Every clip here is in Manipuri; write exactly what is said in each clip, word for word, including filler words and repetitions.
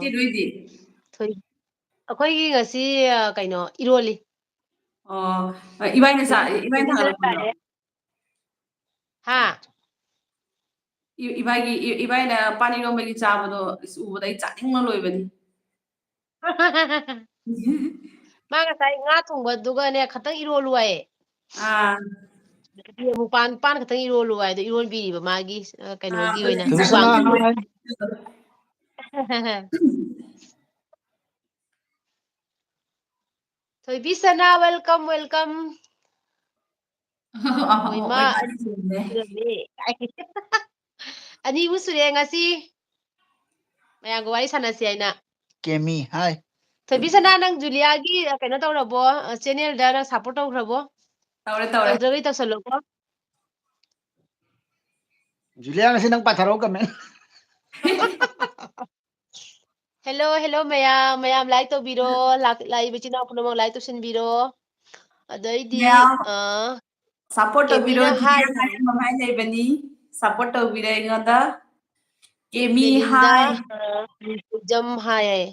ꯏꯆꯦ ꯅꯣꯏꯗꯤ? ꯊꯣꯏ-, ꯑꯩꯈꯣꯏꯒꯤ ꯉꯁꯤ, ꯑ, ꯀꯩꯅꯣ, ꯏꯔꯣꯜꯂꯤ꯫ ꯑꯣ, ꯏꯕꯥꯏꯅ ꯆꯥ-, ꯏꯕꯥꯏꯅ ꯊꯥꯒꯠꯂꯛꯄꯗꯣ? ꯍꯥ? ꯏ-, ꯏꯕꯥꯏꯒꯤ, ꯏ-, ꯏꯕꯥꯏꯅ ꯄꯥꯟ ꯏꯔꯣꯝꯕꯒꯤ ꯆꯥꯕꯗꯣ, ꯑꯁ, ꯎꯕꯗ ꯑꯩ ꯆꯥꯅꯤꯡꯕ ꯂꯣꯏꯕꯅꯤ꯫ ꯃꯥ ꯉꯁꯥꯏ ꯉꯥ ꯊꯣꯡꯕꯗꯨꯒꯅꯦ, ꯈꯇꯪ ꯏꯔꯣꯜꯂꯨ ꯍꯥꯏꯌꯦ꯫ ꯑꯥ꯫ ꯑꯗꯨꯗꯤ ꯑꯃꯨꯛ ꯄꯥꯟ, ꯄꯥꯟ ꯈꯛꯇꯪ ꯏꯔꯣꯜꯂꯨ ꯍꯥꯏꯗꯣ, ꯏꯔꯣꯜꯕꯤꯔꯤꯕ ꯃꯥꯒꯤ, ꯑ, ꯀꯩꯅꯣꯒꯤ ꯑꯥ, ꯑꯣꯏꯅ, ꯊꯣꯏꯕꯤꯁꯅꯥ ꯃꯨꯛꯕꯥꯡꯒꯤ ꯑꯣꯏꯅ꯫ ꯊꯣꯏꯕꯤꯁꯅꯥ, welcome, welcome. ꯑꯍꯣ, ꯑꯍꯣ, ꯃꯣꯏꯃꯥ, ꯑꯣꯏꯃꯥ ꯑꯅꯤ ꯁꯨꯔꯝꯃꯦ꯫ ꯁꯨꯔꯝꯃꯦ꯫ ꯑꯅꯤꯕꯨ ꯁꯨꯔꯦ ꯉꯁꯤ꯫ ꯃꯌꯥꯝꯒ ꯋꯥꯔꯤ ꯁꯥꯟꯅꯁꯤ ꯍꯥꯏꯅ꯫ ꯀꯦꯃꯤ, hi꯫ ꯊꯣꯏꯕꯤꯁꯅꯥ, ꯅꯪ ꯖꯨꯂꯤꯌꯥꯒꯤ, ꯑ, ꯀꯩꯅꯣ ꯇꯧꯔꯕꯣ? ꯑ, channelꯗ ꯅꯪ support ꯇꯧꯈ꯭ꯔꯕꯣ? ꯇꯧꯔꯦ, ꯇꯧꯔꯦ꯫ ꯇꯧꯗ꯭ꯔꯒꯗꯤ ꯇꯧꯁꯜꯂꯣꯀꯣ꯫ ꯖꯨꯂꯤꯌꯥ, ꯉꯁꯤ ꯅꯪ ꯄꯥꯊꯔꯛꯑꯣ comment꯫ Hello, hello ꯃꯌꯥꯝ, ꯃꯌꯥꯝ like ꯇꯧꯕꯤꯔꯣ, ꯂꯥꯛ-, ꯂꯥꯛꯏꯕ ꯏꯆꯤꯟ ꯏꯅꯥꯎ ꯄꯨꯝꯅꯃꯛ like ꯇꯧꯁꯤꯟꯕꯤꯔꯣ꯫ ꯑꯗꯩꯗꯤ, ꯃꯌꯥꯝ ꯑ, support ꯇꯧꯕꯤꯔꯣ, ꯀꯦꯃꯤꯅ hi ꯖꯨꯂꯤꯌꯥ ꯍꯥꯏ꯫ ꯉꯥꯏꯔꯝꯕ ꯃꯥꯏ ꯂꯩꯕꯅꯤ, support ꯇꯧꯕꯤꯔꯣ ꯑꯩꯉꯣꯟꯗ꯫ ꯀꯦꯃꯤ ꯃꯦꯂꯤꯟꯗ, hi꯫ ꯑ, ꯖꯝ hi ꯍꯥꯏ꯫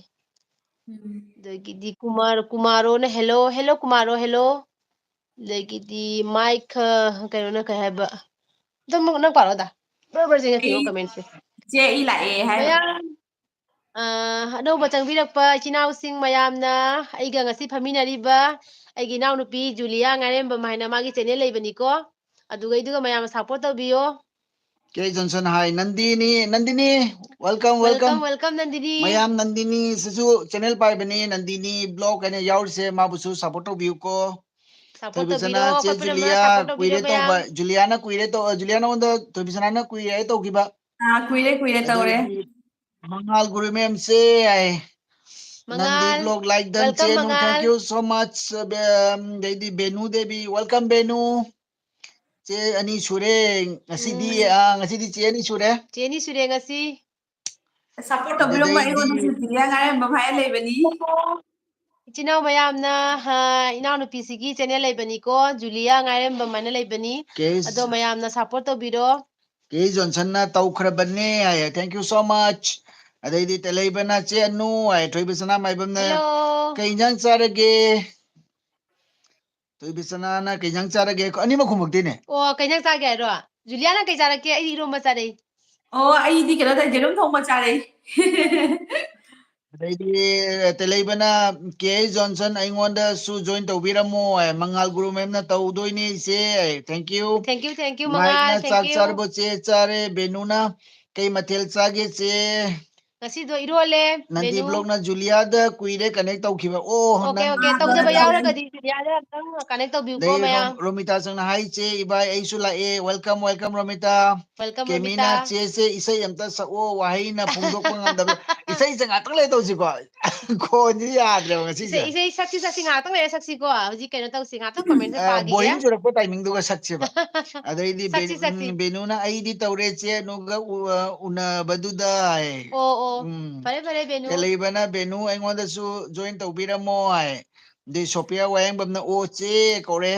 ꯎꯝ꯫ ꯑꯗꯒꯤꯗꯤ ꯀꯨꯃꯥꯔ, ꯀꯨꯃꯥꯔꯣꯅ hello, hello ꯀꯨꯃꯥꯔꯣ, hello꯫ ꯑꯗꯒꯤꯗꯤ ꯃꯥꯏꯛ, ꯑ, ꯀꯩꯅꯣꯅ ꯀꯩ ꯍꯥꯏꯕ? ꯑꯗꯨꯝ ꯅꯪ ꯄꯥꯔꯛꯑꯣꯗ꯫ ꯕꯔ ꯕꯔ ꯆꯦꯟꯖꯜꯂꯛꯀꯅꯤꯀꯣ ꯑꯩ, commentꯁꯦ꯫ ꯆꯦ, ꯑꯩ ꯂꯥꯛꯑꯦ ꯍꯥꯏꯔꯣ꯫ ꯃꯌꯥꯝ, ꯑ, ꯑꯅꯧꯕ ꯆꯪꯕꯤꯔꯛꯄ ꯏꯆꯤꯟ ꯏꯅꯥꯎꯁꯤꯡ ꯃꯌꯥꯝꯅ, ꯑꯩꯒ ꯉꯁꯤ ꯐꯝꯃꯤꯟꯅꯔꯤꯕ ꯑꯩꯒꯤ ꯏꯅꯥꯎꯅꯨꯄꯤ ꯖꯨꯂꯤꯌꯥ ꯉꯥꯏꯔꯦꯝꯕꯝ ꯍꯥꯏꯅ ꯃꯥꯒꯤ channel ꯂꯩꯕꯅꯤꯀꯣ꯫ ꯑꯗꯨꯒꯩꯗꯨꯒ ꯃꯌꯥꯝꯅ support ꯇꯧꯕꯤꯌꯣ꯫ K Johnson hi, Nandini, Nandini, welcome, welcome, welcome꯫ Welcome, welcome, Nandini. ꯃꯌꯥꯝ, ꯅꯟꯗꯤꯅꯤꯁꯤꯁꯨ channel ꯄꯥꯏꯕꯅꯤ, ꯅꯟꯗꯤꯅꯤ vlog ꯍꯥꯏꯅ ꯌꯥꯎꯔꯤꯁꯦ, ꯃꯥꯕꯨꯁꯨ support ꯇꯧꯕꯤꯌꯨꯀꯣ꯫ Support ꯊꯣꯏꯕꯤꯁꯅꯥ, ꯇꯧꯕꯤꯔꯣ, ꯆꯦ ꯑꯩꯈꯣꯏ ꯄꯨꯝꯅꯃꯛ ꯖꯨꯂꯤꯌꯥ, support ꯇꯧꯕꯤꯔꯣ ꯀꯨꯏꯔꯦ ꯃꯌꯥꯝ꯫ ꯇꯧꯕ, ꯖꯨꯂꯤꯌꯥꯅ ꯀꯨꯏꯔꯦ ꯇꯧ-, ꯖꯨꯂꯤꯌꯥ ꯅꯉꯣꯟꯗ ꯊꯣꯏꯕꯤꯁꯅꯥꯅ ꯀꯨꯏꯔꯦ ꯇꯧꯈꯤꯕ꯫ ꯑꯥ, ꯀꯨꯏꯔꯦ, ꯀꯨꯏꯔꯦ ꯇꯧꯔꯦ꯫ ꯑꯗꯒꯤ ꯃꯉꯥꯜ ꯒꯨꯔꯨꯃꯦꯝ ꯆꯦ ꯍꯥꯏ꯫ ꯅꯟꯗꯤ ꯃꯉꯥꯜ, vlog like done, welcome, ꯆꯦ ꯅꯨꯡ, ꯃꯉꯥꯜ꯫ Thank you so much, ꯑ, ꯕꯦ-, ꯑꯝ, ꯑꯗꯩꯗꯤ ꯕꯦꯅꯨ ꯗꯦꯕꯤ, welcome ꯕꯦꯅꯨ꯫ ꯆꯦ ꯑꯅꯤ ꯁꯨꯔꯦ ꯉꯁꯤꯗꯤ, ꯎꯝ꯫ ꯑ, ꯉꯁꯤꯗꯤ ꯆꯦ ꯑꯅꯤ ꯁꯨꯔꯦ꯫ ꯆꯦ ꯑꯅꯤ ꯁꯨꯔꯦ ꯉꯁꯤ꯫ Support ꯇꯧꯕꯤꯔꯝꯕ ꯑꯗꯨꯗꯩꯗꯤ ꯑꯩꯉꯣꯟꯗꯁꯨ ꯖꯨꯂꯤꯌꯥ ꯉꯥꯏꯔꯦꯝꯕꯝ ꯍꯥꯏꯅ ꯂꯩꯕꯅꯤ꯫ ꯏꯆꯤꯟ ꯏꯅꯥꯎ ꯃꯌꯥꯝꯅ, ꯑ, ꯏꯅꯥꯎꯅꯨꯄꯤꯁꯤꯒꯤ channel ꯂꯩꯕꯅꯤꯀꯣ, ꯖꯨꯂꯤꯌꯥ ꯉꯥꯏꯔꯦꯝꯕꯝ ꯍꯥꯏꯅ ꯂꯩꯕꯅꯤ꯫ ꯀꯦ ꯑꯗꯣ ꯃꯌꯥꯝꯅ support ꯇꯧꯕꯤꯔꯣ꯫ ꯀꯦ ꯖꯣꯟꯁꯟꯅ ꯇꯧꯈ꯭ꯔꯕꯅꯦ ꯍꯥꯏꯌꯦ꯫ Thank you so much꯫ ꯑꯗꯩꯗꯤ ꯇꯦꯂꯩꯕꯅ ꯆꯦ ꯑꯅꯨ ꯍꯥꯏ, ꯊꯣꯏꯕ ꯁꯅꯥ ꯃꯥꯏꯕꯝꯅ ꯍꯜꯂꯣ꯫ "ꯀꯩ ꯏꯟꯖꯥꯡ ꯆꯥꯔꯒꯦ?" ꯊꯣꯏꯕ ꯁꯅꯥꯅ "ꯀꯩ ꯏꯟꯖꯥꯡ ꯆꯥꯔꯒꯦ?" ꯑꯅꯤꯃꯛ ꯈꯨꯝꯃꯛꯇꯦꯅꯦ꯫ ꯑꯣ, ꯀꯩ ꯏꯟꯖꯥꯡ ꯆꯥꯒꯦ ꯍꯥꯏꯔꯣ? ꯖꯨꯂꯤꯌꯥꯅ ꯀꯩ ꯆꯥꯔꯛꯀꯦ? ꯑꯩꯗꯤ ꯏꯔꯣꯝꯕ ꯆꯥꯔꯛꯏ꯫ ꯑꯣ, ꯑꯩꯗꯤ ꯀꯩꯅꯣ ꯇꯧꯏ, ꯌꯦꯔꯨꯝ ꯊꯣꯡꯕ ꯆꯥꯔꯛꯏ꯫ ꯑꯗꯩꯗꯤ ꯇꯦꯂꯩꯕꯅ, "ꯀꯦ ꯑꯩꯆ ꯖꯣꯟꯁꯟ ꯑꯩꯉꯣꯟꯗꯁꯨ join ꯇꯧꯕꯤꯔꯝꯃꯣ" ꯍꯥꯏ꯫ ꯃꯉꯥꯜ ꯒꯨꯔꯨ ꯃꯦꯝꯅ "ꯇꯧꯗꯣꯏꯅꯦ ꯏꯆꯦ" ꯍꯥꯏ꯫ Thank you꯫ Thank you, thank you, ꯃꯥꯏꯛꯅ ꯃꯉꯥꯜ, "ꯆꯥꯛ thank you꯫ ꯆꯥꯔꯕꯣ ꯆꯦ?" "ꯆꯥꯔꯦ"꯫ ꯕꯦꯅꯨꯅ "ꯀꯩ ꯃꯊꯦꯜ ꯆꯥꯒꯦ ꯆꯦ?" ꯉꯁꯤꯗꯣ ꯏꯔꯣꯜꯂꯦ, ꯅꯟꯗꯤ ꯕꯦꯅꯨ꯫ ꯕ꯭ꯂꯣꯛꯅ "ꯖꯨꯂꯤꯌꯥꯗ ꯀꯨꯏꯔꯦ connect ꯇꯧꯈꯤꯕ"꯫ ꯑꯣ, ꯑꯣꯀꯦ, ꯅꯪ ꯑꯣꯀꯦ, ꯇꯧꯗꯕ ꯌꯥꯎꯔꯒꯗꯤ ꯖꯨꯂꯤꯌꯥꯗ ꯑꯝꯇꯪ connect ꯇꯧꯕꯤꯌꯨꯀꯣ ꯑꯗꯩ ꯃꯌꯥꯝ꯫ ꯔꯣꯝ-, ꯔꯣꯃꯤꯇꯥ ꯆꯪꯅ "ꯍꯥꯏ ꯆꯦ, ꯏꯕꯥꯏ ꯑꯩꯁꯨ ꯂꯥꯛꯑꯦ"꯫ Welcome, welcome Romita. Welcome, ꯀꯦꯃꯤꯅ Romita. "ꯆꯦ, ꯆꯦ, ꯏꯁꯩ ꯑꯝꯇ ꯁꯛꯑꯣ, ꯋꯥꯍꯩꯅ ꯐꯣꯡꯗꯣꯛꯄ ꯉꯝꯗꯕ"꯫ ꯏꯁꯩꯁꯦ ꯉꯥꯛꯇꯪ ꯂꯩ ꯇꯧꯁꯤꯀꯣ꯫ ꯈꯣꯟꯁꯤ ꯌꯥꯗ꯭ꯔꯦꯕ ꯉꯁꯤꯁꯦ꯫ ꯏꯁꯩ, ꯏꯁꯩ ꯁꯛꯁꯤ, ꯁꯛꯁꯤ, ꯉꯥꯛꯇꯪ ꯂꯩꯔ ꯁꯛꯁꯤꯀꯣ꯫ ꯍꯧꯖꯤꯛ ꯀꯩꯅꯣ ꯇꯧꯁꯤ, ꯉꯥꯛꯇꯪ comment ꯁꯦ ꯑ, ꯄꯥꯈꯤꯒꯦ꯫ Boring ꯆꯨꯔꯛꯄ timing ꯗꯨꯒ ꯁꯛꯁꯦꯕ꯫ ꯑꯗꯩꯗꯤ ꯁꯛꯁꯤ, ꯕꯦꯅꯨ-, ꯁꯛꯁꯤ꯫ ꯎꯝ, ꯕꯦꯅꯨꯅ "ꯑꯩꯗꯤ ꯇꯧꯔꯦ ꯆꯦ ꯑꯅꯨꯒ ꯎ-, ꯑ, ꯎꯅꯕꯗꯨꯗ" ꯍꯥꯏ꯫ ꯑꯣ, ꯑꯣ꯫ ꯎꯝ꯫ ꯐꯔꯦ, ꯐꯔꯦ, ꯕꯦꯅꯨ꯫ ꯇꯦꯂꯩꯕꯅ "ꯕꯦꯅꯨ ꯑꯩꯉꯣꯟꯗꯁꯨ join ꯇꯧꯕꯤꯔꯝꯃꯣ" ꯍꯥꯏ꯫ ꯑꯗꯩ ꯁꯣꯐꯤꯌꯥ ꯋꯥꯍꯦꯡꯕꯝꯅ "ꯑꯣ ꯆꯦ" ꯀꯧꯔꯦ꯫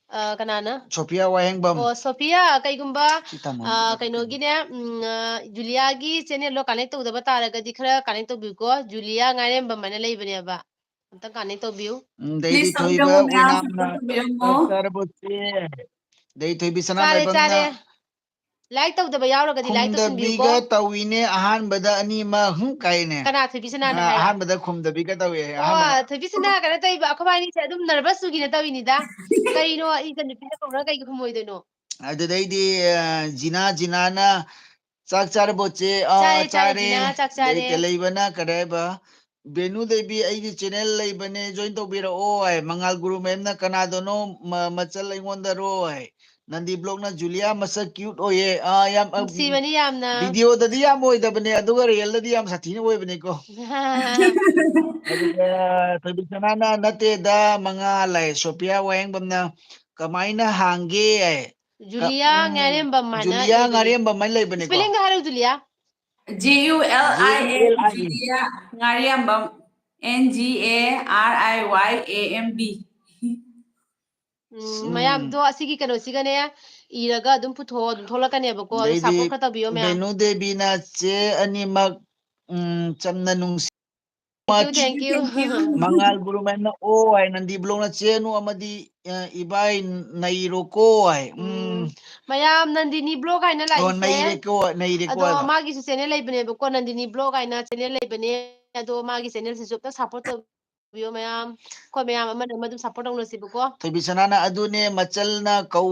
ꯑ, ꯀꯅꯥꯅ? ꯁꯣꯐꯤꯌꯥ ꯋꯥꯍꯦꯡꯕꯝ꯫ ꯑꯣ, ꯁꯣꯐꯤꯌꯥ, ꯀꯩꯒꯨꯝꯕ, ꯁꯤ ꯇꯝꯃꯣ꯫ ꯑ, ꯀꯩꯅꯣꯒꯤꯅꯦ, ꯎꯝ, ꯑ, ꯖꯨꯂꯤꯌꯥꯒꯤ channel ꯗꯣ connect ꯇꯧꯗꯕ ꯇꯥꯔꯒꯗꯤ ꯈꯔ connect ꯇꯧꯕꯤꯌꯨꯀꯣ꯫ ꯖꯨꯂꯤꯌꯥ ꯉꯥꯏꯔꯦꯝꯕꯝ ꯍꯥꯏꯅ ꯂꯩꯕꯅꯦꯕ꯫ ꯑꯝꯇ connect ꯇꯧꯕꯤꯌꯨ꯫ ꯎꯝ, ꯑꯗꯩꯗꯤ please ꯇꯧꯕꯤꯔꯝꯃꯣ ꯊꯣꯏꯕ ꯃꯌꯥꯝ, ꯑꯣꯏꯅꯥꯝꯅ support ꯇꯧꯕꯤꯔꯝꯃꯣ꯫ "ꯆꯥꯛ ꯆꯥꯔꯕꯣ ꯆꯦ?" ꯑꯗꯩ ꯊꯣꯏꯕꯤ ꯆꯥꯔꯦ, ꯁꯅꯥꯃꯥꯏꯕꯝꯅ ꯆꯥꯔꯦ꯫ Like ꯇꯧꯗꯕ ꯌꯥꯎꯔꯒꯗꯤ like ꯇꯧꯁꯤꯟꯕꯤꯌꯨꯀꯣ꯫ "ꯈꯨꯝꯗꯕꯤꯒ ꯇꯧꯏꯅꯦ ꯑꯍꯥꯟꯕꯗ ꯑꯅꯤꯃꯛ", ꯍꯨꯝ, ꯀꯥꯏꯅꯦ꯫ ꯀꯅꯥ ꯊꯣꯏꯕꯤ ꯁꯅꯥꯅ ꯑ, ꯍꯥꯏꯔꯣ? ꯑꯍꯥꯟꯕꯗ ꯈꯨꯝꯗꯕꯤꯒ ꯇꯧꯏ, ꯑꯣ, ꯑꯍꯥꯟꯕꯗ꯫ ꯊꯣꯏꯕꯤ ꯁꯅꯥ ꯀꯩꯅꯣ ꯇꯧꯏꯕ, ꯑꯩꯈꯣꯏꯕꯥꯅꯤꯁꯦ ꯑꯗꯨꯝ nervous ꯆꯨꯒꯤꯅ ꯇꯧꯔꯤꯅꯤꯗ꯫ ꯀꯩꯅꯣ, ꯏꯆꯟꯅꯨꯄꯤꯅ ꯀꯧꯔꯒ ꯀꯩꯒꯤ ꯈꯨꯝꯃꯣꯏꯗꯣꯏꯅꯣ? ꯑꯗꯨꯗꯩꯗꯤ, ꯑ, ꯖꯤꯅꯥ, ꯖꯤꯅꯥꯅ "ꯆꯥꯛ ꯆꯥꯔꯕꯣ ꯆꯦ?" "ꯑ, ꯆꯥꯔꯦ, ꯆꯥꯔꯦ, ꯆꯥꯔꯦ"꯫ ꯖꯤꯅꯥ, ꯆꯥꯛ ꯑꯗꯩ ꯆꯥꯔꯦ꯫ ꯇꯦꯂꯩꯕꯅ ꯀꯔꯤ ꯍꯥꯏꯕ? "ꯕꯦꯅꯨ ꯗꯦꯕꯤ, ꯑꯩꯒꯤ channel ꯂꯩꯕꯅꯦ, join ꯇꯧꯕꯤꯔꯛꯑꯣ" ꯍꯥꯏ꯫ ꯃꯉꯥꯜ ꯒꯨꯔꯨ ꯃꯦꯝꯅ "ꯀꯅꯥꯗꯅꯣ ꯃ-, ꯃꯆꯜ ꯑꯩꯉꯣꯟꯗꯔꯣ" ꯍꯥꯏ꯫ ꯅꯟꯗꯤ ꯕ꯭ꯂꯣꯛꯅ "ꯖꯨꯂꯤꯌꯥ ꯃꯁꯛ cute ꯑꯣꯏꯌꯦ"꯫ ꯑꯥ, ꯌꯥꯝ, ꯑ, ꯅꯨꯡꯁꯤꯕꯅꯤ ꯌꯥꯝꯅ꯫ Video ꯗꯗꯤ ꯌꯥꯝ ꯑꯣꯏꯗꯕꯅꯦ, ꯑꯗꯨꯒ real ꯗꯗꯤ ꯌꯥꯝ ꯁꯥꯊꯤꯅ ꯑꯣꯏꯕꯅꯤꯀꯣ꯫ ꯑꯗꯨꯒ ꯊꯣꯏꯕꯤ ꯁꯅꯥꯅ "ꯅꯠꯇꯦꯗ, ꯃꯉꯥꯜ" ꯍꯥꯏ꯫ ꯁꯣꯐꯤꯌꯥ ꯋꯥꯍꯦꯡꯕꯝꯅ "ꯀꯃꯥꯏꯅ ꯍꯥꯡꯒꯦ" ꯍꯥꯏ꯫ ꯀ-, ꯖꯨꯂꯤꯌꯥ ꯎꯝ, ꯉꯥꯔꯦꯝꯕꯝ ꯍꯥꯏꯅ ꯖꯨꯂꯤꯌꯥ ꯂꯩꯕꯅꯦ꯫ ꯉꯥꯔꯦꯝꯕꯝ ꯍꯥꯏꯅ ꯂꯩꯕꯅꯤꯀꯣ꯫ Spelling ꯗꯣ ꯍꯥꯏꯔꯛꯎ, ꯖꯨꯂꯤꯌꯥ꯫ J U L I A, J U L I A. Julia ꯉꯥꯔꯤꯌꯥꯝꯕꯝ, N G A R I Y A M B꯫ ꯎꯝ, ꯎꯝ꯫ ꯃꯌꯥꯝꯗꯣ ꯑꯁꯤꯒꯤ ꯀꯩꯅꯣꯁꯤꯒꯅꯦ ꯏꯔꯒ ꯑꯗꯨꯝ ꯄꯨꯊꯣꯛꯑꯣ, ꯑꯗꯨꯝ ꯊꯣꯛꯂꯛꯀꯅꯦꯕꯀꯣ꯫ ꯑꯗꯣ ꯑꯗꯩꯗꯤ support ꯈꯔ ꯇꯧꯕꯤꯌꯣ ꯃꯌꯥꯝ꯫ ꯕꯦꯅꯨ ꯗꯦꯕꯤꯅ "ꯆꯦ ꯑꯅꯤꯃꯛ ꯎꯝ, ꯆꯝꯅ ꯅꯨꯡꯁꯤ꯫ Thank you, thank you. ꯃꯉꯥꯜ ꯒꯨꯔꯨꯃꯦꯟꯅ ꯑꯣ ꯍꯥꯏ, ꯅꯟꯗꯤ ꯕ꯭ꯂꯣꯛꯅ ꯆꯦꯅꯨ ꯑꯃꯗꯤ, ꯑ, ꯏꯕꯥꯏ ꯅꯩꯔꯣꯀꯣ ꯍꯥꯏ꯫ ꯎꯝ꯫ ꯎꯝ꯫ ꯃꯌꯥꯝ ꯅꯟꯗꯤꯅꯤ ꯕ꯭ꯂꯣꯛ ꯍꯥꯏꯅ ꯑꯣ, ꯂꯥꯛꯏꯁꯦ꯫ ꯅꯩꯔꯦꯀꯣ, ꯅꯩꯔꯦꯀꯣ ꯑꯗꯣ ꯍꯥꯏꯕ꯫ ꯃꯥꯒꯤꯁꯨ ꯆꯦꯅꯦꯜ ꯂꯩꯕꯅꯦꯕꯀꯣ, ꯅꯟꯗꯤꯅꯤ ꯕ꯭ꯂꯣꯛ ꯍꯥꯏꯅ ꯆꯦꯅꯦꯜ ꯂꯩꯕꯅꯦ꯫ ꯑꯗꯣ ꯃꯥꯒꯤ ꯆꯦꯅꯦꯜꯁꯤꯁꯨ ꯑꯝꯇ ꯁꯞꯄꯣꯔꯠ ꯇꯧꯕꯤꯌꯣ ꯃꯌꯥꯝ꯫ ꯑꯩꯈꯣꯏ ꯃꯌꯥꯝ ꯑꯃꯅ ꯑꯃ ꯑꯗꯨꯝ ꯁꯞꯄꯣꯔꯠ ꯇꯧꯅꯁꯤꯕꯀꯣ꯫ ꯊꯣꯏꯕꯤ ꯁꯅꯥꯅ ꯑꯗꯨꯅꯦ ꯃꯆꯜꯅ ꯀꯧ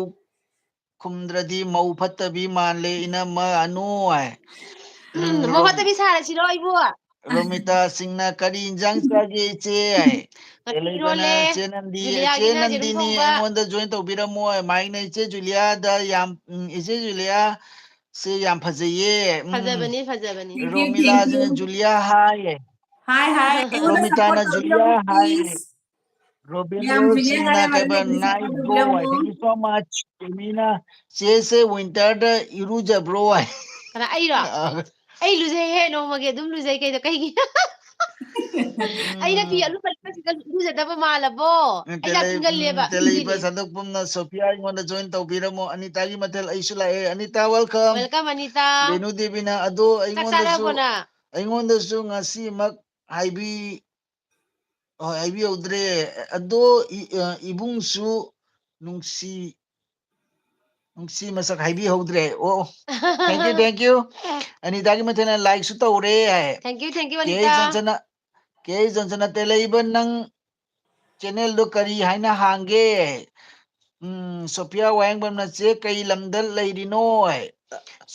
ꯈꯨꯝꯗ꯭ꯔꯗꯤ ꯃꯧ ꯐꯠꯇꯕꯤ ꯃꯥꯜꯂꯦ, ꯏꯅꯝꯃ ꯑꯅꯨ ꯍꯥꯏ꯫ ꯎꯝ, ꯎꯝ, ꯃꯧ ꯔꯣꯝ-, ꯐꯠꯇꯕꯤ ꯁꯥꯔꯁꯤꯔꯣ ꯑꯩꯕꯨ? ꯔꯣꯃꯤꯇꯥ ꯁꯤꯡꯅ "ꯀꯔꯤ ꯏꯟꯖꯥꯡ ꯆꯥꯒꯦ ꯏꯆꯦ?" ꯍꯥꯏ꯫ ꯉꯁꯤ ꯇꯦꯂꯩꯕꯅ ꯏꯔꯣꯜꯂꯦ꯫ "ꯆꯦ ꯅꯟꯗꯤ, ꯖꯨꯂꯤꯌꯥꯒꯤꯅ ꯆꯦ ꯌꯦꯔꯨꯝ ꯅꯟꯗꯤꯅꯤ ꯊꯣꯡꯕ꯫ ꯑꯩꯉꯣꯟꯗ join ꯇꯧꯕꯤꯔꯝꯃꯣ" ꯍꯥꯏ꯫ ꯃꯥꯏꯅ "ꯏꯆꯦ ꯖꯨꯂꯤꯌꯥꯗ ꯌꯥꯝ, ꯎꯝ, ꯏꯆꯦ ꯖꯨꯂꯤꯌꯥ ꯁꯦ ꯌꯥꯝ ꯐꯖꯩꯌꯦ꯫ ꯎꯝ꯫ ꯐꯖꯕꯅꯤ, ꯐꯖꯕꯅꯤ꯫ Thank you, thank you. ꯔꯣꯃꯤꯂꯥꯁꯤꯅ ꯖꯨꯂꯤꯌꯥ ꯍꯥꯏ꯫ ꯍꯥꯏ, ꯍꯥꯏ, ꯑꯩꯉꯣꯟꯗ ꯔꯣꯃꯤꯇꯥꯅ support ꯇꯧꯕꯤꯔꯝꯃꯣ, ꯖꯨꯂꯤꯌꯥ ꯍꯥꯏ꯫ Please꯫ ꯔꯣꯕꯤꯟꯗ꯭ꯔꯣ ꯃꯌꯥꯝ ꯖꯨꯂꯤꯌꯥ ꯁꯤꯡꯅ ꯍꯥꯏꯔꯦ, ꯀꯩꯕ, ꯃꯌꯥꯝ ꯅꯥꯏꯁ ꯕ꯭ꯔꯣ ꯍꯥꯏ꯫ ꯁꯞꯄꯣꯔꯠ ꯇꯧꯕꯤꯔꯝꯃꯣ꯫ Thank you so much꯫ ꯀꯦꯃꯤꯅ, "ꯆꯦꯁꯦ ꯋꯤꯟꯇꯔꯗ ꯏꯔꯨꯖꯕ꯭ꯔꯣ?" ꯍꯥꯏ꯫ ꯀꯅꯥ, ꯑꯩꯔꯣ? ꯑꯥ꯫ ꯑꯩ ꯂꯨꯖꯩꯍꯦ, ꯅꯣꯡꯃꯒꯤ ꯑꯗꯨꯝ ꯂꯨꯖꯩ ꯀꯩꯅꯣ, ꯀꯩꯒꯤ? ꯑꯩꯅ ꯐꯤ ꯎꯝ꯫ ꯑꯂꯨꯝꯕ ꯂꯤꯠꯄꯁꯤꯗ ꯏꯔꯨꯖꯗꯕ ꯃꯥꯜꯂꯕꯣ? ꯎꯝ, ꯑꯩ ꯌꯥꯝ ꯇꯦꯂꯩ-, ꯏꯪꯒꯜꯂꯦꯕ, ꯎꯝ, ꯇꯦꯂꯩꯕ ꯏꯪꯗꯦꯅꯦ꯫ ꯁꯟꯗꯣꯛꯄꯝꯅ ꯁꯣꯐꯤꯌꯥ ꯑꯩꯉꯣꯟꯗ join ꯇꯧꯕꯤꯔꯝꯃꯣ꯫ ꯑꯅꯤꯇꯥꯒꯤ ꯃꯊꯦꯜ ꯑꯩꯁꯨ ꯂꯥꯛꯑꯦ꯫ ꯑꯅꯤꯇꯥ, welcome꯫ Welcome, ꯑꯅꯤꯇꯥ꯫ ꯕꯦꯅꯨ ꯗꯦꯕꯤꯅ, "ꯑꯗꯣ ꯆꯥꯛ ꯑꯩꯉꯣꯟꯗꯁꯨ, ꯆꯥꯔꯕꯣ ꯅꯪ? ꯑꯩꯉꯣꯟꯗꯁꯨ ꯉꯁꯤꯃꯛ ꯍꯥꯏꯕꯤ-, ꯍꯣꯏ, ꯍꯥꯏꯕꯤꯍꯧꯗ꯭ꯔꯦ꯫ ꯑꯗꯣ ꯏ-, ꯑ, ꯏꯕꯨꯡꯁꯨ ꯅꯨꯡꯁꯤ, ꯅꯨꯡꯁꯤ ꯃꯁꯛ ꯍꯥꯏꯕꯤꯍꯧꯗ꯭ꯔꯦ꯫ ꯑꯣ, thank you, thank you꯫ ꯑꯅꯤꯇꯥꯒꯤ ꯃꯊꯦꯜꯅ like ꯁꯨ ꯇꯧꯔꯦ ꯍꯥꯏ꯫ Thank you, thank you, ꯀꯦ ꯑꯅꯤꯇꯥ꯫ ꯖꯣꯟꯁꯟꯅ, ꯀꯦ ꯖꯣꯟꯁꯟꯅ, "ꯇꯦꯂꯩꯕ, ꯅꯪ channel ꯗꯣ ꯀꯔꯤ ꯍꯥꯏꯅ ꯍꯥꯡꯒꯦ?" ꯎꯝ, ꯁꯣꯐꯤꯌꯥ ꯋꯥꯍꯦꯡꯕꯝꯅ, "ꯆꯦ, ꯀꯩ ꯂꯝꯗ ꯂꯩꯔꯤꯅꯣ?" ꯍꯥꯏ꯫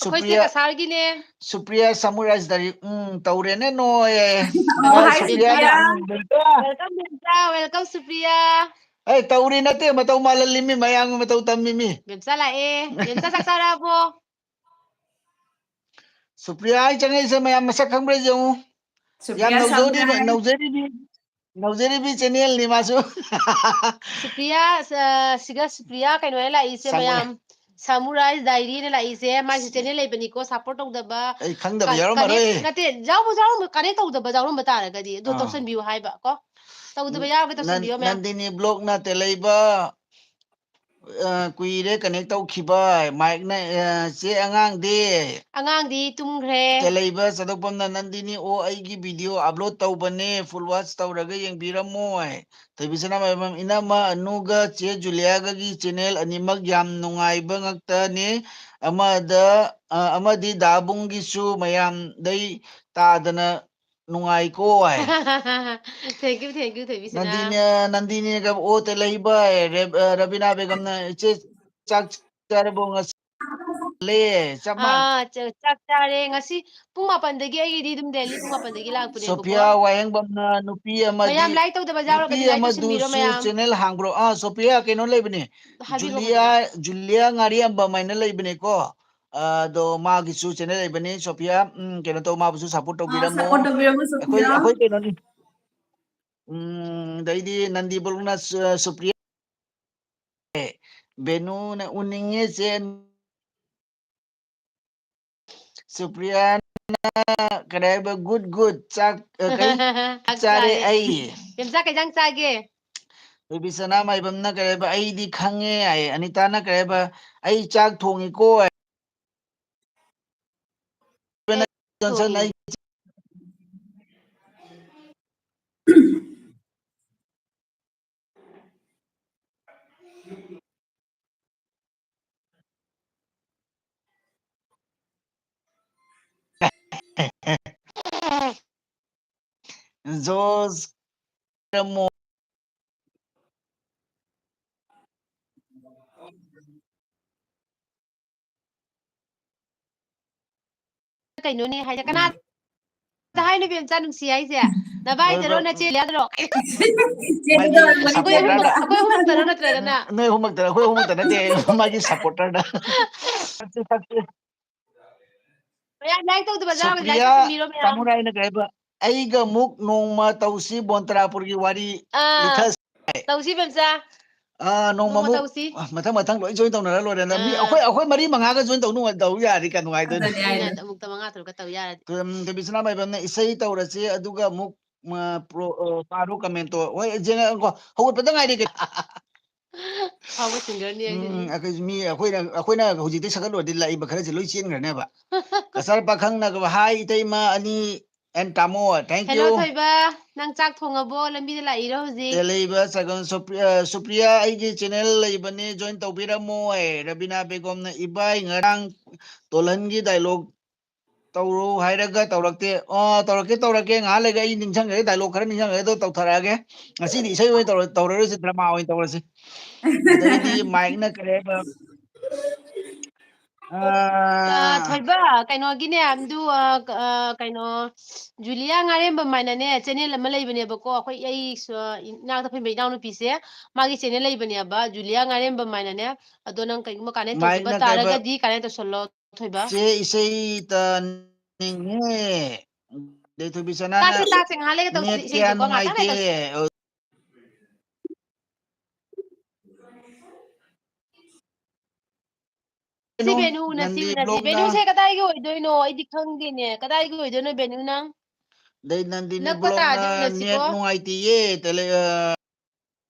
ꯑꯩꯈꯣꯏ ꯆꯦ ꯁꯨꯄ꯭ꯔꯤꯌꯥ, ꯀꯁꯥꯔꯒꯤꯅꯦ꯫ ꯁꯨꯄ꯭ꯔꯤꯌꯥ ꯁꯃꯨꯔꯥꯏꯁ ꯗꯥꯏꯔꯤ-, ꯎꯝ, ꯇꯧꯔꯦꯅꯦ ꯅꯣꯏ꯫ ꯑꯣ, ꯍꯥꯏ, ꯁꯨꯄ꯭ꯔꯤꯌꯥ꯫ ꯁꯨꯄ꯭ꯔꯤꯌꯥ꯫ Welcome, ꯕꯦꯝꯆꯥ, welcome, Supriya. ꯑꯩ ꯇꯧꯔꯤ ꯅꯠꯇꯦ, ꯃꯇꯧ ꯃꯥꯜꯍꯜꯂꯤꯃꯤ, ꯃꯌꯥꯝꯒꯤ ꯃꯇꯧ ꯇꯝꯃꯤꯃꯤ꯫ ꯕꯦꯝꯆꯥ ꯂꯥꯛꯑꯦ꯫ ꯕꯦꯝꯆꯥ ꯆꯥꯛ ꯆꯥꯔꯕꯣ? ꯁꯨꯄ꯭ꯔꯤꯌꯥ ꯍꯥꯏ ꯆꯪꯉꯛꯏꯁꯦ ꯃꯌꯥꯝ ꯃꯁꯛ ꯈꯪꯕ꯭ꯔꯥ ꯌꯦꯡꯉꯨ꯫ ꯁꯨꯄ꯭ꯔꯤꯌꯥ ꯌꯥꯝ ꯅꯧꯖꯔꯤꯕ, ꯁꯃꯨꯔꯥꯏ꯫ ꯅꯧꯖꯔꯤꯕꯤ, ꯅꯧꯖꯔꯤꯕꯤ channel ꯅꯤ ꯃꯥꯁꯨ꯫ ꯁꯨꯄ꯭ꯔꯤꯌꯥ, ꯑ, ꯁꯤꯒ ꯁꯨꯄ꯭ꯔꯤꯌꯥ ꯀꯩꯅꯣꯅ ꯂꯥꯛꯏꯁꯦ ꯁꯃꯨꯔꯥꯏ꯫ ꯃꯌꯥꯝ꯫ ꯁꯃꯨꯔꯥꯏꯁ ꯗꯥꯏꯔꯤꯅ ꯂꯥꯛꯏꯁꯦ, ꯃꯥꯏꯁꯨ channel ꯂꯩꯕꯅꯤꯀꯣ, support ꯇꯧꯗꯕ꯫ ꯑꯩ ꯈꯪꯗꯕ ꯀ-, ꯌꯥꯎꯔꯝꯃꯔꯣꯏ꯫ Connect, ꯅꯠꯇꯦ, ꯌꯥꯎꯕ, ꯌꯥꯎꯔꯝꯕ, connect ꯇꯧꯗꯕ ꯌꯥꯎꯔꯝꯕ ꯇꯥꯔꯒꯗꯤ ꯑꯗꯨ ꯑꯥ꯫ ꯇꯧꯁꯟꯕꯤꯌꯨ ꯍꯥꯏꯕ ꯀꯣ꯫ ꯇꯧꯗꯕ ꯌꯥꯎꯔꯒ ꯅꯟ-, ꯇꯧꯁꯟꯕꯤꯌꯣ ꯃꯌꯥꯝ꯫ ꯅꯟꯗꯤꯅꯤ ꯕ꯭ꯂꯣꯛꯅ ꯇꯦꯂꯩꯕ, ꯑ, ꯀꯨꯏꯔꯦ connect ꯇꯧꯈꯤꯕ꯫ ꯃꯥꯏꯛꯅ, ꯑ, ꯆꯦ ꯑꯉꯥꯡꯗꯤ? ꯑꯉꯥꯡꯗꯤ ꯇꯨꯝꯈ꯭ꯔꯦ꯫ ꯇꯦꯂꯩꯕ ꯆꯥꯗꯣꯛꯄꯝꯅ, "ꯅꯟꯗꯤꯅꯤ ꯑꯣ, ꯑꯩꯒꯤ video upload ꯇꯧꯕꯅꯦ, full watch ꯇꯧꯔꯒ ꯌꯦꯡꯕꯤꯔꯝꯃꯣ" ꯍꯥꯏ꯫ ꯊꯣꯏꯕꯤꯁꯅꯥ ꯃꯥꯏꯕꯝ, "ꯏꯅꯝꯃ ꯑꯅꯨꯒ ꯆꯦ ꯖꯨꯂꯤꯌꯥꯒꯒꯤ channel ꯑꯅꯤꯃꯛ ꯌꯥꯝ ꯅꯨꯡꯉꯥꯏꯕ ꯉꯥꯛꯇꯅꯦ꯫ ꯑꯃꯗ, ꯑ, ꯑꯃꯗꯤ ꯗꯥꯕꯨꯡꯒꯤꯁꯨ ꯃꯌꯥꯝꯗꯩ ꯇꯥꯗꯅ ꯅꯨꯡꯉꯥꯏꯀꯣ" ꯍꯥꯏ꯫ Thank you, thank you, ꯊꯣꯏꯕꯤꯁꯅꯥ꯫ Nandini, ꯅꯟꯗꯤꯅꯤꯒ ꯑꯣ ꯇꯦꯂꯩꯕ, ꯔꯦ-, ꯑ, ꯔꯕꯤꯅꯥ ꯕꯦꯒꯝꯅ, "ꯏꯆꯦ, ꯆꯥꯛ ꯆꯥꯔꯕꯣ?" ꯉꯁꯤ ꯂꯦ, ꯆꯞ ꯃꯥꯟꯅꯩ꯫ ꯑꯥ, ꯆ-, ꯆꯥꯛ ꯆꯥꯔꯦ꯫ ꯉꯁꯤ ꯄꯨꯡ ꯃꯥꯄꯟꯗꯒꯤ, ꯑꯩꯒꯤꯗꯤ ꯑꯗꯨꯝ daily ꯄꯨꯡ ꯃꯥꯄꯟꯗꯒꯤ ꯂꯥꯛꯄꯅꯦꯕꯀꯣ꯫ ꯁꯣꯐꯤꯌꯥ ꯋꯥꯍꯦꯡꯕꯝꯅ ꯅꯨꯄꯤ ꯑꯃꯗꯤ, ꯃꯌꯥꯝ like ꯇꯧꯗꯕ ꯌꯥꯎꯔꯒꯗꯤ ꯅꯨꯄꯤ like ꯑꯃꯗꯨꯁꯨ ꯇꯧꯁꯤꯟꯕꯤꯔꯣ ꯃꯌꯥꯝ꯫ Channel ꯍꯥꯡꯕ꯭ꯔꯣ? ꯑꯥ, ꯁꯣꯐꯤꯌꯥ ꯀꯩꯅꯣ ꯂꯩꯕꯅꯦ, ꯍꯥꯏꯕꯤꯔꯣ, ꯖꯨꯂꯤꯌꯥ, ꯍꯥꯏꯕꯤꯔꯣ꯫ ꯖꯨꯂꯤꯌꯥ ꯉꯥꯔꯤꯌꯥꯝꯕꯝ ꯍꯥꯏꯅ ꯂꯩꯕꯅꯦꯀꯣ꯫ ꯑꯗꯣ ꯃꯥꯒꯤꯁꯨ channel ꯂꯩꯕꯅꯦ, ꯁꯣꯐꯤꯌꯥ꯫ ꯎꯝ, ꯀꯩꯅꯣ ꯇꯧ, ꯃꯥꯕꯨꯁꯨ support ꯑꯥ, ꯇꯧꯕꯤꯔꯝꯃꯣ꯫ Support ꯇꯧꯕꯤꯔꯝꯃꯣ, ꯑꯩꯈꯣꯏ, ꯁꯣꯐꯤꯌꯥ꯫ ꯑꯩꯈꯣꯏ ꯀꯩꯅꯣꯅꯤ꯫ ꯎꯝ, ꯑꯗꯩꯗꯤ ꯅꯟꯗꯤ ꯕ꯭ꯂꯣꯛꯅ ꯁꯨ-, ꯁꯨꯄ꯭ꯔꯤꯌꯥ, ꯕꯦꯅꯨꯅ ꯎꯅꯤꯡꯉꯦ ꯆꯦ꯫ ꯁꯨꯄ꯭ꯔꯤꯌꯥꯅ ꯀꯔꯤ ꯍꯥꯏꯕ? Good, good꯫ ꯆꯥꯛ, ꯑ, ꯀꯩ? ꯆꯥꯛ ꯆꯥꯔꯦ ꯆꯥꯔꯦ꯫ ꯑꯩ꯫ ꯌꯦꯝꯆꯥ ꯀꯩ ꯏꯟꯖꯥꯡ ꯆꯥꯒꯦ? ꯕꯤꯕꯤꯁꯅꯥ ꯃꯥꯏꯕꯝꯅ ꯀꯔꯤ ꯍꯥꯏꯕ? "ꯑꯩꯗꯤ ꯈꯪꯉꯦ" ꯍꯥꯏ꯫ ꯑꯅꯤꯇꯥꯅ ꯀꯔꯤ ꯍꯥꯏꯕ? "ꯑꯩ ꯆꯥꯛ ꯊꯣꯡꯉꯤꯀꯣ" ꯍꯥꯏ꯫ ꯑꯦ, ꯖꯣꯟꯁꯟ, ꯊꯣꯡꯉꯤ꯫ ꯑꯩ ꯖꯣꯁ ꯔꯃꯣ-, ꯀꯩꯅꯣꯅꯦ ꯍꯥꯏꯁꯦ? ꯀꯅꯥꯗ ꯍꯥꯏꯅꯣ, ꯏꯕꯦꯝꯆꯥ, ꯅꯨꯡꯁꯤ ꯍꯥꯏꯁꯦ? ꯅꯕꯥꯏꯗꯔꯣ, ꯅꯆꯦ ꯂꯤꯌꯥꯗꯔꯣ? ꯃꯥꯒꯤ ꯑꯩꯈꯣꯏ ꯑꯍꯨꯝꯃꯛ, supporterꯗ꯫ ꯑꯩꯈꯣꯏ ꯑꯍꯨꯝꯃꯛꯇꯔꯣ ꯅꯠꯇ꯭ꯔꯒꯅ? ꯅꯣꯏ ꯑꯍꯨꯝꯃꯛꯇ, ꯑꯩꯈꯣꯏ ꯑꯍꯨꯝꯃꯛꯇ ꯅꯠꯇꯦ, ꯃꯥꯒꯤ supporterꯗ꯫ ꯃꯌꯥꯝ like ꯇꯧꯗꯕ ꯌꯥꯎꯔꯒꯗꯤ like ꯁꯨꯄ꯭ꯔꯤꯌꯥ ꯇꯧꯁꯤꯟꯕꯤꯔꯣ ꯃꯌꯥꯝ꯫ ꯇꯥꯃꯨꯔꯥꯏꯅ ꯀꯩ ꯍꯥꯏꯕ? "ꯑꯩꯒ ꯑꯃꯨꯛ ꯅꯣꯡꯃ ꯇꯧꯁꯤ ꯕꯣꯟꯇ꯭ꯔꯥꯄꯨꯔꯒꯤ ꯋꯥꯔꯤ ꯑꯥ, ꯂꯤꯊꯁꯤ"꯫ ꯇꯧꯁꯤ ꯏꯕꯦꯝꯆꯥ꯫ ꯑꯥ, ꯅꯣꯡꯃ ꯅꯣꯡꯃ ꯑꯃꯨꯛ ꯇꯧꯁꯤ꯫ ꯃꯊꯪ ꯃꯊꯪ ꯂꯣꯏ join ꯇꯧꯅꯔ ꯂꯣꯏꯔꯦ꯫ ꯃꯤ ꯑꯥ꯫ ꯑꯩꯈꯣꯏ, ꯑꯩꯈꯣꯏ ꯃꯔꯤ ꯃꯉꯥꯒ join ꯇꯧ ꯅꯨꯡꯉꯥꯏ-, ꯇꯧ ꯌꯥꯔꯗꯤ ꯀꯌꯥ ꯅꯨꯡꯉꯥꯏꯗꯣꯏꯅꯣ꯫ ꯑꯗꯨꯅꯦ ꯍꯥꯏꯁꯦ꯫ ꯑꯗꯨꯅꯦ, ꯑꯃꯨꯛꯇ ꯃꯉꯥ ꯇꯔꯨꯛꯀ ꯇꯧ ꯌꯥꯔꯗꯤ꯫ ꯎꯝ, ꯗꯦꯕꯤꯁꯅꯥ ꯃꯥꯏꯕꯝꯅ ꯏꯁꯩ ꯇꯧꯔꯁꯤ, ꯑꯗꯨꯒ ꯑꯃꯨꯛ, ꯃ, pro-, ꯑ, ꯄꯥꯔꯣ commentꯇꯣ꯫ ꯍꯣꯏ, ꯖꯦꯅ-, ꯀꯣ, ꯍꯧꯒꯠꯄꯗ ꯉꯥꯏꯔꯤ ꯀꯩꯅꯣ꯫ ꯑꯐꯥꯎꯕ singerꯅꯤ ꯑꯩꯁꯦ꯫ ꯎꯝ, ꯑꯩꯈꯣꯏ ꯃꯤ, ꯑꯩꯈꯣꯏꯅ, ꯑꯩꯈꯣꯏꯅ ꯍꯧꯖꯤꯛꯇꯩ ꯁꯛꯀꯠꯂꯨꯔꯗꯤ ꯂꯥꯛꯏꯕ ꯈꯔꯁꯦ ꯂꯣꯏ ꯆꯦꯟꯈ꯭ꯔꯅꯦꯕ꯫ ꯀꯆꯥꯔ ꯄꯥꯈꯪꯅꯒ, "Hi, ꯏꯇꯩꯃ ꯑꯅꯤ and ꯇꯥꯃꯣ, thank you." Hello, ꯊꯣꯏꯕ, ꯅꯪ ꯆꯥꯛ ꯊꯣꯡꯉꯕꯣ? ꯂꯝꯕꯤꯗ ꯂꯥꯛꯏꯔꯣ ꯍꯧꯖꯤꯛ? ꯇꯦꯂꯩꯕ ꯁꯒꯣꯜ ꯁꯨꯄ꯭ꯔꯤꯌꯥ, ꯁꯨꯄ꯭ꯔꯤꯌꯥ, ꯑꯩꯒꯤ channel ꯂꯩꯕꯅꯦ, join ꯇꯧꯕꯤꯔꯝꯃꯣ꯫ ꯑꯦ, ꯔꯕꯤꯅꯥ ꯕꯦꯒꯝꯅ, "ꯏꯕꯥꯏ, ꯉꯔꯥꯡ ꯇꯣꯜꯍꯟꯒꯤ dialogue ꯇꯧꯔꯣ ꯍꯥꯏꯔꯒ ꯇꯧꯔꯛꯇꯦ꯫ ꯑꯣ, ꯇꯧꯔꯛꯀꯦ, ꯇꯧꯔꯛꯀꯦ, ꯉꯥꯏꯍꯥꯛ ꯂꯩꯔꯒ ꯑꯩ ꯅꯤꯡꯁꯤꯡꯈ꯭ꯔꯦ, dialogue ꯈꯔ ꯅꯤꯡꯁꯤꯡꯈ꯭ꯔꯦ, ꯑꯗꯣ ꯇꯧꯊꯔꯛꯑꯒꯦ꯫ ꯉꯁꯤꯗꯤ ꯏꯁꯩ ꯑꯣꯏꯅ ꯇꯧꯔ-, ꯇꯧꯔꯔꯣꯏꯁꯦ, drama ꯑꯣꯏꯅ ꯇꯧꯔꯁꯦ꯫ ꯑꯗꯩꯗꯤ micꯅ ꯀꯔꯤ ꯍꯥꯏꯕ? ꯑ, ꯑ, ꯊꯣꯏꯕ, ꯀꯩꯅꯣꯒꯤꯅꯦ, ꯑꯗꯨ, ꯑ, ꯀ-, ꯑ, ꯀꯩꯅꯣ, ꯖꯨꯂꯤꯌꯥ ꯉꯥꯔꯦꯝꯕꯝ ꯍꯥꯏꯅꯅꯦ, channel ꯑꯃ ꯂꯩꯕꯅꯦꯕꯀꯣ꯫ ꯑꯩꯈꯣꯏ, ꯑꯩ ꯁ-, ꯏꯅꯥꯛꯇ ꯐꯝꯕ ꯏꯅꯥꯎꯅꯨꯄꯤꯁꯦ, ꯃꯥꯒꯤ channel ꯂꯩꯕꯅꯦꯕ, ꯖꯨꯂꯤꯌꯥ ꯉꯥꯔꯦꯝꯕꯝ ꯍꯥꯏꯅꯅꯦ꯫ ꯑꯗꯣ ꯅꯪ ꯀꯩꯒꯨꯝꯕ connect ꯇꯧꯗꯕ micꯅ ꯀꯔꯤ ꯍꯥꯏꯕ? ꯇꯥꯔꯒꯗꯤ connect ꯇꯧꯁꯜꯂꯣ, ꯊꯣꯏꯕ꯫ ꯆꯦ, ꯏꯁꯩ ꯇꯥꯅꯤꯡꯉꯦ꯫ ꯗꯦꯊꯣꯏꯕꯤ ꯁꯅꯥꯅ, ꯇꯥꯛꯁꯦ, ꯇꯥꯛꯁꯦ, ꯉꯥꯏꯍꯥꯛ ꯂꯩꯒ ꯇꯧꯁꯤ, "Net ꯀꯌꯥ ꯏꯁꯩꯗꯣꯀꯣ, ꯉꯥꯛꯇꯪ ꯂꯩ ꯅꯨꯡꯉꯥꯏꯇꯦ"꯫ ꯇꯧꯁꯤ꯫ ꯁꯤ ꯀꯩꯅꯣ, venue ꯎꯅꯁꯤ, ꯅꯟꯗꯤ ꯎꯅꯁꯤ꯫ blockꯅ꯫ Venueꯁꯦ ꯀꯗꯥꯏꯒꯤ ꯑꯣꯏꯗꯣꯏꯅꯣ? ꯑꯩꯗꯤ ꯈꯪꯗꯦꯅꯦ꯫ ꯀꯗꯥꯏꯒꯤ ꯑꯣꯏꯗꯣꯏꯅꯣ venue ꯅꯪ? ꯑꯗꯩ ꯅꯟꯗꯤꯅꯤ ꯅꯛꯄ ꯇꯥꯔꯗꯤ blockꯅ, ꯎꯅꯁꯤꯀꯣ꯫ "Net ꯅꯨꯡꯉꯥꯏꯇꯦꯌꯦ", ꯇꯦꯂꯦ-, ꯑ,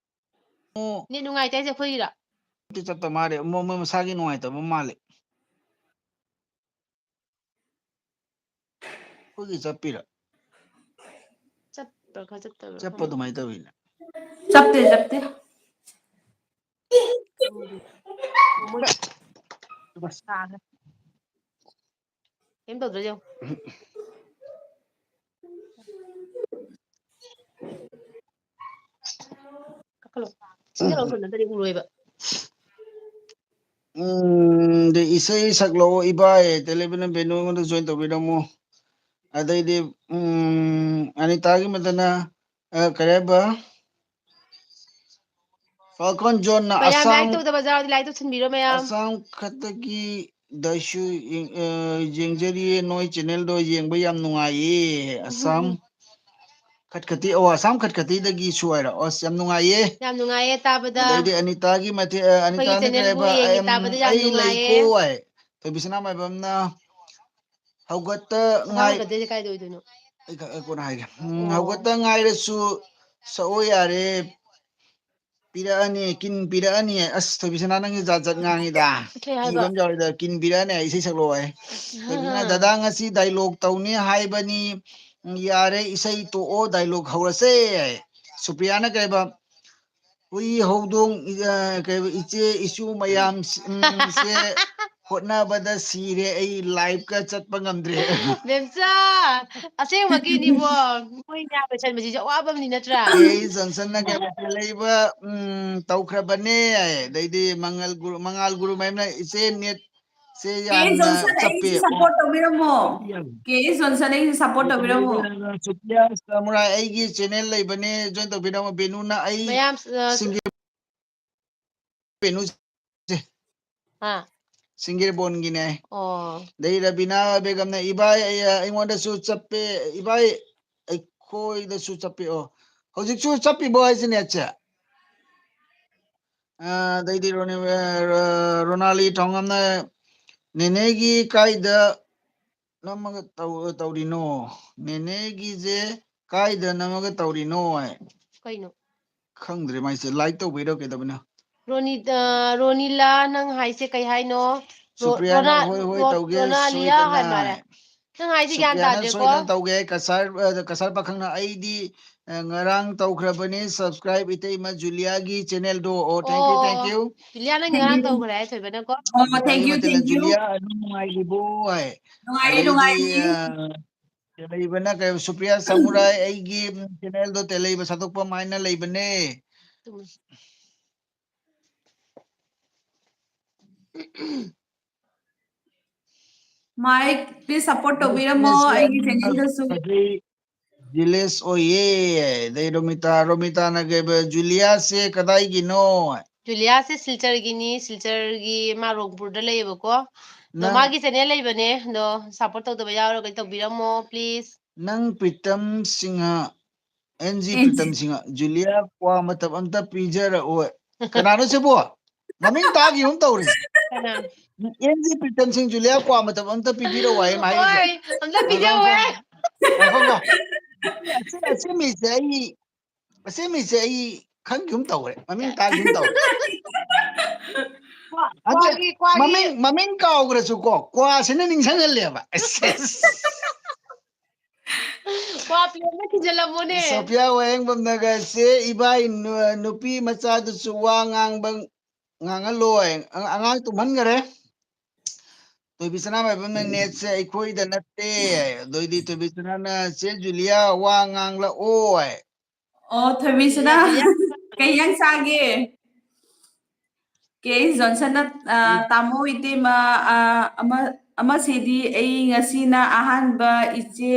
ꯑꯣ, Net ꯅꯨꯡꯉꯥꯏꯇꯦ ꯍꯥꯏꯁꯦ ꯑꯩꯈꯣꯏꯒꯤꯔꯣ? ꯆꯠꯇ ꯃꯥꯜꯂꯦ, ꯃꯣꯏ, ꯃꯣꯏ ꯃꯁꯥꯒꯤ ꯅꯨꯡꯉꯥꯏꯇꯕ ꯃꯥꯜꯂꯦ꯫ ꯑꯩꯈꯣꯏꯒꯤ ꯆꯠꯄꯤꯔ? ꯆꯠꯄ꯭ꯔꯥ ꯈꯔ ꯆꯠꯇꯕ꯭ꯔꯥ ꯆꯠꯄ ꯈꯪꯗꯦ꯫ ꯑꯗꯨꯃꯥꯏꯅ ꯇꯧꯋꯤꯅꯦ꯫ ꯆꯞꯇꯦ, ꯆꯞꯇꯦ꯫ ꯃꯣꯏ ꯇꯥꯈ꯭ꯔꯦ꯫ ꯀꯩꯝ ꯇꯧꯗ꯭ꯔꯥ ꯌꯦꯡꯉꯨ꯫ ꯀꯛꯊꯠꯂꯣ꯫ ꯁꯤꯗ ꯂꯧꯊꯣꯛ ꯅꯠꯇ꯭ꯔꯗꯤ ꯎꯔꯣꯏꯕ꯫ ꯎꯝ, ꯑꯗꯩ ꯏꯁꯩ ꯁꯛꯂꯛꯑꯣ ꯏꯕꯥꯏ, ꯇꯦꯂꯦꯕꯤꯅ venue ꯑꯩꯉꯣꯟꯗ join ꯇꯧꯕꯤꯔꯝꯃꯣ꯫ ꯑꯗꯩꯗꯤ, ꯎꯝ, ꯑꯅꯤꯇꯥꯒꯤ ꯃꯇꯅ, ꯑ, ꯀꯔꯤ ꯍꯥꯏꯕ? Falcon Johnꯅ ꯃꯌꯥꯝ like ꯑꯁꯥꯝ, ꯇꯧꯗꯕ ꯌꯥꯎꯔꯗꯤ like ꯇꯧꯁꯟꯕꯤꯔꯣ ꯃꯌꯥꯝ꯫ ꯑꯁꯥꯝ ꯈꯛꯇꯒꯤ ꯗꯁꯨ ꯌꯦꯡ-, ꯑ, ꯌꯦꯡꯖꯔꯤꯌꯦ, ꯅꯣꯏ channelꯗꯣ ꯌꯦꯡꯕ ꯌꯥꯝ ꯅꯨꯡꯉꯥꯏꯌꯦ꯫ ꯑꯁꯥꯝ ꯈꯠꯈꯇꯤ, ꯑꯣ, ꯑꯁꯥꯝ ꯈꯠꯈꯇꯤꯗꯒꯤꯁꯨ ꯍꯥꯏꯔꯣ꯫ ꯑꯁ, ꯌꯥꯝ ꯅꯨꯡꯉꯥꯏꯌꯦ꯫ ꯌꯥꯝ ꯅꯨꯡꯉꯥꯏꯌꯦ ꯇꯥꯕꯗ꯫ ꯑꯗꯩꯗꯤ ꯑꯅꯤꯇꯥꯒꯤ ꯃꯊꯦ-, ꯑ, ꯑꯩꯈꯣꯏꯒꯤ ꯑꯅꯤꯇꯥꯅ ꯀꯔꯤ channelꯕꯨ ꯍꯥꯏꯕ? "I ꯌꯦꯡꯉꯦ am, ꯇꯥꯕꯗ ꯌꯥꯝ ꯑꯩ ꯅꯨꯡꯉꯥꯏꯌꯦ꯫ ꯂꯩꯀꯣ" ꯍꯥꯏ꯫ ꯊꯣꯏꯕꯤꯁꯅꯥ ꯃꯥꯏꯕꯝꯅ, "ꯍꯧꯒꯠꯇ ꯑꯁꯥꯝ ꯉꯥꯏ-", ꯈꯠꯈꯇꯤꯁꯦ ꯀꯥꯏꯗ ꯑꯣꯏꯗꯣꯏꯅꯣ? ꯑꯩ ꯈ-, ꯑꯩ ꯀꯣꯟꯅ ꯍꯥꯏꯒꯦ꯫ ꯎꯝ, ꯑꯣ꯫ "ꯍꯧꯒꯠꯇ ꯉꯥꯏꯔꯁꯨ ꯁꯛꯑꯣ ꯌꯥꯔꯦ"꯫ ꯄꯤꯔꯛꯑꯅꯤ, ꯀꯤꯟ ꯄꯤꯔꯛꯑꯅꯤ꯫ ꯑꯁ, ꯊꯣꯏꯕꯤꯁꯅꯥ, ꯅꯪꯒꯤ ꯖꯥꯠ ꯖꯥꯠ ꯉꯥꯡꯉꯤꯗ꯫ ꯀꯩ ꯍꯥꯏꯕ? ꯀꯤꯕ ꯑꯃ ꯌꯥꯎꯔꯤꯗ, ꯀꯤꯟ ꯄꯤꯔꯛꯑꯅꯤ, ꯏꯁꯩ ꯁꯛꯂꯛꯑꯣ ꯍꯥꯏ꯫ ꯊꯣꯏꯕꯤꯁꯅꯥ, "ꯗꯗꯥ ꯉꯁꯤ dialogue ꯇꯧꯅꯤ ꯍꯥꯏꯕꯅꯤ, ꯌꯥꯔꯦ, ꯏꯁꯩ ꯇꯣꯛꯑꯣ, dialogue ꯍꯧꯔꯁꯦ" ꯍꯥꯏ꯫ ꯁꯨꯄ꯭ꯔꯤꯌꯥꯅ ꯀꯩꯕ, "ꯍꯨꯏ, ꯍꯧꯗꯣꯡ, ꯏ-, ꯑ, ꯀꯩꯕ, ꯏꯆꯦ, ꯏꯁꯨ ꯃꯌꯥꯝ ꯁꯤ-, ꯎꯝ, ꯁꯦ ꯍꯣꯠꯅꯕꯗ ꯁꯤꯔꯦ, ꯑꯩ live ꯀ ꯆꯠꯄ ꯉꯝꯗ꯭ꯔꯦ"꯫ ꯃꯦꯝꯆꯥ, ꯑꯁꯦꯡꯕꯒꯤꯅꯤꯕꯣ꯫ ꯃꯣꯏ ꯃꯌꯥꯝ ꯂꯣꯏꯁꯟꯕꯁꯤꯁꯨ ꯑꯋꯥꯕ ꯑꯃꯅꯤ ꯅꯠꯇ꯭ꯔꯥ? ꯀꯦ ꯖꯣꯟꯁꯟꯅ ꯀꯩꯕ, ꯇꯦꯜꯂꯩꯕ, ꯎꯝ, ꯇꯧꯈ꯭ꯔꯕꯅꯦ꯫ ꯑꯗꯩꯗꯤ ꯃꯉꯥꯜ ꯒꯨꯔꯨ, ꯃꯉꯥꯜ ꯒꯨꯔꯨ ꯃꯌꯥꯝꯅ, "ꯏꯆꯦ net ꯁꯦ ꯀꯦ ꯌꯥꯝꯅ ꯖꯣꯟꯁꯟ, ꯆꯞꯄꯦ"꯫ ꯑꯩꯒꯤꯁꯨ ꯑꯣ꯫ Support ꯇꯧꯕꯤꯔꯝꯃꯣ꯫ ꯀꯦ ꯖꯣꯟꯁꯟ, ꯑꯩꯒꯤꯁꯨ support ꯇꯧꯕꯤꯔꯝꯃꯣ꯫ ꯁꯨꯄ꯭ꯔꯤꯌꯥ ꯁꯥꯃꯨꯔꯥꯏ, ꯑꯩꯒꯤ channel ꯂꯩꯕꯅꯦ, join ꯇꯧꯕꯤꯔꯝꯃꯣ꯫ ꯕꯦꯅꯨꯅ ꯑꯩ ꯃꯌꯥꯝ, ꯑ, ꯁꯤꯡꯒꯦ ꯕꯦꯅꯨꯁꯦ꯫ ꯍꯥ꯫ ꯁꯤꯡꯒꯤꯔꯕꯣꯟꯒꯤꯅꯦ꯫ ꯑꯣ꯫ ꯑꯗꯩ ꯔꯕꯤꯅꯥ ꯕꯦꯒꯝꯅ, "ꯏꯕꯥꯏ, ꯑꯩ, ꯑꯩꯉꯣꯟꯗꯁꯨ ꯆꯞꯄꯦ, ꯏꯕꯥꯏ, ꯑꯩꯈꯣꯏꯗꯁꯨ ꯆꯞꯄꯦ"꯫ ꯑꯣ, ꯍꯧꯖꯤꯛꯁꯨ ꯆꯞꯄꯤꯕꯣ ꯍꯥꯏꯁꯤꯅꯦ ꯁꯦ? ꯑ, ꯑꯗꯩꯗꯤ ꯔꯣꯅꯦ-, ꯑ, ꯔꯣ-, ꯔꯣꯅꯥꯂꯤ ꯊꯣꯡꯉꯝꯅ, "ꯅꯦꯅꯦꯒꯤ ꯀꯥꯏꯗ ꯅꯝꯃꯒ ꯇꯧ-, ꯇꯧꯔꯤꯅꯣ? ꯅꯦꯅꯦꯒꯤꯁꯦ ꯀꯥꯏꯗ ꯅꯝꯃꯒ ꯇꯧꯔꯤꯅꯣ?" ꯍꯥꯏ꯫ ꯀꯩꯅꯣ? ꯈꯪꯗ꯭ꯔꯦ ꯃꯥꯏꯁꯦ, like ꯇꯧꯕꯩꯔꯣ ꯀꯩꯗꯧꯕꯅꯣ? ꯔꯣꯅꯤ-, ꯑ, ꯔꯣꯅꯤꯂꯥ, ꯅꯪ ꯍꯥꯏꯁꯦ ꯀꯩ ꯍꯥꯏꯅꯣ? ꯔꯣ-, ꯁꯨꯄ꯭ꯔꯤꯌꯥꯅ ꯔꯣꯅꯥ-, ꯍꯣꯏ ꯍꯣꯏ ꯔꯣ-, ꯇꯧꯒꯦ, ꯔꯣꯅꯥꯂꯤꯌꯥ ꯁꯣꯏꯗꯅ ꯍꯥꯏ ꯃꯥꯜꯂꯦ꯫ ꯍꯥꯏ꯫ ꯅꯪ ꯍꯥꯏꯁꯦ ꯒ꯭ꯌꯥꯟ ꯁꯨꯄ꯭ꯔꯤꯌꯥꯅ ꯇꯥꯗ꯭ꯔꯦꯀꯣ꯫ ꯁꯣꯏꯗꯅ ꯇꯧꯒꯦ ꯍꯥꯏ꯫ ꯀꯁꯥꯔ, ꯑ, ꯀꯁꯥꯔ ꯄꯥꯈꯪꯅ, "ꯑꯩꯗꯤ, ꯑ, ꯉꯔꯥꯡ ꯇꯧꯈ꯭ꯔꯕꯅꯦ subscribe ꯏꯇꯩꯃ ꯖꯨꯂꯤꯌꯥꯒꯤ channelꯗꯣ"꯫ ꯑꯣ, thank you, thank ꯑꯣ꯫ You꯫ ꯖꯨꯂꯤꯌꯥ, ꯅꯪ ꯉꯔꯥꯡ ꯇꯧꯈ꯭ꯔꯦ ꯍꯥꯏ ꯊꯣꯏꯕꯅꯀꯣ꯫ ꯑꯣ, thank you, ꯃꯇꯦꯜꯅ, thank you꯫ "ꯖꯨꯂꯤꯌꯥ, ꯑꯗꯨꯝ ꯅꯨꯡꯉꯥꯏꯔꯤꯕꯣ?" ꯍꯥꯏ꯫ ꯅꯨꯡꯉꯥꯏꯔꯤ, ꯑꯗꯩꯗꯤ, ꯅꯨꯡꯉꯥꯏꯔꯤ꯫ ꯑ, ꯂꯩꯕꯅ ꯀꯩ, ꯁꯨꯄ꯭ꯔꯤꯌꯥ ꯁꯥꯃꯨꯔꯥꯏ, ꯑꯩꯒꯤ channelꯗꯣ ꯇꯦꯜꯂꯩꯕ ꯁꯥꯠꯇꯣꯛꯄꯝ ꯍꯥꯏꯅ ꯂꯩꯕꯅꯦ꯫ ꯃꯥꯏꯛ, please support ꯇꯧꯕꯤꯔꯝꯃꯣ ꯑꯩꯒꯤ channelꯗꯁꯨ꯫ ꯖꯤꯂꯦꯁ ꯑꯣꯏꯌꯦ꯫ ꯑꯗꯩ ꯔꯣꯃꯤꯇꯥ, ꯔꯣꯃꯤꯇꯥꯅ ꯀꯩꯕ, "ꯖꯨꯂꯤꯌꯥꯁꯦ ꯀꯗꯥꯏꯒꯤꯅꯣ?" ꯖꯨꯂꯤꯌꯥꯁꯦ ꯁꯤꯜꯆꯔꯒꯤꯅꯤ, ꯁꯤꯜꯆꯔꯒꯤ ꯃꯥ ꯔꯣꯡꯄꯨꯔꯗ ꯂꯩꯌꯦꯕꯀꯣ꯫ ꯑꯗꯣ ꯅꯪ ꯃꯥꯒꯤ channel ꯂꯩꯕꯅꯦ, ꯑꯗꯣ support ꯇꯧꯗꯕ ꯌꯥꯎꯔꯒꯗꯤ ꯇꯧꯕꯤꯔꯝꯃꯣ, please꯫ ꯅꯪ Pritam Singha, N G N G. Pritam Singha, Julia ꯀ꯭ꯋꯥ ꯃꯇꯞ ꯑꯝꯇ ꯄꯤꯖꯔꯛꯑꯣ꯫ ꯀꯅꯥꯅꯣ ꯁꯤꯕꯣ? ꯃꯃꯤꯡ ꯇꯥꯈꯤꯕ ꯑꯃ ꯇꯧꯔꯦ꯫ ꯀꯅꯥ? ꯑꯦꯟ ꯖꯤ ꯄ꯭ꯔꯤꯇꯝ ꯁꯤꯡ, ꯖꯨꯂꯤꯌꯥ ꯀ꯭ꯋꯥ ꯃꯇꯞ ꯑꯝꯇ ꯄꯤꯕꯤꯔꯛꯑꯣ ꯍꯥꯏ ꯃꯥ ꯍꯥꯏꯁꯦ꯫ ꯍꯣꯏ, ꯑꯝꯇ ꯉꯥꯏꯈꯣ, ꯄꯤꯖꯧꯋꯦ꯫ ꯉꯥꯏꯈꯣ, ꯉꯥꯏꯈꯣ꯫ ꯑꯁꯤ, ꯑꯁꯤ ꯃꯤꯁꯦ ꯑꯩ, ꯑꯁꯤ ꯃꯤꯁꯦ ꯑꯩ ꯈꯪꯒꯨꯝ ꯇꯧꯔꯦ, ꯃꯃꯤꯡ ꯇꯥꯒꯨꯝ ꯇꯧꯔꯦ꯫ ꯀ꯭ꯋꯥꯒꯤ ꯀ꯭ꯋꯥꯒꯤ ꯃꯃꯤꯡ ꯃꯃꯤꯡ ꯀꯥꯎꯈ꯭ꯔꯁꯨꯀꯣ, ꯀ꯭ꯋꯥꯁꯤꯅ ꯅꯤꯡꯁꯤꯡꯍꯜꯂꯦꯕ꯫ ꯑꯁ, ꯑꯁ꯫ ꯀ꯭ꯋꯥ ꯄ꯭ꯂꯦꯠꯅ ꯊꯤꯟꯖꯜꯂꯝꯃꯣꯅꯦ꯫ ꯁꯣꯐꯤꯌꯥ ꯋꯥꯍꯦꯡꯕꯝꯅꯒ, "ꯆꯦ, ꯏꯕꯥꯏ ꯅꯨ-, ꯅꯨꯄꯤ ꯃꯆꯥꯗꯨꯁꯨ ꯋꯥ ꯉꯥꯡꯕ ꯉꯥꯡꯍꯜꯂꯣꯏ꯫ ꯑꯉꯥꯡ ꯇꯨꯝꯍꯟꯈꯔꯦ꯫ ꯊꯣꯏꯕꯤꯁꯅꯥ ꯃꯥꯏꯕꯝꯅ ꯅꯦꯠꯁꯦ ꯑꯩꯈꯣꯏꯗ ꯅꯠꯇꯦ ꯍꯥꯏ꯫ ꯑꯗꯨꯏꯗꯤ ꯊꯣꯏꯕꯤꯁꯅꯥꯅ, "ꯆꯦ ꯖꯨꯂꯤꯌꯥ ꯋꯥ ꯉꯥꯡꯂꯛꯑꯣ" ꯍꯥꯏ꯫ ꯑꯣ, ꯊꯣꯏꯕꯤꯁꯅꯥ꯫ ꯀꯩ ꯏꯟꯖꯥꯡ ꯆꯥꯒꯦ? ꯀꯦ ꯑꯦꯁ ꯖꯣꯟꯁꯟꯅ, ꯑ, "ꯇꯥꯃꯣ ꯏꯇꯩꯃ, ꯑ, ꯑꯃ, ꯑꯃꯁꯤꯗꯤ ꯑꯩ ꯉꯁꯤꯅ ꯑꯍꯥꯟꯕ ꯏꯆꯦ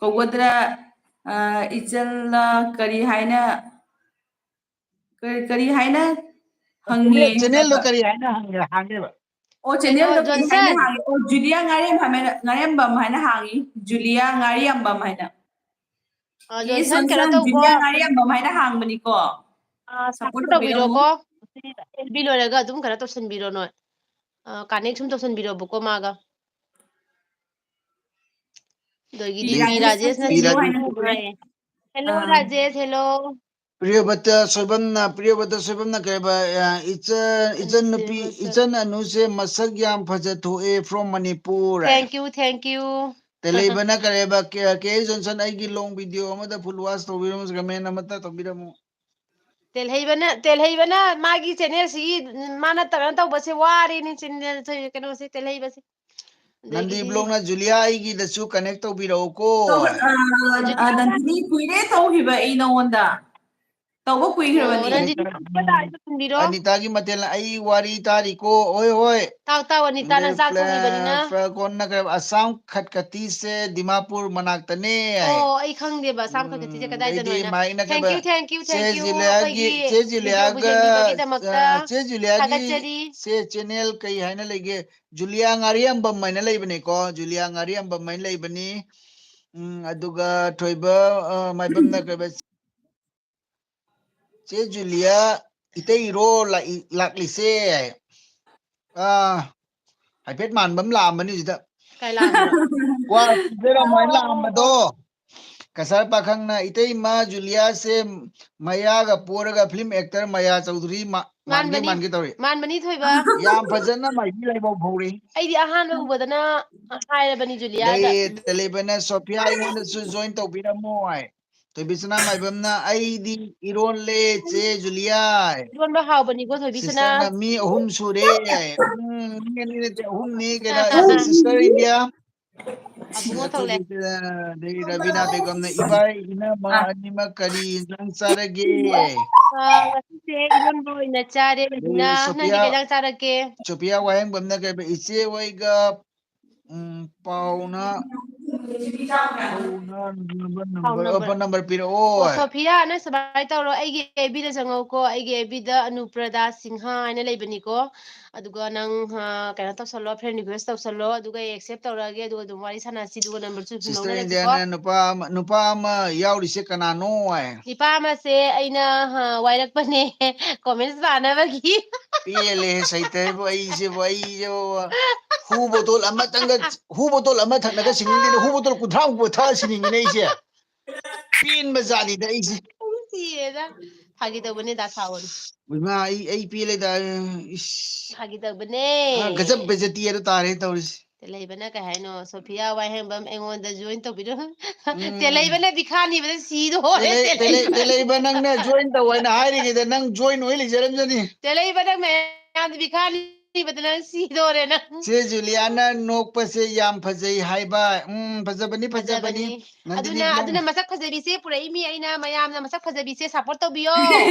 ꯀꯧꯒꯗ꯭ꯔꯥ, ꯑ, ꯏꯆꯜꯂ ꯀꯔꯤ ꯍꯥꯏꯅ, ꯀꯔꯤ, ꯀꯔꯤ ꯍꯥꯏꯅ ꯍꯪꯉꯤ?" ꯆꯦꯅꯦꯜꯗꯣ ꯀꯔꯤ ꯍꯥꯏꯅ ꯍꯪꯒꯦ, ꯍꯥꯡꯒꯦꯕ? ꯑꯣ, ꯆꯦꯅꯦꯜꯗꯣ ꯀꯔꯤ ꯍꯥꯏꯅ ꯖꯣꯟꯁꯟ꯫ ꯍꯥꯡꯉꯤ? ꯑꯣ, ꯖꯨꯂꯤꯌꯥ ꯉꯥꯔꯦꯝꯕꯝ ꯍꯥꯏꯅ, ꯉꯥꯔꯦꯝꯕꯝ ꯍꯥꯏꯅ ꯍꯥꯡꯉꯤ꯫ ꯖꯨꯂꯤꯌꯥ ꯉꯥꯔꯦꯝꯕꯝ ꯍꯥꯏꯅ꯫ ꯑ, ꯀꯦ ꯑꯦꯁ ꯖꯣꯟꯁꯟ, ꯀꯩꯅꯣ ꯖꯣꯟꯁꯟ, ꯇꯧꯀꯣ꯫ ꯖꯨꯂꯤꯌꯥ ꯉꯥꯔꯦꯝꯕꯝ ꯍꯥꯏꯅ ꯍꯥꯡꯕꯅꯤꯀꯣ꯫ ꯑ, Support support ꯇꯧꯕꯤꯔꯝꯃꯨ꯫ ꯇꯧꯕꯤꯔꯣꯀꯣ꯫ ꯑꯦꯜ ꯕꯤ ꯂꯣꯏꯔꯒ ꯑꯗꯨꯝ ꯀꯩꯅꯣ ꯇꯧꯁꯟꯕꯤꯔꯣ ꯅꯣꯏ꯫ ꯑ, connect ꯁꯨꯝ ꯇꯧꯁꯟꯕꯤꯔꯣꯕꯀꯣ ꯃꯥꯒ꯫ ꯑꯗꯒꯤꯗꯤ ꯄꯤ ꯄꯤ ꯔꯥꯖꯦꯁ ꯔꯥꯖꯦꯁꯅ ꯄꯤ ꯁꯤꯁꯨ ꯔꯥꯖꯦꯁ꯫ ꯍꯥꯏꯌꯦ꯫ Hello ꯑꯥ꯫ ꯔꯥꯖꯦꯁ, hello꯫ ꯄ꯭ꯔꯤꯌꯕꯇ ꯁꯣꯏꯕꯝꯅ, ꯄ꯭ꯔꯤꯌꯕꯇ ꯁꯣꯏꯕꯝꯅ ꯀꯩꯕ, ꯑ, "ꯏꯆꯟ, ꯏꯆꯟ ꯅꯨꯄꯤ, ꯃꯁꯛ꯫ ꯏꯆꯟ ꯑꯅꯨꯁꯦ ꯃꯁꯛ ꯌꯥꯝ ꯐꯖꯊꯣꯛꯑꯦ, from ꯃꯅꯤꯄꯨꯔ" ꯍꯥꯏ꯫ Thank you, thank you꯫ ꯇꯦꯂꯩꯕꯅ ꯀꯔꯦꯕ, "ꯀꯦ, ꯀꯦ ꯖꯣꯟꯁꯟ, ꯑꯩꯒꯤ long video ꯑꯃꯗ full watch ꯇꯧꯕꯤꯔꯝꯃꯨ, comment ꯑꯃꯇ ꯇꯧꯕꯤꯔꯝꯃꯨ"꯫ ꯇꯦꯜꯍꯩꯕꯅ, ꯇꯦꯜꯍꯩꯕꯅ ꯃꯥꯒꯤ channel ꯁꯤꯒꯤ ꯃꯥꯅ ꯀꯩꯅꯣ ꯇꯧꯕꯁꯦ ꯋꯥꯔꯦꯅꯦ, channel ꯀꯩꯅꯣꯁꯦ, ꯇꯦꯜꯍꯩꯕꯁꯦ꯫ ꯅꯟꯗꯤ ꯑꯗꯒꯤꯗꯤ ꯕ꯭ꯂꯣꯛꯅ, "ꯖꯨꯂꯤꯌꯥ, ꯑꯩꯒꯤꯗꯁꯨ connect ꯇꯧꯕꯤꯔꯛꯎꯀꯣ" ꯇꯧ-, ꯍꯥꯏ꯫ ꯑ, ꯑ, ꯅꯟꯗꯤꯅꯤ, ꯀꯨꯏꯔꯦ ꯇꯧꯈꯤꯕ ꯑꯩ ꯅꯉꯣꯟꯗ꯫ ꯇꯧꯕ ꯑꯣ, ꯀꯨꯏꯈ꯭ꯔꯕꯅꯤ꯫ ꯅꯟꯗꯤꯅꯤ, ꯈꯨꯠꯇ ꯇꯥꯔꯤꯗꯣ ꯊꯤꯟꯕꯤꯔꯣ꯫ ꯑꯅꯤꯇꯥꯒꯤ ꯃꯇꯦꯜꯅ, "ꯑꯩ ꯋꯥꯔꯤ ꯇꯥꯔꯤꯀꯣ"꯫ ꯍꯣꯏ, ꯍꯣꯏ꯫ ꯇꯥꯎ, ꯇꯥꯎ, ꯑꯅꯤꯇꯥꯅ ꯆꯥꯛ ꯊꯣꯡꯉꯤꯕꯅꯤꯅ꯫ ꯐꯦꯜꯀꯣꯟꯅ ꯀꯩꯕ, "ꯑꯁꯥꯝ ꯈꯠꯀꯇꯤꯁꯦ ꯗꯤꯃꯥꯄꯨꯔ ꯃꯅꯥꯛꯇꯅꯦ" ꯍꯥꯏ꯫ ꯑꯣ, ꯑꯩ ꯈꯪꯗꯦꯕ, ꯑꯁꯥꯝ ꯈꯠꯀꯇꯤꯁꯦ ꯎꯝ, ꯀꯗꯥꯏꯗꯅꯣ ꯑꯗꯩꯗꯤ ꯍꯥꯏꯅ꯫ ꯃꯥꯏꯛꯅ Thank ꯀꯩꯕ, you, thank you, "ꯆꯦ thank you, ꯖꯨꯂꯤꯌꯥꯒꯤ, ꯑꯩꯈꯣꯏꯒꯤ ꯆꯦ video ꯖꯨꯂꯤꯌꯥꯒ, ꯄꯨꯁꯤꯟꯕꯤꯕꯒꯤꯗꯃꯛꯇ ꯑ, ꯆꯦ ꯖꯨꯂꯤꯌꯥꯒꯤ, ꯊꯥꯒꯠꯆꯔꯤ꯫ ꯆꯦ channel ꯀꯩ ꯍꯥꯏꯅ ꯂꯩꯒꯦ?" ꯖꯨꯂꯤꯌꯥ ꯉꯥꯔꯤꯌꯥꯝꯕꯝ ꯍꯥꯏꯅ ꯂꯩꯕꯅꯦꯀꯣ, ꯖꯨꯂꯤꯌꯥ ꯉꯥꯔꯤꯌꯥꯝꯕꯝ ꯍꯥꯏꯅ ꯂꯩꯕꯅꯤ꯫ ꯎꯝ, ꯑꯗꯨꯒ ꯊꯣꯏꯕ, ꯑ, ꯃꯥꯏꯕꯝꯅ ꯀꯩꯕ, "ꯆꯦ ꯖꯨꯂꯤꯌꯥ, ꯏꯇꯩꯔꯣ ꯂꯥꯛꯏ-, ꯂꯥꯛꯂꯤꯁꯦ?" ꯑꯥ, ꯍꯥꯏꯐꯦꯠ ꯃꯥꯟꯕ ꯑꯃ ꯂꯥꯛꯑꯝꯕꯅꯤ ꯍꯧꯖꯤꯛꯇ꯫ ꯀꯥꯏ ꯂꯥꯛꯑꯝꯕꯅꯣ? ꯀ꯭ꯋꯥ ꯄꯤꯖꯔꯝꯃꯣ ꯍꯥꯏꯅ ꯂꯥꯛꯑꯝꯕꯗꯣ꯫ ꯀꯁꯥꯔ ꯄꯥꯈꯪꯅ, "ꯏꯇꯩꯃ ꯖꯨꯂꯤꯌꯥꯁꯦ ꯃꯌꯥꯒ ꯄꯣꯔꯒ film actor ꯃꯌꯥ ꯆꯧꯙꯨꯔꯤ ꯃꯥ-, ꯃꯥꯟꯒꯦ ꯃꯥꯟꯕꯅꯤ꯫ ꯃꯥꯟꯒꯦ ꯇꯧꯔꯤ"꯫ ꯃꯥꯟꯕꯅꯤ, ꯊꯣꯏꯕ꯫ ꯌꯥꯝ ꯐꯖꯅ ꯃꯥꯏꯕꯤ ꯂꯥꯏꯕꯥꯎ ꯐꯧꯔꯤ꯫ ꯑꯩꯗꯤ ꯑꯍꯥꯟꯕ ꯎꯕꯗꯅ ꯍꯥꯏꯔꯕꯅꯤ ꯖꯨꯂꯤꯌꯥꯗ꯫ ꯂꯩꯌꯦ, ꯇꯦꯂꯩꯕꯅ ꯁꯣꯐꯤꯌꯥ ꯑꯩꯉꯣꯟꯗꯁꯨ join ꯇꯧꯕꯤꯔꯝꯃꯣ ꯍꯥꯏ꯫ ꯊꯣꯏꯕꯤꯁꯅꯥ ꯃꯥꯏꯕꯝꯅ, "ꯑꯩꯗꯤ ꯏꯔꯣꯜꯂꯦ ꯆꯦ ꯖꯨꯂꯤꯌꯥ"꯫ ꯏꯔꯣꯟꯕ ꯍꯥꯎꯕꯅꯤꯀꯣ, ꯊꯣꯏꯕꯤꯁꯅꯥ꯫ Sisterꯅ, "ꯃꯤ ꯑꯍꯨꯝ ꯁꯨꯔꯦ"꯫ ꯎꯝ, ꯃꯤ ꯑꯅꯤ ꯅꯠꯇꯦ, ꯑꯍꯨꯝꯅꯤ ꯀꯩꯅꯣ꯫ Sister India. ꯑꯕꯨꯡꯉꯣ ꯊꯣꯛꯂꯦ꯫ ꯑꯗꯒꯤ ꯔꯕꯤꯅꯥ ꯕꯦꯒꯝꯅ, "ꯏꯕꯥꯏ ꯏꯅꯝꯃ ꯑꯅꯤꯃꯛ ꯀꯔꯤ ꯏꯟꯖꯥꯡ ꯆꯥꯔꯒꯦ?" ꯑꯥ, ꯉꯁꯤꯁꯦ ꯏꯔꯣꯟꯕ ꯑꯣꯏꯅ ꯆꯥꯔꯦ, ꯑꯗꯩ ꯔꯕꯤꯅꯥ꯫ ꯁꯣꯐꯤꯌꯥ, ꯅꯪꯗꯤ ꯀꯩ ꯏꯟꯖꯥꯡ ꯆꯥꯔꯛꯀꯦ? ꯁꯣꯐꯤꯌꯥ ꯋꯥꯍꯦꯡꯕꯝꯅ ꯀꯩ, "ꯏꯆꯦ ꯍꯣꯏꯒ, ꯎꯝ, ꯄꯥꯎꯅ, ꯄꯥꯎꯅ number, number, ꯄꯥꯎ number꯫ ꯑ, phone number ꯄꯤꯔꯛꯑꯣ"꯫ ꯑꯣ, ꯁꯣꯐꯤꯌꯥ, ꯅꯪ ꯁꯨꯃꯥꯏꯅ ꯇꯧꯔꯣ, ꯑꯩꯒꯤ FBꯗ ꯆꯪꯉꯛꯎꯀꯣ, ꯑꯩꯒꯤ FBꯗ ꯑꯅꯨꯄ꯭ꯔꯗꯥ ꯁꯤꯡꯍ ꯍꯥꯏꯅ ꯂꯩꯕꯅꯤꯀꯣ꯫ ꯑꯗꯨꯒ ꯅꯪ, ꯑ, ꯀꯩꯅꯣ ꯇꯧꯁꯜꯂꯣ, friend request ꯇꯧꯁꯜꯂꯣ, ꯑꯗꯨꯒ ꯑꯩ accept ꯇꯧꯔꯛꯑꯒꯦ, ꯑꯗꯨꯒ ꯑꯗꯨꯝ ꯋꯥꯔꯤ ꯁꯥꯟꯅꯁꯤ, ꯑꯗꯨꯒ numberꯁꯨ ꯑꯗꯨꯝ Sister ꯂꯧꯅꯔꯁꯤꯀꯣ꯫ ꯏꯟꯗꯤꯌꯥꯅ ꯅꯨꯄꯥ ꯑꯃ, ꯅꯨꯄꯥ ꯑꯃ ꯌꯥꯎꯔꯤꯁꯦ ꯀꯅꯥꯅꯣ ꯍꯥꯏ꯫ ꯅꯨꯄꯥ ꯑꯃꯁꯦ ꯑꯩꯅ, ꯑ, ꯋꯥꯏꯔꯛꯄꯅꯦ, comments ꯄꯥꯅꯕꯒꯤ꯫ ꯄꯦꯜꯂꯦꯍꯦ ꯁꯩꯇ ꯍꯥꯏꯕꯨ, ꯑꯩꯁꯤꯕꯨ, ꯑꯩꯁꯤꯕꯨ ꯍꯨ bottle ꯑꯃꯇꯪꯒ, ꯍꯨ bottle ꯑꯃ ꯊꯛꯅꯒ ꯁꯤꯅꯤꯡꯗꯦꯅꯦ, ꯍꯨ bottle ꯀꯨꯟꯊ꯭ꯔꯥꯃꯨꯛ ꯊꯛꯑ ꯁꯤꯅꯤꯡꯉꯤꯅꯦ ꯑꯩꯁꯦ꯫ ꯄꯦꯟꯕ ꯖꯥꯠꯅꯤꯗ ꯑꯩꯁꯦ꯫ ꯑꯩ ꯁꯤꯔꯦꯗ꯫ ꯐꯥꯒꯤ ꯇꯧꯕꯅꯦ, ꯗꯥ ꯁꯥꯎꯒꯅꯨ꯫ ꯏꯃꯥ, ꯑꯩ, ꯑꯩ ꯄꯦꯜꯂꯦꯗ, ꯏꯁ꯫ ꯐꯥꯒꯤ ꯇꯧꯕꯅꯦ꯫ ꯑ, ꯒꯖꯕ ꯕꯦꯖꯇꯤ ꯑꯗꯨ ꯇꯥꯔꯦ ꯇꯧꯔꯤꯁꯦ꯫ ꯇꯦꯂꯩꯕꯅ ꯀꯩ ꯍꯥꯏꯅꯣ? ꯁꯣꯐꯤꯌꯥ ꯋꯥꯍꯦꯡꯕꯝ ꯑꯩꯉꯣꯟꯗ join ꯇꯧꯕꯤꯔꯣ꯫ ꯎꯝ꯫ ꯇꯦꯂꯩꯕꯅ ꯕꯤꯈꯥꯅꯤꯕꯗ ꯁꯤꯗꯣꯔꯦ, ꯇꯦꯂꯩ-, ꯇꯦꯂꯩ-, ꯇꯦꯂꯩꯕ꯫ ꯇꯦꯂꯩꯕ, ꯅꯪꯅ join ꯇꯧ ꯍꯥꯏꯅ ꯍꯥꯏꯔꯤꯉꯩꯗ ꯅꯪ join ꯑꯣꯏ ꯂꯩꯖꯔꯝꯖꯅꯤ꯫ ꯇꯦꯂꯩꯕ, ꯅꯪ ꯃꯌꯥꯝꯗ ꯕꯤꯈꯥꯅꯤꯕꯗ ꯅꯪ ꯁꯤꯗꯣꯔꯦ ꯅꯪ꯫ ꯆꯦ ꯖꯨꯂꯤꯌꯥꯅ ꯅꯣꯛꯄꯁꯦ ꯌꯥꯝ ꯐꯖꯩ ꯍꯥꯏꯕ꯫ ꯎꯝ, ꯐꯖꯕꯅꯤ, ꯐꯖꯕꯅꯤ꯫ ꯐꯖꯕꯅꯤ꯫ ꯅꯟꯗꯤꯅꯤ ꯑꯗꯨꯅ, ꯕ꯭ꯂꯣꯝ꯫ ꯑꯗꯨꯅ ꯃꯁꯛ ꯐꯖꯕꯤꯁꯦ ꯄꯨꯔꯛꯏ ꯃꯤ ꯑꯩꯅ, ꯃꯌꯥꯝꯅ ꯃꯁꯛ ꯐꯖꯕꯤꯁꯦ support ꯇꯧꯕꯤꯌꯣ꯫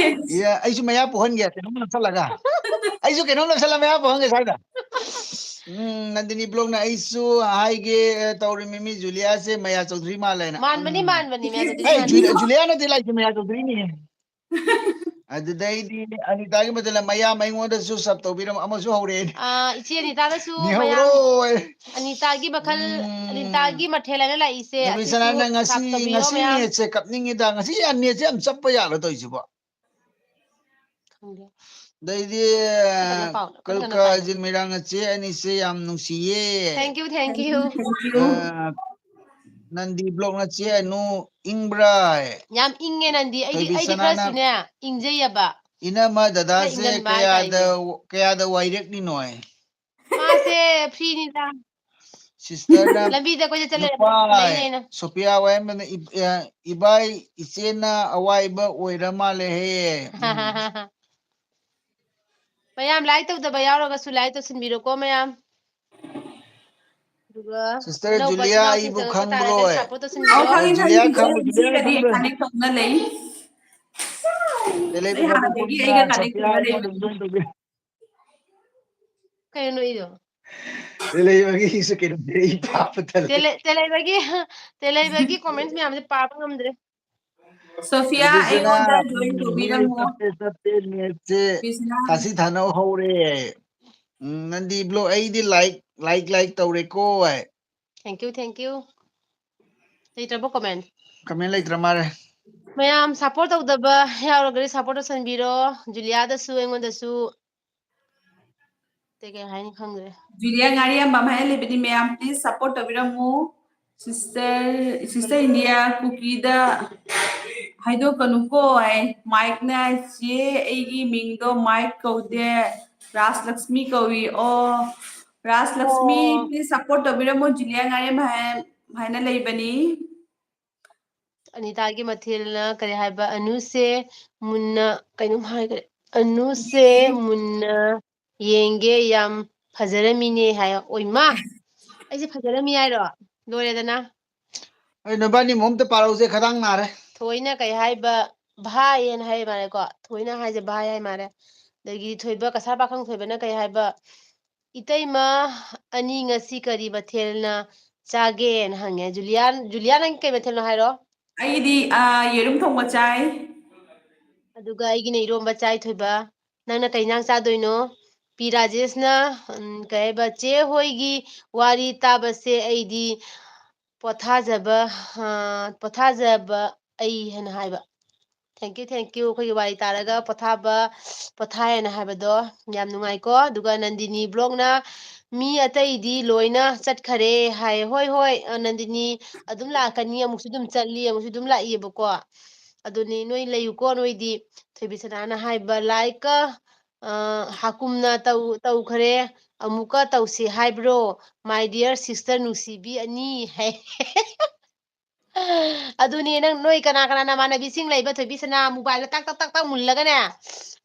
ꯌꯥ, ꯑꯩꯁꯨ ꯃꯌꯥ ꯄꯣꯛꯍꯟꯒꯦ, ꯀꯩꯅꯣꯝ ꯅꯞꯁꯜꯂꯒ꯫ ꯑꯩꯁꯨ ꯀꯩꯅꯣꯝ ꯅꯞꯁꯜꯂ ꯃꯌꯥ ꯄꯣꯛꯍꯟꯒꯦ ꯁ꯭ꯋꯥꯏꯗ꯫ ꯎꯝ, ꯅꯟꯗꯤꯅꯤ ꯕ꯭ꯂꯣꯛꯅ ꯑꯩꯁꯨ ꯍꯥꯏꯒꯦ ꯇꯧꯔꯤꯃꯤ, ꯃꯤ ꯖꯨꯂꯤꯌꯥꯁꯦ ꯃꯌꯥ ꯆꯧꯙꯨꯔꯤ ꯃꯥꯜꯂꯦꯅ꯫ ꯃꯥꯟꯕꯅꯤ, ꯎꯝ꯫ ꯃꯥꯟꯕꯅꯤ, ꯃꯌꯥ ꯆꯧꯙꯨꯔꯤ ꯑꯦ, ꯖꯨ-, ꯃꯥꯟꯕꯅꯤ꯫ ꯖꯨꯂꯤꯌꯥ ꯅꯠꯇꯦ ꯂꯥꯛꯏꯁꯦ, ꯃꯌꯥ ꯆꯧꯙꯨꯔꯤꯅꯤ꯫ ꯑꯗꯨꯗꯩꯗꯤ ꯑꯅꯤꯇꯥꯒꯤ ꯃꯇꯝꯗ ꯃꯌꯥꯝ ꯑꯩꯉꯣꯟꯗꯁꯨ sub ꯇꯧꯕꯤꯔꯝ ꯑꯃꯁꯨ ꯍꯧꯔꯛꯑꯦ꯫ ꯑꯥ, ꯏꯆꯦ ꯑꯅꯤꯇꯥꯗꯁꯨ ꯃꯌꯥꯝ꯫ ꯅꯦꯍꯧꯔꯣꯏ꯫ ꯑꯅꯤꯇꯥꯒꯤ ꯃꯈꯜ, ꯎꯝ꯫ ꯑꯅꯤꯇꯥꯒꯤ ꯃꯊꯦꯜ ꯍꯥꯏꯅ ꯂꯥꯛꯏꯁꯦ, ꯅꯨꯃꯤꯠ ꯑꯁꯤꯁꯨ ꯁꯅꯥꯅ ꯉꯁꯤ, sub ꯇꯧꯕꯤꯌꯣ ꯉꯁꯤ ꯃꯌꯥꯝ꯫ Netꯁꯦ ꯀꯞꯅꯤꯡꯉꯤꯗ, ꯉꯁꯤ netꯁꯦ ꯌꯥꯝ ꯆꯞꯄ ꯌꯥꯜꯂ ꯇꯧꯔꯤꯁꯤꯕꯣ꯫ ꯈꯪꯗꯦ꯫ ꯑꯗꯩꯗꯤ, ꯀꯟꯅ ꯄꯥꯎ, ꯀꯟꯅ ꯀꯟꯅ ꯀꯜꯀꯥ ꯄꯥꯎ꯫ ꯖꯤꯟ ꯃꯩꯔꯥꯡ ꯑꯆꯦ ꯑꯅꯤꯁꯦ ꯌꯥꯝ ꯅꯨꯡꯁꯤꯌꯦ꯫ Thank you, thank you꯫ Thank you, thank you꯫ ꯑ, ꯅꯟꯗꯤ ꯕ꯭ꯂꯣꯛꯅ ꯆꯦ ꯑꯅꯨ ꯏꯪꯕ꯭ꯔꯥ? ꯌꯥꯝ ꯏꯪꯉꯦ ꯅꯟꯗꯤ꯫ ꯑꯩꯗꯤ, ꯊꯣꯏꯕꯤ ꯑꯩꯗꯤ ꯁꯅꯥꯅ ꯈꯔꯁꯨꯅꯦ ꯏꯪꯖꯩꯌꯦꯕ꯫ ꯏꯅꯝꯃ ꯈꯔ ꯗꯗꯥꯁꯦ ꯏꯪꯒꯟꯕ ꯀꯌꯥꯗ, ꯍꯥꯏꯇꯥꯔꯦꯅꯦ꯫ ꯀꯌꯥꯗ ꯋꯥꯏꯔꯛꯂꯤꯅꯣ? ꯃꯥꯁꯦ ꯐ꯭ꯔꯤꯅꯤꯗ꯫ ꯁꯤꯁꯇꯔꯅ ꯂꯝꯕꯤꯗ ꯀꯣꯏꯆꯠ ꯆꯠꯂꯦ ꯅꯨꯄꯥ ꯂꯩꯅꯦꯅ꯫ ꯁꯣꯐꯤꯌꯥ ꯋꯥꯌꯦꯟꯕꯅ ꯏ-, ꯑ, ꯏꯕꯥꯏ ꯏꯆꯦꯅ ꯑꯋꯥꯏꯕ ꯑꯣꯏꯔ ꯃꯥꯜꯂꯦꯍꯦ꯫ ꯎꯝ꯫ ꯃꯌꯥꯝ ꯂꯥꯏꯛ ꯇꯧꯗꯕ ꯌꯥꯎꯔꯒꯁꯨ ꯂꯥꯏꯛ ꯇꯧꯁꯤꯟꯕꯤꯔꯣꯀꯣ ꯃꯌꯥꯝ꯫ ꯑꯗꯨꯒ ꯁꯤꯁꯇꯔ ꯑꯅꯧꯕ ꯖꯨꯂꯤꯌꯥ ꯏꯆꯤꯟ ꯏꯅꯥꯎꯁꯤꯡ ꯑꯩꯕꯨ ꯆꯪꯉꯛꯄ ꯈꯪꯕ꯭ꯔꯣ? ꯇꯥꯔꯒꯗꯤ ꯁꯞꯄꯣꯔꯠ ꯑꯣ, ꯇꯧꯁꯤꯟꯕꯤꯔꯣ꯫ ꯈꯪꯉꯤ, ꯈꯪꯉꯤ, ꯖꯨꯂꯤꯌꯥ ꯈꯪꯕ꯭ꯔꯣ? ꯖꯨꯂꯤꯌꯥ ꯈꯪꯕ꯭ꯔꯣ? ꯀꯅꯦꯛ ꯇꯧꯅ ꯂꯩ꯫ ꯇꯦꯂꯦꯒ꯭ꯔꯥꯝꯗ ꯑꯩ ꯍꯥꯟꯅꯗꯒꯤ ꯈꯪꯕ꯭ꯔꯥ? ꯑꯩꯒ ꯀꯅꯦꯛ ꯁꯣꯐꯤꯌꯥ ꯇꯧꯅ ꯂꯩꯕ꯫ ꯑꯩꯉꯣꯟꯗ ꯖꯣꯏꯟ ꯇꯧꯕꯤꯌꯨ꯫ ꯀꯩꯅꯣ ꯅꯣꯛꯏꯗꯣ? ꯇꯦꯂꯩꯕꯒꯤꯁꯨ ꯀꯩꯅꯣ, ꯑꯩ ꯄꯥꯕ ꯇꯜꯂꯦ꯫ ꯇꯦꯂꯩ-, ꯇꯦꯂꯩꯕꯒꯤ, ꯇꯦꯂꯩꯕꯒꯤ ꯀꯣꯃꯦꯟꯠꯁ ꯃꯌꯥꯝꯁꯦ ꯄꯥꯕ ꯉꯝꯗ꯭ꯔꯦ꯫ ꯁꯣꯐꯤꯌꯥ, ꯔꯕꯤꯁꯅꯥ, ꯑꯩꯉꯣꯟꯗ ꯖꯣꯏꯟ ꯎꯝ, ꯅꯦꯠ ꯇꯧꯕꯤꯔꯝꯃꯣ꯫ ꯆꯞꯄꯦ, ꯆꯞꯄꯦ, ꯅꯦꯠꯁꯦ ꯔꯕꯤꯁꯅꯥ꯫ ꯇꯥꯁꯤ ꯊꯥꯅꯧ ꯍꯧꯔꯦ꯫ ꯎꯝ, ꯅꯟꯗꯤ ꯕ꯭ꯂꯣꯛ, ꯑꯩꯗꯤ ꯂꯥꯏꯛ, ꯂꯥꯏꯛ, ꯂꯥꯏꯛ ꯇꯧꯔꯦꯀꯣ꯫ Thank you, thank you꯫ ꯂꯩꯇ꯭ꯔꯕꯣ ꯀꯣꯃꯦꯟ? ꯀꯃꯦꯟ ꯂꯩꯇ꯭ꯔ ꯃꯥꯜꯂꯦ꯫ ꯃꯌꯥꯝ ꯁꯞꯄꯣꯔꯠ ꯇꯧꯗꯕ ꯌꯥꯎꯔꯒꯗꯤ ꯁꯞꯄꯣꯔꯠ ꯇꯧꯁꯟꯕꯤꯔꯣ꯫ ꯖꯨꯂꯤꯌꯥꯗꯁꯨ, ꯑꯩꯉꯣꯟꯗꯁꯨ꯫ ꯑꯇꯩ ꯀꯩ ꯍꯥꯏꯅꯤ ꯈꯪꯗ꯭ꯔꯦ꯫ ꯖꯨꯂꯤꯌꯥ ꯉꯥꯔꯤꯌꯥꯝꯕꯝ ꯍꯥꯏꯅ ꯂꯩꯕꯅꯤ ꯃꯌꯥꯝ, please support ꯇꯧꯕꯤꯔꯝꯃꯨ꯫ Sister, Sister ꯏꯟꯗꯤꯌꯥ ꯀꯨꯀꯤꯗ ꯍꯥꯏꯗꯣꯛꯀꯅꯨꯀꯣ ꯍꯥꯏ꯫ ꯃꯥꯏꯛꯅ, "ꯆꯦ, ꯑꯩꯒꯤ ꯃꯤꯡꯗꯣ ꯃꯥꯏꯛ ꯀꯧꯗꯦ, ꯔꯥꯖꯂꯛꯁꯃꯤ ꯀꯧꯏ꯫" ꯑꯣ, ꯔꯥꯖꯂꯛꯁꯃꯤ, ꯑꯣ꯫ Please support ꯇꯧꯕꯤꯔꯝꯃꯣ, ꯖꯨꯂꯤꯌꯥ ꯉꯥꯔꯤꯌꯥꯝꯕꯝ ꯍꯥꯏ-, ꯍꯥꯏꯅ ꯂꯩꯕꯅꯤ꯫ ꯑꯅꯤꯇꯥꯒꯤ ꯃꯊꯦꯜꯅ ꯀꯔꯤ ꯍꯥꯏꯕ? ꯑꯅꯨꯁꯦ ꯃꯨꯟꯅ ꯀꯩꯅꯣꯝ ꯍꯥꯏꯈ꯭ꯔꯦ꯫ "ꯑꯅꯨꯁꯦ ꯃꯨꯟꯅ ꯌꯦꯡꯒꯦ, ꯌꯥꯝ ꯐꯖꯔꯝꯃꯤꯅꯦ" ꯍꯥꯏꯌꯣ꯫ ꯑꯣꯏꯃꯥ! ꯑꯩꯁꯦ ꯐꯖꯔꯝꯃꯤ ꯍꯥꯏꯔꯣ? ꯂꯣꯏꯔꯦꯗꯅ꯫ ꯑꯩ ꯅꯕꯥꯅꯤ ꯃꯑꯣꯡ ꯑꯝꯇ ꯄꯥꯔꯧꯁꯦ, ꯈꯗꯥꯡ ꯅꯥꯔꯦ꯫ ꯊꯣꯏꯅ ꯀꯩ ꯍꯥꯏꯕ? ꯚꯥꯏꯅ ꯍꯥꯏ ꯃꯥꯜꯂꯦꯀꯣ꯫ ꯊꯣꯏꯅ ꯍꯥꯏꯁꯦ ꯚꯥꯏ ꯍꯥꯏ ꯃꯥꯜꯂꯦ꯫ ꯑꯗꯒꯤ ꯊꯣꯏꯕ, ꯀꯁꯥꯔ ꯄꯥꯈꯪ ꯊꯣꯏꯕꯅ ꯀꯩ ꯍꯥꯏꯕ? "ꯏꯇꯩꯃ, ꯑꯅꯤ ꯉꯁꯤ ꯀꯔꯤ ꯃꯊꯦꯜꯅ ꯆꯥꯒꯦꯅ?" ꯍꯪꯉꯦ꯫ ꯖꯨꯂꯤꯌꯥ, ꯖꯨꯂꯤꯌꯥ, ꯅꯪ ꯀꯩ ꯃꯊꯦꯜꯅꯣ ꯍꯥꯏꯔꯣ? ꯑꯩꯒꯤꯗꯤ, ꯑ, ꯌꯦꯔꯨꯝ ꯊꯣꯡꯕ ꯆꯥꯏ꯫ ꯑꯗꯨꯒ ꯑꯩꯒꯤꯅ ꯏꯔꯣꯝꯕ ꯆꯥꯏ, ꯊꯣꯏꯕ꯫ ꯅꯪꯅ ꯀꯩ ꯏꯟꯖꯥꯡ ꯆꯥꯗꯣꯏꯅꯣ? ꯄꯤ ꯔꯥꯖꯦꯁꯅ, ꯎꯝ, ꯀꯩ ꯍꯥꯏꯕ, "ꯆꯦ ꯍꯣꯏꯒꯤ ꯋꯥꯔꯤ ꯇꯥꯕꯁꯦ ꯑꯩꯗꯤ ꯄꯣꯊꯥꯖꯕ, ꯑ, ꯄꯣꯊꯥꯖꯕ ꯑꯩ" ꯍꯥꯏꯅ ꯍꯥꯏꯕ꯫ Thank you, thank you꯫ ꯑꯩꯈꯣꯏꯒꯤ ꯋꯥꯔꯤ ꯇꯥꯔꯒ ꯄꯣꯊꯥꯕ, ꯄꯣꯊꯥꯏ ꯍꯥꯏꯅ ꯍꯥꯏꯕꯗꯣ ꯌꯥꯝ ꯅꯨꯡꯉꯥꯏꯀꯣ꯫ ꯑꯗꯨꯒ ꯅꯟꯗꯤꯅꯤ ꯕ꯭ꯂꯣꯛꯅ ꯃꯤ ꯑꯇꯩꯗꯤ ꯂꯣꯏꯅ ꯆꯠꯈꯔꯦ ꯍꯥꯏ꯫ ꯍꯣꯏ, ꯍꯣꯏ, ꯑ, ꯅꯟꯗꯤꯅꯤ, ꯑꯗꯨꯝ ꯂꯥꯛꯀꯅꯤ, ꯑꯃꯨꯛꯁꯨ ꯑꯗꯨꯝ ꯆꯠꯂꯤ, ꯑꯃꯨꯛꯁꯨ ꯑꯗꯨꯝ ꯂꯥꯛꯏꯌꯦꯕꯀꯣ꯫ ꯑꯗꯨꯅꯤ, ꯅꯣꯏ ꯂꯩꯌꯨꯀꯣ, ꯅꯣꯏꯗꯤ꯫ ꯊꯣꯏꯕꯤꯁꯅꯥꯅ ꯍꯥꯏꯕ, "Like-ꯀ, ꯑ, ꯍꯥꯀꯨꯝꯅ ꯇꯧ-, ꯇꯧꯈ꯭ꯔꯦ, ꯑꯃꯨꯛꯀ ꯇꯧꯁꯤ ꯍꯥꯏꯕ꯭ꯔꯣ? My dear sister ꯅꯨꯡꯁꯤꯕꯤ ꯑꯅꯤ" ꯍꯥꯏ꯫ ꯑꯗꯨꯅꯦ, ꯅꯪ ꯅꯣꯏ ꯀꯅꯥ ꯀꯅꯥ ꯅꯃꯥꯟꯅꯕꯤꯁꯤꯡ ꯂꯩꯕ, ꯊꯣꯏꯕꯤꯁꯅꯥ, mobile-ꯗ ꯇꯛ ꯇꯛ ꯇꯛ ꯇꯛ ꯃꯨꯜꯂꯒꯅꯦ,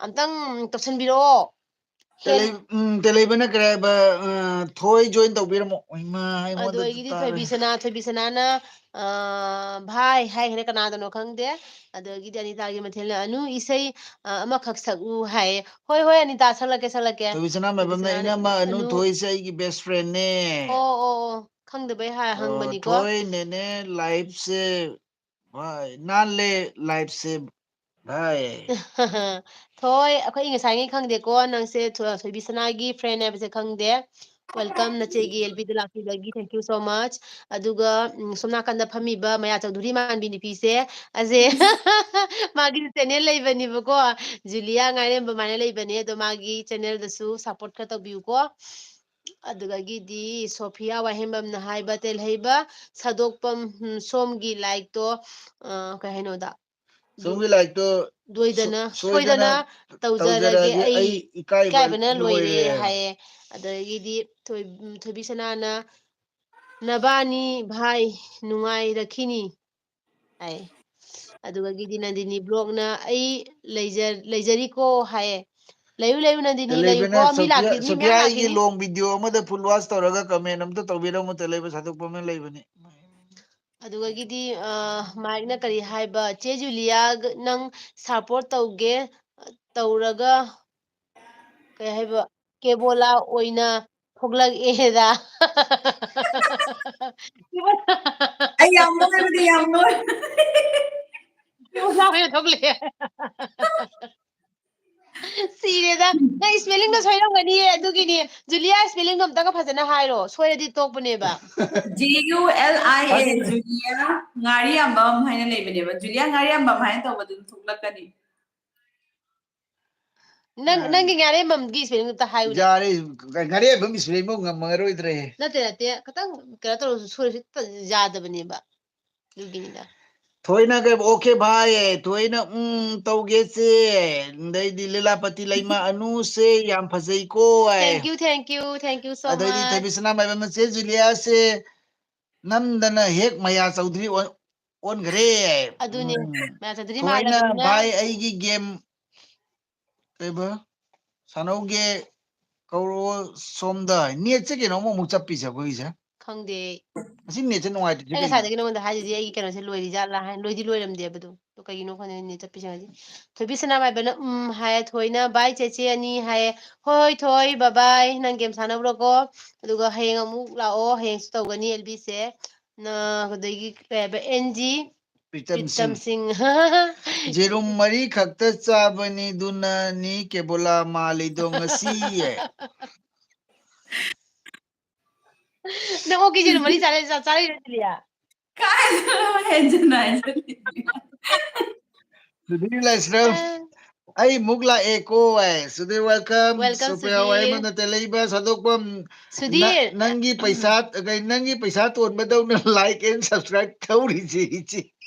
ꯑꯝꯇꯪ ꯇꯧꯁꯟꯕꯤꯔꯛꯑꯣ꯫ ꯍꯦꯜ- ꯇꯦꯂꯩ-, ꯎꯝ, ꯇꯦꯂꯩꯕꯅ ꯀꯔꯤ ꯍꯥꯏꯕ? ꯑ, ꯊꯣꯏ join ꯇꯧꯕꯤꯔꯝꯃꯣ꯫ ꯏꯃꯥ, ꯑꯗꯣ ꯑꯩꯉꯣꯟꯗ ꯑꯩꯒꯤꯗꯤ ꯇꯥꯔꯦ꯫ ꯊꯣꯏꯕꯤꯁꯅꯥ, ꯊꯣꯏꯕꯤꯁꯅꯥꯅ, ꯑ, "ꯚꯥꯏ" ꯍꯥꯏꯈ꯭ꯔꯦ, ꯀꯅꯥꯗꯅꯣ ꯈꯪꯗꯦ꯫ ꯑꯗꯒꯤꯗꯤ ꯑꯅꯤꯇꯥꯒꯤ ꯃꯊꯦꯜꯅ "ꯑꯅꯨ ꯏꯁꯩ, ꯑ, ꯑꯃꯈꯛ ꯁꯛꯎ" ꯍꯥꯏꯌꯦ꯫ ꯍꯣꯏ, ꯍꯣꯏ, ꯑꯅꯤꯇꯥ, ꯁꯛꯂꯛꯀꯦ, ꯁꯛꯂꯛꯀꯦ꯫ ꯊꯣꯏꯕꯤꯁꯅꯥ ꯃꯥꯏꯕꯝꯅ, ꯊꯣꯏꯕꯤꯁꯅꯥꯅ, "ꯏꯅꯝꯃ, ꯑꯅꯨ ꯑꯅꯨ ꯊꯣꯏꯁꯦ ꯑꯩꯒꯤ best friend-ꯅꯦ"꯫ ꯑꯣ, ꯑꯣ, ꯑꯣ꯫ ꯈꯪꯗꯕꯩ ꯍꯥꯏ-, ꯑꯣ, ꯍꯪꯕꯅꯤꯀꯣ꯫ ꯊꯣꯏ ꯅꯦꯅꯦ, live-ꯁꯦ ꯚꯥꯏ, ꯅꯥꯜꯂꯦ live-ꯁꯦ ꯚꯥꯏ꯫ ꯊꯣꯏ, ꯑꯩꯈꯣꯏ ꯉꯁꯥꯏꯉꯩ ꯈꯪꯗꯦꯀꯣ, ꯅꯪꯁꯦ ꯊꯣ-, ꯊꯣꯏꯕꯤꯁꯅꯥꯒꯤ friend ꯍꯥꯏꯕꯁꯦ ꯈꯪꯗꯦ꯫ Welcome, ꯅꯆꯦꯒꯤ L P-ꯗ ꯂꯥꯛꯄꯤꯕꯒꯤ, thank you so much꯫ ꯑꯗꯨꯒ, ꯎꯝ, ꯁꯣꯝ ꯅꯥꯀꯟꯗ ꯐꯝꯃꯤꯕ ꯃꯌꯥ ꯆꯧꯙꯨꯔꯤ ꯃꯥꯟꯕꯤ ꯅꯨꯄꯤꯁꯦ, ꯑꯁꯦ, ꯃꯥꯒꯤ channel ꯂꯩꯕꯅꯦꯕꯀꯣ, ꯖꯨꯂꯤꯌꯥ ꯉꯥꯏꯔꯦꯝꯕ ꯍꯥꯏꯅ ꯂꯩꯕꯅꯦ, ꯑꯗꯣ ꯃꯥꯒꯤ channel-ꯗꯁꯨ support ꯈꯔ ꯇꯧꯕꯤꯌꯨꯀꯣ꯫ ꯑꯗꯨꯗꯒꯤꯗꯤ ꯁꯣꯐꯤꯌꯥ ꯋꯥꯍꯦꯡꯕꯝꯅ ꯍꯥꯏꯕ, "ꯇꯦꯜꯍꯩꯕ ꯁꯥꯗꯣꯛꯄꯝ, ꯎꯝ, ꯁꯣꯝꯒꯤ like-ꯇꯣ, ꯑ, ꯀꯩ ꯍꯥꯏꯅꯣꯗ? ꯁꯣꯝꯒꯤ like-ꯇꯣ ꯂꯣꯏꯗꯅ, ꯁꯣ-, ꯁꯣꯏꯗꯅ ꯁꯣꯏꯗꯅ ꯇꯧꯖꯔꯒꯦ, ꯇꯧꯖꯔꯒꯦ, ꯑꯩ ꯑꯩ ꯏꯀꯥꯏꯕ ꯏꯀꯥꯏꯕꯅ ꯂꯣꯏꯔꯦ" ꯂꯣꯏꯔꯦ꯫ ꯍꯥꯏꯌꯦ꯫ ꯑꯗꯒꯤꯗꯤ ꯊꯣꯏ-, ꯎꯝ, ꯊꯣꯏꯕꯤꯁꯅꯥꯅ, "ꯅꯕꯥꯅꯤ ꯚꯥꯏ ꯅꯨꯡꯉꯥꯏꯔꯛꯈꯤꯅꯤ" ꯍꯥꯏ꯫ ꯑꯗꯨꯗꯒꯤꯗꯤ ꯅꯟꯗꯤꯅꯤ vlog-ꯅ, "ꯑꯩ ꯂꯩꯖ-, ꯂꯩꯖꯔꯤꯀꯣ" ꯍꯥꯏꯌꯦ꯫ ꯂꯩꯌꯨ, ꯂꯩꯌꯨ, ꯅꯟꯗꯤꯅꯤ, ꯇꯦꯂꯩꯕꯅ ꯂꯩꯌꯨꯀꯣ꯫ ꯃꯤ ꯁꯣꯐꯤꯌꯥ, ꯂꯥꯛꯈꯤ-, ꯃꯤ ꯃꯌꯥꯝ ꯁꯣꯐꯤꯌꯥ ꯑꯩꯒꯤ ꯂꯥꯛꯈꯤꯅꯤ꯫ Long video ꯑꯃꯗ full watch ꯇꯧꯔꯒ comment ꯑꯝꯇ ꯇꯧꯕꯤꯔꯝꯃꯨ, ꯇꯦꯂꯩꯕ ꯁꯥꯗꯣꯛꯄ ꯑꯃ ꯂꯩꯕꯅꯤ꯫ ꯑꯗꯨꯗꯒꯤꯗꯤ, ꯑ, ꯃꯥꯏꯛꯅ ꯀꯔꯤ ꯍꯥꯏꯕ? "ꯆꯦ ꯖꯨꯂꯤꯌꯥ, ꯅꯪ support ꯇꯧꯒꯦ ꯇꯧꯔꯒ ꯀꯩ ꯍꯥꯏꯕ? ꯀꯦꯕꯣꯂꯥ ꯑꯣꯏꯅ ꯊꯣꯛꯂꯛꯑꯦꯗ"꯫ ꯑꯩ ꯌꯥꯝ ꯅꯣꯏꯕꯅꯤ, ꯌꯥꯝ ꯅꯣꯏ꯫ ꯀꯦꯕꯣꯂꯥ ꯑꯣꯏꯅ ꯊꯣꯛꯂꯛꯑꯦ꯫ ꯁꯤꯔꯦꯗ꯫ ꯅꯪ spelling-ꯗꯣ ꯁꯣꯏꯔꯝꯒꯅꯤꯌꯦ, ꯑꯗꯨꯒꯤꯅꯤ꯫ ꯖꯨꯂꯤꯌꯥ, spelling-ꯗꯣ ꯑꯝꯇꯒ ꯐꯖꯅ ꯍꯥꯏꯔꯣ, ꯁꯣꯏꯔꯗꯤ ꯇꯣꯛꯄꯅꯦꯕ꯫ J U L I A, ꯖꯨꯂꯤꯌꯥ ꯉꯥꯔꯤꯌꯥꯝꯕꯝ ꯍꯥꯏꯅ ꯂꯩꯕꯅꯦꯕ꯫ ꯖꯨꯂꯤꯌꯥ ꯉꯥꯔꯤꯌꯥꯝꯕꯝ ꯍꯥꯏꯅ ꯇꯧꯕꯗꯨ ꯑꯗꯨꯝ ꯊꯣꯛꯂꯛꯀꯅꯤ꯫ ꯅꯪ ꯅꯪꯒꯤ ꯉꯥꯔꯦꯝꯕꯝꯒꯤ spelling ꯑꯝꯇ ꯍꯥꯏꯌꯨꯅꯦ꯫ ꯌꯥꯔꯦ꯫ ꯉꯥꯔꯦꯝꯕꯝ spelling ꯐꯥꯎ ꯉꯝꯃꯔꯣꯏꯗ꯭ꯔꯦ꯫ ꯅꯠꯇꯦ ꯅꯠꯇꯦ, ꯈꯤꯇꯪ ꯀꯩꯅꯣ ꯇꯧꯔꯁꯨ ꯁꯣꯏꯔꯁꯨ ꯍꯦꯛꯇ ꯌꯥꯗꯕꯅꯦꯕ, ꯑꯗꯨꯒꯤꯅꯤꯗ꯫ ꯊꯣꯏꯅ ꯀꯩ, okay ꯚꯥꯏ, ꯊꯣꯏꯅ ꯎꯝ ꯇꯧꯒꯦꯁꯦ꯫ ꯑꯗꯩꯗꯤ ꯂꯤꯂꯥꯄꯇꯤ ꯂꯩꯃ ꯑꯅꯨꯁꯦ ꯌꯥꯝ ꯐꯖꯩꯀꯣ ꯍꯥꯏ꯫ Thank you, thank you, thank you so much. ꯑꯗꯩꯗꯤ ꯊꯣꯏꯕꯤ ꯁꯅꯥꯃꯥꯏꯕꯝ ꯃꯆꯦ ꯖꯨꯂꯤꯌꯥꯁꯦ ꯅꯝꯗꯅ ꯍꯦꯛ ꯃꯌꯥ ꯆꯧꯙꯔꯤ ꯑꯣꯟ-, ꯑꯣꯟꯈ꯭ꯔꯦ꯫ ꯑꯗꯨꯅꯤ, ꯎꯝ꯫ ꯃꯌꯥ ꯆꯧꯙꯔꯤ ꯊꯣꯏꯅ ꯃꯥꯜꯂꯕꯅꯤꯅ꯫ ꯚꯥꯏ ꯑꯩꯒꯤ game ꯀꯩꯕ? ꯁꯥꯟꯅꯧꯒꯦ ꯀꯧꯔꯛꯑꯣ ꯁꯣꯝꯗ꯫ Netꯁꯦ ꯀꯩꯅꯣꯝ ꯑꯃꯨꯛ ꯆꯞꯄꯤꯁꯦ ꯑꯩꯈꯣꯏꯒꯤꯁꯦ꯫ ꯈꯪꯗꯦ ꯑꯩ꯫ ꯉꯁꯤ netꯁꯦ ꯅꯨꯡꯉꯥꯏꯇ꯭ꯔꯤꯁꯦ ꯑꯩ ꯀꯩꯒꯤꯅꯣ? ꯉꯁꯥꯏꯗꯒꯤ ꯅꯉꯣꯟꯗ ꯍꯥꯏꯗꯨꯗꯤ ꯑꯩꯒꯤ ꯀꯩꯅꯣꯁꯦ ꯂꯣꯏꯔꯤ ꯖꯥꯠꯂꯥ ꯍꯥꯏꯅ, ꯂꯣꯏꯗꯤ ꯂꯣꯏꯔꯝꯗꯦꯕ ꯑꯗꯨꯝ꯫ ꯑꯗꯣ ꯀꯩꯒꯤꯅꯣ ꯈꯪꯗꯦ net ꯆꯞꯄꯤꯁꯦ ꯉꯁꯤ꯫ ꯊꯣꯏꯕꯤ ꯁꯅꯥꯃꯥꯏꯕꯅ ꯎꯝ ꯍꯥꯏꯌꯦ, ꯊꯣꯏꯅ bye ꯆꯦꯆꯦ ꯑꯅꯤ ꯍꯥꯏꯌꯦ꯫ ꯍꯣꯏ ꯊꯣꯏ, bye bye, ꯅꯪ game ꯁꯥꯟꯅꯧꯔꯣꯀꯣ꯫ ꯑꯗꯨꯒ ꯍꯌꯦꯡ ꯑꯃꯨꯛ ꯂꯥꯛꯑꯣ, ꯍꯌꯦꯡꯁꯨ ꯇꯧꯒꯅꯤ ꯑꯦꯜꯕꯤꯁꯦ꯫ ꯅ-, ꯑꯗꯒꯤ ꯀꯩ ꯍꯥꯏꯕ, ꯑꯦꯟ ꯖꯤ ꯄ꯭ꯔꯤꯇꯝ ꯄ꯭ꯔꯤꯇꯝ ꯁꯤꯡ꯫ ꯁꯤꯡ꯫ ꯌꯦꯔꯨꯝ ꯃꯔꯤꯈꯛꯇ ꯆꯥꯕꯅꯤ, ꯑꯗꯨꯅꯅꯤ ꯀꯦꯕꯣꯂꯥ ꯃꯥꯜꯂꯤꯗꯣ ꯉꯁꯤ꯫ ꯅꯪ ꯑꯣꯛꯀꯤ ꯌꯦꯔꯨꯝ ꯃꯔꯤ ꯆꯥꯔ-, ꯆꯥ-, ꯆꯥꯔꯛꯏꯔꯣ, ꯖꯨꯂꯤꯌꯥ? ꯀꯥꯏꯗꯅꯣ ꯍꯦꯟꯖꯤꯟꯅ ꯍꯥꯏꯖꯜꯂꯤ꯫ ꯁꯨꯙꯤꯔ ꯂꯥꯏꯁ꯭ꯔꯝ, ꯑ꯫ ꯑꯩ ꯑꯃꯨꯛ ꯂꯥꯛꯑꯦꯀꯣ ꯍꯥꯏ꯫ ꯁꯨꯙꯤꯔ, welcome꯫ Welcome, ꯁꯣꯐꯤꯌꯥ ꯁꯨꯙꯤꯔ꯫ ꯋꯥꯍꯦꯡꯕꯝ ꯅꯠꯇꯦ ꯂꯩꯕ ꯁꯥꯗꯣꯛꯄꯝ꯫ ꯁꯨꯙꯤꯔ꯫ ꯅ-, ꯅꯪꯒꯤ ꯄꯩꯁꯥ, ꯀꯩ, ꯅꯪꯒꯤ ꯄꯩꯁꯥ ꯇꯣꯟꯕꯗꯧꯅ like and subscribe ꯇꯧꯔꯤꯁꯦ ꯏꯆꯦ꯫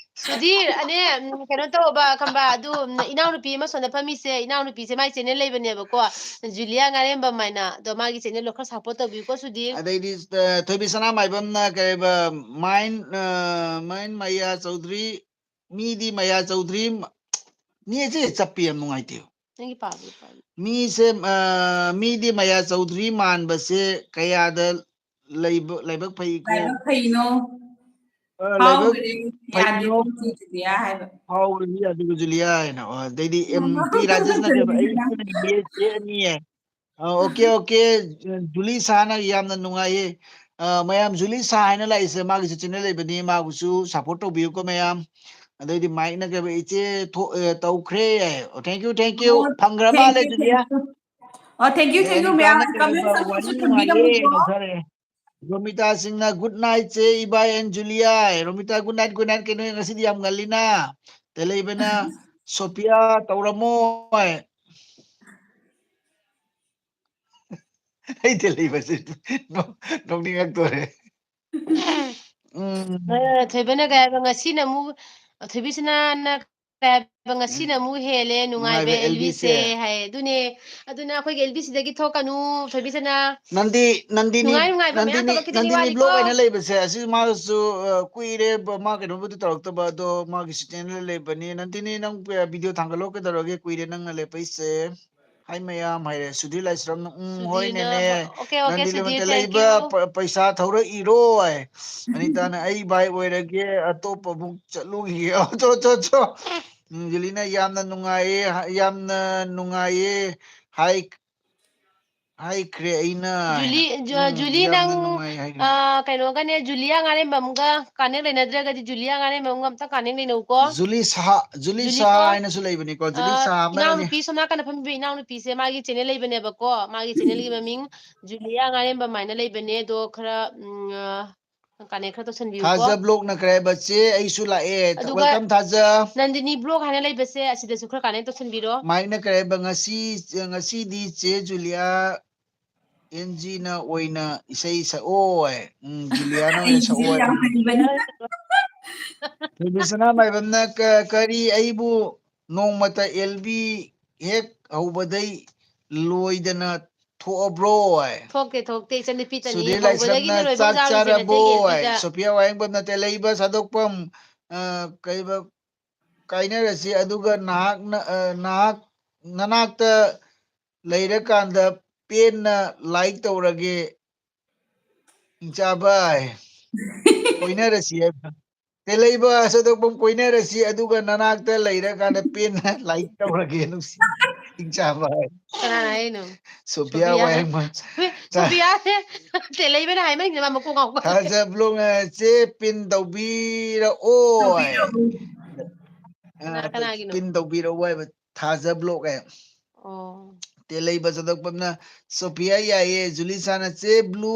ꯁꯨꯙꯤꯔ, ꯑꯅꯦ, ꯎꯝ, ꯀꯩꯅꯣ ꯇꯧꯕ, ꯈꯪꯕ, ꯑꯗꯨ, ꯎꯝ, ꯏꯅꯥꯎꯅꯨꯄꯤ ꯑꯃ ꯁꯣꯝꯗ ꯐꯝꯃꯤꯁꯦ, ꯏꯅꯥꯎꯅꯨꯄꯤꯁꯦ ꯃꯥꯏ channel ꯂꯩꯕꯅꯦꯕꯀꯣ, ꯖꯨꯂꯤꯌꯥ ꯉꯥꯔꯦꯝꯕꯝ ꯍꯥꯏꯅ, ꯑꯗꯣ ꯃꯥꯒꯤ channelꯗꯣ ꯈꯔ support ꯇꯧꯕꯤꯌꯨꯀꯣ, ꯁꯨꯙꯤꯔ꯫ ꯑꯗꯩꯗꯤ, ꯑ, ꯊꯣꯏꯕꯤ ꯁꯅꯥꯃꯥꯏꯕꯝꯅ ꯀꯩꯕ, ꯃꯥꯏꯟ, ꯑ, ꯃꯥꯏꯟ ꯃꯌꯥ ꯆꯧꯙꯔꯤ, ꯃꯤꯗꯤ ꯃꯌꯥ ꯆꯧꯙꯔꯤ ꯃ-, netꯁꯦ ꯆꯞꯄꯤ, ꯌꯥꯝ ꯅꯨꯡꯉꯥꯏꯇꯦ꯫ ꯅꯪꯒꯤ ꯄꯥꯕꯗꯤ ꯄꯥꯕꯤ꯫ ꯃꯤꯁꯦ, ꯑ, ꯃꯤꯗꯤ ꯃꯌꯥ ꯆꯧꯙꯔꯤ ꯃꯥꯟꯕꯁꯦ ꯀꯌꯥꯗ ꯂꯩꯕ, ꯂꯥꯏꯕꯛ ꯐꯩꯀꯣ? ꯂꯥꯏꯕꯛ ꯐꯩꯅꯣ? ꯑ, ꯂꯥꯏꯕꯛ ꯐꯥꯎꯈ꯭ꯔꯦ, ꯌꯥꯗꯦ, ꯐꯩꯅꯣ? ꯖꯨꯂꯤꯌꯥ ꯍꯥꯏꯕ꯫ ꯐꯥꯎꯈ꯭ꯔꯦ, ꯌꯥꯗꯦ, ꯖꯨꯂꯤꯌꯥ ꯍꯥꯏꯅ꯫ ꯑꯣ, ꯑꯗꯩꯗꯤ ꯑꯦꯝ ꯄꯤ ꯔꯥꯖꯦꯁꯅ ꯀꯩꯕ? ꯑꯩ ꯏꯆꯦꯅ ꯕꯤ ꯑꯦꯁ ꯑꯦ ꯑꯅꯤ ꯍꯥꯏ꯫ ꯑ, okay, okay꯫ ꯖꯨꯂꯤ ꯁꯥꯅ ꯌꯥꯝꯅ ꯅꯨꯡꯉꯥꯏꯌꯦ꯫ ꯑ, ꯃꯌꯥꯝ, ꯖꯨꯂꯤ ꯁꯥ ꯍꯥꯏꯅ ꯂꯥꯛꯏꯁꯦ ꯃꯥꯒꯤꯁꯨ channel ꯂꯩꯕꯅꯤ, ꯃꯥꯕꯨꯁꯨ support ꯇꯧꯕꯤꯌꯨꯀꯣ ꯃꯌꯥꯝ꯫ ꯑꯗꯩꯗꯤ ꯃꯥꯏꯛꯅ ꯀꯩꯕ, "ꯏꯆꯦ ꯊꯣꯛ-, ꯑ, ꯇꯧꯈ꯭ꯔꯦ" ꯍꯥꯏ꯫ ꯑꯣ, thank you, thank you꯫ ꯑꯣ, ꯐꯪꯈ꯭ꯔ thank ꯃꯥꯜꯂꯦ, you, ꯖꯨꯂꯤꯌꯥ꯫ Thank you꯫ ꯑꯣ, thank you, A, thank you, ꯑꯅꯤꯇꯥꯅ ꯃꯌꯥꯝ꯫ ꯀꯩꯕ, Comment section ꯋꯥꯔꯤ ꯊꯝꯕꯤꯔꯝꯃꯨꯀꯣ꯫ ꯅꯨꯡꯉꯥꯏꯌꯦꯅ ꯊꯥꯔꯛꯑꯦ꯫ ꯔꯣꯃꯤꯇꯥ ꯁꯤꯡꯅ, "Good night ꯆꯦ ꯏꯕꯥꯏ and Julia". Romita, good night, good night꯫ ꯀꯩꯅꯣ, ꯉꯁꯤꯗꯤ ꯌꯥꯝ ꯉꯜꯂꯤꯅ꯫ ꯇꯦꯂꯩꯕꯅ, "ꯁꯣꯐꯤꯌꯥ ꯇꯧꯔꯝꯃꯣ"꯫ ꯑꯩꯗꯤ ꯂꯩꯕꯁꯦ ꯅꯣꯛ- ꯅꯣꯛꯅꯤꯡꯉꯛꯇꯣꯔꯦ꯫ ꯎꯝ꯫ ꯑ, ꯊꯣꯏꯕꯅ ꯀꯩ ꯍꯥꯏꯕ? "ꯉꯁꯤꯅ ꯑꯃꯨꯛ, ꯊꯣꯏꯕꯤꯁꯅꯥꯅ ꯀꯩ ꯍꯥꯏꯕ? ꯉꯁꯤꯅ ꯑꯃꯨꯛ ꯍꯦꯜꯂꯦ ꯅꯨꯡꯉꯥꯏꯕ ꯅꯨꯡꯉꯥꯏꯕ ꯑꯦꯜꯕꯤꯁꯦ" ꯑꯦꯜꯕꯤꯁꯦ꯫ ꯍꯥꯏ꯫ ꯑꯗꯨꯅꯦ, ꯑꯗꯨꯅ ꯑꯩꯈꯣꯏꯒꯤ ꯑꯦꯜꯕꯤꯁꯤꯗꯒꯤ ꯊꯣꯛꯀꯅꯨ, ꯊꯣꯏꯕꯤꯁꯅꯥ꯫ ꯅꯟꯗꯤ ꯅꯟꯗꯤꯅꯤ ꯅꯨꯡꯉꯥꯏ ꯅꯨꯡꯉꯥꯏꯕ ꯃꯌꯥꯝ ꯅꯟꯗꯤꯅꯤ ꯊꯣꯛꯂꯛꯈꯤꯗꯣꯏꯅꯤ, ꯅꯟꯗꯤꯅꯤ ꯋꯥꯠꯂꯤꯀꯣ꯫ ꯕ꯭ꯂꯣꯛ ꯍꯥꯏꯅ ꯂꯩꯕꯁꯦ ꯑꯁꯤ ꯃꯥꯁꯨ, ꯑ, ꯀꯨꯏꯔꯦ ꯕ-, ꯃꯥ ꯀꯩꯅꯣꯕꯨꯗꯤ ꯇꯧꯔꯛꯇꯕ, ꯑꯗꯣ ꯃꯥꯒꯤ ꯆꯦꯅꯦꯜꯗ ꯂꯩꯕꯅꯤ꯫ ꯅꯟꯗꯤꯅꯤ, ꯅꯪ, ꯑ, ꯚꯤꯗꯤꯑꯣ ꯊꯥꯡꯒꯠꯂꯣ, ꯀꯩꯗꯧꯔꯒꯦ? ꯀꯨꯏꯔꯦ ꯅꯪꯅ ꯂꯦꯞꯄꯛꯏꯁꯦ꯫ ꯍꯥꯏ ꯃꯌꯥꯝ ꯍꯥꯏꯔꯦ꯫ ꯁꯨꯙꯤꯔ ꯂꯥꯏꯁ꯭ꯔꯝꯅ, "ꯎꯝ, ꯍꯣꯏ ꯁꯨꯙꯤꯔꯅ, ꯅꯦꯅꯦ꯫ ꯑꯣꯀꯦ, ꯑꯣꯀꯦ, ꯅꯟꯗꯤꯅꯤ ꯁꯨꯙꯤꯔ, ꯃꯇ thank ꯂꯩꯕ you꯫ ꯄ-, ꯄꯩꯁꯥ ꯊꯧꯔꯛꯏꯔꯣ?" ꯍꯥꯏ꯫ ꯑꯅꯤꯇꯥꯅ, "ꯑꯩ ꯚꯥꯏ ꯑꯣꯏꯔꯒꯦ, ꯑꯇꯣꯞꯄ ꯑꯃꯨꯛ ꯆꯠꯂꯨꯈꯤꯒꯦ꯫" ꯑꯣ, ꯆꯣ, ꯆꯣ, ꯆꯣ꯫ ꯎꯝ, ꯖꯨꯂꯤꯅ, "ꯌꯥꯝꯅ ꯅꯨꯡꯉꯥꯏꯌꯦ, ꯍ-, ꯌꯥꯝꯅ ꯅꯨꯡꯉꯥꯏꯌꯦ ꯍꯥꯏ-, ꯍꯥꯏꯈ꯭ꯔꯦ ꯑꯩꯅ" ꯍꯥꯏꯅ꯫ ꯖꯨꯂꯤ, ꯖꯨ-, ꯎꯝ, ꯖꯨꯂꯤ, ꯅꯪ, "ꯌꯥꯝꯅ ꯅꯨꯡꯉꯥꯏ" ꯍꯥꯏꯈ꯭ꯔꯦ꯫ ꯑ, ꯀꯩꯅꯣꯒꯅꯦ, ꯖꯨꯂꯤꯌꯥ ꯉꯥꯔꯦꯝꯕꯝꯒ connect ꯂꯩꯅꯗ꯭ꯔꯒꯗꯤ ꯖꯨꯂꯤꯌꯥ ꯉꯥꯔꯦꯝꯕꯝꯒ ꯑꯝꯇ connect ꯂꯩꯅꯧꯀꯣ꯫ ꯖꯨꯂꯤ ꯁꯍꯥ, ꯖꯨꯂꯤ ꯁꯍꯥ ꯖꯨꯂꯤꯀꯣ, ꯍꯥꯏꯅꯁꯨ ꯂꯩꯕꯅꯤꯀꯣ꯫ ꯑ, ꯖꯨꯂꯤ ꯁꯍꯥ ꯑꯃꯅꯅꯦ꯫ ꯏꯅꯥꯎꯅꯨꯄꯤ ꯁꯣꯝ ꯅꯥꯀꯟꯗ ꯐꯝꯕꯤ ꯏꯅꯥꯎꯅꯨꯄꯤꯁꯦ, ꯃꯥꯒꯤ channel ꯂꯩꯕꯅꯦꯕꯀꯣ꯫ ꯃꯥꯒꯤ channelꯒꯤ ꯃꯃꯤꯡ ꯖꯨꯂꯤꯌꯥ ꯉꯥꯔꯦꯝꯕꯝ ꯍꯥꯏꯅ ꯂꯩꯕꯅꯦ꯫ ꯑꯗꯣ ꯈꯔ, ꯎꯝ, ꯑ, connect ꯈꯔ ꯇꯧꯁꯟꯕꯤꯌꯨꯀꯣ꯫ ꯊꯥꯖ ꯕ꯭ꯂꯣꯛꯅ ꯀꯔꯤ ꯍꯥꯏꯕ? "ꯆꯦ, ꯑꯩꯁꯨ ꯂꯥꯛꯑꯦ꯫ ꯑꯗꯨꯒ Welcome, ꯊꯥꯖ꯫" ꯅꯟꯗꯤꯅꯤ ꯕ꯭ꯂꯣꯛ ꯍꯥꯏꯅ ꯂꯩꯕꯁꯦ, ꯑꯁꯤꯗꯁꯨ ꯈꯔ connect ꯇꯧꯁꯟꯕꯤꯔꯣ꯫ ꯃꯥꯏꯛꯅ ꯀꯔꯤ ꯍꯥꯏꯕ? "ꯉꯁꯤ, ꯉꯁꯤꯗꯤ ꯆꯦ ꯖꯨꯂꯤꯌꯥ ꯑꯦꯟꯖꯤꯅ ꯑꯣꯏꯅ ꯏꯁꯩ ꯁꯛꯑꯣ" ꯍꯥꯏ꯫ ꯎꯝ, ꯖꯨꯂꯤꯌꯥꯅ ꯑꯣꯏꯅ ꯑꯩꯁꯦ ꯁꯛꯑꯣ ꯍꯥꯏ꯫ ꯌꯥꯝ ꯍꯩꯕꯅꯤ꯫ ꯊꯣꯏꯕꯤꯁꯅꯥ ꯃꯥꯏꯕꯝꯅ ꯀ-, "ꯀꯔꯤ ꯑꯩꯕꯨ ꯅꯣꯡꯃꯇ ꯑꯦꯜꯕꯤ ꯍꯦꯛ ꯍꯧꯕꯗꯩ ꯂꯣꯏꯗꯅ ꯊꯣꯛꯑꯕ꯭ꯔꯣ?" ꯍꯥꯏ꯫ ꯊꯣꯛꯇꯦ, ꯊꯣꯛꯇꯦ, ꯏꯆꯟꯅꯨꯄꯤ ꯇꯅꯤ꯫ ꯁꯨꯙꯤꯔ ꯍꯧꯕꯗꯒꯤꯅ ꯂꯥꯏꯁ꯭ꯔꯝꯅ, ꯂꯣꯏꯕꯧ "ꯆꯥꯛ ꯖꯥꯝꯁꯦ ꯆꯥꯔꯕꯣ?" ꯅꯠꯇꯦ ꯍꯥꯏ꯫ ꯑꯦꯜꯕꯤꯗ꯫ ꯁꯣꯐꯤꯌꯥ ꯋꯥꯍꯦꯡꯕꯝꯅ, "ꯇꯦꯂꯩꯕ ꯁꯥꯗꯣꯛꯄꯝ, ꯑ, ꯀꯩꯕ, ꯀꯥꯏꯅꯔꯁꯤ, ꯑꯗꯨꯒ ꯅꯍꯥꯛꯅ, ꯑ, ꯅꯍꯥꯛ ꯅꯅꯥꯛꯇ ꯂꯩꯔꯀꯥꯟꯗ ꯄꯦꯟꯅ like ꯇꯧꯔꯒꯦ, ꯏꯪꯆꯥꯕ" ꯍꯥꯏ꯫ "ꯀꯣꯏꯅꯔꯁꯤ" ꯍꯥꯏꯕ꯫ "ꯇꯦꯂꯩꯕ ꯁꯥꯗꯣꯛꯄꯝ, ꯀꯣꯏꯅꯔꯁꯤ, ꯑꯗꯨꯒ ꯅꯅꯥꯛꯇ ꯂꯩꯔꯀꯥꯟꯗ ꯄꯦꯟꯅ like ꯇꯧꯔꯒꯦ, ꯅꯨꯡꯁꯤ ꯏꯪꯆꯥꯕ" ꯍꯥꯏ꯫ ꯀꯅꯥꯅ ꯍꯥꯏꯅꯣ? ꯁꯣꯐꯤꯌꯥ ꯁꯣꯐꯤꯌꯥ꯫ ꯋꯥꯍꯦꯡꯕꯝ꯫ ꯁꯣꯐꯤꯌꯥꯁꯦ ꯇꯦꯂꯩꯕꯅ ꯍꯥꯏꯃꯟꯈꯤꯗꯅ ꯃꯥ ꯃꯀꯣꯛ ꯉꯥꯎꯈꯠꯂꯦ꯫ "ꯊꯥꯖ ꯕ꯭ꯂꯣꯛꯅ ꯆꯦ pin ꯇꯧꯕꯤꯔꯛꯑꯣ" ꯍꯥꯏ꯫ ꯇꯧꯕꯤꯔꯛꯑꯣ꯫ ꯑ, ꯀꯅꯥ, ꯀꯅꯥꯒꯤꯅꯣ? "Pin ꯇꯧꯕꯤꯔꯛꯑꯣ" ꯍꯥꯏꯕ, ꯊꯥꯖ ꯕ꯭ꯂꯣꯛ ꯍꯥꯏ꯫ ꯑꯣ꯫ ꯇꯦꯂꯩꯕ ꯆꯥꯗꯣꯛꯄꯝꯅ, "ꯁꯣꯐꯤꯌꯥ ꯌꯥꯏꯌꯦ, ꯖꯨꯂꯤ ꯁꯥꯅ ꯆꯦ ꯕ꯭ꯂꯨ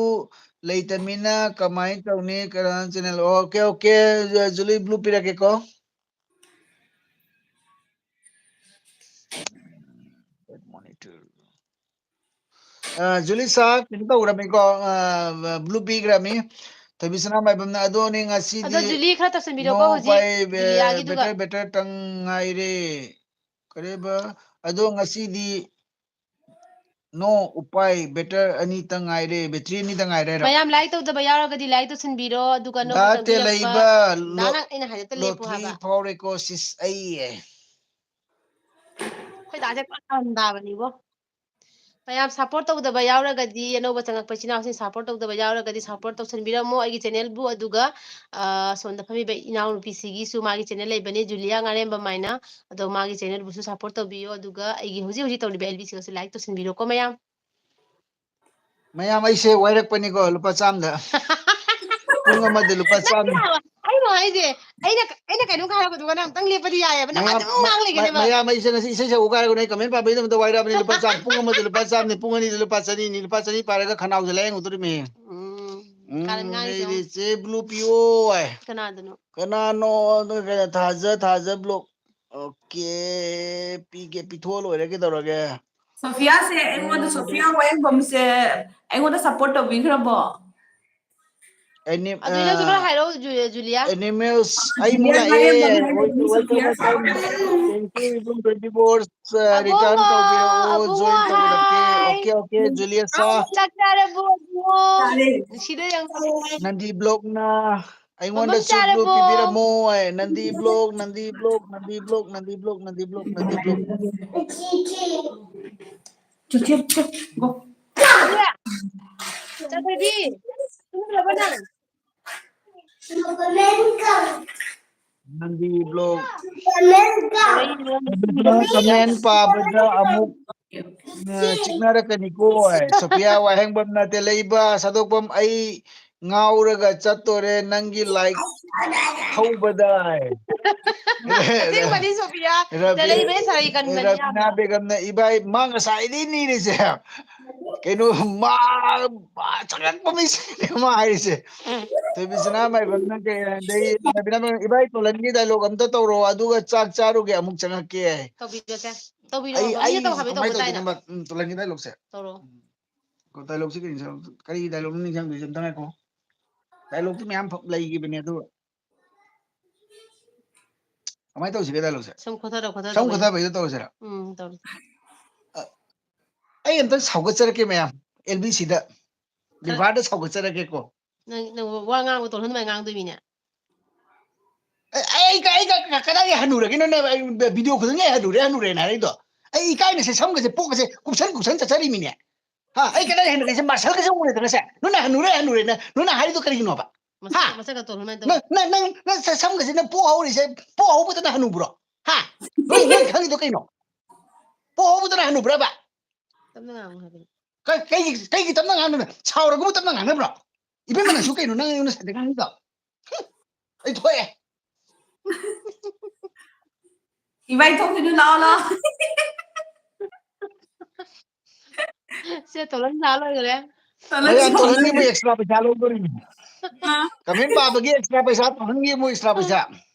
ꯂꯩꯇꯃꯤꯅ ꯀꯃꯥꯏꯅ ꯇꯧꯅꯤ? ꯀꯅꯥ channel?" Okay, okay, Juli blue ꯄꯤꯔꯛꯀꯦꯀꯣ꯫ Monitor꯫ ꯑ, ꯖꯨꯂꯤꯁꯥ ꯀꯩꯅꯣ ꯇꯧꯈ꯭ꯔꯃꯤꯀꯣ, ꯑ, ꯕ꯭ꯂꯨ ꯄꯤꯈ꯭ꯔꯃꯤ꯫ ꯊꯣꯏꯕꯤꯁꯅꯥ ꯃꯥꯏꯕꯝꯅ ꯑꯗꯣꯅꯦ ꯉꯁꯤꯗꯤ꯫ ꯑꯗꯣ ꯖꯨꯂꯤ ꯈꯔ ꯇꯧꯁꯟꯕꯤꯔꯣꯀꯣ ꯅꯣ ꯍꯧꯖꯤꯛ, ꯎꯄꯥꯏ, ꯕꯦ-, ꯖꯨꯂꯤꯌꯥꯒꯤꯗꯨꯒ꯫ ꯕꯦꯇꯔ, ꯕꯦꯇꯔ ꯇꯪ ꯉꯥꯏꯔꯦ꯫ ꯀꯔꯤꯕ? ꯑꯗꯣ ꯉꯁꯤꯗꯤ ꯅꯣ ꯎꯄꯥꯏ, ꯕꯦꯇꯔ ꯑꯅꯤꯇꯪ ꯉꯥꯏꯔꯦ, ꯕꯦꯇ꯭ꯔꯤ ꯑꯅꯤꯇꯪ ꯉꯥꯏꯔꯦ ꯍꯥꯏꯔꯣ? ꯃꯌꯥꯝ ꯂꯥꯏꯛ ꯇꯧꯗꯕ ꯌꯥꯎꯔꯒꯗꯤ ꯂꯥꯏꯛ ꯇꯧꯁꯟꯕꯤꯔꯣ, ꯑꯗꯨꯒ ꯑꯅꯧꯕ ꯗꯥ ꯆꯪꯕꯤꯔꯛꯄ ꯇꯦꯂꯩꯕ ꯗꯥ ꯂꯣ-, ꯅꯪ ꯑꯩꯅ ꯍꯥꯏꯗ ꯂꯦꯞꯄꯨ ꯂꯣꯇ꯭ꯔꯤ ꯍꯥꯏꯕ꯫ ꯐꯥꯎꯔꯦꯀꯣ ꯁꯤꯁ ꯑꯩ꯫ ꯑꯩꯈꯣꯏ ꯗꯥꯁꯦ ꯄꯨꯔꯥ ꯀꯔꯟ ꯇꯥꯕꯅꯤꯕꯣ꯫ ꯃꯌꯥꯝ ꯁꯞꯄꯣꯔꯠ ꯇꯧꯗꯕ ꯌꯥꯎꯔꯒꯗꯤ, ꯑꯅꯧꯕ ꯆꯪꯉꯛꯄ ꯏꯆꯤꯟ ꯏꯅꯥꯎꯁꯤꯡ ꯁꯞꯄꯣꯔꯠ ꯇꯧꯗꯕ ꯌꯥꯎꯔꯒꯗꯤ ꯁꯞꯄꯣꯔꯠ ꯇꯧꯁꯟꯕꯤꯔꯝꯃꯣ ꯑꯩꯒꯤ ꯆꯦꯅꯦꯜꯕꯨ, ꯑꯗꯨꯒ, ꯑ, ꯁꯣꯝꯗ ꯐꯝꯃꯤꯕ ꯏꯅꯥꯎꯅꯨꯄꯤꯁꯤꯒꯤꯁꯨ ꯃꯥꯒꯤ ꯆꯦꯅꯦꯜ ꯂꯩꯕꯅꯦ, ꯖꯨꯂꯤꯌꯥ ꯉꯥꯔꯦꯝꯕꯝ ꯍꯥꯏꯅ꯫ ꯑꯗꯣ ꯃꯥꯒꯤ ꯆꯦꯅꯦꯜꯕꯨꯁꯨ ꯁꯞꯄꯣꯔꯠ ꯇꯧꯕꯤꯌꯣ, ꯑꯗꯨꯒ ꯑꯩꯒꯤ ꯍꯧꯖꯤꯛ ꯍꯧꯖꯤꯛ ꯇꯧꯔꯤꯕ ꯑꯦꯜ ꯕꯤ ꯁꯤꯒꯁꯨ ꯂꯥꯏꯛ ꯇꯧꯁꯟꯕꯤꯔꯣꯀꯣ ꯃꯌꯥꯝ꯫ ꯃꯌꯥꯝ, ꯑꯩꯁꯦ ꯋꯥꯏꯔꯛꯄꯅꯤꯀꯣ, ꯂꯨꯄꯥ ꯆꯥꯝꯗ꯫ ꯄꯨꯡ ꯑꯃꯗ ꯂꯨꯄꯥ ꯅꯠꯇꯦ ꯆꯥꯝ꯫ ꯍꯥꯏꯕ, ꯑꯩꯅ ꯍꯥꯏꯁꯦ, ꯑꯩꯅ, ꯑꯩꯅ ꯀꯩꯅꯣꯝ ꯍꯥꯏꯔꯛꯄꯗꯨꯒ ꯅꯪ ꯑꯝꯇꯪ ꯂꯦꯞꯄꯗꯤ ꯌꯥꯏꯑꯕ, ꯅꯪ ꯃꯌꯥꯝ, ꯑꯗꯨꯝ ꯃ-, ꯉꯥꯡ ꯃ-, ꯂꯩꯒꯅꯦꯕ꯫ ꯃꯌꯥꯝ, ꯑꯩꯁꯦ ꯉꯁꯤ ꯏꯁꯩ ꯁꯛꯎ ꯍꯥꯏꯔꯒꯅꯦ, ꯑꯩ ꯀꯃꯦꯟ ꯄꯥꯕꯩꯗꯃꯛꯇ ꯋꯥꯏꯔꯛꯑꯕꯅꯤ꯫ ꯂꯨꯄꯥ ꯆꯥꯝ, ꯄꯨꯡ ꯑꯃꯗ ꯂꯨꯄꯥ ꯆꯥꯝꯅꯤ, ꯄꯨꯡ ꯑꯅꯤꯗ ꯂꯨꯄꯥ ꯆꯅꯤꯅꯤ, ꯂꯨꯄꯥ ꯆꯅꯤ ꯄꯥꯔꯒ ꯈꯅꯥꯎꯁꯦ ꯂꯥꯏꯌꯦꯡꯉꯨꯗꯣꯔꯤꯃꯤ꯫ ꯎꯝ, ꯎꯝ, ꯀꯥꯔꯟ ꯉꯥꯡꯉꯤꯁꯦ ꯑꯩꯗꯤ ꯌꯦꯡꯉꯨ꯫ ꯆꯦ ꯕ꯭ꯂꯨ ꯄꯤꯌꯣ ꯍꯥꯏ꯫ ꯀꯅꯥꯗꯅꯣ? ꯀꯅꯥꯅꯣ? ꯑꯗꯨ ꯀꯩꯅꯣ, ꯊꯥꯖ, ꯊꯥꯖ ꯕ꯭ꯂꯣꯛ꯫ ꯑꯣꯀꯦ, ꯄꯤꯒꯦ, ꯄꯤꯊꯣꯛꯑ ꯂꯣꯏꯔꯦ, ꯀꯩꯗꯧꯔꯒꯦ? ꯁꯣꯐꯤꯌꯥꯁꯦ ꯑꯩꯉꯣꯟꯗ, ꯎꯝ꯫ ꯁꯣꯐꯤꯌꯥ ꯋꯥꯍꯦꯡꯕꯝꯁꯦ ꯑꯩꯉꯣꯟꯗ ꯁꯞꯄꯣꯔꯠ ꯇꯧꯕꯤꯈ꯭ꯔꯕꯣ? ꯑꯦꯅꯤ-, ꯑꯗꯨ ꯅꯪꯁꯨ ꯑ, ꯈꯔ ꯍꯥꯏꯔꯛꯑꯣ, ꯖꯨ-, ꯖꯨꯂꯤꯌꯥ꯫ Animals, ꯑꯩ ꯑꯃꯨꯛ ꯖꯨꯂꯤꯌꯥ ꯂꯥꯛꯑꯦ꯫ ꯉꯥꯔꯦꯝꯕꯝ ꯍꯥꯏꯕꯅꯤ, Welcome, Sophia welcome, welcome. ꯁꯥꯎꯔꯛꯀꯅꯨ꯫ Thank you, ꯏꯕꯨꯡ twenty four, ꯑ, ꯑꯕꯨꯡꯉꯣ, return ꯇꯧꯕꯤꯔꯛꯑꯣ꯫ ꯍꯥꯏ꯫ Join ꯇꯧꯕꯤꯔꯛꯀꯦ꯫ ꯑꯣꯀꯦ, ꯑꯣꯀꯦ, ꯖꯨꯂꯤꯌꯥ ꯁꯥ꯫ ꯆꯥꯛ ꯆꯥꯔꯕꯣ, ꯑꯕꯨꯡꯉꯣ? ꯆꯥꯔꯦ꯫ ꯅꯨꯡꯁꯤꯗ ꯌꯥꯝ ꯅꯟꯗꯤ ꯕ꯭ꯂꯣꯛꯅ ꯑꯩꯉꯣꯟꯗꯁꯨ ꯕ꯭ꯂꯣꯛ ꯄꯤꯕꯤꯔꯝꯃꯣ꯫ ꯅꯟꯗꯤ ꯕ꯭ꯂꯣꯛ, ꯅꯟꯗꯤ ꯕ꯭ꯂꯣꯛ, ꯅꯟꯗꯤ ꯕ꯭ꯂꯣꯛ, ꯅꯟꯗꯤ ꯕ꯭ꯂꯣꯛ, ꯅꯟꯗꯤ ꯕ꯭ꯂꯣꯛ꯫ ꯆꯠꯈ꯭ꯔꯦ, ꯆꯠꯈ꯭ꯔꯦ, ꯆꯠꯈ꯭ꯔꯦ꯫ ꯆꯠꯈ꯭ꯔꯕꯣ ꯅꯪ? ꯅꯟꯗꯤ ꯕ꯭ꯂꯣꯛ꯫ ꯀꯃꯦꯟ ꯄꯥꯕꯗ ꯑꯃꯨꯛ, ꯑ, ꯆꯤꯛꯅꯔꯛꯀꯅꯤꯀꯣ꯫ ꯁꯣꯐꯤꯌꯥ ꯋꯥꯍꯦꯡꯕꯝꯅ ꯇꯦꯜꯂꯩꯕ ꯁꯥꯗꯣꯛꯄꯝ, ꯑꯩ ꯉꯥꯎꯔꯒ ꯆꯠꯇꯣꯔꯦ ꯅꯪꯒꯤ ꯂꯥꯏꯛ ꯊꯧꯕꯗ꯫ ꯑꯁꯦꯡꯕꯅꯤ ꯁꯣꯐꯤꯌꯥ, ꯔꯕꯤ-, ꯇꯦꯜꯂꯩꯕꯅ ꯁꯥꯔꯤ ꯀꯟꯕꯅꯤ ꯔꯕꯤꯅꯥ ꯌꯥꯝꯅ꯫ ꯕꯦꯒꯝꯅ, ꯏꯕꯥꯏ, ꯃꯥ ꯉꯁꯥꯏꯗꯩ ꯅꯤꯔꯤꯁꯦ꯫ ꯀꯩꯅꯣ, ꯃꯥ, ꯃꯥ ꯆꯪꯉꯛꯄ ꯃꯤꯁꯤꯅꯦ ꯃꯥ ꯍꯥꯏꯔꯤꯁꯦ꯫ ꯎꯝ꯫ ꯊꯣꯏꯕꯤꯁꯅꯥ ꯃꯥꯏꯕꯝꯅ ꯀꯩ, ꯑꯗꯩ ꯔꯕꯤꯅꯥ ꯃꯥꯏꯕꯝ, "ꯏꯕꯥꯏ, ꯇꯣꯂꯟꯒꯤ ꯗꯥꯏꯂꯣꯛ ꯑꯝꯇ ꯇꯧꯔꯣ, ꯑꯗꯨꯒ ꯆꯥꯛ ꯆꯥꯔꯨꯒꯦ, ꯑꯃꯨꯛ ꯆꯪꯉꯛꯀꯦ" ꯍꯥꯏ꯫ ꯇꯧꯕꯤꯔꯛꯀꯦ꯫ ꯇꯧꯕꯤꯔꯛꯑꯣ꯫ ꯑꯩ, ꯃꯤꯅ ꯑꯩ ꯇꯧ ꯍꯥꯏꯕ ꯀꯃꯥꯏꯅ ꯇꯧꯕ ꯇꯧꯒꯦ ꯇꯥꯏꯅ꯫ ꯅꯝꯕꯔ, ꯎꯝ, ꯇꯣꯂꯟꯒꯤ ꯗꯥꯏꯂꯣꯛꯁꯦ? ꯇꯧꯔꯛꯑꯣ꯫ ꯎꯝ꯫ ꯗꯥꯏꯂꯣꯛꯁꯦ ꯀꯔꯤ ꯅꯤꯡꯁꯤꯡ-, ꯀꯔꯤ ꯗꯥꯏꯂꯣꯛꯅꯣ ꯅꯤꯡꯁꯤꯡꯗꯣꯏꯁꯦ? ꯑꯝꯇ ꯉꯥꯏꯈꯣ꯫ ꯗꯥꯏꯂꯣꯛꯇꯤ ꯃꯌꯥꯝ ꯐ-, ꯂꯩꯈꯤꯕꯅꯦ, ꯑꯗꯨ ꯀꯃꯥꯏꯅ ꯇꯧꯁꯤꯒꯦ ꯗꯥꯏꯂꯣꯛꯁꯦ? ꯁꯨꯝ ꯈꯣꯊꯔ ꯈꯣꯊꯔ ꯁꯨꯝ ꯇꯧꯕꯅꯤ꯫ ꯈꯣꯊꯕꯩꯗ ꯇꯧꯔꯁꯤꯔꯥ? ꯎꯝ, ꯇꯧꯔꯁꯤ꯫ ꯑ, ꯑꯩ ꯑꯝꯇꯪ ꯁꯥꯎꯒꯠꯆꯔꯛꯀꯦ ꯃꯌꯥꯝ, ꯑꯦꯜ ꯕꯤ ꯁꯤꯗ꯫ ꯈꯔ ꯕꯦꯕꯥꯔꯗ ꯁꯥꯎꯒꯠꯆꯔꯛꯀꯦꯀꯣ꯫ ꯅꯪ, ꯅꯪ ꯋꯥ ꯉꯥꯡꯕ ꯇꯣꯜꯍꯟ ꯑꯗꯨꯃꯥꯏꯅ ꯉꯥꯡꯗꯣꯏꯃꯤꯅꯦ꯫ ꯑꯩ, ꯑꯩ, ꯑꯩ, ꯑꯩ ꯀ-, ꯀꯗꯥꯏꯗꯒꯤ ꯍꯟꯅꯨꯔꯒꯦ? ꯅꯪꯅ ꯑꯩ ꯚꯤꯗꯤꯑꯣ ꯈꯨꯗꯤꯡꯒꯤ "ꯑꯩ ꯍꯟꯅꯨꯔꯦ, ꯍꯟꯅꯨꯔꯦꯅ" ꯍꯥꯏꯔꯛꯏꯗꯣ? ꯑꯩ ꯏꯀꯥꯏꯅ ꯁꯦ ꯁꯝꯒꯁꯦ ꯄꯣꯛꯀꯁꯦ ꯀꯨꯞꯁꯟ ꯀꯨꯞꯁꯟ ꯆꯠꯆꯔꯤꯃꯤꯅꯦ꯫ ꯍꯥ? ꯑꯩ ꯀꯗꯥꯏ ꯍꯟꯅꯨꯔꯒꯦ? ꯁꯦ ꯃꯁꯜꯒꯁꯦ ꯎꯔꯦꯗꯅ ꯁꯦ꯫ ꯅꯪꯅ "ꯍꯟꯅꯨꯔꯦ, ꯍꯟꯅꯨꯔꯦꯅ" ꯅꯪꯅ ꯍꯥꯏꯔꯤꯗꯣ ꯀꯔꯤꯒꯤꯅꯣꯕ? ꯃꯁꯛ-, ꯍꯥ? ꯃꯁꯛꯀ ꯇꯣꯜꯍꯟ ꯑꯗꯨꯃꯥꯏꯅ ꯅꯪ, ꯇꯧꯕ꯫ ꯅꯪ, ꯅꯪ, ꯅꯪ ꯁ-, ꯁꯝꯒꯁꯦ ꯅꯪ ꯄꯣꯛ ꯍꯧꯔꯤꯁꯦ, ꯄꯣꯛ ꯍꯧꯕꯗꯅ ꯍꯟꯅꯨꯕ꯭ꯔꯣ? ꯍꯥ? ꯅꯣꯏ, ꯅꯣꯏ ꯈꯪꯉꯤꯗꯣ ꯀꯩꯅꯣ? ꯄꯣꯛ ꯍꯧꯕꯗꯅ ꯍꯟꯅꯨꯕ꯭ꯔꯕ? ꯇꯞꯅ ꯉꯥꯡꯉꯨ ꯍꯥꯏꯕꯅꯤ꯫ ꯀ-, ꯀꯩꯒꯤ, ꯀꯩꯒꯤ ꯇꯞꯅ ꯉꯥꯡꯗꯣꯏꯅꯣ? ꯁꯥꯎꯔꯒꯕꯨ ꯇꯞꯅ ꯉꯥꯡꯅꯕ꯭ꯔꯣ? ꯏꯕꯦꯝꯃ, ꯅꯪꯁꯨ ꯀꯩꯅꯣ ꯅꯪ ꯑꯩꯉꯣꯟꯗ ꯁꯥꯏꯗ ꯉꯥꯡꯉꯤꯗꯣ? ꯍꯨꯝ, ꯑꯩ ꯊꯣꯛꯑꯦ꯫ ꯏꯕꯥꯏ ꯊꯣꯛꯈꯤꯅꯨ, ꯂꯥꯛꯑꯣ, ꯂꯥꯛꯑꯣ꯫ ꯁꯦ, ꯇꯣꯂꯟ ꯁꯥ ꯂꯣꯏꯈꯔꯦ꯫ ꯇꯣꯂꯟ ꯃꯌꯥꯝ ꯁꯥ ꯇꯣꯂꯟꯒꯤ ꯂꯣꯏꯈꯔꯦ꯫ ꯑꯃꯨꯛ ꯑꯦꯛꯁꯇ꯭ꯔꯥ ꯄꯩꯁꯥ ꯂꯧꯗꯣꯔꯤꯅꯤ꯫ ꯑꯥ꯫ ꯀꯃꯦꯟ ꯄꯥꯕꯒꯤ ꯑꯦꯛꯁꯇ꯭ꯔꯥ ꯄꯩꯁꯥ, ꯇꯣꯂꯟꯒꯤ ꯑꯃꯨꯛ ꯑꯦꯛꯁꯇ꯭ꯔꯥ ꯄꯩꯁꯥ꯫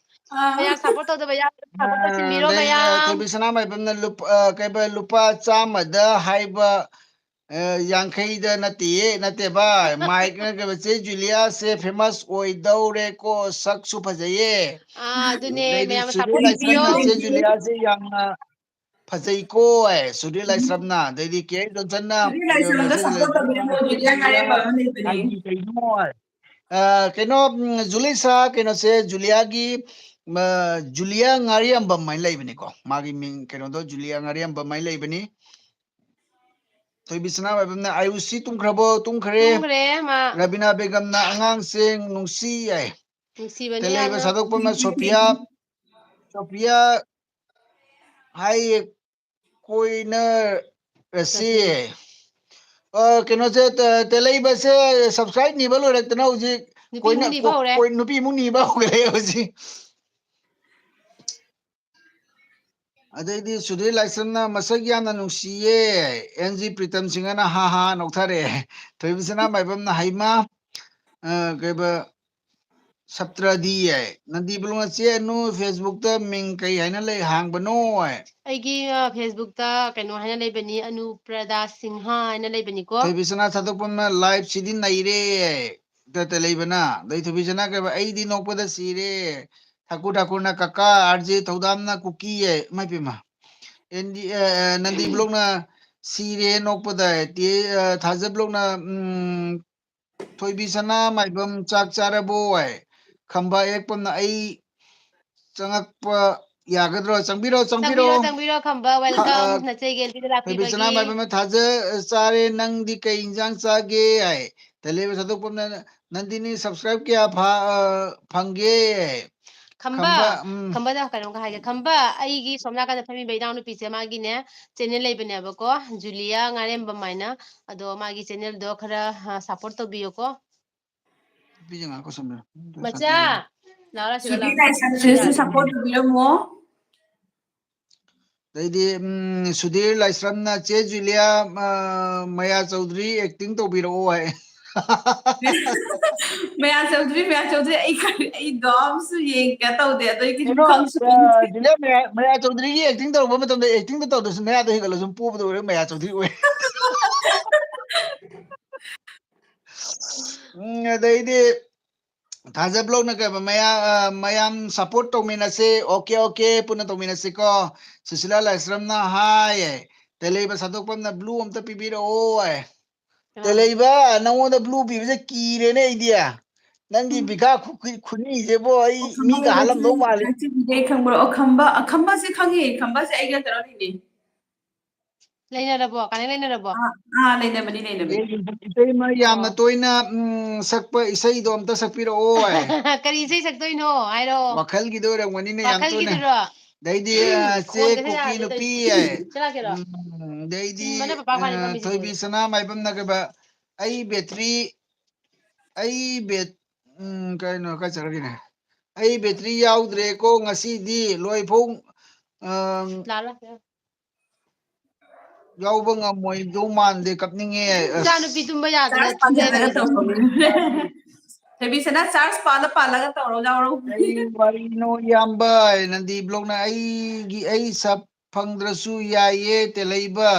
ꯑꯥ꯫ ꯃꯌꯥꯝ ꯁꯞꯄꯣꯔꯠ ꯇꯧꯗꯕ ꯌꯥꯎ-, ꯁꯞꯄꯣꯔꯠ ꯑꯥ, ꯇꯧꯁꯤꯟꯕꯤꯔꯣ ꯑꯗꯩ, ꯑ, ꯃꯌꯥꯝ꯫ ꯊꯣꯏꯕꯤ ꯁꯅꯥꯃꯥꯏꯕꯝꯅ ꯂꯨꯄꯥ, ꯑ, ꯀꯩꯕ, ꯂꯨꯄꯥ ꯆꯥꯝꯃꯗ ꯍꯥꯏꯕ, ꯑ, ꯌꯥꯡꯈꯩꯗ ꯅꯠꯇꯦꯌꯦ, ꯅꯠꯇꯦ ꯚꯥꯏ꯫ ꯃꯥꯏꯛꯅ ꯀꯩꯕ, "ꯆꯦ ꯖꯨꯂꯤꯌꯥꯁꯦ ꯐꯦꯃꯁ ꯑꯣꯏꯗꯧꯔꯦꯀꯣ, ꯁꯛꯁꯨ ꯐꯖꯩꯌꯦ"꯫ ꯑꯥ, ꯑꯗꯨꯅꯦ, ꯑꯗꯩꯗꯤ ꯃꯌꯥꯝ ꯁꯨꯔꯦ ꯁꯞꯄꯣꯔꯠ ꯂꯥꯏꯁ꯭ꯔꯝꯅ ꯇꯧꯕꯤꯌꯣ꯫ "ꯆꯦ ꯖꯨꯂꯤꯌꯥꯁꯦ ꯌꯥꯝꯅ ꯐꯖꯩꯀꯣ" ꯍꯥꯏ꯫ ꯁꯨꯔꯦ ꯂꯥꯏꯁ꯭ꯔꯝꯅ꯫ ꯑꯗꯩꯗꯤ ꯀꯦ ꯑꯦꯁ ꯖꯣꯟꯁꯟꯅ, ꯁꯨꯔꯦ ꯑ, ꯂꯥꯏꯁ꯭ꯔꯝꯗ ꯃꯦꯁꯦꯖ ꯁꯞꯄꯣꯔꯠ ꯂꯩꯔꯝꯃꯤ, ꯇꯧꯕꯤꯌꯣ, "ꯖꯨꯂꯤꯌꯥ ꯖꯨꯂꯤꯌꯥ ꯉꯥꯏꯔꯦ ꯍꯥꯏꯗꯤ ꯀꯩꯅꯣ ꯍꯥꯏ?" ꯑ, ꯀꯩꯅꯣ, ꯎꯝ, ꯖꯨꯂꯤꯁꯥ ꯀꯩꯅꯣꯁꯦ, ꯖꯨꯂꯤꯌꯥꯒꯤ, ꯑ, ꯖꯨꯂꯤꯌꯥ ꯉꯥꯔꯤꯌꯥꯝꯕꯝ ꯍꯥꯏꯅ ꯂꯩꯕꯅꯤꯀꯣ꯫ ꯃꯥꯒꯤ ꯃꯤꯡ ꯀꯩꯅꯣꯗꯣ ꯖꯨꯂꯤꯌꯥ ꯉꯥꯔꯤꯌꯥꯝꯕꯝ ꯍꯥꯏꯅ ꯂꯩꯕꯅꯤ꯫ ꯊꯣꯏꯕꯤ ꯁꯅꯥꯃꯥꯏꯕꯝꯅ "ꯑꯌꯨꯁꯤ ꯇꯨꯝꯈ꯭ꯔꯕꯣ?" ꯇꯨꯝꯈ꯭ꯔꯦ꯫ ꯇꯨꯝꯈ꯭ꯔꯦ ꯃꯥ꯫ ꯔꯕꯤꯅꯥ ꯕꯦꯒꯝꯅ "ꯑꯉꯥꯡꯁꯦ ꯅꯨꯡꯁꯤ" ꯍꯥꯏ꯫ ꯅꯨꯡꯁꯤꯕꯅꯦ ꯇꯦꯂꯩꯕ ꯌꯥꯝꯅ꯫ ꯁꯥꯗꯣꯛꯄꯝꯅ ꯁꯣꯐꯤꯌꯥ, ꯁꯣꯐꯤꯌꯥ ꯍꯥꯏꯌꯦ, ꯀꯣꯏꯅꯔꯁꯤ꯫ ꯔꯁꯤ꯫ ꯑ, ꯀꯩꯅꯣꯁꯦ, ꯇ-, ꯇꯦꯂꯩꯕꯁꯦ subscribe ꯅꯤꯕ ꯂꯣꯏꯔꯛꯇꯅ ꯍꯧꯖꯤꯛ ꯅꯨꯄꯤꯃꯨꯛ ꯀꯣꯏꯅ-, ꯅꯤꯕ ꯀꯣ-, ꯍꯧꯔꯦ꯫ ꯀꯣꯏ-, ꯅꯨꯄꯤꯃꯨꯛ ꯅꯤꯕ ꯍꯧꯒꯠꯂꯛꯑꯦ ꯍꯧꯖꯤꯛ꯫ ꯑꯗꯩꯗꯤ ꯁꯨꯙꯤꯔ ꯂꯥꯏꯁ꯭ꯔꯝꯅ "ꯃꯁꯛ ꯌꯥꯝꯅ ꯅꯨꯡꯁꯤꯌꯦ"꯫ ꯑꯦꯟ ꯖꯤ ꯄ꯭ꯔꯤꯇꯝ ꯁꯤꯡꯍꯅ "ꯍꯥ ꯍꯥ" ꯅꯣꯛꯊꯔꯛꯑꯦ꯫ ꯊꯣꯏꯕꯤ ꯁꯅꯥꯃꯥꯏꯕꯝꯅ "ꯍꯩꯃꯥ", ꯑ, ꯀꯩꯕ, ꯁꯞꯇ꯭ꯔꯗꯤ ꯍꯥꯏ꯫ ꯅꯟꯗꯤ ꯕ꯭ꯂꯣꯛꯅ ꯆꯦ ꯑꯅꯨ Facebookꯇ ꯃꯤꯡ ꯀꯩ ꯍꯥꯏꯅ ꯂꯩ ꯍꯥꯡꯕꯅꯣ ꯍꯥꯏ꯫ ꯑꯩꯒꯤ, ꯑ, Facebookꯇ ꯀꯩꯅꯣ ꯍꯥꯏꯅ ꯂꯩꯕꯅꯤ, ꯑꯅꯨꯄ꯭ꯔꯗꯥ ꯁꯤꯡꯍ ꯍꯥꯏꯅ ꯂꯩꯕꯅꯤꯀꯣ꯫ ꯊꯣꯏꯕꯤꯁꯅꯥ ꯁꯥꯗꯣꯛꯄꯝꯅ liveꯁꯤꯗꯤ ꯅꯩꯔꯦ꯫ ꯇ-, ꯇ ꯂꯩꯕꯅ꯫ ꯑꯗꯩ ꯊꯣꯏꯕꯤꯁꯅꯥ ꯀꯩꯕ, "ꯑꯩꯗꯤ ꯅꯣꯛꯄꯗ ꯁꯤꯔꯦ꯫ ꯊꯥꯀꯨꯔ ꯊꯥꯀꯨꯔꯅ ꯀꯀꯥ, RJ ꯊꯧꯗꯥꯝꯅ ꯀꯨꯀꯤ" ꯍꯥꯏ꯫ ꯏꯃꯥꯏ ꯄꯦꯝꯃ꯫ ꯑꯦꯟꯗꯤ, ꯑ, ꯑ, ꯅꯟꯗꯤ ꯕ꯭ꯂꯣꯛꯅ "ꯁꯤꯔꯦ ꯅꯣꯛꯄꯗ" ꯍꯥꯏ꯫ ꯇꯦ-, ꯑ, ꯊꯥꯖ ꯕ꯭ꯂꯣꯛꯅ, ꯎꯝ, "ꯊꯣꯏꯕꯤꯁꯅꯥ ꯃꯥꯏꯕꯝ ꯆꯥꯛ ꯆꯥꯔꯕꯣ?" ꯍꯥꯏ꯫ ꯈꯝꯕ ꯑꯌꯦꯛꯄꯝꯅ "ꯑꯩ ꯆꯪꯉꯛꯄ ꯌꯥꯒꯗ꯭ꯔꯣ?" ꯆꯪꯕꯤꯔꯣ, ꯆꯪꯕꯤꯔꯣ꯫ ꯆꯪꯕꯤꯔꯣ, ꯆꯪꯕꯤꯔꯣ, ꯈꯝꯕ, ꯈ-, welcome, ꯑ, ꯅꯆꯦꯒꯤ ꯑꯦꯜꯕꯤꯗ ꯊꯣꯏꯕꯤꯁꯅꯥ ꯂꯥꯛꯄꯤꯕꯒꯤ꯫ ꯃꯥꯏꯕꯝꯅ ꯊꯥꯖ-, ꯆꯥꯔꯦ, ꯅꯪꯗꯤ ꯀꯩ ꯏꯟꯖꯥꯡ ꯆꯥꯒꯦ? ꯍꯥꯏ꯫ ꯇꯦꯂꯦꯕ ꯁꯥꯗꯣꯛꯄꯝꯅ "ꯅꯟꯗꯤꯅꯤ subscribe ꯀꯌꯥ ꯐꯥ-, ꯑ, ꯐꯪꯒꯦ?" ꯈꯝꯕ, ꯈꯝꯕ, ꯎꯝ꯫ ꯈꯝꯕꯗ ꯀꯩꯅꯣꯝꯒ ꯍꯥꯏꯒꯦ꯫ ꯈꯝꯕ, ꯑꯩꯒꯤ ꯁꯣꯝ ꯅꯥꯀꯟꯗ ꯐꯝꯃꯤꯕ ꯏꯅꯥꯎꯅꯨꯄꯤꯁꯦ, ꯃꯥꯒꯤꯅꯦ channel ꯂꯩꯕꯅꯦꯕꯀꯣ, ꯖꯨꯂꯤꯌꯥ ꯉꯥꯔꯦꯝꯕꯝ ꯍꯥꯏꯅ꯫ ꯑꯗꯣ ꯃꯥꯒꯤ channelꯗꯣ ꯈꯔ, ꯑ, support ꯇꯧꯕꯤꯌꯨꯀꯣ꯫ ꯅꯨꯄꯤꯁꯦ ꯉꯥꯏꯈꯣ ꯁꯣꯝꯗ꯫ ꯃꯆꯥ, ꯂꯥꯛꯑꯣ, ꯂꯥꯛꯑꯣ, ꯁꯤꯗ ꯁꯨꯕꯤ ꯂꯥꯛꯑꯣ꯫ ꯂꯥꯏꯁ꯭ꯔꯝ ꯁꯤꯗꯁꯨ support ꯇꯧꯕꯤꯔꯝꯃꯣ꯫ ꯑꯗꯩꯗꯤ, ꯎꯝ, ꯁꯨꯙꯤꯔ ꯂꯥꯏꯁ꯭ꯔꯝꯅ "ꯆꯦ ꯖꯨꯂꯤꯌꯥ, ꯑ, ꯃꯌꯥ ꯆꯧꯙꯔꯤ acting ꯇꯧꯕꯤꯔꯛꯑꯣ" ꯍꯥꯏ꯫ ꯃꯌꯥ ꯆꯧꯙꯔꯤ, ꯃꯌꯥ ꯆꯧꯙꯔꯤ, ꯑꯩ ꯈꯪ-, ꯑꯩ ꯗꯣꯝꯁꯨ ꯌꯦꯡꯒꯦ ꯇꯧꯗꯦ, ꯑꯗꯣ ꯑꯩ ꯀꯩꯁꯨ ꯀꯩꯅꯣ, ꯈꯪꯁꯨ ꯑ, ꯈꯪꯗꯦ꯫ ꯖꯨꯂꯤꯌꯥ ꯃꯌꯥ, ꯃꯌꯥ ꯆꯧꯙꯔꯤꯒꯤ acting ꯇꯧꯔꯛꯄ ꯃꯇꯝꯗ actingꯗ ꯇꯧꯗ꯭ꯔꯁꯨ ꯃꯌꯥꯗꯣ ꯍꯦꯟꯒꯠꯂ ꯁꯨꯝ ꯄꯣꯕꯗꯣ ꯑꯣꯏꯔꯦ, ꯃꯌꯥ ꯆꯧꯙꯔꯤ ꯑꯣꯏ꯫ ꯎꯝ, ꯑꯗꯩꯗꯤ ꯊꯥꯖ ꯕ꯭ꯂꯣꯛꯅ ꯀꯩꯕ, "ꯃꯌꯥ-, ꯑ, ꯃꯌꯥꯝ support ꯇꯧꯃꯤꯟꯅꯁꯦ, okay, okay, ꯄꯨꯟꯅ ꯇꯧꯃꯤꯟꯅꯁꯤꯀꯣ꯫" ꯁꯨꯁꯤꯂꯥ ꯂꯥꯏꯁ꯭ꯔꯝꯅ ꯍꯥꯏ, ꯇꯦꯂꯩꯕ ꯁꯥꯗꯣꯛꯄꯝꯅ "blue ꯑꯝꯇ ꯄꯤꯕꯤꯔꯛꯑꯣ" ꯍꯥꯏ꯫ ꯑꯥ꯫ ꯇꯦꯂꯩꯕ, ꯅꯪꯉꯣꯟꯗ blue ꯄꯤꯕꯁꯦ ꯀꯤꯔꯦꯅꯦ ꯑꯩꯗꯤ꯫ ꯅꯪꯒꯤ ꯎꯝ꯫ ꯕꯤꯈꯥ ꯈꯨ-, ꯈꯨ-, ꯈꯨꯅꯤꯁꯦꯕꯣ, ꯑꯩ ꯑꯣ, ꯃꯤ ꯈꯝꯕ ꯀꯥꯍꯜꯂꯝꯗꯧ ꯃꯥꯜꯂꯦ꯫ ꯂꯩꯔꯦ, ꯈꯪꯕ꯭ꯔꯣ? ꯑꯣ, ꯈꯝꯕ, ꯑ, ꯈꯝꯕꯁꯦ ꯈꯪꯉꯦ, ꯈꯝꯕꯁꯦ ꯑꯩꯒ ꯀꯩꯅꯣ ꯂꯩꯅꯩ꯫ ꯂꯩꯅꯔꯕꯣ? ꯀꯅꯦꯛ ꯂꯩꯅꯔꯕꯣ? ꯑꯥ, ꯑꯥ, ꯂꯩꯅꯕꯅꯤ, ꯂꯩꯅꯕꯅꯤ꯫ ꯑꯦ, ꯏꯇꯩꯃ ꯌꯥꯝꯅ ꯑꯣ꯫ ꯇꯣꯏꯅ, ꯎꯝ, ꯁꯛꯄ ꯏꯁꯩꯗꯣ ꯑꯝꯇ ꯁꯛꯄꯤꯔꯛꯑꯣ꯫ ꯀꯔꯤ ꯏꯁꯩ ꯁꯛꯇꯣꯏꯅꯣ ꯍꯥꯏꯔꯣ? ꯋꯥꯈꯜꯒꯤꯗꯣ ꯑꯣꯏꯔꯝꯒꯅꯤꯅꯦ ꯌꯥꯝ ꯇꯣꯏꯅ꯫ ꯋꯥꯈꯜꯒꯤꯗꯨꯔꯣ? ꯑꯗꯩꯗꯤ, ꯑ, ꯆꯦ ꯈꯣꯟꯒꯁꯦ ꯀꯨꯀꯤ ꯌꯥꯗꯦ ꯅꯨꯄꯤ ꯇꯧꯔꯤꯁꯦ꯫ ꯍꯥꯏ꯫ ꯆꯠꯂꯒꯦꯔꯣ? ꯎꯝ, ꯑꯗꯩꯗꯤ, ꯊꯤꯟꯕꯅ ꯄꯄꯥ ꯃꯥꯅꯤ ꯑ, ꯐꯝꯃꯤꯁꯦ꯫ ꯊꯣꯏꯕꯤ ꯁꯅꯥ ꯃꯥꯏꯕꯝꯅ ꯀꯩꯕ, "ꯑꯩ ꯕꯦꯇ꯭ꯔꯤ, ꯑꯩ ꯕꯦꯠ-, ꯎꯝ, ꯀꯩꯅꯣ, ꯀꯥꯏ ꯆꯠꯈ꯭ꯔꯒꯦꯅꯦ? ꯑꯩ ꯕꯦꯇ꯭ꯔꯤ ꯌꯥꯎꯗ꯭ꯔꯦꯀꯣ ꯉꯁꯤꯗꯤ, ꯂꯣꯏꯐꯧ, ꯑ, ꯂꯥꯛꯑꯣ, ꯂꯥꯛꯑꯣ꯫ ꯌꯥꯎꯕ ꯉꯝꯃꯣꯏꯗꯧ ꯃꯥꯟꯗꯦ, ꯀꯞꯅꯤꯡꯉꯦ꯫ ꯑꯁ꯫ ꯏꯆꯥꯅꯨꯄꯤ ꯇꯨꯝꯕ ꯌꯥꯗꯅ ꯆꯥꯔꯖ ꯄꯥꯟꯊꯔꯒ ꯇꯨꯝꯃꯦ꯫ ꯇꯧꯕꯅꯦ꯫ ꯊꯣꯏꯕꯤꯁꯅꯥ ꯆꯥꯔꯖ ꯄꯥꯜꯂ ꯄꯥꯜꯂꯒ ꯇꯧꯔꯣ, ꯌꯥꯎꯔꯣ꯫ ꯀꯩ ꯋꯥꯔꯤꯅꯣ ꯏꯌꯥꯝꯕ? ꯅꯟꯗꯤ ꯕ꯭ꯂꯣꯛꯅ ꯑꯩꯒꯤ, ꯑꯩ ꯁꯞ ꯐꯪꯗ꯭ꯔꯁꯨ ꯌꯥꯏꯌꯦ, ꯇꯦꯂꯩꯕ꯫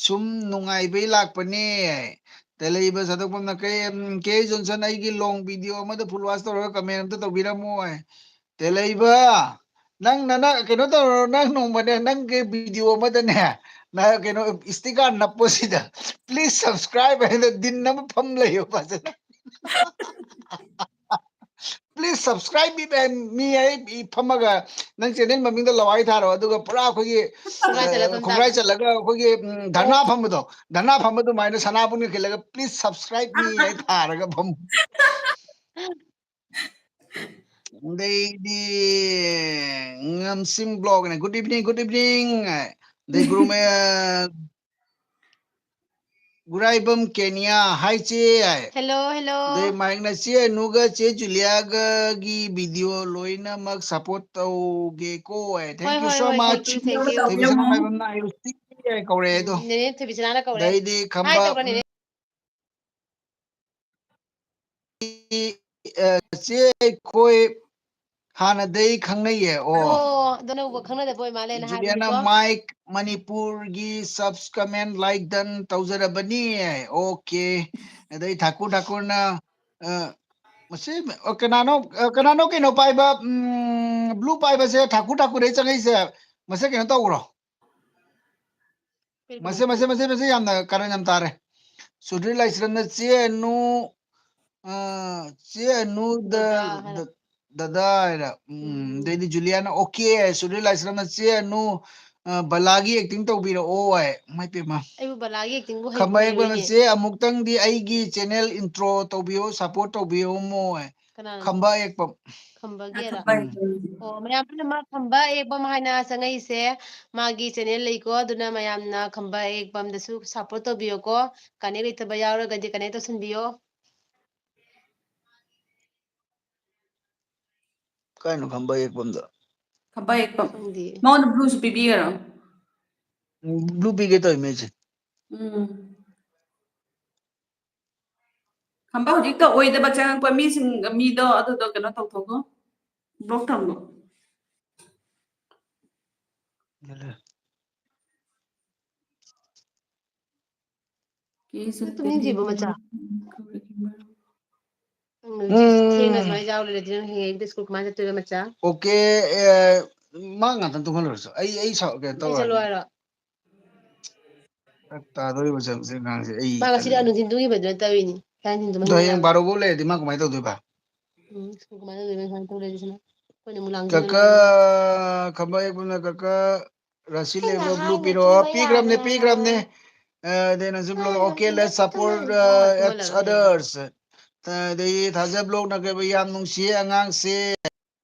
ꯁꯨꯝ ꯅꯨꯡꯉꯥꯏꯕꯩ ꯂꯥꯛꯄꯅꯦ꯫ ꯇꯦꯂꯩꯕ ꯁꯥꯗꯣꯛꯐꯝꯅ ꯀꯩ, ꯎꯝ, ꯀꯦ ꯖꯣꯟꯁꯟ, ꯑꯩꯒꯤ ꯂꯣꯡ ꯚꯤꯗꯤꯑꯣ ꯑꯃꯗ ꯐꯨꯜ ꯋꯥꯁ ꯇꯧꯔꯒ ꯀꯃꯦꯟ ꯑꯝꯇ ꯇꯧꯕꯤꯔꯝꯃꯣ꯫ ꯇꯦꯂꯩꯕ, ꯅꯪ ꯅꯅ ꯀꯩꯅꯣ ꯇꯧꯔꯣ, ꯅꯪ ꯅꯣꯡꯃꯅꯦ, ꯅꯪꯒꯤ ꯚꯤꯗꯤꯑꯣ ꯑꯃꯗꯅꯦ, ꯅ ꯀꯩꯅꯣ ꯏꯁꯇꯤꯀꯥꯔ ꯅꯞꯄꯣ ꯁꯤꯗ, "Please subscribe" ꯍꯥꯏꯅ ꯗꯤꯟ ꯑꯃ ꯐꯝ ꯂꯩꯌꯣ ꯐꯖꯅ꯫ "Please subscribe me" ꯍꯥꯏ, ꯃꯤ ꯍꯥꯏ ꯐꯝꯃꯒ ꯅꯪ ꯆꯦꯅꯦꯜ ꯃꯃꯤꯡꯗ ꯂꯋꯥꯏ ꯊꯥꯔꯣ, ꯑꯗꯨꯒ ꯄꯨꯔꯥ ꯑꯩꯈꯣꯏꯒꯤ, ꯈꯣꯡꯒ꯭ꯔꯥꯏ ꯆꯜꯂ ꯑ, ꯊꯝ ꯈꯣꯡꯒ꯭ꯔꯥꯏ ꯇꯥꯕ꯫ ꯆꯜꯂꯒ ꯑꯩꯈꯣꯏꯒꯤ, ꯎꯝ, ꯙꯔꯅꯥ ꯐꯝꯕꯗꯣ, ꯙꯔꯅꯥ ꯐꯝꯕ ꯑꯗꯨꯃꯥꯏꯅ ꯁꯅꯥꯕꯨꯟꯒ ꯈꯤꯜꯂꯒ "Please subscribe me" ꯍꯥꯏ ꯊꯥꯔꯒ ꯐꯝꯃꯨ꯫ ꯑꯗꯩꯗꯤ ꯉꯝꯁꯤꯡ ꯕ꯭ꯂꯣꯛꯅ "Good evening, good evening" ꯍꯥꯏ꯫ ꯑꯗꯩ ꯒꯨꯔꯨꯃꯦ-, ꯒꯨꯔꯥꯏꯕꯝ ꯀꯦꯅꯤꯌꯥ, "Hi ꯆꯦ" ꯍꯥꯏ꯫ Hello, hello. ꯑꯗꯩ ꯃꯥꯏꯛꯅ "ꯆꯦ ꯑꯅꯨꯒ ꯆꯦ ꯖꯨꯂꯤꯌꯥꯒꯒꯤ ꯚꯤꯗꯤꯑꯣ ꯂꯣꯏꯅꯃꯛ ꯁꯞꯄꯣꯔꯠ ꯇꯧꯒꯦꯀꯣ" ꯍꯥꯏ꯫ "Thank ꯍꯣꯏ, you ꯍꯣꯏ, so ꯍꯣꯏ, much." thank you, thank you. ꯊꯣꯏꯕꯤꯁꯅꯥ ꯃꯥꯏꯕꯝꯅ "I will see you" ꯍꯥꯏ ꯀꯧꯔꯛꯑꯦ ꯑꯗꯣ꯫ ꯎꯝ, ꯅꯦꯅꯦ ꯊꯣꯏꯕꯤꯁꯅꯥꯅ ꯀꯧꯔꯦ꯫ ꯑꯗꯩꯗꯤ Hi ꯈꯝꯕ, ꯇꯧꯔꯣ, ꯅꯦꯅꯦ꯫ ꯑ, ꯆꯦ ꯑꯩꯈꯣꯏ ꯍꯥꯟꯅꯗꯩ ꯈꯪꯅꯩꯌꯦ꯫ ꯑꯣ꯫ ꯑꯣ, ꯑꯗꯣ ꯑꯅꯧꯕ ꯈꯪꯅꯗꯕ ꯑꯣꯏ ꯃꯥꯜꯂꯦꯅ ꯖꯨꯂꯤꯌꯥꯅ ꯍꯥꯏꯕꯅꯤꯀꯣ꯫ "Mike ꯃꯅꯤꯄꯨꯔꯒꯤ subs comment like done ꯇꯧꯖꯔꯕꯅꯤ" ꯍꯥꯏ꯫ ꯑꯣꯀꯦ꯫ ꯑꯗꯩ ꯊꯥꯀꯨꯔ ꯊꯥꯀꯨꯔꯅ, ꯑ, ꯃꯁꯤ, ꯑ, ꯀꯅꯥꯅꯣ, ꯑ, ꯀꯅꯥꯅꯣ ꯀꯩꯅꯣ ꯄꯥꯏꯕ, ꯎꯝ, blue ꯄꯥꯏꯕꯁꯦ ꯊꯥꯀꯨꯔ ꯊꯥꯀꯨꯔꯗꯩ ꯆꯪꯉꯛꯏꯁꯦ꯫ ꯃꯁꯦ ꯀꯩꯅꯣ ꯇꯧꯈ꯭ꯔꯣ꯫ ꯃꯁꯦ, ꯃꯁꯦ, ꯃꯁꯦ, ꯃꯁꯦ ꯌꯥꯝꯅ ꯀꯔꯟ ꯌꯥꯝ ꯇꯥꯔꯦ꯫ ꯆꯧꯗ꯭ꯔꯤ ꯂꯥꯏꯁ꯭ꯔꯝꯅ "ꯆꯦ ꯑꯅꯨ, ꯑ, ꯆꯦ ꯑꯅꯨ ꯗ-, ꯗꯗꯥ ꯍꯥꯏꯔ꯫ ꯗ-, ꯗꯗꯥ" ꯍꯥꯏꯔ꯫ ꯎꯝ, ꯎꯝ꯫ ꯑꯗꯩꯗꯤ ꯖꯨꯂꯤꯌꯥꯅ "ꯑꯣꯀꯦ" ꯍꯥꯏ꯫ ꯆꯧꯗ꯭ꯔꯤ ꯂꯥꯏꯁ꯭ꯔꯝꯅ "ꯆꯦ ꯑꯅꯨ, ꯑ, ꯕꯂꯥꯒꯤ acting ꯇꯧꯕꯤꯔꯛꯑꯣ" ꯍꯥꯏ꯫ ꯏꯃꯥꯏ ꯄꯦꯝꯃ꯫ ꯑꯩꯕꯨ ꯕꯂꯥꯒꯤ actingꯕꯨ ꯈꯝꯕ ꯍꯩꯕꯨ ꯌꯦꯛꯄꯅ ꯍꯩꯔꯣꯏꯅꯦ꯫ "ꯆꯦ ꯑꯃꯨꯛꯇꯪꯗꯤ ꯑꯩꯒꯤ channel intro ꯇꯧꯕꯤꯌꯣ, support ꯇꯧꯕꯤꯌꯣꯃꯣ" ꯍꯥꯏ꯫ ꯀꯅꯥꯅꯣ? ꯈꯝꯕ ꯌꯦꯛꯄꯝ꯫ ꯈꯝꯕꯒꯤꯔ? ꯎꯝ꯫ ꯑꯣ, ꯃꯌꯥꯝ ꯄꯨꯝꯅꯃꯛ ꯈꯝꯕ ꯑꯌꯦꯛꯄꯝ ꯍꯥꯏꯅ ꯆꯪꯉꯛꯏꯁꯦ꯫ ꯃꯥꯒꯤ channel ꯂꯩꯀꯣ, ꯑꯗꯨꯅ ꯃꯌꯥꯝꯅ ꯈꯝꯕ ꯑꯌꯦꯛꯄꯝꯗꯁꯨ support ꯇꯧꯕꯤꯌꯣꯀꯣ꯫ Connect ꯂꯩꯇꯕ ꯌꯥꯎꯔꯒꯗꯤ connect ꯇꯧꯁꯟꯕꯤꯌꯣ꯫ ꯀꯥꯏꯅꯣ ꯈꯝꯕ ꯌꯦꯛꯄꯝꯗ? ꯈꯝꯕ ꯌꯦꯛꯄꯝ꯫ ꯈꯪꯗꯦ꯫ ꯃꯉꯣꯟꯗ blueꯁꯨ ꯄꯤꯕꯤꯒꯔꯣ? ꯎꯝ, blue ꯄꯤꯒꯦ ꯇꯧꯔꯤꯃꯦ ꯑꯩꯁꯦ꯫ ꯎꯝ꯫ ꯊꯝꯕ ꯍꯧꯖꯤꯛꯇ ꯑꯣꯏꯗꯕ ꯆꯪꯉꯛꯄ ꯃꯤꯁꯤꯡ, ꯃꯤꯗꯣ ꯑꯗꯨꯗꯣ ꯀꯩꯅꯣ ꯇꯧꯊꯣꯛꯈꯣ, block ꯊꯝꯃꯣ꯫ ꯅꯪ ꯇꯨꯝꯅꯤꯡꯗ꯭ꯔꯤꯕꯣ, ꯃꯆꯥ? ꯅꯪ ꯍꯧꯖꯤꯛ ꯊꯦꯡꯅ ꯁꯨꯃꯥꯏꯅ ꯌꯥꯎ ꯂꯩꯔꯗꯤ ꯅꯪ ꯍꯌꯦꯡ ꯑꯌꯨꯛꯇ ꯁ꯭ꯀꯨꯜ ꯀꯃꯥꯏꯅ ꯆꯠꯇꯣꯏꯕ, ꯃꯆꯥ? Okay, ꯑꯦ, ꯃꯥ ꯉꯥꯛꯇꯪ ꯇꯨꯝꯍꯜꯂꯨꯔꯁꯨ꯫ ꯑꯩ, ꯑꯩ ꯁꯥꯎ-, ꯀꯩꯅꯣ ꯑꯩ ꯆꯠꯂꯣ ꯇꯧꯔꯅꯤ꯫ ꯍꯥꯏꯔꯣ? ꯐꯔꯛ ꯇꯥꯗꯣꯔꯤꯕ ꯆꯪꯁꯦ ꯑꯉꯥꯡꯁꯦ꯫ ꯑꯩ ꯃꯥ ꯉꯁꯤꯗꯤ ꯇꯜꯂꯦ꯫ ꯅꯨꯡꯊꯤꯟ ꯇꯨꯝꯈꯤꯕꯗꯨ ꯅꯠꯇꯕꯤꯅꯤ꯫ ꯉꯁꯥꯏ ꯅꯨꯡꯊꯤꯟ ꯑꯗꯣ ꯍꯌꯦꯡ ꯇꯨꯝꯍꯟꯕꯤꯔꯕ? ꯕꯥꯔꯣ ꯐꯥꯎ ꯂꯩꯔꯗꯤ ꯃꯥ ꯀꯃꯥꯏꯅ ꯇꯧꯗꯣꯏꯕ? ꯎꯝ, ꯁ꯭ꯀꯨꯜ ꯀꯃꯥꯏꯅ ꯇꯧꯗꯣꯏꯅꯣ? ꯁꯨꯃꯥꯏꯅ ꯇꯧ ꯂꯩꯔꯗꯤ ꯁꯤꯅ ꯑꯩꯈꯣꯏꯅ ꯑꯃꯨꯛ ꯂꯥꯡꯁꯤꯜꯂꯒ ꯀꯀꯥ, ꯂꯩꯔꯗꯤ꯫ ꯈꯝꯕ ꯌꯦꯛꯄꯅ ꯀꯀꯥ, ꯔꯥꯁꯤ ꯂꯩꯕ꯭ꯔꯣ? Blue ꯄꯤꯔꯛꯑꯣ꯫ ꯄꯤꯈ꯭ꯔꯕꯅꯦ, ꯄꯤꯈ꯭ꯔꯕꯅꯦ꯫ ꯑ, ꯑꯗꯩ ꯅꯪꯁꯨ block, "Okay, let's support, uh, each others." ꯑ, ꯑꯗꯩ ꯊꯥꯖ blockꯅ ꯀꯩꯕ, "ꯌꯥꯝ ꯅꯨꯡꯁꯤꯌꯦ ꯑꯉꯥꯡꯁꯦ꯫"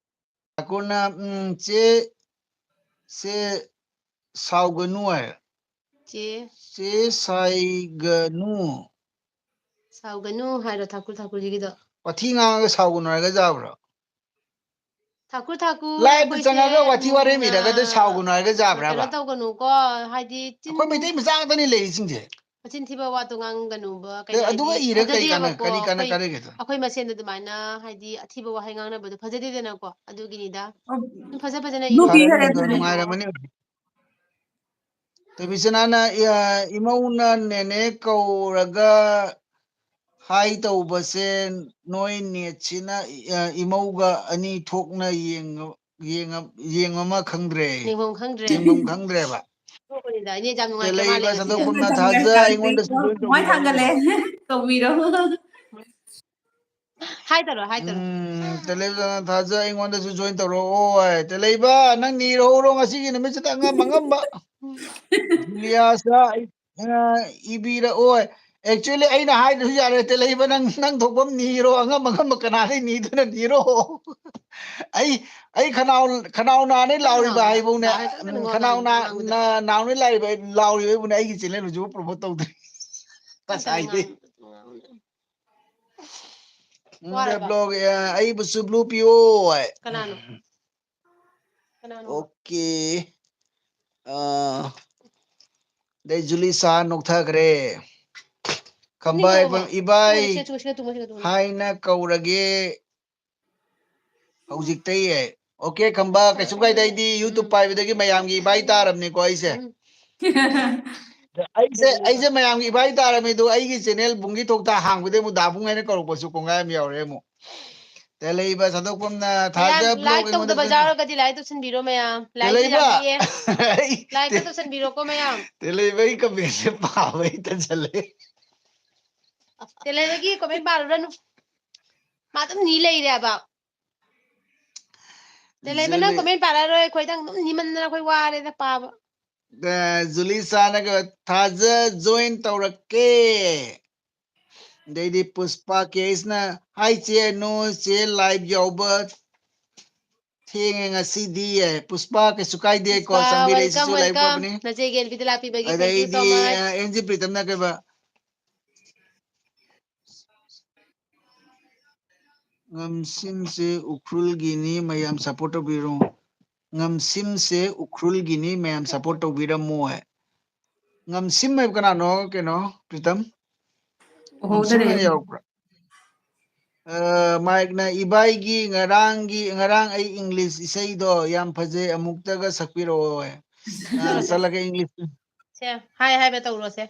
ꯀꯣꯟꯅ, ꯎꯝ, ꯆꯦ, ꯆꯦ ꯁꯥꯎꯒꯅꯨ ꯍꯥꯏ꯫ ꯆꯦ꯫ ꯆꯦ ꯁꯥꯏꯒꯅꯨ꯫ ꯁꯥꯎꯒꯅꯨ ꯍꯥꯏꯔꯣ, ꯊꯥꯀꯨꯔ ꯊꯥꯀꯨꯔꯖꯤꯒꯤꯗꯣ? ꯋꯥꯊꯤ ꯉꯥꯡꯉꯒ ꯁꯥꯎꯒꯅꯨ ꯍꯥꯏꯔꯒ ꯌꯥꯕ꯭ꯔꯣ? ꯊꯥꯀꯨꯔ ꯊꯥꯀꯨꯔ liveꯇ ꯑꯩꯈꯣꯏꯁꯦ, ꯆꯪꯉꯒ ꯋꯥꯊꯤ ꯎꯝ, ꯋꯥꯔꯦꯝ ꯏꯔꯒꯗꯤ ꯑ, ꯁꯥꯎꯒꯅꯨ ꯍꯥꯏꯔꯒ ꯌꯥꯕ꯭ꯔꯕ? ꯀꯩꯅꯣ ꯇꯧꯒꯅꯨꯀꯣ, ꯍꯥꯏꯗꯤ ꯆꯤꯟ ꯑꯩꯈꯣꯏ ꯃꯩꯇꯩ ꯃꯆꯥ ꯉꯥꯛꯇꯅꯤ ꯂꯩꯔꯤꯁꯤꯡꯁꯦ꯫ ꯃꯆꯤꯟ ꯊꯤꯕ ꯋꯥꯗꯣ ꯉꯥꯡꯒꯅꯨꯕ, ꯑꯗ ꯀꯩꯅꯣ ꯑꯗꯨꯒ ꯍꯥꯏꯗꯤ ꯏꯔ ꯀꯩ ꯀꯥꯟꯅ-, ꯐꯖꯗꯦꯕꯀꯣ, ꯀꯔꯤ ꯀꯥꯟꯅ-, ꯑꯩꯈꯣꯏ, ꯀꯥꯟꯅꯒꯦ? ꯑꯩꯈꯣꯏ ꯃꯁꯦꯟꯗ ꯑꯗꯨꯃꯥꯏꯅ ꯍꯥꯏꯗꯤ ꯑꯊꯤꯕ ꯋꯥꯍꯩ ꯉꯥꯡꯅꯕꯗꯣ ꯐꯖꯗꯦꯗꯅꯀꯣ, ꯑꯗꯨꯒꯤꯅꯤꯗ꯫ ꯑꯣ, ꯑꯗꯨꯝ ꯐꯖ ꯐꯖꯅ ꯏꯔꯣ꯫ ꯅꯨꯄꯤ ꯐꯔꯦ, ꯈꯔ ꯅꯨꯡꯗꯥꯡ ꯑꯗꯨꯅꯦ꯫ ꯅꯨꯡꯉꯥꯏꯔꯝꯃꯅꯤ꯫ ꯇꯦꯕꯤꯆꯅꯥꯅ, ꯑ, ꯏꯃꯧꯅ ꯅꯦꯅꯦ ꯀꯧꯔꯒ hi ꯇꯧꯕꯁꯦ ꯅꯣꯏ netꯁꯤꯅ, ꯑ, ꯏꯃꯧꯒ ꯑꯅꯤ ꯊꯣꯛꯅ ꯌꯦꯡꯉ-, ꯌꯦꯡꯉ-, ꯌꯦꯡꯉꯃ ꯈꯪꯗ꯭ꯔꯦ꯫ ꯌꯦꯡꯐꯝ ꯈꯪꯗ꯭ꯔꯦ꯫ ꯌꯦꯡꯐꯝ ꯈꯪꯗ꯭ꯔꯦꯕ꯫ ꯊꯣꯛꯄꯅꯤꯗ, ꯏꯅꯦ ꯌꯥꯝ ꯅꯨꯡꯉꯥꯏꯇ꯭ꯔ ꯃꯥꯜꯂꯦ ꯇꯦꯂꯩꯕ ꯉꯁꯤꯗꯤ꯫ ꯁꯟꯗꯣꯛꯄꯝꯅ ꯊꯥꯖ ꯑꯩꯉꯣꯟꯗꯁꯨ join ꯇꯧꯕꯤꯌꯨ꯫ ꯃꯣꯏ ꯊꯥꯡꯒꯠꯂꯦ꯫ ꯇꯧꯕꯤꯔꯣ꯫ Hi ꯇꯧꯔꯣ, hi ꯇꯧꯔꯣ꯫ ꯎꯝ, ꯇꯦꯂꯩꯕ ꯁꯟꯗꯣꯛꯄꯝꯅ ꯊꯥꯖ ꯑꯩꯉꯣꯟꯗꯁꯨ join ꯇꯧꯔꯛꯑꯣ ꯍꯥꯏ꯫ ꯇꯦꯂꯩꯕ, ꯅꯪ ꯅꯤꯔꯍꯧꯔꯣ ꯉꯁꯤꯒꯤ ꯅꯨꯃꯤꯠꯁꯤꯗ ꯑꯉꯝ ꯑꯉꯝꯕ꯫ ꯖꯨꯂꯤꯌꯥꯁꯇ ꯑꯩ, ꯑ, ꯏꯕꯤꯔꯛꯑꯣ꯫ Actually, ꯑꯩꯅ ꯍꯥꯏꯗ꯭ꯔꯁꯨ ꯌꯥꯔꯦ, ꯇꯦꯂꯩꯕ, ꯅꯪ, ꯅꯪ ꯊꯣꯛꯄ ꯑꯃ ꯅꯤꯔꯣ, ꯑꯉꯝ ꯑꯉꯝꯕ ꯀꯅꯥꯗꯩ ꯅꯤꯗꯣꯏꯅꯣ ꯅꯤꯔꯣ꯫ ꯑꯩ, ꯑꯩ ꯈꯅꯥꯎ, ꯈꯅꯥꯎ ꯅꯥꯅꯤ ꯂꯥꯎꯔꯤꯕ ꯍꯥꯏꯕꯧꯅꯦ, ꯎꯝ, ꯈꯅꯥꯎ ꯅꯥ-, ꯅꯥ-, ꯅꯥꯎꯅꯤ ꯂꯥꯎꯔꯤꯕ, ꯂꯥꯎꯔꯤꯕ ꯑꯩꯕꯨꯅꯦ, ꯑꯩꯒꯤ channel ꯍꯧꯖꯤꯛꯐꯥꯎ promote ꯇꯧꯗ꯭ꯔꯤ꯫ ꯉꯁꯥꯏꯗꯩ꯫ ꯎꯝ, ꯋꯥꯔꯕ? Blog, ꯑ, ꯑꯩꯕꯨꯁꯨ blue ꯄꯤꯌꯣ ꯍꯥꯏ꯫ ꯀꯅꯥꯅꯣ? ꯀꯅꯥꯅꯣ? Okay. ꯑ, ꯑꯗꯩ ꯖꯨꯂꯤ ꯁꯥ ꯅꯣꯛꯊꯈ꯭ꯔꯦ꯫ ꯈꯝꯕ ꯇꯨꯝꯅꯤꯡꯉꯕꯣ? ꯏꯕꯥꯏ ꯇꯨꯝꯃꯁꯤ, ꯇꯨꯝꯃꯁꯤ, ꯇꯨꯝꯃꯁꯤ, ꯇꯨꯝꯃꯁꯤ꯫ ꯍꯥꯏꯅ ꯀꯧꯔꯒꯦ ꯍꯧꯖꯤꯛꯇꯩ꯫ ꯑꯦ, ꯑꯣꯀꯦ, ꯈꯝꯕ, ꯀꯩꯁꯨꯝ ꯀꯥꯏꯗꯦ꯫ ꯑꯩꯗꯤ YouTube ꯄꯥꯏꯕꯗꯒꯤ ꯃꯌꯥꯝꯒꯤ ꯏꯕꯥꯏ ꯇꯥꯔꯕꯅꯤꯀꯣ ꯑꯩꯁꯦ꯫ ꯎꯝ꯫ ꯑꯩꯁꯦ, ꯑꯩꯁꯦ ꯃꯌꯥꯝꯒꯤ ꯏꯕꯥꯏ ꯇꯥꯔꯝꯃꯤ꯫ ꯑꯗꯣ ꯑꯩꯒꯤ channel ꯕꯨꯡꯒꯤ ꯊꯣꯛꯇ ꯍꯥꯡꯕꯗꯩ ꯑꯃꯨꯛ ꯗꯥ ꯕꯨꯡ ꯍꯥꯏꯅ ꯀꯧꯔꯛꯄꯁꯨ ꯀꯣꯡꯒꯥꯏ ꯑꯃ ꯌꯥꯎꯔꯦ ꯑꯃꯨꯛ꯫ ꯇꯦꯂꯩꯕ ꯁꯟꯗꯣꯛꯄꯝꯅ ꯊꯥꯖ ꯃꯌꯥꯝ vlog like ꯇꯧꯗꯕ ꯑꯩꯉꯣꯟꯗ ꯌꯥꯎꯔꯒꯗꯤ like ꯇꯧꯁꯟꯕꯤꯔꯣ ꯃꯌꯥꯝ꯫ Like ꯇꯦꯂꯩꯕ! ꯌꯥꯝ ꯄꯤꯛꯑꯦ꯫ ꯑꯩ Like ꯇꯦ-, ꯇꯧꯁꯟꯕꯤꯔꯣꯀꯣ ꯃꯌꯥꯝ꯫ ꯇꯦꯂꯩꯕ ꯑꯩ comment ꯁꯦ ꯄꯥꯕ ꯍꯩꯇ ꯆꯠꯂꯦ꯫ ꯇꯦꯂꯩꯕꯒꯤ comment ꯄꯥꯔꯨꯔꯅꯨ꯫ ꯃꯥ ꯑꯗꯨꯝ ꯅꯤ ꯂꯩꯔꯦꯕ꯫ ꯇꯦꯂꯩꯕ ꯅꯪ ꯖꯨꯂꯤ-, comment ꯄꯥꯔꯛꯑꯔꯣꯏ, ꯑꯩꯈꯣꯏꯗꯪ ꯑꯗꯨꯝ ꯅꯤꯃꯟꯗꯅ ꯑꯩꯈꯣꯏ ꯋꯥꯔꯦꯗ ꯄꯥꯕ꯫ ꯑ, ꯖꯨꯂꯤ ꯁꯥꯅꯒ ꯊꯥꯖ join ꯇꯧꯔꯛꯀꯦ꯫ ꯑꯗꯩꯗꯤ ꯄꯨꯁꯄꯥ ꯀꯦꯁꯅ, "Hi ꯆꯦ, no ꯆꯦ, live ꯌꯥꯎꯕ ꯊꯦꯡꯉꯦ ꯉꯁꯤꯗꯤ"꯫ ꯑꯦ, ꯄꯨꯁꯄꯥ ꯀꯩꯁꯨ ꯀꯥꯏꯗꯦꯀꯣ, ꯄꯨꯁꯄꯥ, ꯆꯪꯕꯤꯔꯛꯏꯁꯤꯁꯨ welcome, ꯂꯥꯏꯕꯛ welcome꯫ ꯐꯕꯅꯤ꯫ ꯅꯆꯦꯒꯤ ꯑꯦꯜꯕꯤꯗ ꯂꯥꯛꯄꯤꯕꯒꯤ thank you so ꯑꯗꯩꯗꯤ, much꯫ ꯑ, ꯑꯦꯟ ꯖꯤ ꯄ꯭ꯔꯤꯇꯝꯅ ꯀꯩꯕ? ꯉꯝꯁꯤꯝꯁꯦ ꯎꯈ꯭ꯔꯨꯜꯒꯤꯅꯤ, ꯃꯌꯥꯝ support ꯇꯧꯕꯤꯔꯣ꯫ ꯉꯝꯁꯤꯝꯁꯦ ꯎꯈ꯭ꯔꯨꯜꯒꯤꯅꯤ, ꯃꯌꯥꯝ support ꯇꯧꯕꯤꯔꯝꯃꯣ꯫ ꯉꯝꯁꯤꯝ ꯍꯥꯏꯕ ꯀꯅꯥꯅꯣ? ꯀꯩꯅꯣ, ꯄ꯭ꯔꯤꯇꯝ? ꯎꯍꯧꯗꯔꯦ꯫ ꯉꯝꯁꯤꯝ ꯍꯥꯏꯅ ꯌꯥꯎꯔꯛꯄ꯭ꯔꯥ? ꯑ, ꯃꯥꯏꯛꯅ ꯏꯕꯥꯏꯒꯤ ꯉꯔꯥꯡꯒꯤ, ꯉꯔꯥꯡ ꯑꯩ English ꯏꯁꯩꯗꯣ ꯌꯥꯝ ꯐꯖꯩ, ꯑꯃꯨꯛꯇꯒ ꯁꯛꯄꯤꯔꯛꯑꯣ꯫ ꯑ, ꯆꯠꯂꯒꯦ English꯫ ꯁꯦ, hi ꯍꯥꯏꯕ ꯇꯧꯔꯣꯁꯦ꯫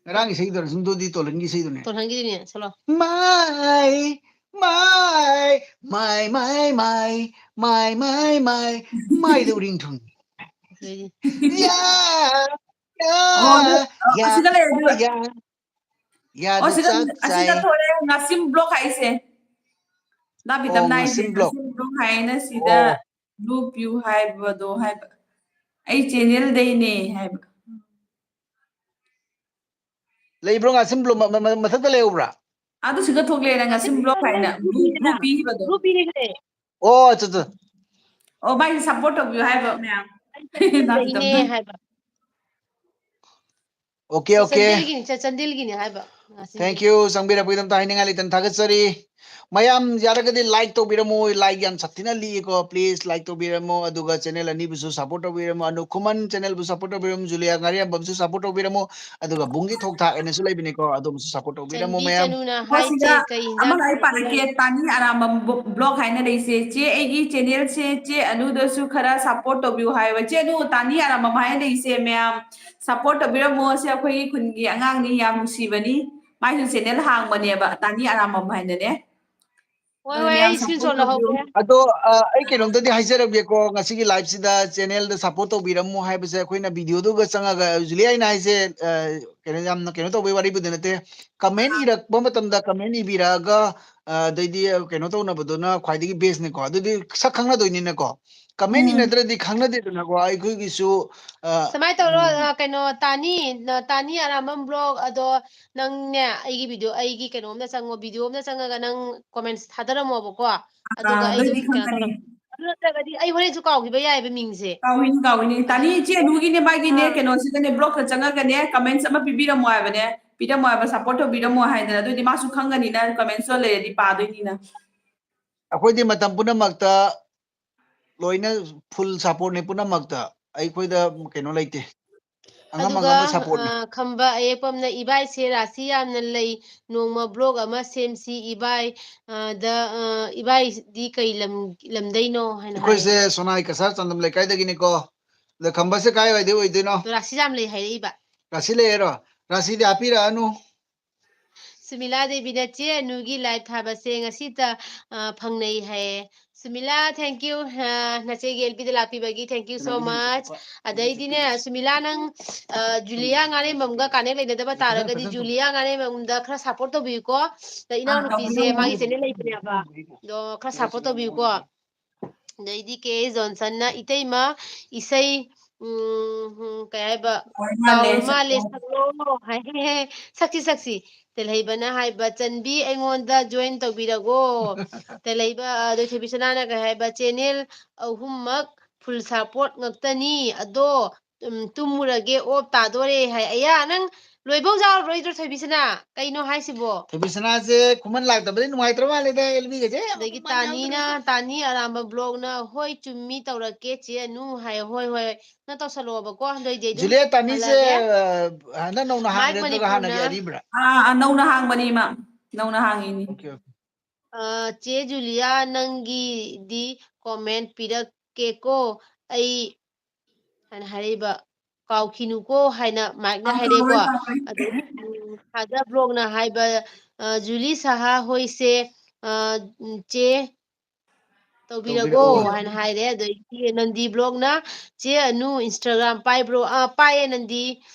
ꯉꯔꯥꯡ ꯏꯁꯩꯗꯨꯔ, ꯁꯨꯝꯗꯣꯗꯤ ꯇꯣꯜꯍꯟꯒꯤ ꯏꯁꯩꯗꯨꯅꯦ꯫ ꯇꯣꯜꯍꯟꯒꯤꯗꯨꯅꯦ, ꯆꯠꯂꯣ꯫ My, my, my, my, my, my, my, my, ꯃꯥꯏꯗ ꯎꯔꯤꯡ ꯊꯨꯡꯉꯤ꯫ ꯑꯗꯩꯗꯤ ꯌꯥ, ꯌꯥ, ꯑꯣ, ꯑꯗꯨ, ꯑ, ꯌꯥ, ꯑꯁꯤꯗ ꯂꯩꯔꯦ, ꯑꯗꯨꯒ꯫ ꯌꯥ, ꯌꯥꯗ ꯑꯣ, ꯁꯤꯗ, ꯆꯥꯛ ꯑꯁꯤꯗ ꯆꯥꯏ꯫ ꯊꯣꯛꯂꯛꯑꯦ, ꯉꯥꯁꯤꯝ vlog ꯍꯥꯏꯁꯦ꯫ ꯗꯥ ꯑꯣ, ꯕꯤꯇꯝꯅ ꯍꯥꯏꯁꯦ, ꯉꯥꯁꯤꯝ vlog꯫ ꯉꯥꯁꯤꯝ vlog ꯍꯥꯏꯅ ꯁꯤꯗ ꯑꯣ꯫ Blue ꯄꯤꯌꯨ ꯍꯥꯏꯕꯗꯣ ꯍꯥꯏꯕ꯫ ꯑꯩ channelꯗꯩꯅꯦ ꯍꯥꯏꯕ꯫ ꯂꯩꯕ꯭ꯔꯣ ꯉꯥꯁꯤꯝ vlog ꯃ-, ꯃ-, ꯃ-, ꯃꯊꯛꯇ ꯂꯩꯍꯧꯕ꯭ꯔꯥ? ꯑꯗꯨ ꯁꯤꯗ ꯊꯣꯛꯂꯛꯑꯦꯅ ꯉꯥꯁꯤꯝ vlog ꯍꯥꯏꯅ꯫ Blue, blue ꯄꯤꯈꯤꯕꯗꯣ꯫ Blue ꯄꯤꯈ꯭ꯔꯦ꯫ ꯑꯣ, ꯑꯠꯆꯥ, ꯑꯠꯆꯥ꯫ ꯑꯣ, ꯃꯥꯏꯁꯦ support ꯇꯧꯕꯤꯌꯨ ꯍꯥꯏꯕ ꯃꯌꯥꯝ꯫ ꯑꯩ ꯆꯥꯟꯗꯦꯜꯗꯩꯅꯦ ꯍꯥꯏꯕ꯫ Okay, okay꯫ ꯆꯥꯟꯗꯦꯜꯒꯤꯅꯤ, ꯆꯥ-, ꯆꯥꯟꯗꯦꯜꯒꯤꯅꯤ ꯍꯥꯏꯕ ꯉꯥꯁꯤꯝ꯫ Thank you꯫ ꯆꯪꯕꯤꯔꯛꯄꯒꯤꯗꯃꯛꯇ ꯍꯥꯏꯅꯤꯡꯉꯥꯏ ꯂꯩꯇꯅ ꯊꯥꯒꯠꯆꯔꯤ꯫ ꯃꯌꯥꯝ ꯌꯥꯔꯒꯗꯤ like ꯇꯧꯕꯤꯔꯝꯃꯣ, like ꯌꯥꯝ ꯁꯥꯊꯤꯅ ꯂꯤꯛꯑꯦꯀꯣ, please like ꯇꯧꯕꯤꯔꯝꯃꯣ, ꯑꯗꯨꯒ channel ꯑꯅꯤꯕꯨꯁꯨ support ꯇꯧꯕꯤꯔꯝꯃꯣ, ꯑꯅꯨ ꯈꯨꯃꯟ channelꯕꯨ support ꯇꯧꯕꯤꯔꯝꯃꯣ, ꯖꯨꯂꯤꯌꯥ ꯉꯥꯔꯤꯌꯥꯝꯕꯝꯁꯨ support ꯇꯧꯕꯤꯔꯝꯃꯣ, ꯑꯗꯨꯒ ꯕꯨꯡꯒꯤ ꯊꯣꯛ ꯊꯥꯛ ꯍꯥꯏꯅꯁꯨ ꯂꯩꯕꯅꯤꯀꯣ, ꯑꯗꯨꯝꯁꯨ support ꯇꯧꯕꯤꯔꯝꯃꯣ ꯆꯟꯕꯤ ꯃꯌꯥꯝ꯫ ꯆꯅꯨꯅ ꯍꯥꯏꯁꯦ ꯁꯤꯗ ꯀꯩ ꯏꯟꯖꯥꯡ ꯑꯃꯒ ꯑꯩ ꯄꯥꯔꯛꯀꯦ, ꯊꯣꯡꯗꯣꯏꯅꯣ? ꯇꯥꯅꯤ ꯑꯔꯥꯝꯕꯝ ꯕ꯭ꯂꯣ-, blog ꯍꯥꯏꯅ ꯂꯩꯁꯦ꯫ "ꯆꯦ, ꯑꯩꯒꯤ channelꯁꯦ ꯆꯦ ꯑꯅꯨꯗꯁꯨ ꯈꯔ support ꯇꯧꯕꯤꯌꯨ" ꯍꯥꯏꯕ꯫ ꯆꯦ ꯑꯅꯨ, ꯇꯥꯅꯤ ꯑꯔꯥꯝꯕꯝ ꯍꯥꯏꯅ ꯂꯩꯁꯦ ꯃꯌꯥꯝ support ꯇꯧꯕꯤꯔꯝꯃꯣ꯫ ꯁꯦ ꯑꯩꯈꯣꯏꯒꯤ ꯈꯨꯟꯒꯤ ꯑꯉꯥꯡꯅꯤ, ꯌꯥꯝ ꯅꯨꯡꯁꯤꯕꯅꯤ꯫ ꯃꯥꯏꯁꯨ channel ꯍꯥꯡꯕꯅꯦꯕ, ꯇꯥꯅꯤ ꯑꯔꯥꯝꯕꯝ ꯍꯥꯏꯅꯅꯦ꯫ ꯍꯣꯏ, ꯑꯗꯨꯅ ꯍꯣꯏ, ꯃꯌꯥꯝ ꯑꯩ support screenshot ꯇꯧꯕꯤꯌꯨ꯫ ꯂꯧꯍꯧꯒꯦ꯫ ꯑꯗꯣ, ꯑ, ꯑꯩ ꯀꯩꯅꯣꯝꯇꯗꯤ ꯍꯥꯏꯖꯔꯝꯒꯦꯀꯣ, ꯉꯁꯤꯒꯤ liveꯁꯤꯗ channelꯗ support ꯇꯧꯕꯤꯔꯝꯃꯣ ꯍꯥꯏꯕꯁꯦ ꯑꯩꯈꯣꯏꯅ videoꯗꯨꯒ ꯆꯪꯉꯒ, ꯖꯨꯂꯤꯌꯥ, ꯑꯩꯅ ꯍꯥꯏꯁꯦ, ꯑ, ꯀꯩꯅꯣ, ꯌꯥꯝꯅ ꯀꯩꯅꯣ ꯇꯧꯕꯩ ꯋꯥꯔꯤꯕꯨꯗꯤ ꯅꯠꯇꯦ꯫ Comment ꯑꯥ꯫ ꯏꯔꯛꯄ ꯃꯇꯝꯗ comment ꯏꯕꯤꯔꯛꯑꯒ, ꯑ, ꯑꯗꯩꯗꯤ ꯀꯩꯅꯣ ꯇꯧꯅꯕꯗꯨꯅ ꯈ꯭ꯋꯥꯏꯗꯒꯤ bestꯅꯤꯀꯣ꯫ ꯑꯗꯨꯗꯤ ꯁꯛ ꯈꯪꯅꯗꯣꯏꯅꯤꯅꯀꯣ꯫ Comment ꯎꯝ꯫ ꯏꯅꯗ꯭ꯔꯗꯤ ꯈꯪꯅꯗꯦꯗꯅꯀꯣ꯫ ꯑꯩꯈꯣꯏꯒꯤꯁꯨ, ꯑ, ꯁꯨꯃꯥꯏꯅ ꯇꯧꯔꯣ, ꯎꯝ꯫ ꯑ, ꯀꯩꯅꯣ, ꯇꯥꯅꯤ, ꯅ-, ꯇꯥꯅꯤ ꯑꯔꯥꯝꯕꯝ blog ꯑꯗꯣ ꯅꯪꯅꯦ, ꯑꯩꯒꯤ video, ꯑꯩꯒꯤ ꯀꯩꯅꯣꯝꯗ ꯆꯪꯉꯣ, video ꯑꯃꯗ ꯆꯪꯉꯒ ꯅꯪ comments ꯊꯥꯗꯔꯝꯃꯣꯕꯀꯣ꯫ ꯑꯗꯨꯒ ꯑꯥ, ꯑꯩ ꯑꯗꯨꯝ ꯑꯗꯨꯏꯗꯤ ꯀꯩꯅꯣ ꯈꯪꯒꯅꯤ꯫ ꯇꯧꯔꯛ-, ꯑꯗꯨ ꯅꯠꯇ꯭ꯔꯒꯗꯤ ꯑꯩ ꯍꯣꯔꯦꯟꯁꯨ ꯀꯥꯎꯈꯤꯕ ꯌꯥꯏꯑꯕ ꯃꯤꯡꯁꯦ꯫ ꯀꯥꯎꯏꯅꯤ, ꯀꯥꯎꯏꯅꯤ꯫ ꯇꯥꯅꯤ, ꯏꯆꯦ ꯑꯅꯨꯒꯤꯅꯦ, ꯃꯥꯒꯤꯅꯦ, ꯑꯥ꯫ ꯀꯩꯅꯣꯁꯤꯗꯅꯦ, blogꯇ ꯆꯪꯉꯒꯅꯦ, comments ꯑꯃ ꯄꯤꯕꯤꯔꯝꯃꯣ ꯍꯥꯏꯕꯅꯦ, ꯄꯤꯔꯝꯃꯣ ꯍꯥꯏꯕ, support ꯇꯧꯕꯤꯔꯝꯃꯣ ꯍꯥꯏꯗꯅ, ꯑꯗꯨꯑꯣꯏꯗꯤ ꯃꯥꯁꯨ ꯈꯪꯒꯅꯤꯅ, commentsꯇꯣ ꯂꯩꯔꯗꯤ ꯄꯥꯗꯣꯏꯅꯤꯅ꯫ ꯑꯩꯈꯣꯏꯗꯤ ꯃꯇꯝ ꯄꯨꯝꯅꯃꯛꯇ ꯂꯣꯏꯅ full supportꯅꯤ ꯄꯨꯝꯅꯃꯛꯇ꯫ ꯑꯩꯈꯣꯏꯗ ꯀꯩꯅꯣ ꯂꯩꯇꯦ꯫ ꯑꯉꯝ ꯑꯗꯨꯒ, ꯑꯉꯝꯕ supportꯅꯤ꯫ ꯑ, ꯈꯝꯕ ꯑꯌꯦꯛꯄꯝꯅ, "ꯏꯕꯥꯏꯁꯦ ꯔꯥꯁꯤ ꯌꯥꯝꯅ ꯂꯩ, ꯅꯣꯡꯃ blog ꯑꯃ ꯁꯦꯝꯁꯤ ꯏꯕꯥꯏ, ꯑ, ꯗ, ꯑ, ꯏꯕꯥꯏꯗꯤ ꯀꯩ ꯂꯝ, ꯂꯝꯗꯩꯅꯣ?" ꯍꯥꯏꯅ ꯍꯥꯏꯌꯦ꯫ ꯑꯩꯈꯣꯏꯁꯦ ꯁꯣꯅꯥꯏ ꯀꯁꯥꯔ ꯆꯥꯟꯗꯝ ꯂꯩꯀꯥꯏꯗꯒꯤꯅꯤꯀꯣ꯫ ꯑꯗꯣ ꯈꯝꯕꯁꯦ ꯀꯥꯏꯋꯥꯏꯗꯩ ꯑꯣꯏꯗꯣꯏꯅꯣ? ꯑꯗꯣ ꯔꯥꯁꯤ ꯌꯥꯝ ꯂꯩ ꯍꯥꯏꯔꯛꯏꯕ꯫ ꯔꯥꯁꯤ ꯂꯩꯌꯦꯔꯣ? ꯔꯥꯁꯤꯗꯤ ꯍꯥꯞꯄꯤꯔꯛꯑꯅꯨ꯫ ꯁꯨꯃꯤꯂꯥ ꯗꯦꯕꯤꯅ, "ꯆꯦ ꯑꯅꯨꯒꯤ live ꯊꯥꯕꯁꯦ ꯉꯁꯤꯇ, ꯑ, ꯐꯪꯅꯩ" ꯍꯥꯏꯌꯦ꯫ ꯁꯨꯃꯤꯂꯥ, thank you, ꯑ, ꯅꯆꯦꯒꯤ ꯑꯦꯜ ꯄꯤꯗ ꯂꯥꯛꯄꯤꯕꯒꯤ thank you so much꯫ ꯑꯗꯩꯗꯤꯅꯦ, ꯁꯨꯃꯤꯂꯥ, ꯅꯪ, ꯑ, ꯖꯨꯂꯤꯌꯥ ꯉꯥꯔꯦꯝꯕꯝꯒ connect ꯂꯩꯅꯗꯕ ꯇꯥꯔꯒꯗꯤ ꯖꯨꯂꯤꯌꯥ ꯉꯥꯔꯦꯝꯕꯝꯗ ꯈꯔ support ꯇꯧꯕꯤꯌꯨꯀꯣ꯫ ꯑꯗ ꯑꯥ, ꯏꯅꯥꯎꯅꯨꯄꯤꯁꯦ ꯇꯧꯕꯤꯔꯝꯃꯣ꯫ ꯃꯥꯒꯤ channel ꯂꯩꯕꯅꯦꯕ, ꯑꯗꯣ ꯈꯔ support ꯇꯧꯕꯤꯌꯨꯀꯣ꯫ ꯑꯗꯩꯗꯤ ꯀꯦ ꯖꯣꯟꯁꯟꯅ, "ꯏꯇꯩꯃ, ꯏꯁꯩ, ꯎꯝ, ꯎꯝ, ꯀꯩ ꯍꯥꯏꯕ, ꯀꯥꯎꯔ ꯃꯥꯜꯂꯦ, ꯀꯥꯎꯔ ꯃꯥꯜꯂꯦ, ꯁꯛꯂꯣ" ꯍꯥꯏ꯫ "ꯁꯛꯁꯤ, ꯁꯛꯁꯤ"꯫ ꯇꯦꯜꯍꯩꯕꯅ ꯍꯥꯏꯕ, "ꯆꯟꯕꯤ, ꯑꯩꯉꯣꯟꯗ join ꯇꯧꯕꯤꯔꯒꯣ"꯫ ꯇꯦꯜꯍꯩꯕ, ꯑ, ꯑꯗꯩ ꯊꯣꯏꯕꯤꯁꯅꯥꯅ ꯀꯩ ꯍꯥꯏꯕ, "Channel ꯑꯍꯨꯝꯃꯛ full support ꯉꯛꯇꯅꯤ, ꯑꯗꯣ, ꯎꯝ, ꯇꯨꯝꯃꯨꯔꯒꯦ, off ꯇꯥꯗꯣꯔꯦ" ꯍꯥꯏ꯫ ꯑꯌꯥ, ꯅꯪ ꯂꯣꯏꯕꯧ ꯌꯥꯎꯔꯔꯣꯏꯗ꯭ꯔꯣ ꯊꯣꯏꯕꯤꯁꯅꯥ? ꯀꯩꯅꯣ ꯍꯥꯏꯁꯤꯕꯣ? ꯊꯣꯏꯕꯤꯁꯅꯥꯁꯦ ꯈꯨꯃꯟ ꯂꯥꯛꯇꯕꯗꯤ ꯅꯨꯡꯉꯥꯏꯇ꯭ꯔ ꯃꯥꯜꯂꯦꯗ, ꯑꯦꯜꯕꯤꯒꯁꯦ꯫ ꯑꯗꯒꯤ ꯇꯥꯅꯤꯅ, ꯇꯥꯅꯤ ꯑꯔꯥꯝꯕ ꯕ꯭ꯂꯣꯛꯅ, "ꯍꯣꯏ, ꯆꯨꯝꯃꯤ, ꯇꯧꯔꯛꯀꯦ ꯆꯦ ꯑꯅꯨ" ꯍꯥꯏꯌꯣ꯫ ꯍꯣꯏ, ꯍꯣꯏ, ꯅꯪ ꯇꯧꯁꯜꯂꯛꯑꯣꯕꯀꯣ, ꯑꯗꯨ ꯑꯣꯏꯗꯤ ꯑꯩ ꯑꯗꯨꯝ ꯖꯨꯂꯤꯌꯥ ꯇꯥꯅꯤꯁꯦ, ꯍꯜꯂꯛꯑꯒꯦ꯫ ꯑ, ꯍꯟꯗꯛ ꯅꯧꯅ ꯃꯥꯏꯛ ꯍꯥꯡꯉꯤꯔ ꯅꯠꯇ꯭ꯔꯒ ꯍꯥꯟꯅꯒꯤ ꯃꯅꯤꯄꯨꯔꯅ ꯑꯔꯤꯕ꯭ꯔꯥ? ꯑꯥ, ꯑꯥ, ꯅꯧꯅ ꯍꯥꯡꯕꯅꯤ ꯏꯃꯥ, ꯅꯧꯅ ꯍꯥꯡꯉꯤꯅꯤ꯫ Okay, okay. ꯑ, "ꯆꯦ ꯖꯨꯂꯤꯌꯥ, ꯅꯪꯒꯤꯗꯤ ꯀꯣꯃꯦꯟ ꯄꯤꯔꯛꯀꯦꯀꯣ, ꯑꯩ" ꯍꯥꯏꯅ ꯍꯥꯏꯔꯛꯏꯕ, "ꯀꯥꯎꯈꯤꯅꯨꯀꯣ" ꯍꯥꯏꯅ ꯃꯥꯏꯛꯅ ꯑꯥ, ꯍꯥꯏꯔꯦꯀꯣ꯫ ꯀꯥꯎꯔꯣꯏ, ꯀꯥꯎꯔꯣꯏ꯫ ꯑꯗꯒꯤ, ꯎꯝ, ꯊꯥꯖ ꯕ꯭ꯂꯣꯛꯅ ꯍꯥꯏꯕ, ꯑ, "ꯖꯨꯂꯤ ꯁꯍꯥ ꯍꯣꯏꯁꯦ, ꯑ, ꯎꯝ, ꯆꯦ ꯇꯧꯕꯤꯔꯒꯣ" ꯇꯧꯕꯤꯔꯛꯑꯣ꯫ ꯍꯥꯏꯅ ꯍꯥꯏꯔꯦ꯫ ꯑꯗꯒꯤ ꯅꯟꯗꯤ ꯕ꯭ꯂꯣꯛꯅ, "ꯆꯦ ꯑꯅꯨ Instagram ꯄꯥꯏꯕ꯭ꯔꯣ?" "ꯑ, ꯄꯥꯏꯌꯦ ꯅꯟꯗꯤ"꯫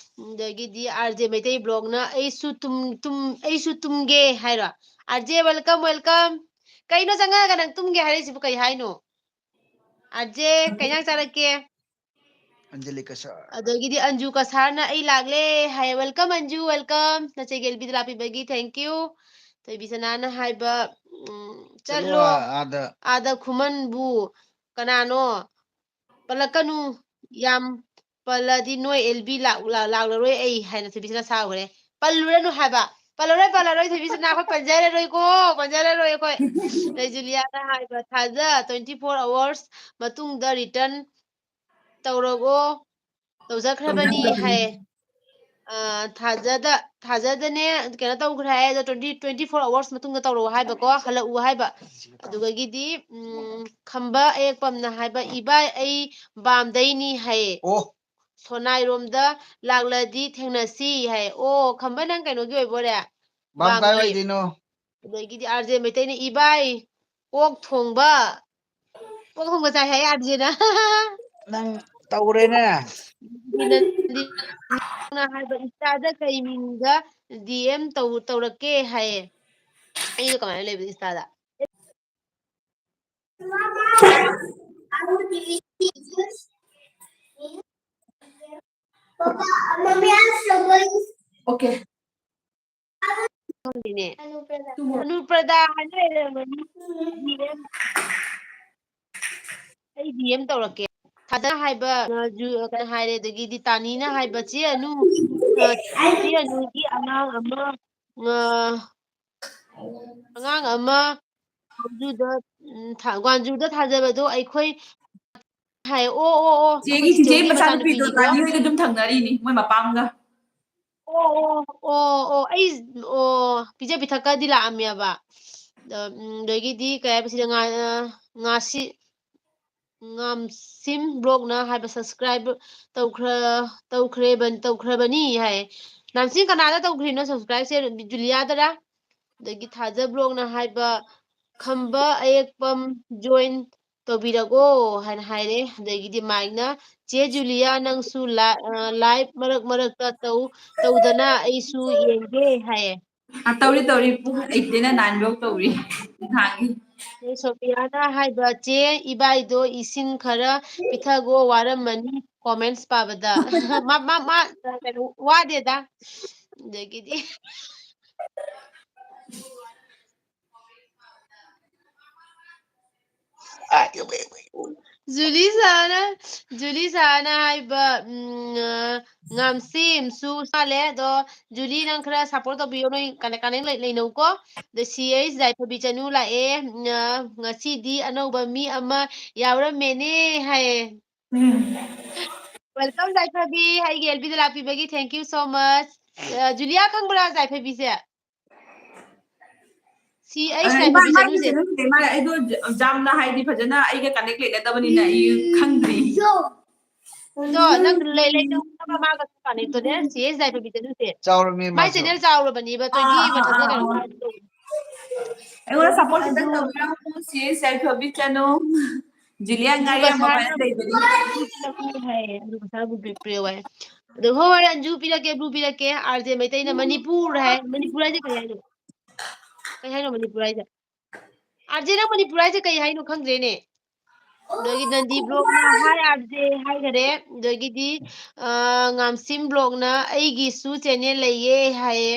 ꯑꯗꯒꯤꯗꯤ ꯑꯥꯔ ꯖꯦ ꯃꯩꯇꯩ ꯕ꯭ꯂꯣꯛꯅ, "ꯑꯩꯁꯨ ꯇꯨꯝ-, ꯇꯨꯝ-, ꯑꯩꯁꯨ ꯇꯨꯝꯒꯦ" ꯍꯥꯏꯔꯣ? R J, welcome, welcome꯫ ꯀꯩꯅꯣ ꯆꯪꯉꯛꯑꯒ ꯅꯪ ꯇꯨꯝꯒꯦ ꯍꯥꯏꯔꯛꯏꯁꯤꯕꯨ ꯀꯩ ꯍꯥꯏꯅꯣ? ꯑꯥꯔ ꯖꯦ, ꯀꯩ ꯏꯟꯖꯥꯡ ꯆꯥꯔꯛꯀꯦ? ꯑꯟꯖꯂꯤ ꯀꯁꯥꯔ꯫ ꯑꯗꯒꯤꯗꯤ ꯑꯟꯖꯨ ꯀꯁꯥꯔꯅ "ꯑꯩ ꯂꯥꯛꯂꯦ" ꯍꯥꯏ꯫ Welcome Anju, welcome꯫ ꯅꯆꯦꯒꯤ ꯑꯦꯜꯕꯤꯗ ꯂꯥꯛꯄꯤꯕꯒꯤ thank you꯫ ꯊꯣꯏꯕꯤꯁꯅꯥꯅ ꯍꯥꯏꯕ, ꯎꯝ, "ꯆꯠꯂꯣ ꯑꯥ, ꯑꯥꯗ꯫ ꯑꯥꯗ ꯈꯨꯃꯟꯕꯨ ꯀꯅꯥꯅꯣ? ꯄꯜꯂꯛꯀꯅꯨ, ꯌꯥꯝ ꯄꯜꯂꯗꯤ ꯅꯣꯏ ꯑꯦꯜꯕꯤ ꯂꯥꯛ-, ꯂꯥꯛ-, ꯂꯥꯛꯂꯔꯣꯏ ꯑꯩ" ꯍꯥꯏꯅ ꯊꯣꯏꯕꯤꯁꯅꯥ ꯁꯥꯎꯈ꯭ꯔꯦ꯫ ꯄꯜꯂꯨꯔꯅꯨ ꯍꯥꯏꯕ꯫ ꯄꯜꯂꯔꯣꯏ, ꯄꯜꯂꯔꯣꯏ, ꯊꯣꯏꯕꯤꯁꯅꯥ, ꯑꯩꯈꯣꯏ ꯄꯟꯖꯔꯔꯣꯏꯀꯣ, ꯄꯟꯖꯔꯔꯣꯏ ꯑꯩꯈꯣꯏ꯫ ꯑꯗꯩ ꯖꯨꯂꯤꯌꯥꯅ ꯍꯥꯏꯕ, "ꯊꯥꯖ, twenty four hours ꯃꯇꯨꯡꯗ return ꯇꯧꯔꯒꯣ, ꯇꯧꯖꯈ꯭ꯔꯕꯅꯤ" ꯇꯧꯖꯈ꯭ꯔꯕꯅꯤ꯫ ꯍꯥꯏ꯫ ꯑ, ꯊꯥꯖꯗ, ꯊꯥꯖꯗꯅꯦ ꯀꯩꯅꯣ ꯇꯧꯈ꯭ꯔꯦ ꯍꯥꯏ, ꯑꯗꯣ twenty, twenty four hours ꯃꯇꯨꯡꯗ ꯇꯧꯔꯛꯑꯣ ꯍꯥꯏꯕꯀꯣ, ꯍꯜꯂꯛꯎ ꯍꯥꯏꯕ꯫ ꯑꯗꯨꯗꯒꯤꯗꯤ, ꯎꯝ, ꯈꯝꯕ ꯑꯌꯦꯛꯄꯝꯅ ꯍꯥꯏꯕ, "ꯏꯕꯥꯏ, ꯑꯩ ꯕꯥꯝꯗꯩꯅꯤ" ꯍꯥꯏꯌꯦ꯫ ꯑꯣ, "ꯁꯣꯅꯥꯏꯔꯣꯝꯗ ꯂꯥꯛꯂꯗꯤ ꯊꯦꯡꯅꯁꯤ" ꯍꯥꯏ꯫ ꯑꯣ, ꯈꯝꯕ, ꯅꯪ ꯀꯩꯅꯣꯒꯤ ꯑꯣꯏꯕ ꯑꯣꯏꯔꯦ? ꯕꯥꯝ ꯀꯥꯏ ꯕꯥꯝꯒꯤ꯫ ꯋꯥꯏꯗꯩꯅꯣ? ꯑꯗꯒꯤꯗꯤ ꯑꯥꯔ ꯖꯦ ꯃꯩꯇꯩꯅ, "ꯏꯕꯥꯏ, ꯑꯣꯛ ꯊꯣꯡꯕ, ꯑꯣꯛ ꯊꯣꯡꯕ ꯆꯥꯏ" ꯍꯥꯏ ꯑꯥꯔ ꯖꯦꯅ꯫ ꯅꯪ ꯇꯧꯔꯦꯅꯦ꯫ ꯅ ꯍꯥꯏꯕ, "ꯏꯟꯁꯇꯥꯗ ꯀꯩ ꯃꯤꯡꯗ ꯗꯤ ꯑꯦꯝ ꯇꯧ-, ꯇꯧꯔꯛꯀꯦ?" ꯍꯥꯏꯌꯦ꯫ ꯑꯩꯗꯣ ꯀꯃꯥꯏꯅ ꯂꯩꯕ ꯏꯟꯁꯇꯥꯗ? Okay. ꯈꯪꯗꯦꯅꯦ꯫ ꯇꯨꯝꯃꯣ꯫ ꯑꯅꯨꯄ꯭ꯔꯗꯥ ꯍꯥꯏꯅ ꯂꯩꯔꯝꯃꯅꯤ꯫ D M. ꯑꯩ ꯗꯤ ꯑꯦꯝ ꯇꯧꯔꯛꯀꯦ꯫ ꯊꯥꯖ ꯍꯥꯏꯕ, ꯑ, ꯖꯨ-, ꯑ, ꯀꯩꯅꯣ ꯍꯥꯏꯔꯦ, ꯑꯗꯒꯤꯗꯤ ꯇꯥꯅꯤꯅ ꯍꯥꯏꯕ ꯆꯦ ꯑꯅꯨ, ꯑ, ꯆꯦ ꯑꯅꯨꯒꯤ ꯑꯉꯥꯡ ꯑꯃ, ꯑ, ꯑꯉꯥꯡ ꯑꯃ ꯒ꯭ꯋꯥꯟꯖꯨꯗ, ꯎꯝ, ꯊꯥ-, ꯒ꯭ꯋꯥꯟꯖꯨꯗ ꯊꯥꯖꯕꯗꯣ ꯑꯩꯈꯣꯏ ꯍꯥꯏ, ꯑꯣ, ꯑꯣ, ꯑꯣ, ꯆꯦꯒꯤ ꯑꯩꯈꯣꯏ ꯆꯤꯆꯦꯒꯤ ꯆꯤꯆꯦꯒꯤ ꯃꯆꯥꯅꯨꯄꯤꯗꯣ, ꯃꯆꯥꯅꯨꯄꯤꯅꯤꯀꯣ꯫ ꯇꯥꯅꯤ ꯍꯣꯏꯒ ꯑꯗꯨꯝ ꯊꯪꯅꯔꯤꯅꯤ, ꯃꯣꯏ ꯃꯄꯥꯝꯒ꯫ ꯑꯣ, ꯑꯣ, ꯑꯣ, ꯑꯣ, ꯑꯩ, ꯑꯣ, ꯄꯤꯖ ꯄꯤꯊꯛꯀꯗꯤ ꯂꯥꯛꯑꯝꯃꯦꯕ꯫ ꯑꯗ, ꯎꯝ, ꯑꯗꯒꯤꯗꯤ ꯀꯩ ꯍꯥꯏꯕ ꯁꯤꯗ ꯉꯥ-, ꯑ, ꯉꯥꯁꯤ-, ꯉꯥꯝꯁꯤꯝ ꯕ꯭ꯂꯣꯛꯅ ꯍꯥꯏꯕ subscribe ꯇꯧꯈ꯭ꯔ-, ꯇꯧꯈ꯭ꯔꯦꯕ-, ꯇꯧꯈ꯭ꯔꯕꯅꯤ ꯍꯥꯏ꯫ ꯉꯥꯝꯁꯤꯝ ꯀꯅꯥꯗ ꯇꯧꯈ꯭ꯔꯤꯅꯣ subscribeꯁꯦ? ꯖꯨꯂꯤꯌꯥꯗꯔ? ꯑꯗꯒꯤ ꯊꯥꯖ ꯕ꯭ꯂꯣꯛꯅ ꯍꯥꯏꯕ ꯈꯝꯕ ꯑꯌꯦꯛꯄꯝ join ꯇꯧꯕꯤꯔꯛꯑꯣ ꯍꯥꯏꯅ ꯍꯥꯏꯔꯦ꯫ ꯑꯗꯒꯤꯗꯤ ꯃꯥꯏꯛꯅ, "ꯆꯦ ꯖꯨꯂꯤꯌꯥ, ꯅꯪꯁꯨ ꯂꯥ-, ꯑ, live ꯃꯔꯛ ꯃꯔꯛꯇ ꯇꯧ, ꯇꯧꯗꯅ ꯑꯩꯁꯨ ꯌꯦꯡꯒꯦ" ꯍꯥꯏꯌꯦ꯫ ꯑ, ꯇꯧꯔꯤ, ꯇꯧꯔꯤ꯫ ꯄꯨꯡ eight ꯇꯩꯅ nine ꯐꯥꯎ ꯇꯧꯔꯤ꯫ ꯅꯍꯥꯟꯒꯤ꯫ ꯆꯦ ꯁꯣꯐꯤꯌꯥꯅ ꯍꯥꯏꯕ, "ꯆꯦ, ꯏꯕꯥꯏꯗꯣ ꯏꯁꯤꯡ ꯈꯔ ꯄꯤꯊꯒꯣ, ꯋꯥꯔꯝꯃꯅꯤ comments ꯄꯥꯕꯗ"꯫ ꯃꯥ, ꯃꯥ, ꯃꯥ, ꯀꯩꯅꯣ, ꯋꯥꯗꯦꯗ꯫ ꯑꯗꯒꯤꯗꯤ ꯖꯨꯂꯤ ꯁꯥꯅ, ꯖꯨꯂꯤ ꯁꯥꯅ ꯍꯥꯏꯕ, ꯎꯝ, ꯑ, ꯉꯥꯝꯁꯤꯝꯁꯨ ꯁꯥꯠꯂꯦ꯫ ꯑꯗꯣ ꯖꯨꯂꯤ, ꯅꯪ ꯈꯔ support ꯇꯧꯕꯤꯌꯣ, ꯅꯣꯏ ꯀꯟꯅꯦꯛ, ꯀꯟꯅꯦꯛ ꯂꯩ-, ꯂꯩꯅꯧꯀꯣ꯫ ꯑꯗ ꯁꯤ ꯑꯩꯆ ꯌꯥꯏꯐꯕꯤ ꯆꯅꯨ ꯂꯥꯛꯑꯦ꯫ ꯎꯝ, ꯑ, "ꯉꯁꯤꯗꯤ ꯑꯅꯧꯕ ꯃꯤ ꯑꯃ ꯌꯥꯎꯔꯝꯃꯦꯅꯦ" ꯍꯥꯏꯌꯦ꯫ Welcome ꯌꯥꯏꯐꯕꯤ, ꯑꯩꯒꯤ ꯑꯦꯜ ꯕꯤꯗ ꯂꯥꯛꯄꯤꯕꯒꯤ thank you so much꯫ ꯑ, ꯖꯨꯂꯤꯌꯥ ꯈꯪꯕ꯭ꯔꯥ ꯌꯥꯏꯐꯕꯤꯁꯦ? ꯁꯤ ꯑꯩ ꯑ, ꯏꯃꯥ, ꯌꯥꯏꯐꯕꯤ ꯏꯃꯥꯒꯤ ꯆꯅꯨꯁꯦ꯫ ꯆꯅꯨꯁꯦ, ꯏꯃꯥ, ꯑꯩꯗꯣ ꯌꯥꯝꯅ ꯍꯥꯏꯗꯤ ꯐꯖꯅ ꯑꯩꯒ connect ꯂꯩꯅꯗꯕꯅꯤꯅ ꯑꯩ ꯈꯪꯗ꯭ꯔꯤ꯫ ꯑꯗꯣ ꯅꯪ ꯂꯩ-, ꯂꯩꯅꯧ, ꯃꯥꯒ connectꯅꯦ, ꯁꯤ ꯑꯩꯆ ꯌꯥꯏꯐꯕꯤ ꯆꯅꯨꯁꯦ꯫ ꯆꯥꯎꯔꯕꯅꯤ ꯃꯥꯏ ꯃꯥꯁꯨ꯫ Channel ꯆꯥꯎꯔꯕꯅꯤ, ꯑꯥ, twenty ꯑꯥ, ꯃꯊꯛꯇ ꯑꯥ, ꯀꯩꯅꯣ ꯑꯥ꯫ ꯇꯧꯔꯕꯅꯤ꯫ ꯑꯩꯉꯣꯟꯗ support ꯈꯤꯇꯪ ꯑꯗꯨ ꯇꯧꯕꯤꯔꯝꯃꯨ, ꯁꯤ ꯑꯩꯆ ꯌꯥꯏꯐꯕꯤ ꯆꯅꯨ꯫ ꯖꯨꯂꯤꯌꯥ ꯑꯗꯨꯒ ꯉꯥꯔꯤꯌꯥꯝꯕ ꯁꯍꯥꯅ ꯐꯖꯅ ꯂꯩꯕꯅꯤ꯫ ꯍꯥꯏꯌꯦ, ꯑꯗꯨꯒ ꯁꯍꯥꯕꯨ ꯄꯤ-, ꯄꯤꯔꯛꯑꯣ ꯍꯥꯏ꯫ ꯑꯗꯣ ꯍꯣꯏ, ꯍꯣꯏ, ꯑꯟꯖꯨ ꯄꯤꯔꯛꯀꯦ, blue ꯄꯤꯔꯛꯀꯦ꯫ ꯑꯥꯔ ꯖꯦ ꯃꯩꯇꯩꯅ ꯃꯅꯤꯄꯨꯔ ꯍꯥꯏ꯫ ꯃꯅꯤꯄꯨꯔ ꯍꯥꯏꯁꯦ ꯀꯩ ꯍꯥꯏꯅꯣ? ꯀꯩ ꯍꯥꯏꯅꯣ ꯃꯅꯤꯄꯨꯔ ꯍꯥꯏꯁꯦ? ꯑꯥꯔ ꯖꯦ, ꯅꯪ ꯃꯅꯤꯄꯨꯔ ꯍꯥꯏꯁꯦ ꯀꯩ ꯍꯥꯏꯅꯣ ꯈꯪꯗ꯭ꯔꯦꯅꯦ꯫ ꯑꯗꯒꯤ ꯅꯟꯗꯤ ꯕ꯭ꯂꯣꯛꯅ "Hi ꯑꯥꯔ ꯖꯦ" ꯍꯥꯏꯈꯔꯦ꯫ ꯑꯗꯒꯤꯗꯤ, ꯑ, ꯉꯥꯝꯁꯤꯝ ꯕ꯭ꯂꯣꯛꯅ "ꯑꯩꯒꯤꯁꯨ channel ꯂꯩꯌꯦ" ꯍꯥꯏꯌꯦ꯫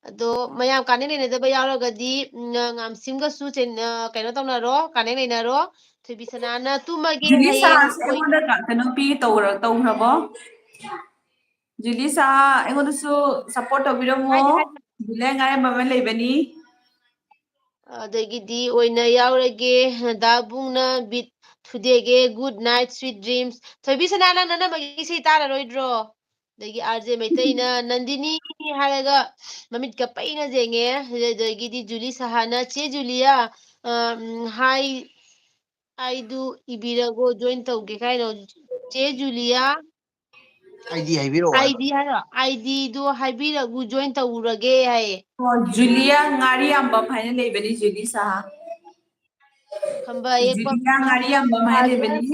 ꯑꯗꯣ ꯃꯌꯥꯝ ꯀꯥꯟꯅ ꯂꯩꯅꯗꯕ ꯌꯥꯎꯔꯒꯗꯤ, ꯎꯝ, ꯉꯥꯝꯁꯤꯝꯒꯁꯨ ꯆꯦꯟ-, ꯑ, ꯀꯩꯅꯣ ꯇꯧꯅꯔꯣ, ꯀꯥꯟꯅ ꯂꯩꯅꯔꯣ꯫ ꯊꯣꯏꯕꯤꯁꯅꯥꯅ ꯇꯨꯝꯃꯒꯦ ꯖꯨꯂꯤ ꯍꯌꯦꯡ ꯁꯥꯁꯦ ꯑꯣꯏ- ꯑꯩꯉꯣꯟꯗ ꯀ-, ꯀꯩꯅꯣ ꯄꯤ ꯇꯧꯈ꯭ꯔ-, ꯇꯧꯈ꯭ꯔꯕꯣ? ꯖꯨꯂꯤ ꯁꯥ ꯑꯩꯉꯣꯟꯗꯁꯨ ꯁꯞꯄꯣꯔꯠ ꯇꯧꯕꯤꯔꯝꯃꯣ꯫ ꯍꯥꯏꯗꯤ, ꯍꯥꯏꯗꯤ꯫ ꯖꯨꯂꯤ ꯉꯥꯏꯔꯝꯕ ꯑꯃ ꯂꯩꯕꯅꯤ꯫ ꯑꯗꯒꯤꯗꯤ ꯑꯣꯏꯅ ꯌꯥꯎꯔꯒꯦ, ꯗꯥꯕꯨꯡꯅ ꯕꯤꯠ ꯊꯨꯗꯦꯛꯒꯦ, good night, sweet dreams꯫ ꯊꯣꯏꯕꯤꯁꯅꯥ, ꯅꯪ ꯅꯅꯝꯃꯒꯤ ꯏꯁꯩ ꯇꯥꯔꯔꯣꯏꯗ꯭ꯔꯣ? ꯑꯗꯒꯤ ꯑꯥꯔ ꯖꯦ ꯃꯩꯇꯩꯅ ꯅꯟꯗꯤꯅꯤ ꯍꯥꯏꯔꯒ ꯃꯃꯤꯠꯀ ꯄꯩꯅ ꯌꯦꯡꯉꯦ꯫ ꯑꯗꯒꯤꯗꯤ ꯖꯨꯂꯤ ꯁꯍꯥꯅ, "ꯆꯦ ꯖꯨꯂꯤꯌꯥ, ꯑ, ꯎꯝ, ꯍꯥꯏ, ꯑꯩꯗꯨ ꯏꯕꯤꯔꯒꯣ, join ꯇꯧꯒꯦ ꯀꯥꯏꯅ"꯫ ꯆꯦ ꯖꯨꯂꯤꯌꯥ, ꯑꯥꯏ ꯗꯤ ꯍꯥꯏꯕꯤꯔꯛꯑꯣ ꯍꯥꯏꯕ꯫ ꯑꯥꯏ ꯗꯤ ꯍꯥꯏꯔꯣ, ꯑꯥꯏ ꯗꯤꯗꯨ ꯍꯥꯏꯕꯤꯔꯛꯎ, join ꯇꯧꯔꯒꯦ ꯍꯥꯏꯌꯦ꯫ ꯑꯣ, ꯖꯨꯂꯤꯌꯥ ꯉꯥꯔꯤꯌꯥꯝꯕꯝ ꯍꯥꯏꯅ ꯂꯩꯕꯅꯤ, ꯖꯨꯂꯤ ꯁꯍꯥ꯫ ꯈꯝꯕ ꯌꯦꯛꯄ ꯖꯨꯂꯤꯌꯥ ꯉꯥꯔꯤꯌꯥꯝꯕꯝ ꯍꯥꯏꯅ ꯂꯩꯕꯅꯤ꯫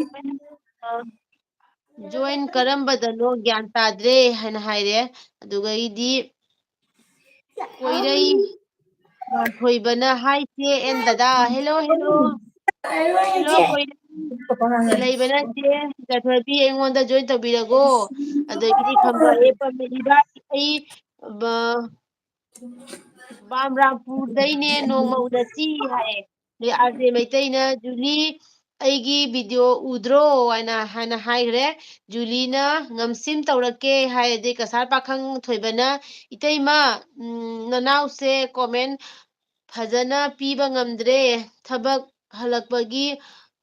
join ꯀꯔꯝꯕꯗꯅꯣ ꯒ꯭ꯌꯥꯟ ꯇꯥꯗ꯭ꯔꯦ ꯍꯥꯏꯅ ꯍꯥꯏꯔꯦ꯫ ꯑꯗꯨꯒ ꯑꯩꯗꯤ ꯀꯣꯏꯔꯩ ꯊꯣꯏꯕꯅ, "Hi ꯆꯦ and ꯗꯗꯥ"꯫ Hello, hello. Hello, ꯀꯣꯏꯔꯩ꯫ ꯂꯩꯕꯅ ꯆꯦ ꯊꯣꯏꯕꯤ ꯑꯩꯉꯣꯟꯗ join ꯇꯧꯕꯤꯔꯒꯣ꯫ ꯑꯗꯒꯤꯗꯤ ꯈꯝꯕ ꯌꯦꯛꯄ ꯑꯃ, "ꯏꯕꯥ ꯑꯩ, ꯕ-, ꯕꯥꯝꯔꯥꯝꯄꯨꯔꯗꯩꯅꯦ, ꯅꯣꯡꯃ ꯎꯅꯁꯤ" ꯍꯥꯏꯌꯦ꯫ ꯑꯗꯩ ꯑꯥꯔ ꯖꯦ ꯃꯩꯇꯩꯅ, "ꯖꯨꯂꯤ, ꯑꯩꯒꯤ video ꯎꯗ꯭ꯔꯣ?" ꯍꯥꯏꯅ, ꯍꯥꯏꯅ ꯍꯥꯏꯈ꯭ꯔꯦ꯫ ꯖꯨꯂꯤꯅ, "ꯉꯝꯁꯤꯝ ꯇꯧꯔꯛꯀꯦ" ꯍꯥꯏ꯫ ꯑꯗꯩ ꯀꯁꯥꯔ ꯄꯥꯈꯪ ꯊꯣꯏꯕꯅ, "ꯏꯇꯩꯃ, ꯎꯝ, ꯅꯅꯥꯎꯁꯦ comment ꯐꯖꯅ ꯄꯤꯕ ꯉꯝꯗ꯭ꯔꯦ, ꯊꯕꯛ ꯍꯜꯂꯛꯄꯒꯤ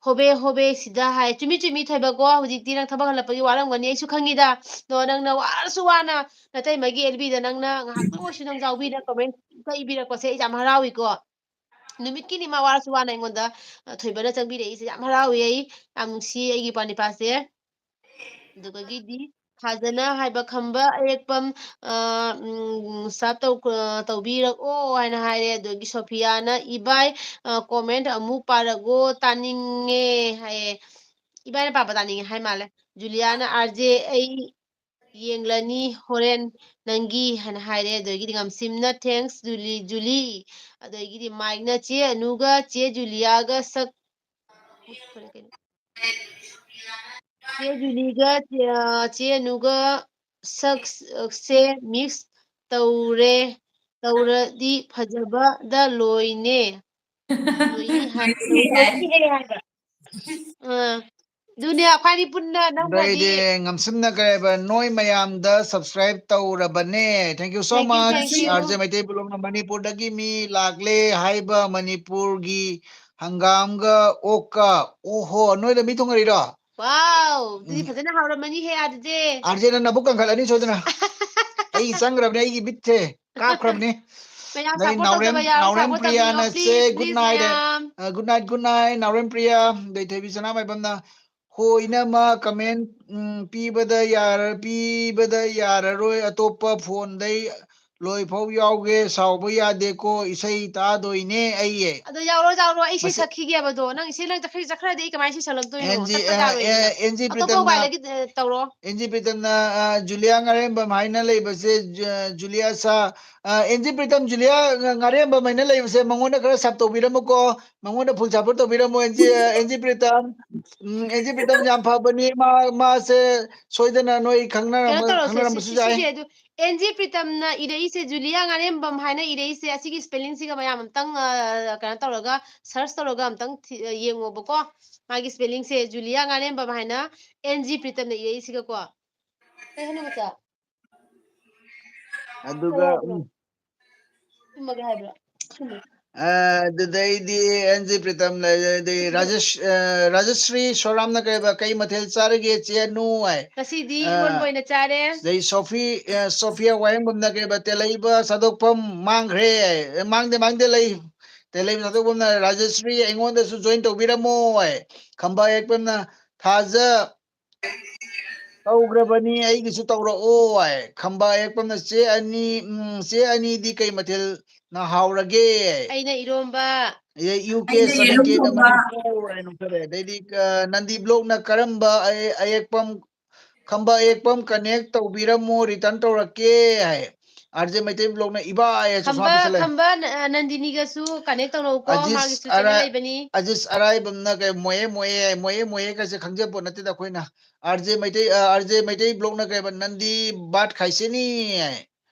ꯍꯣꯕꯦ ꯍꯣꯕꯦ ꯁꯤꯗ" ꯍꯥꯏ꯫ ꯆꯨꯝꯃꯤ, ꯆꯨꯝꯃꯤ ꯊꯣꯏꯕꯀꯣ, ꯍꯧꯖꯤꯛꯇꯤ ꯅꯪ ꯊꯕꯛ ꯍꯜꯂꯛꯄꯒꯤ ꯋꯥꯔꯝꯒꯅꯤ, ꯑꯩꯁꯨ ꯈꯪꯉꯤꯗ꯫ ꯑꯗꯣ ꯅꯪꯅ ꯋꯥꯔꯁꯨ ꯋꯥꯅ ꯅꯇꯩꯃꯒꯤ ꯑꯦꯜ ꯕꯤꯗ ꯅꯪꯅ ꯉꯥꯏꯍꯥꯛꯇꯪ ꯑꯣꯏꯁꯨ ꯅꯪ ꯌꯥꯎꯕꯤꯗꯅ comment ꯈꯛ ꯏꯕꯤꯔꯛꯄꯁꯦ ꯑꯩ ꯌꯥꯝ ꯍꯔꯥꯎꯏꯀꯣ꯫ ꯅꯨꯃꯤꯠꯀꯤꯅꯤ ꯃꯥ ꯋꯥꯔꯁꯨ ꯋꯥꯅ ꯑꯩꯉꯣꯟꯗ, ꯑ, ꯊꯣꯏꯕꯅ ꯆꯪꯕꯤꯔꯛꯏꯁꯦ ꯌꯥꯝ ꯍꯔꯥꯎꯏ ꯑꯩ, ꯌꯥꯝ ꯅꯨꯡꯁꯤ ꯑꯩꯒꯤ ꯏꯄ꯭ꯋꯥ ꯅꯤꯄꯥꯁꯦ꯫ ꯑꯗꯨꯗꯒꯤꯗꯤ ꯊꯥꯖꯅ ꯍꯥꯏꯕ ꯈꯝꯕ ꯑꯌꯦꯛꯄꯝ, ꯑ, ꯎꯝ, sub ꯇꯧ-, ꯑ, ꯇꯧꯕꯤꯔꯛꯑꯣ ꯍꯥꯏꯅ ꯍꯥꯏꯔꯦ꯫ ꯑꯗꯨꯗꯒꯤ ꯁꯣꯐꯤꯌꯥꯅ, "ꯏꯕꯥꯏ, ꯑ, comment ꯑꯃꯨꯛ ꯄꯥꯔꯛꯑꯣ, ꯇꯥꯅꯤꯡꯉꯦ" ꯍꯥꯏꯌꯦ꯫ ꯏꯕꯥꯏꯅ ꯄꯥꯕ ꯇꯥꯅꯤꯡꯉꯦ ꯍꯥꯏ ꯃꯥꯜꯂꯦ꯫ ꯖꯨꯂꯤꯌꯥꯅ, "ꯑꯥꯔ ꯖꯦ ꯑꯩ ꯌꯦꯡꯂꯅꯤ ꯍꯣꯔꯦꯟ ꯅꯪꯒꯤ" ꯍꯥꯏꯅ ꯍꯥꯏꯔꯦ꯫ ꯑꯗꯒꯤꯗꯤ ꯉꯝꯁꯤꯝꯅ, "Thanks ꯖꯨꯂꯤ, ꯖꯨꯂꯤ"꯫ ꯑꯗꯒꯤꯗꯤ ꯃꯥꯏꯛꯅ, "ꯆꯦ ꯑꯅꯨꯒ ꯆꯦ ꯖꯨꯂꯤꯌꯥꯒ ꯁꯛ-, ꯀꯩꯅꯣ, ꯆꯦ ꯖꯨꯂꯤꯒ ꯆꯦ, ꯑ, ꯆꯦ ꯑꯅꯨꯒ ꯁꯛꯁꯦ mix ꯇꯧꯔꯦ꯫ ꯇꯧꯔꯗꯤ ꯐꯖꯕꯗ ꯂꯣꯏꯅꯦ꯫ ꯂꯣꯏꯅꯤ ꯍꯥꯏ꯫ ꯂꯣꯏꯅꯤ ꯍꯥꯏꯕ꯫ ꯑꯥ, ꯑꯗꯨꯅꯦ ꯑꯩꯈꯣꯏꯅꯤ ꯄꯨꯟꯅ ꯅꯪꯕꯨꯗꯤ ꯑꯗꯩꯗꯤ ꯉꯝꯁꯝꯅ ꯀꯩ ꯍꯥꯏꯕ, ꯅꯣꯏ ꯃꯌꯥꯝꯗ subscribe ꯇꯧꯔꯕꯅꯦ꯫ Thank you so Thank you, much꯫ Thank you꯫ R J Meitei ꯕ꯭ꯂꯣꯛꯅ ꯃꯅꯤꯄꯨꯔꯗꯒꯤ ꯃꯤ ꯂꯥꯛꯂꯦ ꯍꯥꯏꯕ ꯃꯅꯤꯄꯨꯔꯒꯤ ꯍꯪꯒꯥꯝꯒ ꯑꯣꯛꯀ꯫ ꯑꯣꯍꯣ, ꯅꯣꯏꯗ ꯃꯤ ꯊꯨꯡꯉꯔꯤꯔꯣ? Wow, ꯑꯗꯨꯗꯤ ꯎꯝ꯫ ꯐꯖꯅ ꯍꯥꯎꯔꯝꯃꯅꯤꯍꯦ ꯑꯗꯨꯗꯤ꯫ ꯑꯥꯔ ꯖꯦꯅ ꯅꯕꯨꯛ ꯀꯟꯈꯠꯂꯅꯤ ꯁꯣꯏꯗꯅ꯫ ꯑꯩ ꯆꯪꯈ꯭ꯔꯕꯅꯦ, ꯑꯩꯒꯤ ꯃꯤꯠꯁꯦ ꯀꯥꯞꯈ꯭ꯔꯕꯅꯦ꯫ ꯃꯌꯥꯝ ꯑꯗꯩ support ꯅꯥꯎꯔꯦꯝ, ꯇꯧꯗꯕ ꯌꯥꯎ-, ꯅꯥꯎꯔꯦꯝ support ꯇꯧꯕꯤꯌꯣ, ꯄ꯭ꯔꯤꯌꯥꯅ ꯁꯦ please, good please night꯫ ꯃꯌꯥꯝ꯫ ꯑ, good night, good night, ꯅꯥꯎꯔꯦꯝ ꯄ꯭ꯔꯤꯌꯥ꯫ ꯑꯗꯩ ꯊꯣꯏꯕꯤ ꯁꯅꯥꯃꯥꯏꯕꯝꯅ, "ꯍꯣ ꯏꯅꯝꯃ, comment, ꯎꯝ, ꯄꯤꯕꯗ ꯌꯥꯔ-, ꯄꯤꯕꯗ ꯌꯥꯔꯔꯣꯏ, ꯑꯇꯣꯞꯄ phoneꯗꯩ ꯂꯣꯏꯐꯥꯎ ꯌꯥꯎꯒꯦ, ꯁꯥꯎꯕ ꯌꯥꯗꯦꯀꯣ, ꯏꯁꯩ ꯇꯥꯗꯣꯏꯅꯦ ꯑꯩꯌꯦ"꯫ ꯑꯗꯣ ꯌꯥꯎꯔꯣ, ꯌꯥꯎꯔꯣ, ꯑꯩ ꯏꯁꯩ ꯃꯁꯤ-, ꯁꯛꯈꯤꯒꯦꯕꯗꯣ꯫ ꯅꯪ ꯏꯁꯩ ꯅꯪ ꯆꯠꯈ꯭ꯔ-, ꯆꯠꯈ꯭ꯔꯗꯤ ꯑꯩ ꯀꯃꯥꯏꯅ ꯏꯁꯩ ꯁꯛꯂꯛꯇꯣꯏꯅꯣ? ꯑꯦꯟ ꯖꯤ, ꯆꯠꯄ ꯑ, ꯇꯥꯔꯣꯏꯅꯦ ꯑꯦ, ꯅꯪ꯫ ꯑꯦꯟ ꯖꯤ ꯑꯇꯣꯞꯄ ꯄ꯭ꯔꯤꯇꯝꯅ, ꯎꯄꯥꯏ ꯂꯩꯒꯦ, ꯑ, ꯇꯧꯔꯣ꯫ ꯑꯦꯟ ꯖꯤ ꯄ꯭ꯔꯤꯇꯝꯅ, ꯑ, ꯖꯨꯂꯤꯌꯥ ꯉꯥꯔꯦꯝꯕꯝ ꯍꯥꯏꯅ ꯂꯩꯕꯁꯦ, ꯖꯨ-, ꯖꯨꯂꯤꯌꯥ ꯁꯥ-, ꯑ, ꯑꯦꯟ ꯖꯤ ꯄ꯭ꯔꯤꯇꯝ ꯖꯨꯂꯤꯌꯥ ꯉꯥ-, ꯉꯥꯔꯦꯝꯕꯝ ꯍꯥꯏꯅ ꯂꯩꯕꯁꯦ ꯃꯉꯣꯟꯗ ꯈꯔ sub ꯇꯧꯕꯤꯔꯝꯃꯨꯀꯣ, ꯃꯉꯣꯟꯗ full support ꯇꯧꯕꯤꯔꯝꯃꯣ, ꯑꯦꯟ ꯖꯤ, ꯑ, ꯑꯦꯟ ꯖꯤ ꯄ꯭ꯔꯤꯇꯝ꯫ ꯎꯝ, ꯑꯦꯟ ꯖꯤ ꯄ꯭ꯔꯤꯇꯝ ꯌꯥꯝ ꯐꯕꯅꯤ, ꯃꯥ, ꯃꯥꯁꯦ ꯁꯣꯏꯗꯅ ꯅꯣꯏ ꯀꯩꯅꯣ ꯈꯪꯅꯔꯝꯕ-, ꯇꯧꯔꯁꯦ, ꯁꯤ, ꯈꯪꯅꯔꯝꯕꯁꯨ ꯁꯤ, ꯌꯥꯏ꯫ ꯁꯤꯁꯦ ꯑꯗꯨ, ꯑꯦꯟ ꯖꯤ ꯄ꯭ꯔꯤꯇꯝꯅ ꯏꯔꯛꯏꯁꯦ, ꯖꯨꯂꯤꯌꯥ ꯉꯥꯔꯦꯝꯕꯝ ꯍꯥꯏꯅ ꯏꯔꯛꯏꯁꯦ, ꯑꯁꯤꯒꯤ spellingꯁꯤꯒ ꯃꯌꯥꯝ ꯑꯝꯇꯪ, ꯑ, ꯀꯩꯅꯣ ꯇꯧꯔꯒ, search ꯇꯧꯔꯒ ꯑꯝꯇꯪ ꯊꯤ-, ꯑ, ꯌꯦꯡꯉꯣꯕꯀꯣ꯫ ꯃꯥꯒꯤ spellingꯁꯦ, ꯖꯨꯂꯤꯌꯥ ꯉꯥꯔꯦꯝꯕꯝ ꯍꯥꯏꯅ ꯑꯦꯟ ꯖꯤ ꯄ꯭ꯔꯤꯇꯝꯅ ꯏꯔꯛꯏꯁꯤꯒꯀꯣ꯫ ꯀꯩ ꯍꯥꯏꯅꯣ, ꯃꯆꯥ? ꯑꯗꯨꯒ, ꯀꯩ ꯍꯥꯏꯕꯅꯣ? ꯎꯝ꯫ ꯇꯨꯝꯃꯒꯦ ꯍꯥꯏꯕ꯭ꯔꯣ? ꯇꯨꯝꯃꯣ꯫ ꯑ, ꯑꯗꯨꯗꯩꯗꯤ ꯑꯦꯟ ꯖꯤ ꯄ꯭ꯔꯤꯇꯝ ꯂꯩꯔꯦ, ꯑꯗꯩ ꯔꯥꯖꯦꯁ-, ꯑ, ꯔꯥꯖꯦꯁ꯭ꯔꯤ ꯁꯣꯔꯥꯝꯅ ꯀꯩꯕ, "ꯀꯩ ꯃꯊꯦꯜ ꯆꯥꯔꯒꯦ ꯆꯦ ꯑꯅꯨ?" ꯍꯥꯏ꯫ ꯉꯁꯤꯗꯤ ꯑ, ꯏꯔꯣꯟꯕ ꯑꯣꯏꯅ ꯆꯥꯔꯦ꯫ ꯑꯗꯩ ꯁꯣꯐꯤ-, ꯑ, ꯁꯣꯐꯤꯌꯥ ꯋꯥꯍꯦꯡꯕꯝꯅ ꯀꯩꯕ, "ꯇꯦꯜꯍꯩꯕ ꯁꯥꯗꯣꯛꯐꯝ ꯃꯥꯡꯈ꯭ꯔꯦ"꯫ ꯑꯦ, ꯃꯥꯡꯗꯦ, ꯃꯥꯡꯗꯦ, ꯂꯩ꯫ ꯇꯦꯜꯍꯩꯕ ꯁꯥꯗꯣꯛꯐꯝꯅ, "ꯔꯥꯖꯦꯁ꯭ꯔꯤ, ꯑꯩꯉꯣꯟꯗꯁꯨ join ꯇꯧꯕꯤꯔꯝꯃꯣ" ꯍꯥꯏ꯫ ꯈꯝꯕ ꯍꯦꯛꯄꯝꯅ, "ꯊꯥꯖ-, ꯇꯧꯈ꯭ꯔꯕꯅꯤ, ꯑꯩꯒꯤꯁꯨ ꯇꯧꯔꯛꯑꯣ" ꯍꯥꯏ꯫ ꯈꯝꯕ ꯍꯦꯛꯄꯝꯅ, "ꯆꯦ ꯑꯅꯤ, ꯎꯝ, ꯆꯦ ꯑꯅꯤꯗꯤ ꯀꯩ ꯃꯊꯦꯜꯅ ꯍꯥꯎꯔꯒꯦ?" ꯑꯩꯅ ꯏꯔꯣꯝꯕ꯫ ꯑꯗꯩ ꯌꯨ ꯀꯦ ꯑꯩꯅ ꯁꯚꯦꯟ ꯀꯦꯅ ꯌꯦꯔꯨꯝ ꯊꯣꯡꯕ꯫ ꯃꯅꯤꯄꯨꯔ ꯍꯥꯏꯅ ꯊꯣꯛꯂꯛꯑꯦ꯫ ꯑꯗꯩꯗꯤ, ꯑ, ꯅꯟꯗꯤ ꯕ꯭ꯂꯣꯛꯅ ꯀꯔꯝꯕ ꯑꯌꯦ-, ꯑꯌꯦꯛꯄꯝ, ꯈꯝꯕ ꯑꯌꯦꯛꯄꯝ connect ꯇꯧꯕꯤꯔꯝꯃꯣ, return ꯇꯧꯔꯛꯀꯦ ꯍꯥꯏ꯫ ꯑꯥꯔ ꯖꯦ ꯃꯩꯇꯩ ꯕ꯭ꯂꯣꯛꯅ ꯏꯕꯥ ꯍꯥꯏ, ꯈꯝꯕ, ꯆꯨꯁꯃꯥ ꯄꯤꯁꯜꯂꯛꯑꯦ꯫ ꯈꯝꯕ ꯅ-, ꯑ, ꯅꯟꯗꯤꯅꯤꯒꯁꯨ connect ꯇꯧꯅꯧꯀꯣ, ꯑꯖꯤꯁ ꯃꯥꯒꯤꯁꯨ channel ꯑꯔꯥꯏ-, ꯂꯩꯕꯅꯤ꯫ ꯑꯖꯤꯁ ꯑꯔꯥꯏꯕꯝꯅ ꯀꯩ ꯃꯣꯌꯦ ꯃꯣꯌꯦ ꯍꯥꯏ, ꯃꯣꯌꯦ ꯃꯣꯌꯦ ꯀꯁꯦ ꯈꯪꯖꯄꯣꯠ ꯅꯠꯇꯦꯗ ꯑꯩꯈꯣꯏꯅ꯫ ꯑꯥꯔ ꯖꯦ ꯃꯩꯇꯩ, ꯑ, ꯑꯥꯔ ꯖꯦ ꯃꯩꯇꯩ ꯕ꯭ꯂꯣꯛꯅ ꯀꯩꯕ, "ꯅꯟꯗꯤ ꯕꯥꯠ ꯈꯥꯏꯁꯦꯅꯤ" ꯍꯥꯏ꯫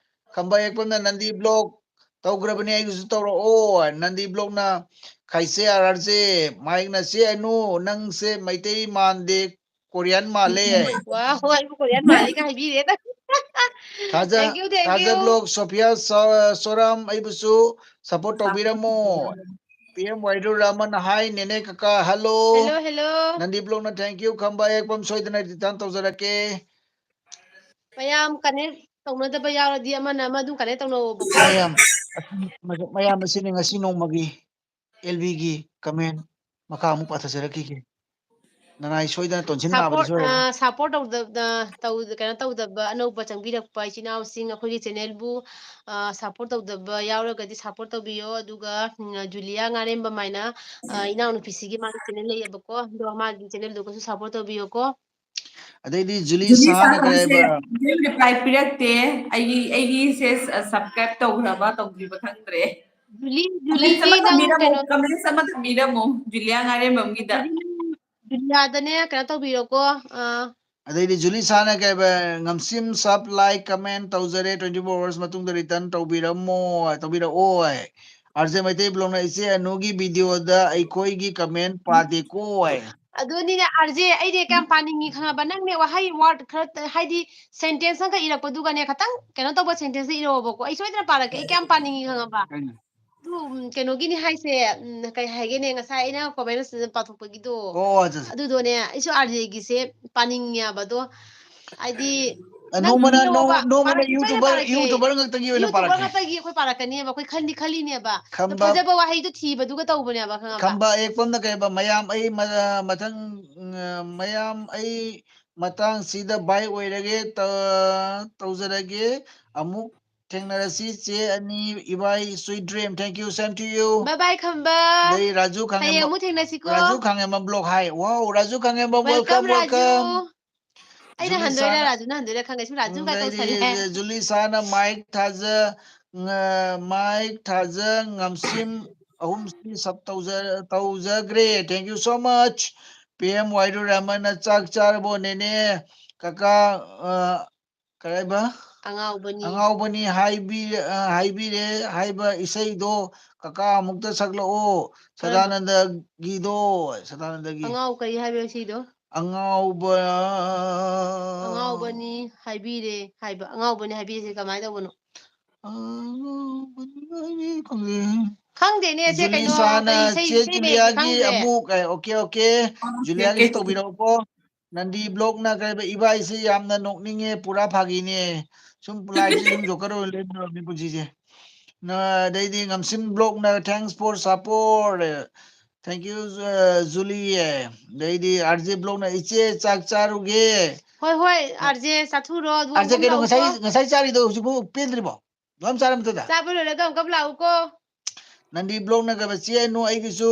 ꯈꯝꯕ ꯍꯦꯛꯄꯝꯅ, "ꯅꯟꯗꯤ ꯕ꯭ꯂꯣꯛ ꯇꯧꯈ꯭ꯔꯕꯅꯦ, ꯑꯩꯒꯤꯁꯨ ꯇꯧꯔꯛꯑꯣ꯫ ꯅꯟꯗꯤ ꯕ꯭ꯂꯣꯛꯅ ꯈꯥꯏꯁꯦ ꯑꯥꯔ ꯑꯥꯔ ꯖꯦ, ꯃꯥꯏꯛꯅ ꯆꯦ ꯑꯅꯨ, ꯅꯪꯁꯦ ꯃꯩꯇꯩ ꯃꯥꯟꯗꯦ, ꯀꯣꯔꯤꯌꯥꯟ ꯃꯥꯜꯂꯦ꯫ ꯋꯥ, ꯍꯣꯏ, ꯑꯩꯕꯨ ꯀꯣꯔꯤꯌꯥꯟ ꯃꯥꯜꯂꯦꯒ ꯍꯥꯏꯕꯤꯔꯦꯗ꯫ ꯊꯥꯖ Thank you, thank ꯊꯥꯖ you. ꯕ꯭ꯂꯣꯛ, ꯁꯣꯐꯤꯌꯥ ꯁꯣ- ꯁꯣꯔꯥꯝ, ꯑꯩꯕꯨꯁꯨ ꯁꯄꯣꯔꯠ ꯇꯧꯕꯤꯔꯝꯃꯣ꯫ ꯄꯤ ꯑꯦꯝ ꯋꯥꯏꯗꯨ ꯔꯥꯃꯟ, ꯍꯥꯏ ꯅꯦꯅꯦ ꯀꯀꯥ, hello. Hello, hello. Nandy ꯕ꯭ꯂꯣꯛꯅ thank you ꯈꯝꯕ, ꯑꯦꯛꯄꯝ ꯁꯣꯏꯗꯅ return ꯇꯧꯖꯔꯛꯀꯦ꯫ ꯃꯌꯥꯝ connect ꯇꯧꯅꯗꯕ ꯌꯥꯎꯔꯗꯤ ꯑꯃꯅ ꯑꯃ ꯑꯗꯨꯝ connect ꯇꯧꯅꯧꯑꯣꯕꯀꯣ꯫ ꯃꯌꯥꯝ ꯃꯌꯥꯝ ꯑꯁꯤꯅꯤ ꯉꯁꯤ ꯅꯣꯡꯃꯒꯤ ꯑꯦꯜ ꯕꯤꯒꯤ comment꯫ ꯃꯈꯥ ꯑꯃꯨꯛ ꯄꯥꯊꯖꯔꯛꯈꯤꯒꯦ꯫ ꯅꯅꯥꯏ ꯁꯣꯏꯗꯅ ꯇꯣꯟꯁꯤꯟ ꯅꯥꯕꯗꯤ Support ꯁꯣꯏꯔꯣꯏ꯫ ꯑ, support ꯇꯧꯗꯕ ꯇꯧ ꯀꯩꯅꯣ ꯇꯧꯗꯕ ꯑꯅꯧꯕ ꯆꯪꯕꯤꯔꯛꯄ ꯏꯆꯤꯟ ꯏꯅꯥꯎꯁꯤꯡ ꯑꯩꯈꯣꯏꯒꯤ channelꯕꯨ ꯑ, support ꯇꯧꯗꯕ ꯌꯥꯎꯔꯒꯗꯤ support ꯇꯧꯕꯤꯌꯣ꯫ ꯑꯗꯨꯒ ꯎꯝ, ꯖꯨꯂꯤꯌꯥ ꯉꯥꯔꯦꯝꯕꯝ ꯍꯥꯏꯅ ꯑ, ꯏꯅꯥꯎꯅꯨꯄꯤꯁꯤꯒꯤ ꯃꯥꯒꯤ channel ꯂꯩꯌꯦꯕꯀꯣ꯫ ꯑꯗꯣ ꯃꯥꯒꯤ channelꯗꯨꯒꯁꯨ support ꯇꯧꯕꯤꯌꯣꯀꯣ꯫ ꯑꯗꯩꯗꯤ ꯖꯨꯂꯤ ꯖꯨꯂꯤ ꯁꯥꯅ ꯁꯥꯅ ꯀꯔꯤ ꯍꯥꯏꯕ? ꯍꯧꯖꯤꯛ reply ꯄꯤꯔꯛꯇꯦ꯫ ꯑꯩꯒꯤ ꯑꯩꯒꯤꯁꯦ subscribe ꯇꯧꯈ꯭ꯔꯕ ꯇꯧꯗ꯭ꯔꯤꯕ ꯈꯪꯗ꯭ꯔꯦ꯫ ꯖꯨꯂꯤ Comments ꯖꯨꯂꯤꯒꯤ ꯑꯃ ꯅꯪ ꯊꯝꯕꯤꯔꯝꯃꯣ, ꯀꯩꯅꯣ comments ꯑꯃ ꯊꯝꯕꯤꯔꯝꯃꯣ ꯖꯨꯂꯤꯌꯥ ꯉꯥꯔꯦꯝꯕꯝꯒꯤꯗ꯫ ꯖꯨꯂꯤ ꯖꯨꯂꯤꯌꯥꯗꯅꯦ ꯀꯩꯅꯣ ꯇꯧꯕꯤꯔꯣꯀꯣ꯫ ꯑ, ꯑꯗꯩꯗꯤ ꯖꯨꯂꯤ ꯁꯥꯅ ꯀꯩ ꯍꯥꯏꯕ? ꯉꯝꯁꯤꯝ sub, like, comment ꯇꯧꯖꯔꯦ, twenty four hours ꯃꯇꯨꯡꯗ return ꯇꯧꯕꯤꯔꯝꯃꯣ, ꯇꯧꯕꯤꯔꯛꯑꯣ꯫ ꯑꯥꯔ ꯖꯦ ꯃꯩꯇꯩ ꯕ꯭ꯂꯣꯛꯅ ꯏꯆꯦ ꯑꯅꯨꯒꯤ videoꯗ ꯑꯩꯈꯣꯏꯒꯤ comment ꯄꯥꯗꯦꯀꯣ꯫ ꯑꯗꯨꯅꯤꯅꯦ ꯑꯥꯔ ꯖꯦ, ꯑꯩꯗꯤ ꯀꯌꯥꯝ ꯄꯥꯅꯤꯡꯉꯤ ꯈꯪꯉꯕ? ꯅꯪꯅꯦ ꯋꯥꯍꯩ word ꯈꯔ ꯍꯥꯏꯗꯤ sentence ꯑꯃꯈꯛ ꯏꯔꯛꯄꯗꯨꯒꯅꯦ ꯈꯇꯪ ꯀꯩꯅꯣ ꯇꯧꯕ sentenceꯇ ꯏꯔꯛꯑꯣꯕꯀꯣ꯫ ꯑꯩ ꯁꯣꯏꯗꯅ ꯄꯥꯔꯛꯀꯦ꯫ ꯑꯩ ꯀꯌꯥꯝ ꯄꯥꯅꯤꯡꯉꯤ ꯈꯪꯉꯕ? ꯀꯩꯅꯣ? ꯑꯗꯨ ꯎꯝ, ꯀꯩꯅꯣꯒꯤꯅꯤ ꯍꯥꯏꯁꯦ, ꯎꯝ, ꯀꯩ ꯍꯥꯏꯒꯦꯅꯦ, ꯉꯁꯥꯏ ꯑꯩꯅ comment ꯑꯁꯤꯗ ꯄꯥꯊꯣꯛꯄꯒꯤꯗꯣ꯫ ꯑꯣ, ꯑꯠꯆꯥ, ꯑꯠꯆꯥ꯫ ꯑꯗꯨꯗꯣꯅꯦ ꯑꯩꯁꯨ ꯑꯥꯔ ꯖꯦꯒꯤꯁꯦ ꯄꯥꯅꯤꯡꯉꯦꯕ꯫ ꯑꯗꯣ ꯍꯥꯏꯗꯤ ꯑ, ꯅꯪ ꯅꯣꯡꯃꯅ ꯏꯔꯛꯑꯣꯕ, ꯅꯣꯡ- ꯅꯣꯡꯃꯅ ꯄꯥꯔꯛꯀꯦ, ꯁꯣꯏꯗꯅ YouTuber ꯄꯥꯔꯛꯀꯦ꯫ YouTuber ꯉꯥꯛꯇꯒꯤ ꯑꯣꯏꯅ YouTuber ꯄꯥꯔꯛꯀꯦ꯫ ꯉꯥꯛꯇꯒꯤ ꯑꯩꯈꯣꯏ ꯄꯥꯔꯛꯀꯅꯦꯕ꯫ ꯑꯩꯈꯣꯏ ꯈꯟꯗꯤ ꯈꯜꯂꯤꯅꯦꯕ꯫ ꯑꯗꯣ ꯈꯝꯕ ꯐꯖꯕ ꯋꯥꯍꯩꯗꯣ ꯊꯤꯕꯗꯨꯒ ꯇꯧꯕꯅꯦꯕ, ꯈꯪꯉꯕ? ꯈꯝꯕ ꯑꯦꯛꯄꯝꯅ ꯀꯩ ꯍꯥꯏꯕ? ꯃꯌꯥꯝ ꯑꯩ ꯃ- ꯃꯊꯪ ꯎꯝ, ꯃꯌꯥꯝ ꯑꯩ ꯃꯇꯥꯡꯁꯤꯗ bye ꯑꯣꯏꯔꯒꯦ, ꯇ- ꯇꯧꯖꯔꯒꯦ꯫ ꯑꯃꯨꯛ ꯊꯦꯡꯅꯔꯁꯤ ꯆꯦ ꯑꯅꯤ, ꯏꯕꯥꯏ, sweet dream, thank you, same to you꯫ Bye bye, ꯈꯝꯕ꯫ ꯑꯗꯩ ꯔꯥꯖꯨ ꯍꯌꯦꯡ ꯈꯥꯉꯦꯝꯕꯝ, ꯑꯃꯨꯛ ꯊꯦꯡꯅꯁꯤꯀꯣ꯫ ꯔꯥꯖꯨ ꯈꯥꯉꯦꯝꯕꯝ ꯕ꯭ꯂꯣꯛ ꯍꯥꯏ꯫ Wow, Raju Khangembam, welcome, Welcome, Raju. welcome꯫ ꯑꯩꯅ ꯖꯨꯂꯤ ꯍꯟꯗꯣꯏꯔꯥ, ꯁꯥꯅ- ꯔꯥꯖꯨꯅ ꯍꯟꯗꯣꯏꯔꯥ ꯈꯪꯗꯦ꯫ ꯁꯨꯝ ꯔꯥꯖꯨ ꯎꯝ, ꯀꯥꯏ ꯑꯗꯩꯗꯤ ꯀꯧꯁꯜꯂꯦ꯫ ꯖꯨꯂꯤ ꯁꯥꯅ ꯃꯥꯏꯛ ꯊꯥꯖ, ꯉ-, ꯃꯥꯏꯛ ꯊꯥꯖ ꯉꯝꯁꯤꯝ ꯑꯍꯨꯝꯁꯤ sub ꯇꯧꯖ-, ꯇꯧꯖꯈ꯭ꯔꯦ꯫ Thank you so much꯫ P M ꯋꯥꯏꯔꯨ ꯔꯥꯃꯟꯅ ꯆꯥꯛ ꯆꯥꯔꯕꯣ ꯅꯦꯅꯦ? ꯀꯀꯥ, ꯑ, ꯀꯔꯥꯏꯕ? ꯑꯉꯥꯎꯕꯅꯤ꯫ ꯑꯉꯥꯎꯕꯅꯤ ꯍꯥꯏꯕꯤ-, ꯑ, ꯍꯥꯏꯕꯤꯔꯦ ꯍꯥꯏꯕ ꯏꯁꯩꯗꯣ ꯀꯀꯥ ꯑꯃꯨꯛꯇ ꯁꯛꯂꯛꯑꯣ꯫ ꯀꯔꯝꯕ? ꯁꯗꯥꯅꯟꯗꯒꯤꯗꯣ, ꯁꯗꯥꯅꯟꯗꯒꯤ꯫ ꯑꯉꯥꯎ ꯀꯔꯤ ꯍꯥꯏꯕ ꯏꯁꯩꯗꯣ? ꯑꯉꯥꯎꯕ꯫ ꯑꯉꯥꯎꯕꯅꯤ ꯍꯥꯏꯕꯤꯔꯦ ꯍꯥꯏꯕ꯫ ꯑꯉꯥꯎꯕꯅꯤ ꯍꯥꯏꯕꯤꯔꯤꯁꯦ ꯀꯃꯥꯏꯅ ꯇꯧꯕꯅꯣ? ꯑꯉꯥꯎꯕꯅꯤ ꯍꯥꯏꯕꯤ-, ꯈꯪꯗꯦ꯫ ꯈꯪꯗꯦꯅꯦ, ꯁꯦ ꯀꯩꯅꯣ, ꯖꯨꯂꯤꯁꯥꯅ ꯀꯩ ꯏꯁꯩ, ꯆꯦ ꯏꯁꯩ ꯃꯌꯦꯛꯇꯤ ꯖꯨꯂꯤꯌꯥꯒꯤ ꯈꯪꯗꯦ꯫ ꯑꯃꯨꯛ, ꯑꯦ, ꯑꯣꯀꯦ, ꯑꯣꯀꯦ꯫ ꯑꯣꯀꯦ, ꯖꯨꯂꯤꯌꯥꯒꯤꯁꯨ ꯑꯣꯀꯦ꯫ ꯇꯧꯕꯤꯔꯛꯎꯀꯣ꯫ ꯅꯟꯗꯤ ꯕ꯭ꯂꯣꯛꯅ ꯀꯩꯕ, ꯏꯕꯥꯏꯁꯤ ꯌꯥꯝꯅ ꯅꯣꯛꯅꯤꯡꯉꯦ, ꯄꯨꯔꯥ ꯐꯥꯒꯤꯅꯦ꯫ ꯁꯨꯝ ꯂꯥꯏꯐꯁꯦ ꯁꯨꯝ ꯖꯣꯀꯔ ꯑꯣꯏꯅ ꯂꯦꯟꯗꯧꯔꯕꯅꯤ ꯄꯨꯟꯁꯤꯁꯦ꯫ ꯅ-, ꯑꯗꯩꯗꯤ ꯉꯝꯁꯤꯟ ꯕ꯭ꯂꯣꯛꯅ thanks for support꯫ Thank you, ꯑ, ꯖꯨꯂꯤ꯫ ꯑꯗꯩꯗꯤ ꯑꯥꯔ ꯖꯦ ꯕ꯭ꯂꯣꯛꯅ ꯏꯆꯦ ꯆꯥꯛ ꯆꯥꯔꯨꯒꯦ꯫ ꯍꯣꯏ, ꯍꯣꯏ, ꯑ, ꯑꯥꯔ ꯖꯦ ꯆꯥꯊꯣꯛꯎꯔꯣ, ꯑꯗꯨꯒ ꯑꯥꯔ ꯖꯦ ꯑꯗꯨꯝ ꯀꯩꯅꯣ ꯉꯁꯥꯏ, ꯂꯥꯛꯎꯀꯣ꯫ ꯉꯁꯥꯏ ꯆꯥꯔꯤꯗꯣ ꯍꯧꯖꯤꯛꯐꯥꯎ ꯄꯦꯟꯗ꯭ꯔꯤꯕꯣ? ꯃꯌꯥꯝ ꯆꯥꯔꯝꯗꯨꯗ? ꯆꯥꯕ ꯂꯣꯏꯔꯒ ꯑꯃꯨꯛꯀ ꯂꯥꯛꯎꯀꯣ꯫ ꯅꯟꯗꯤ ꯕ꯭ꯂꯣꯛꯅ ꯀꯩꯕ, "ꯆꯦ ꯑꯅꯨ ꯑꯩꯒꯤꯁꯨ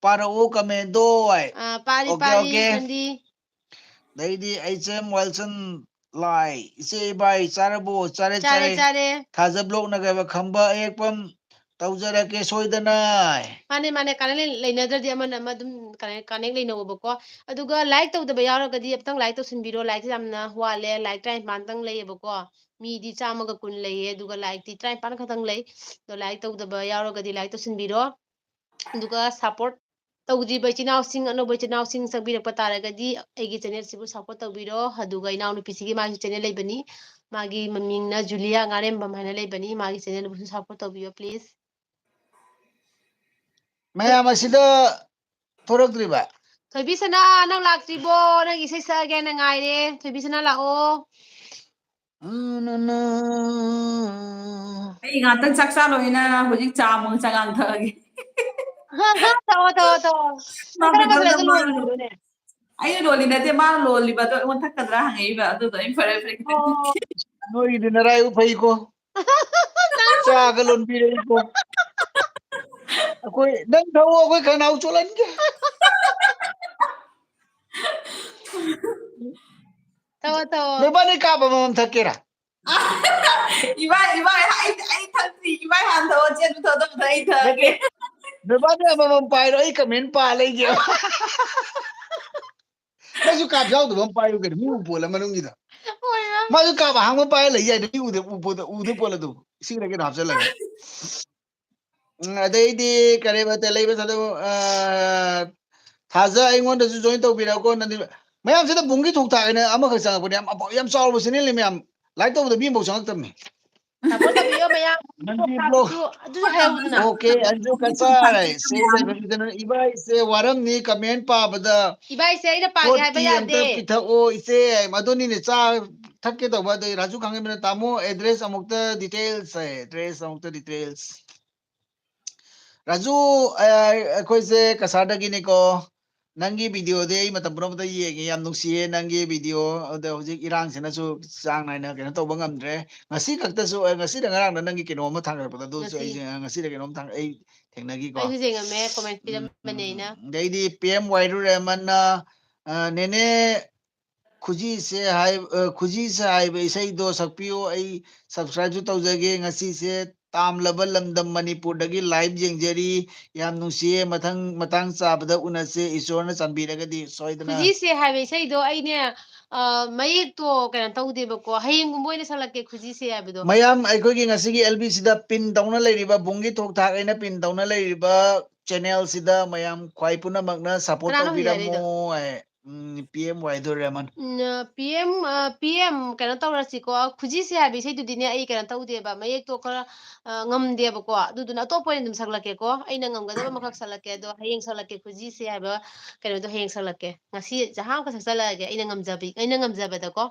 ꯄꯥꯔꯛꯑꯣ ꯀꯃꯦꯟꯗꯣ" ꯍꯥꯏ꯫ ꯑꯥ, ꯄꯥꯔꯤ, ꯑꯣꯀꯦ, ꯄꯥꯔꯤ, ꯑꯣꯀꯦ꯫ ꯅꯟꯗꯤ꯫ ꯑꯗꯩꯗꯤ ꯑꯩꯆ ꯑꯦꯝ ꯋꯥꯏꯜꯁꯟ ꯂꯥꯏ, "ꯏꯆꯦ ꯏꯕꯥꯏ ꯆꯥꯔꯕꯣ?" "ꯆꯥꯔꯦ, ꯆꯥꯔꯦ, ꯆꯥꯔꯦ꯫ ꯆꯥꯔꯦ꯫ ꯊꯥꯖ ꯕ꯭ꯂꯣꯛꯅ ꯀꯩꯕ, "ꯈꯝꯕ ꯑꯌꯦꯛꯄꯝ ꯇꯧꯖꯔꯛꯀꯦ ꯁꯣꯏꯗꯅ"꯫ ꯃꯥꯅꯦ, ꯃꯥꯅꯦ, ꯀꯥꯟꯅ ꯂꯩ-, ꯂꯩꯅꯗ꯭ꯔꯗꯤ ꯑꯃꯅ ꯑꯃ ꯑꯗꯨꯝ ꯀꯅꯦꯛ, ꯀꯥꯟꯅꯦꯛ ꯂꯩꯅꯧꯕꯀꯣ꯫ ꯑꯗꯨꯒ ꯂꯥꯏꯛ ꯇꯧꯗꯕ ꯌꯥꯎꯔꯒꯗꯤ ꯑꯝꯇꯪ ꯂꯥꯏꯛ ꯇꯧꯁꯤꯟꯕꯤꯔꯣ, ꯂꯥꯏꯛꯁꯦ ꯌꯥꯝꯅ ꯋꯥꯠꯂꯦ, ꯂꯥꯏꯛ ꯇꯔꯥꯅꯤꯄꯥꯟ ꯇꯪ ꯂꯩꯌꯦꯕꯀꯣ꯫ ꯃꯤꯗꯤ ꯆꯥꯝꯃꯒ ꯀꯨꯟ ꯂꯩꯌꯦ, ꯑꯗꯨꯒ ꯂꯥꯏꯛꯇꯤ ꯇꯔꯥꯅꯤꯄꯥꯟ ꯈꯛꯇꯪ ꯂꯩ꯫ ꯑꯗꯣ ꯂꯥꯏꯛ ꯇꯧꯗꯕ ꯌꯥꯎꯔꯒꯗꯤ ꯂꯥꯏꯛ ꯇꯧꯁꯤꯟꯕꯤꯔꯣ꯫ ꯑꯗꯨꯒ ꯁꯞꯄꯣꯔꯠ ꯇꯧꯗ꯭ꯔꯤꯕ ꯏꯆꯤꯟ ꯏꯅꯥꯎꯁꯤꯡ, ꯑꯅꯧꯕ ꯏꯆꯤꯟ ꯏꯅꯥꯎꯁꯤꯡ ꯆꯪꯕꯤꯔꯛꯄ ꯇꯥꯔꯒꯗꯤ ꯑꯩꯒꯤ ꯆꯦꯅꯦꯜꯁꯤꯕꯨ ꯁꯞꯄꯣꯔꯠ ꯇꯧꯕꯤꯔꯣ꯫ ꯑꯗꯨꯒ ꯏꯅꯥꯎꯅꯨꯄꯤꯁꯤꯒꯤ ꯃꯥꯒꯤ ꯆꯦꯅꯦꯜ ꯂꯩꯕꯅꯤ, ꯃꯥꯒꯤ ꯃꯃꯤꯡꯅ ꯖꯨꯂꯤꯌꯥ ꯉꯥꯔꯦꯝꯕꯝ ꯍꯥꯏꯅ ꯂꯩꯕꯅꯤ, ꯃꯥꯒꯤ ꯆꯦꯅꯦꯜꯕꯨꯁꯨ ꯁꯞꯄꯣꯔꯠ ꯇꯧꯕꯤꯌꯣ please꯫ ꯃꯌꯥꯝ ꯑꯁꯤꯗ ꯊꯣꯔꯛꯇ꯭ꯔꯤꯕ? ꯊꯣꯏꯕꯤꯁꯅꯥ, ꯅꯪ ꯂꯥꯛꯇ꯭ꯔꯤꯕꯣ? ꯅꯪ ꯏꯁꯩ ꯁꯛꯑꯒꯦꯅ ꯉꯥꯏꯔꯦ꯫ ꯊꯣꯏꯕꯤꯁꯅꯥ, ꯂꯥꯛꯑꯣ꯫ ꯎꯝ, ꯅ, ꯅ꯫ ꯑꯩ ꯉꯥꯛꯇꯪ ꯆꯥꯛ ꯆꯥ ꯂꯣꯏꯅ ꯍꯧꯖꯤꯛ ꯆꯥ ꯑꯃꯨꯛ ꯆꯉꯥꯡ ꯊꯛꯑꯒꯦ꯫ ꯊꯛꯑꯣ, ꯊꯛꯑꯣ, ꯊꯛꯑꯣ꯫ ꯅꯪ ꯃꯥ ꯈꯔ ꯉꯟꯅ ꯕꯦꯗꯣꯜꯗ ꯂꯣꯏꯁꯤꯜꯂꯒ ꯃꯥ ꯂꯣꯟ-, ꯂꯣꯟꯕꯤꯔꯣꯅꯦ꯫ ꯑꯩꯅ ꯂꯣꯜꯂꯤ ꯅꯠꯇꯦ, ꯃꯥꯅ ꯂꯣꯜꯂꯤꯕ ꯑꯗꯣ ꯑꯩꯉꯣꯟꯗ ꯊꯛꯀꯗ꯭ꯔꯥ ꯍꯪꯉꯛꯏꯕ꯫ ꯑꯗꯨꯗꯣ ꯑꯩꯅ ꯐꯔꯦ, ꯐꯔꯦ, ꯈꯤꯇꯪ ꯑꯣ꯫ ꯊꯛꯀꯦ꯫ ꯅꯣꯏꯒꯤꯗꯤ ꯅꯔꯥꯏꯕꯛ ꯐꯩꯀꯣ꯫ ꯆꯥꯒ ꯂꯣꯟꯕꯤꯔꯛꯏꯀꯣ꯫ ꯑꯩꯈꯣꯏ, ꯅꯪ ꯊꯛꯑꯣ, ꯑꯩꯈꯣꯏ ꯈꯅꯥꯎ ꯆꯣꯠꯍꯟꯒꯦ꯫ ꯊꯛꯑꯣ, ꯊꯛꯑꯣ꯫ ꯅꯣꯏꯕꯥꯅꯤ ꯀꯥꯞ ꯑꯃꯃꯝ ꯊꯛꯀꯦꯔꯥ? ꯏꯕꯥꯏ, ꯏꯕꯥꯏ, ꯑꯩ, ꯑꯩ ꯊꯛꯇ꯭ꯔꯤ꯫ ꯏꯕꯥꯏ ꯍꯥꯟꯅ ꯊꯛꯑꯣ, ꯆꯦ ꯑꯗꯨ ꯊꯛꯑꯣ, ꯑꯗꯨ ꯊꯛꯑꯣ, ꯑꯩ ꯊꯛꯑꯒꯦ꯫ ꯅꯠꯇꯦ, ꯅꯣꯏꯕꯥꯅꯤ ꯑꯃꯃꯝ ꯄꯥꯏꯔꯣ, ꯑꯩ ꯀꯃꯦꯟ ꯄꯥ ꯂꯩꯒꯦ꯫ ꯅꯪꯁꯨ ꯀꯥꯞ ꯌꯥꯎꯗꯕ ꯑꯃ ꯄꯥꯏꯌꯨ ꯀꯩꯅꯣ, ꯃꯤ ꯎꯄꯣꯜꯂ ꯃꯅꯨꯡꯒꯤꯗ꯫ ꯍꯣꯏ, ꯌꯥꯝ ꯃꯥꯁꯨ ꯀꯥꯞ ꯑꯍꯥꯡꯕ ꯄꯥꯏꯔ ꯂꯩ ꯌꯥꯏꯗꯣ, ꯃꯤ ꯎꯗꯦ, ꯎ-, ꯎꯗꯦ ꯄꯣꯠ ꯑꯗꯨ ꯏꯁꯤꯡꯗ ꯀꯩꯅꯣ ꯍꯥꯞꯆꯜꯂꯒ꯫ ꯎꯝ, ꯑꯗꯩꯗꯤ ꯀꯔꯤꯕ ꯇꯦꯜꯂꯩꯕ ꯁꯥꯗꯣ, ꯑ, ꯊꯥꯖ ꯑꯩꯉꯣꯟꯗꯁꯨ join ꯇꯧꯕꯤꯔꯛꯑꯣꯀꯣ꯫ ꯅꯪꯗꯤ ꯃꯌꯥꯝꯁꯤꯗ ꯕꯨꯡꯒꯤ ꯊꯣꯛ ꯊꯥꯛ ꯍꯥꯏꯅ ꯑꯃꯈꯛ ꯆꯪꯉꯛꯄꯅꯦ, ꯌꯥꯝ ꯑꯐ-, ꯌꯥꯝ ꯆꯥꯎꯔꯕ channel ꯅꯤ ꯃꯌꯥꯝ꯫ Like ꯇꯧꯕꯗ ꯃꯤ ꯑꯃꯐꯥꯎ ꯆꯪꯉꯛꯇꯕꯅꯤ꯫ Support ꯇꯧꯕꯤꯌꯣ ꯃꯌꯥꯝ꯫ ꯅꯪꯒꯤ vlog꯫ ꯑꯗꯨꯁꯨ, ꯑꯗꯨꯁꯨ ꯍꯥꯏꯍꯧꯗꯅ꯫ Okay, ꯑꯟꯖꯨ ꯀꯆꯥꯏ꯫ ꯁꯦ ꯌꯥꯏꯐꯕꯤꯗꯅ ꯏꯕꯥꯏꯁꯦ ꯋꯥꯔꯝꯅꯤ comment ꯄꯥꯕꯗ꯫ ꯏꯕꯥꯏꯁꯦ ꯑꯩꯅ ꯄꯥꯒꯦ ꯍꯥꯏꯕ ꯄꯣꯠꯇꯤ ꯑꯝꯇ ꯌꯥꯗꯦ꯫ ꯄꯤꯊꯛꯑꯣ ꯏꯆꯦ꯫ ꯃꯗꯨꯅꯤꯅꯦ ꯆꯥ ꯊꯛꯀꯦ ꯇꯧꯕ꯫ ꯑꯗꯩ ꯔꯥꯖꯨ ꯈꯥꯡꯉꯩꯕꯅ ꯇꯥꯃꯣ address ꯑꯃꯨꯛꯇ details ꯍꯥꯏ꯫ Address ꯑꯃꯨꯛꯇ details꯫ ꯔꯥꯖꯨ, ꯑ, ꯑꯩꯈꯣꯏꯁꯦ ꯀꯁꯥꯔꯗꯒꯤꯅꯤꯀꯣ꯫ ꯅꯪꯒꯤ video ꯗꯤ ꯑꯩ ꯃꯇꯝ ꯄꯨꯝꯅꯃꯛꯇ ꯌꯦꯡꯉꯤ, ꯌꯥꯝ ꯅꯨꯡꯁꯤꯌꯦ ꯅꯪꯒꯤ video꯫ ꯑꯗ ꯍꯧꯖꯤꯛ ꯏꯔꯥꯡꯁꯤꯅꯁꯨ ꯆꯥꯡ ꯅꯥꯏꯅ ꯀꯩꯅꯣ ꯇꯧꯕ ꯉꯝꯗ꯭ꯔꯦ꯫ ꯉꯁꯤ ꯈꯛꯇꯁꯨ, ꯑ, ꯉꯁꯤꯗ ꯉꯔꯥꯡꯗ ꯅꯪꯒꯤ ꯀꯩꯅꯣ ꯑꯃ ꯊꯥꯒꯠꯂꯛꯄꯗꯣ, ꯑꯗꯨꯁꯨ ꯉꯁꯤ꯫ ꯑꯩꯁꯦ, ꯑ, ꯉꯁꯤꯗ ꯀꯩꯅꯣꯝ ꯊꯥꯡ-, ꯑꯩ ꯊꯦꯡꯅꯈꯤꯀꯣ꯫ ꯑꯩꯁꯨ ꯌꯦꯡꯉꯝꯃꯦ, comment ꯎꯝ, ꯄꯤꯔꯝꯕꯅꯦ ꯎꯝ, ꯑꯩꯅ꯫ ꯎꯝ꯫ ꯑꯗꯩꯗꯤ P M ꯋꯥꯏꯔꯨ ꯔꯦꯃꯟꯅ, ꯑ, ꯅꯦꯅꯦ, ꯈꯨꯖꯤꯁꯦ ꯍꯥꯏ-, ꯑ, ꯈꯨꯖꯤꯁꯦ ꯍꯥꯏꯕ ꯏꯁꯩꯗꯣ ꯁꯛꯄꯤꯌꯨ, ꯑꯩ subscribe ꯁꯨ ꯇꯧꯖꯒꯦ꯫ ꯉꯁꯤꯁꯦ ꯇꯥꯝꯂꯕ ꯂꯝꯗꯝ ꯃꯅꯤꯄꯨꯔꯗꯒꯤ live ꯌꯦꯡꯖꯔꯤ꯫ ꯌꯥꯝ ꯅꯨꯡꯁꯤꯌꯦ꯫ ꯃꯊꯪ ꯃꯇꯥꯡ ꯆꯥꯕꯗ ꯎꯅꯁꯦ꯫ ꯏꯁꯣꯔꯅ ꯆꯥꯟꯕꯤꯔꯒꯗꯤ ꯁꯣꯏꯗꯅ꯫ ꯈꯨꯖꯤꯁꯦ ꯍꯥꯏꯕ ꯏꯁꯩꯗꯣ ꯑꯩꯅꯦ, ꯑ, ꯃꯌꯦꯛꯇꯣ ꯀꯩꯅꯣ ꯇꯧꯗꯦꯕꯀꯣ꯫ ꯍꯌꯦꯡꯒꯨꯝꯕ ꯑꯣꯏꯅ ꯁꯛꯂꯛꯀꯦ ꯈꯨꯖꯤꯁꯦ ꯍꯥꯏꯕꯗꯣ꯫ ꯃꯌꯥꯝ ꯑꯩꯈꯣꯏꯒꯤ ꯉꯁꯤꯒꯤ L B ꯁꯤꯗ pin ꯇꯧꯅ ꯂꯩꯔꯤꯕ, ꯕꯨꯡꯒꯤ ꯊꯣꯛ ꯊꯥꯛ ꯑꯩꯅ pin ꯇꯧꯅ ꯂꯩꯔꯤꯕ channel ꯁꯤꯗ ꯃꯌꯥꯝ ꯈ꯭ꯋꯥꯏ ꯄꯨꯝꯅꯃꯛꯅ support ꯀꯅꯥꯅꯣ ꯍꯧꯖꯤꯛ ꯇꯧꯕꯤꯔꯝꯃꯣ ꯍꯥꯏꯔꯛꯏꯗꯣ? ꯍꯥꯏ꯫ ꯎꯝ, P M ꯋꯥꯏꯗꯨ ꯔꯦꯃꯟ꯫ ꯎꯝ, P M, ꯑ, P M ꯀꯩꯅꯣ ꯇꯧꯔꯁꯤꯀꯣ, ꯈꯨꯖꯤꯁꯦ ꯍꯥꯏꯕ ꯏꯁꯩꯗꯨꯗꯤꯅꯦ ꯑꯩ ꯀꯩꯅꯣ ꯇꯧꯗꯦꯕ, ꯃꯌꯦꯛꯇꯣ ꯈꯔ, ꯑ, ꯉꯝꯗꯦꯕꯀꯣ, ꯑꯗꯨꯗꯨꯅ ꯑꯇꯣꯞꯄ ꯑꯣꯏꯅ ꯑꯗꯨꯝ ꯁꯛꯂꯛꯀꯦꯀꯣ, ꯑꯩꯅ ꯉꯝꯒꯗꯕ ꯑꯃꯈꯛ ꯁꯛꯂꯛꯀꯦ, ꯑꯗꯣ ꯍꯌꯦꯡ ꯁꯛꯂꯛꯀꯦ, ꯈꯨꯖꯤꯁꯦ ꯍꯥꯏꯕ ꯀꯩꯅꯣꯗꯣ ꯍꯌꯦꯡ ꯁꯛꯂꯛꯀꯦ, ꯉꯁꯤ ꯖꯍꯥ ꯑꯃꯈꯛ ꯁꯛꯆꯜꯂꯛꯑꯒꯦ, ꯑꯩꯅ ꯉꯝꯖꯕꯤ-, ꯑꯩꯅ ꯉꯝꯖꯕꯗꯀꯣ꯫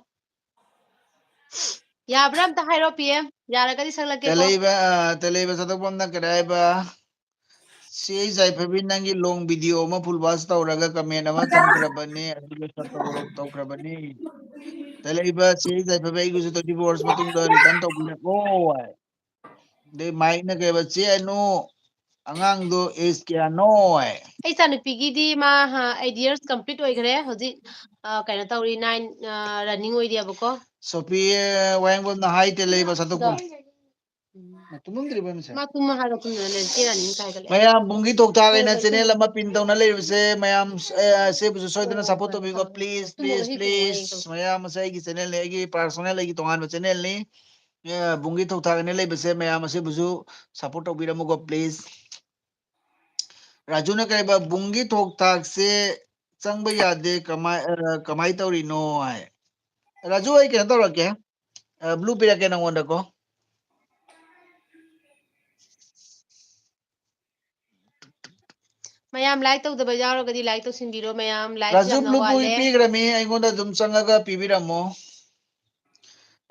ꯌꯥꯕ꯭ꯔꯥ ꯑꯝꯇ ꯍꯥꯏꯔꯣ P M, ꯌꯥꯔꯒꯗꯤ ꯁꯛꯂꯛꯀꯦꯀꯣ꯫ ꯇꯦꯂꯩꯕ, ꯑ, ꯇꯦꯂꯩꯕ ꯁꯥꯗꯣꯛꯄꯝꯅ ꯀꯔꯤ ꯍꯥꯏꯕ? ꯆꯦ ꯌꯥꯏꯐꯕꯤ, ꯅꯪꯒꯤ long video ꯑꯃ full watch ꯇꯧꯔꯒ comment ꯑꯃ ꯊꯝꯈ꯭ꯔꯕꯅꯦ, ꯑꯗꯨꯒ ꯁꯠ ꯇꯧꯔ-, ꯇꯧꯈ꯭ꯔꯕꯅꯤ꯫ ꯇꯦꯂꯩꯕ ꯆꯦ ꯌꯥꯏꯐꯕꯤ, ꯑꯩꯒꯤꯁꯨ twenty four hours ꯃꯇꯨꯡꯗ return ꯇꯧꯕꯤꯔꯛꯑꯣ ꯍꯥꯏ꯫ ꯑꯗꯩ ꯃꯥꯏꯛꯅ ꯀꯩꯕ, "ꯆꯦ ꯑꯅꯨ, ꯑꯉꯥꯡꯗꯣ age ꯀꯌꯥꯅꯣ?" ꯍꯥꯏ꯫ ꯑꯩ ꯏꯆꯥꯅꯨꯄꯤꯒꯤꯗꯤ ꯃꯥ, ꯍꯥ, eight years complete ꯑꯣꯏꯈ꯭ꯔꯦ꯫ ꯍꯧꯖꯤꯛ, ꯑ, ꯀꯩꯅꯣ ꯇꯧꯔꯤ, nine, ꯑ, running ꯑꯣꯏꯔꯤꯑꯕꯀꯣ꯫ ꯁꯣꯐꯤ ꯋꯥꯍꯦꯡꯕꯝꯅ ꯍꯥꯏ ꯇꯦꯂꯩꯕ ꯁꯥꯗꯣꯛꯄꯝ꯫ ꯎꯝ꯫ ꯅꯪ ꯇꯨꯝꯃꯝꯗ꯭ꯔꯤꯕꯣ ꯃꯁꯦ? ꯃꯥ ꯇꯨꯝꯃ ꯍꯥꯏꯔꯒ ꯇꯨꯝꯗꯅ ꯂꯩꯔꯦ, ꯆꯦ ꯔꯥꯅꯤ ꯀꯥꯏꯗ ꯂꯩ? ꯃꯌꯥꯝ ꯕꯨꯡꯒꯤ ꯊꯣꯛ ꯊꯥꯛ ꯍꯥꯏꯅ ꯍꯣꯏ, ꯆꯦꯅꯦꯜ ꯍꯣꯏ꯫ ꯑꯃ ꯄꯤꯟ ꯇꯧꯅ ꯂꯩꯕꯁꯦ ꯃꯌꯥꯝ, ꯑ, ꯁꯤꯕꯨꯁꯨ ꯁꯣꯏꯗꯅ ꯍꯣꯏ, ꯁꯞꯄꯣꯔꯠ ꯍꯣꯏ, ꯇꯧꯕꯤꯀꯣ, ꯊꯝꯃꯦ꯫ ꯄ꯭ꯂꯤꯁ, ꯇꯨꯝꯃꯒ ꯄ꯭ꯂꯤꯁ, ꯍꯤꯞꯄꯨ, ꯄ꯭ꯂꯤꯁ꯫ ꯍꯌꯦꯡ ꯇꯧ- ꯃꯌꯥꯝ ꯑꯁꯦ ꯑꯩꯒꯤ ꯆꯦꯅꯦꯜꯅꯤ, ꯑꯩꯒꯤ ꯄꯥꯔꯁꯣꯅꯦꯜ, ꯑꯩꯒꯤ ꯇꯣꯉꯥꯟꯕ ꯆꯦꯅꯦꯜꯅꯤ꯫ ꯑ, ꯕꯨꯡꯒꯤ ꯊꯣꯛ ꯊꯥꯛ ꯍꯥꯏꯅ ꯂꯩꯕꯁꯦ ꯃꯌꯥꯝ ꯑꯁꯤꯕꯨꯁꯨ ꯁꯞꯄꯣꯔꯠ ꯇꯧꯕꯤꯔꯝꯃꯨꯀꯣ, ꯄ꯭ꯂꯤꯁ꯫ ꯔꯥꯖꯨꯅ ꯀꯔꯤꯕ, ꯕꯨꯡꯒꯤ ꯊꯣꯛ ꯊꯥꯛꯁꯦ ꯆꯪꯕ ꯌꯥꯗꯦ, ꯀꯃꯥꯏ-, ꯑ, ꯀꯃꯥꯏ ꯇꯧꯔꯤꯅꯣ ꯍꯥꯏ꯫ ꯔꯥꯖꯨ, ꯑꯩ ꯀꯩꯅꯣ ꯇꯧꯔꯛꯀꯦ, ꯑ, ꯕ꯭ꯂꯨ ꯄꯤꯔꯛꯀꯦ ꯅꯪꯉꯣꯟꯗꯀꯣ꯫ ꯃꯌꯥꯝ ꯂꯥꯏꯛ ꯇꯧꯗꯕ ꯌꯥꯎꯔꯒꯗꯤ ꯂꯥꯏꯛ ꯇꯧꯁꯤꯟꯕꯤꯔꯣ ꯃꯌꯥꯝ, ꯂꯥꯏꯛꯁꯨ ꯔꯥꯖꯨ, ꯌꯥꯝꯅ ꯕ꯭ꯂꯨ ꯄꯨ-, ꯋꯥꯠꯂꯦ꯫ ꯄꯤꯈ꯭ꯔꯃꯤ, ꯑꯩꯉꯣꯟꯗ ꯑꯗꯨꯝ ꯆꯪꯉꯒ ꯄꯤꯕꯤꯔꯝꯃꯣ꯫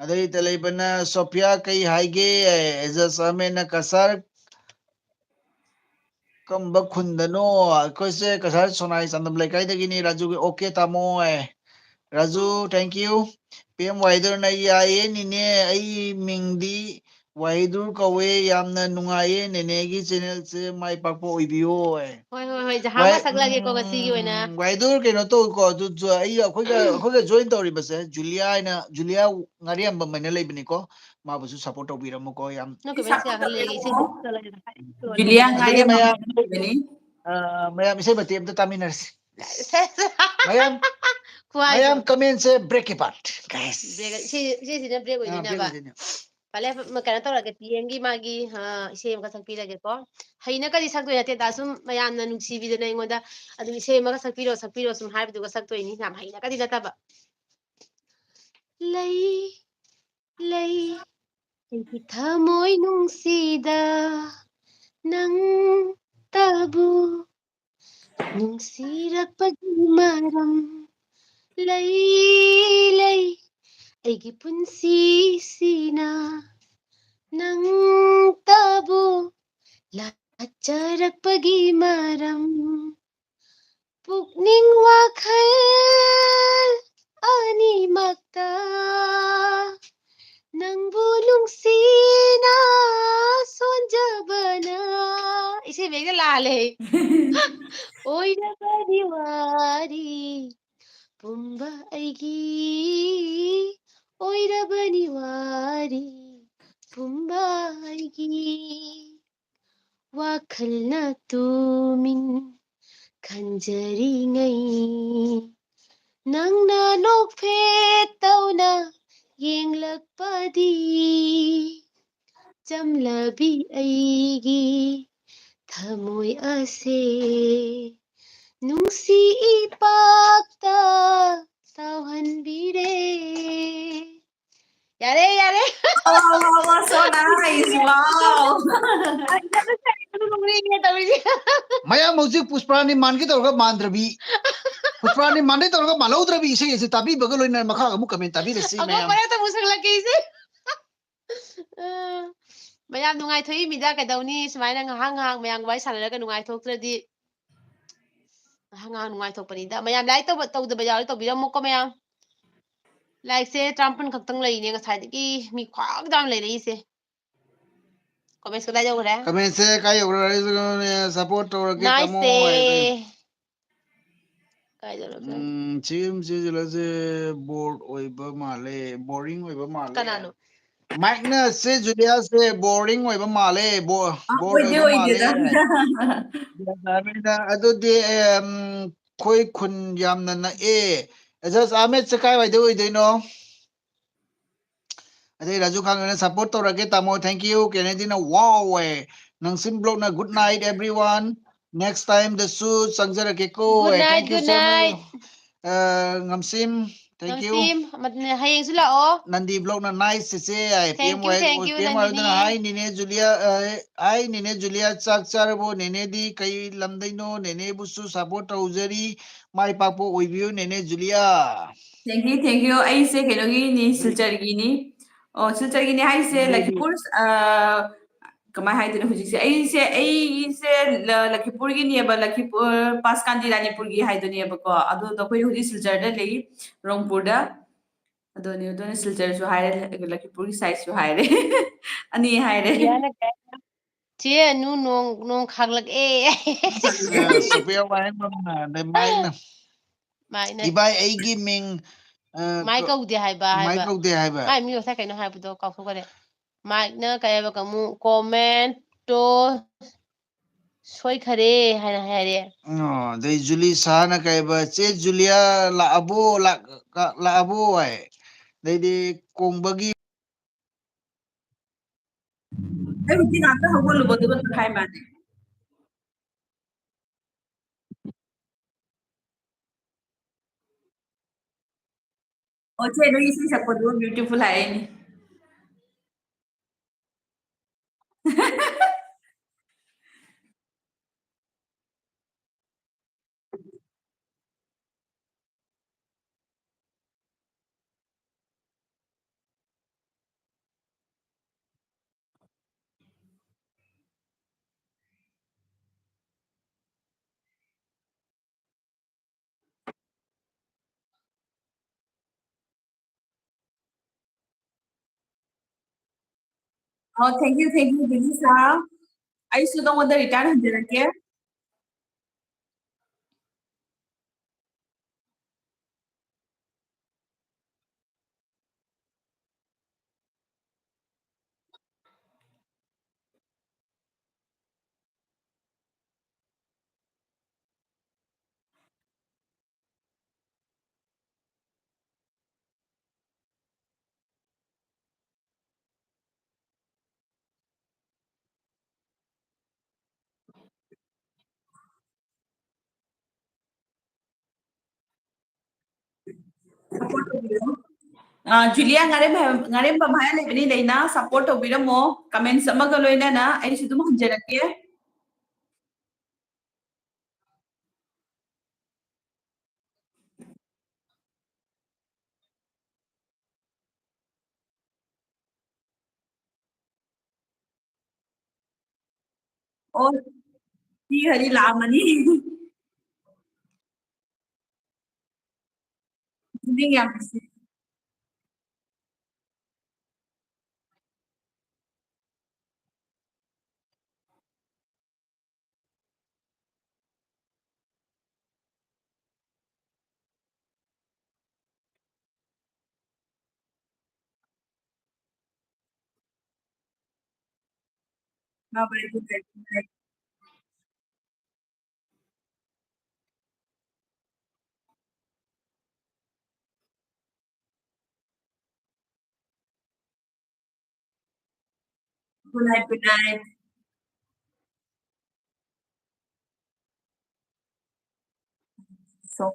ꯑꯗꯩꯗ ꯂꯩꯕꯅ ꯁꯣꯐꯤꯌꯥ, ꯀꯩ ꯍꯥꯏꯒꯦ? ꯑꯦꯖꯁ ꯑꯍꯃꯦꯗꯅ ꯀꯁꯥꯔ ꯀꯝꯕ ꯈꯨꯟꯗꯅꯣ? ꯑꯩꯈꯣꯏꯁꯦ ꯀꯁꯥꯔ ꯁꯣꯅꯥꯏ ꯆꯥꯟꯗꯝ ꯂꯩꯀꯥꯏꯗꯒꯤꯅꯤ꯫ ꯔꯥꯖꯨꯒꯤ ꯑꯣꯀꯦ ꯇꯥꯃꯣ ꯍꯥꯏ꯫ Raju, thank you꯫ P M ꯋꯥꯏꯗꯔꯅ, ꯌꯥꯏꯌꯦ ꯅꯤꯅꯦ, ꯑꯩ ꯃꯤꯡꯗꯤ ꯋꯥꯍꯤꯗꯨꯔ ꯀꯧꯋꯦ꯫ ꯌꯥꯝꯅ ꯅꯨꯡꯉꯥꯏꯌꯦ ꯅꯦꯅꯦꯒꯤ ꯆꯦꯅꯦꯜꯁꯦ, ꯃꯥꯏ ꯄꯥꯛꯄ ꯑꯣꯏꯕꯤꯌꯣ ꯍꯥꯏ꯫ ꯍꯣꯏ, ꯍꯣꯏ, ꯍꯣꯏ, ꯖꯍꯥ ꯋꯥꯏ-, ꯑꯃ ꯁꯛꯂꯛꯑꯒꯦꯀꯣ ꯉꯁꯤꯒꯤ ꯑꯣꯏꯅ꯫ ꯎꯝ, ꯋꯥꯏꯗꯨꯔ ꯀꯩꯅꯣ ꯇꯧꯀꯣ, ꯑꯗꯨ ꯖꯣ-, ꯑꯩ, ꯑꯩꯈꯣꯏꯒ, ꯑꯩꯈꯣꯏꯒ ꯖꯣꯏꯟ ꯇꯧꯔꯤꯕꯁꯦ ꯖꯨꯂꯤꯌꯥ ꯍꯥꯏꯅ, ꯖꯨꯂꯤꯌꯥ ꯉꯥꯔꯤꯌꯥꯝꯕꯝ ꯍꯥꯏꯅ ꯂꯩꯕꯅꯤꯀꯣ, ꯃꯥꯕꯨꯁꯨ ꯁꯞꯄꯣꯔꯠ ꯇꯧꯕꯤꯔꯝꯃꯨꯀꯣ꯫ ꯌꯥꯝ ꯅꯣꯏ ꯀꯃꯦꯟꯁ ꯀꯌꯥ ꯈꯔ ꯂꯩꯒꯦ? ꯏꯁꯩ ꯁꯛꯆꯜꯂꯒꯦ꯫ ꯖꯨꯂꯤꯌꯥ ꯑꯗꯒꯤ ꯉꯥꯔꯤꯌꯥꯝꯕꯝ ꯃꯌꯥꯝ, ꯂꯩꯕꯅꯤ꯫ ꯑ, ꯃꯌꯥꯝ ꯏꯁꯩ ꯃꯇꯦꯛ ꯑꯝꯇ ꯇꯥꯃꯤꯟꯅꯔꯁꯤ꯫ ꯃꯌꯥꯝ, ꯈꯨꯍꯥꯏꯗꯣ꯫ ꯃꯌꯥꯝ ꯀꯃꯦꯟꯁꯦ break ꯀꯤ part, guys꯫ Break, ꯏꯁꯩ, ꯏꯁꯩꯁꯤꯅ break ꯑ, break ꯑꯣꯏꯗꯣꯏꯅꯦꯕ꯫ ꯑꯣꯏꯗꯣꯏꯅꯦ꯫ ꯐꯔꯦ, ꯃ-, ꯀꯩꯅꯣ ꯇꯧꯔꯒꯦ, ꯄꯤ ꯑꯦꯝꯒꯤ ꯃꯥꯒꯤ, ꯑ, ꯏꯁꯩ ꯑꯃꯈꯛ ꯁꯛꯄꯤꯔꯒꯦꯀꯣ꯫ ꯍꯩꯅꯀꯗꯤ ꯁꯛꯇꯣꯏ ꯅꯠꯇꯦꯗ, ꯁꯨꯝ ꯃꯌꯥꯝꯅ ꯅꯨꯡꯁꯤꯕꯤꯗꯅ ꯑꯩꯉꯣꯟꯗ ꯑꯗꯨꯝ ꯏꯁꯩ ꯑꯃꯒ ꯁꯛꯄꯤꯔꯣ, ꯁꯛꯄꯤꯔꯣ ꯁꯨꯝ ꯍꯥꯏꯕꯗꯨꯒ ꯁꯛꯇꯣꯏꯅꯤ, ꯌꯥꯝ ꯍꯩꯅꯀꯗꯤ ꯅꯠꯇꯕ꯫ ꯂꯩ, ꯂꯩ, ꯑꯩꯒꯤ ꯊꯃꯣꯏ ꯅꯨꯡꯁꯤꯗ ꯅꯪꯇꯕꯨ ꯅꯨꯡꯁꯤꯔꯛꯄꯒꯤ ꯃꯔꯝ ꯂꯩ, ꯂꯩ꯫ ꯑꯩꯒꯤ ꯄꯨꯟꯁꯤꯁꯤꯅ ꯅꯪꯇꯕꯨ ꯂꯥꯠꯆꯔꯛꯄꯒꯤ ꯃꯔꯝ꯫ ꯄꯨꯛꯅꯤꯡ ꯋꯥꯈꯜ ꯑꯅꯤꯃꯛꯇ ꯅꯪꯕꯨ ꯅꯨꯡꯁꯤꯅ ꯁꯣꯟꯖꯕꯅ꯫ ꯏꯁꯩ ꯃꯌꯦꯛꯅ ꯂꯥꯜꯂꯦ꯫ ꯑꯣꯏꯔꯕꯅꯤ ꯋꯥꯔꯤ ꯄꯨꯝꯕ ꯑꯩꯒꯤ, ꯑꯣꯏꯔꯕꯅꯤ ꯋꯥꯔꯤ ꯀꯨꯝꯕ ꯑꯩꯒꯤ ꯋꯥꯈꯜꯅ ꯇꯨꯃꯤꯟ ꯈꯟꯖꯔꯤꯉꯩ, ꯅꯪꯅ ꯅꯣꯛꯐꯦꯠ ꯇꯧꯅ ꯌꯦꯡꯂꯛꯄꯗꯤ, ꯆꯝꯂꯕꯤ ꯑꯩꯒꯤ ꯊꯃꯣꯏ ꯑꯁꯦ ꯅꯨꯡꯁꯤ ꯏꯄꯥꯛꯇ ꯁꯥꯎꯍꯟꯕꯤꯔꯦ꯫ ꯌꯥꯔꯦ, ꯌꯥꯔꯦ꯫ Wow, wow, wow, so nice. Wow. ꯑꯩ ꯌꯥꯝꯅ ꯁꯥꯎꯅꯤꯡꯉꯦ ꯇꯧꯔꯤꯁꯦ꯫ ꯃꯌꯥꯝ ꯍꯧꯖꯤꯛ ꯄꯨꯁꯄꯔꯥꯅꯤ ꯃꯥꯟꯒꯦ ꯇꯧꯔꯒ ꯃꯥꯟꯗ꯭ꯔꯕꯤ, ꯄꯨꯁꯄꯔꯥꯅꯤ ꯃꯥꯟꯒꯦ ꯇꯧꯔꯒ ꯃꯥꯜꯍꯧꯗ꯭ꯔꯕꯤ ꯏꯁꯩ ꯑꯁꯤ ꯇꯥꯕꯤꯕꯒ ꯂꯣꯏꯅ ꯃꯈꯥ ꯑꯃꯨꯛ comment ꯇꯥꯕꯤꯔꯁꯤ ꯑꯃꯨꯛ ꯃꯌꯥꯝ꯫ ꯃꯔꯛꯇ ꯑꯃꯨꯛ ꯁꯛꯂꯛꯀꯦ ꯏꯁꯩ꯫ ꯑ, ꯃꯌꯥꯝ ꯅꯨꯡꯉꯥꯏꯊꯣꯛꯏ ꯃꯤꯗ, ꯀꯩꯗꯧꯅꯤ? ꯁꯨꯃꯥꯏꯅ ꯉꯥꯏꯍꯥꯛ ꯉꯥꯏꯍꯥꯛ ꯃꯌꯥꯝꯒ ꯋꯥꯔꯤ ꯁꯥꯟꯅꯔꯒ ꯅꯨꯡꯉꯥꯏꯊꯣꯛꯇ꯭ꯔꯗꯤ꯫ ꯉꯥꯏꯍꯥꯛ ꯉꯥꯏꯍꯥꯛ ꯅꯨꯡꯉꯥꯏꯊꯣꯛꯄꯅꯤꯗ꯫ ꯃꯌꯥꯝ like ꯇꯧꯕ, ꯇꯧꯗꯕ ꯌꯥꯎꯔꯗꯤ ꯇꯧꯕꯤꯔꯝꯃꯨꯀꯣ ꯃꯌꯥꯝ꯫ Likeꯁꯦ ꯇꯔꯥꯃꯥꯄꯜ ꯈꯛꯇꯪ ꯂꯩꯔꯤꯅꯦ ꯉꯁꯥꯏꯗꯒꯤ ꯃꯤ ꯈ꯭ꯋꯥꯡ ꯇꯥꯅ ꯂꯩꯔꯛꯏꯁꯦ꯫ Comments ꯀꯗꯥꯏ ꯌꯧꯈ꯭ꯔꯦ? Commentꯁꯦ ꯀꯥꯏ ꯌꯧꯈ꯭ꯔꯦ? Support ꯇꯧꯔꯒꯦ ꯇꯥꯃꯣ Niceꯁꯦ꯫ ꯍꯥꯏꯔꯦ꯫ ꯀꯥꯏ ꯌꯧꯔꯒꯦ? ꯎꯝ, ꯁꯤ ꯑꯗꯨꯝ ꯁꯤꯖꯤꯜꯂꯁꯦ, bored ꯑꯣꯏꯕ ꯃꯥꯜꯂꯦ, boring ꯑꯣꯏꯕ ꯃꯥꯜꯂꯦ꯫ ꯀꯅꯥꯅꯣ? Mikeꯅ ꯁꯦ ꯖꯨꯂꯤꯌꯥꯁꯦ boring ꯑꯣꯏꯕ ꯃꯥꯜꯂꯦ, bo- ꯑ, bored ꯑꯣꯏꯗꯦ, ꯑꯣꯏꯕ ꯃꯥꯜꯂꯦ꯫ ꯑꯣꯏꯗꯦꯗ꯫ ꯖꯨꯂꯤꯌꯥ ꯑꯍꯃꯦꯗ, ꯑꯗꯨꯗꯤ, ꯎꯝ, ꯑꯩꯈꯣꯏ ꯈꯨꯟ ꯌꯥꯝꯅ ꯅꯛꯑꯦ꯫ ꯑꯦꯖꯥꯖ ꯑꯍꯃꯦꯗꯁꯦ ꯀꯥꯏꯋꯥꯏꯗ ꯑꯣꯏꯗꯣꯏꯅꯣ? ꯑꯗꯩ ꯔꯥꯖꯨ ꯈꯥꯟꯒꯅ support ꯇꯧꯔꯛꯀꯦ ꯇꯥꯃꯣ, thank you꯫ ꯀꯦꯅꯦꯗꯤꯅ wow high. ꯅꯪꯁꯤꯝ ꯕ꯭ꯂꯣꯛꯅ good night everyone, next timeꯗꯁꯨ ꯆꯪꯖꯔꯛꯀꯦꯀꯣ Good high. night, Thank you good so much꯫ night꯫ ꯑ, ꯉꯝꯁꯤꯝ, thank you꯫ ꯅꯪꯁꯤꯝ, ꯃꯠ-, ꯍꯌꯦꯡꯁꯨ ꯂꯥꯛꯑꯣ꯫ ꯅꯟꯗꯤ ꯕ꯭ꯂꯣꯛꯅ nice ꯆꯦꯆꯦ ꯍꯥꯏ꯫ Thank you, P M Y, thank you, P M Y ꯑꯗꯨꯅ ꯅꯟꯗꯤꯅꯤ꯫ hi ꯅꯦꯅꯦ ꯖꯨꯂꯤꯌꯥ, ꯑ, hi ꯅꯦꯅꯦ ꯖꯨꯂꯤꯌꯥ, ꯆꯥꯛ ꯆꯥꯔꯕꯣ? ꯅꯦꯅꯦꯗꯤ ꯀꯩ ꯂꯝꯗꯩꯅꯣ? ꯅꯦꯅꯦꯕꯨꯁꯨ support ꯇꯧꯖꯔꯤ꯫ ꯃꯥꯏ ꯄꯥꯛꯄ ꯑꯣꯏꯕꯤꯌꯨ ꯅꯦꯅꯦ ꯖꯨꯂꯤꯌꯥ꯫ Thank you, thank you꯫ ꯑꯩꯁꯦ ꯀꯩꯅꯣꯒꯤꯅꯤ, ꯁꯤꯜꯆꯔꯒꯤꯅꯤ꯫ ꯑꯣ, ꯁꯤꯜꯆꯔꯒꯤꯅꯤ ꯍꯥꯏꯁꯦ ꯅꯪꯒꯤ ꯂꯈꯤꯄꯨꯔ, ꯑ, ꯀꯃꯥꯏ ꯍꯥꯏꯗꯣꯏꯅꯣ ꯍꯧꯖꯤꯛꯁꯦ? ꯑꯩꯁꯦ, ꯑꯩꯁꯦ ꯂ-, ꯂꯈꯤꯄꯨꯔꯒꯤꯅꯦꯕ, ꯂꯈꯤꯄꯨꯔ, ꯄꯥꯁꯀꯥꯟꯗꯤ ꯔꯥꯅꯤꯄꯨꯔꯒꯤ ꯍꯥꯏꯗꯨꯅꯦꯕꯀꯣ꯫ ꯑꯗꯣ ꯑꯩꯈꯣꯏ ꯍꯧꯖꯤꯛ ꯁꯤꯜꯆꯔꯗ ꯂꯩ, ꯔꯣꯡꯄꯨꯔꯗ꯫ ꯑꯗꯨꯅꯤ, ꯑꯗꯨꯅ ꯁꯤꯜꯆꯔꯁꯨ ꯍꯥꯏꯔꯦ, ꯂꯈꯤꯄꯨꯔꯒꯤ sideꯁꯨ ꯍꯥꯏꯔꯦ꯫ ꯑꯅꯤ ꯍꯥꯏꯔꯦ꯫ ꯌꯥꯅ ꯀꯥꯏ-, ꯆꯦ ꯑꯅꯨ ꯅꯣꯡ, ꯅꯣꯡ ꯈꯥꯛꯂꯛꯑꯦ꯫ ꯑ, ꯁꯣꯐꯤꯌꯥ ꯋꯥꯍꯦꯡꯕꯝꯅ, ꯑꯗꯩ ꯃꯥꯏꯅ, ꯃꯥꯏꯅ꯫ "ꯏꯕꯥꯏ, ꯑꯩꯒꯤ ꯃꯤꯡ, ꯑ, ꯃꯥꯏ ꯀ-, ꯀꯧꯗꯦ ꯍꯥꯏꯕ, ꯃꯥꯏ ꯍꯥꯏꯕ꯫ ꯀꯧꯗꯦ ꯍꯥꯏꯕ?" ꯃꯥꯏ ꯃꯤ ꯉꯁꯥꯏ ꯀꯩꯅꯣ ꯍꯥꯏꯕꯗꯣ ꯀꯥꯎꯊꯣꯛꯈ꯭ꯔꯦ꯫ ꯃꯥꯏꯛꯅ ꯀꯩ ꯍꯥꯏꯕ ꯀꯥꯡꯕꯨ comment ꯇꯣ ꯁꯣꯏꯈꯔꯦ ꯍꯥꯏꯅ ꯍꯥꯏꯔꯦ꯫ ꯑꯣ, ꯑꯗꯩ ꯖꯨꯂꯤ ꯁꯥꯍꯅ ꯀꯩ ꯍꯥꯏꯕ, "ꯆꯦ ꯖꯨꯂꯤꯌꯥ ꯂꯥꯛꯑꯕꯣ, ꯂꯥꯛ-, ꯀ-, ꯂꯥꯛꯑꯕꯣ?" ꯍꯥꯏ꯫ ꯑꯗꯩꯗꯤ ꯀꯣꯡꯕꯒꯤ ꯑꯩ ꯍꯧꯖꯤꯛ ꯉꯥꯛꯇ ꯍꯧꯒꯠꯂꯨꯕꯗꯨꯒ ꯇꯪꯈꯥꯏ ꯃꯥꯅꯦ꯫ ꯑꯣ, ꯆꯦ, ꯅꯣꯏ ꯏꯁꯩ ꯁꯛꯄꯗꯨ beautiful ꯍꯥꯏꯔꯛꯏꯅꯦ꯫ ꯑꯣ, thank you, thank you, ꯕꯤꯖꯤꯁꯥ꯫ ꯑꯩꯁꯨ ꯅꯉꯣꯟꯗ return ꯍꯟꯖꯔꯛꯀꯦ꯫ Support ꯇꯧꯕꯤꯔꯣ꯫ ꯑ, ꯖꯨꯂꯤꯌꯥ ꯉꯥꯔꯦꯝ-, ꯉꯥꯔꯦꯝꯕꯝ ꯍꯥꯏꯅ ꯂꯩꯕꯅꯤ, ꯂꯩꯅ support ꯇꯧꯕꯤꯔꯝꯃꯣ꯫ Comments ꯑꯃꯒ ꯂꯣꯏꯅꯅ ꯑꯩꯁꯨ ꯑꯗꯨꯝ ꯍꯟꯖꯔꯛꯀꯦ꯫ ꯑꯣ, ꯁꯤ ꯍꯥꯏꯗꯤ ꯂꯥꯛꯑꯝꯃꯅꯤ꯫ ꯄꯨꯛꯅꯤꯡ ꯌꯥꯝ ꯅꯨꯡꯁꯤ꯫ Bye bye, good night, good night. Good night, good night. So,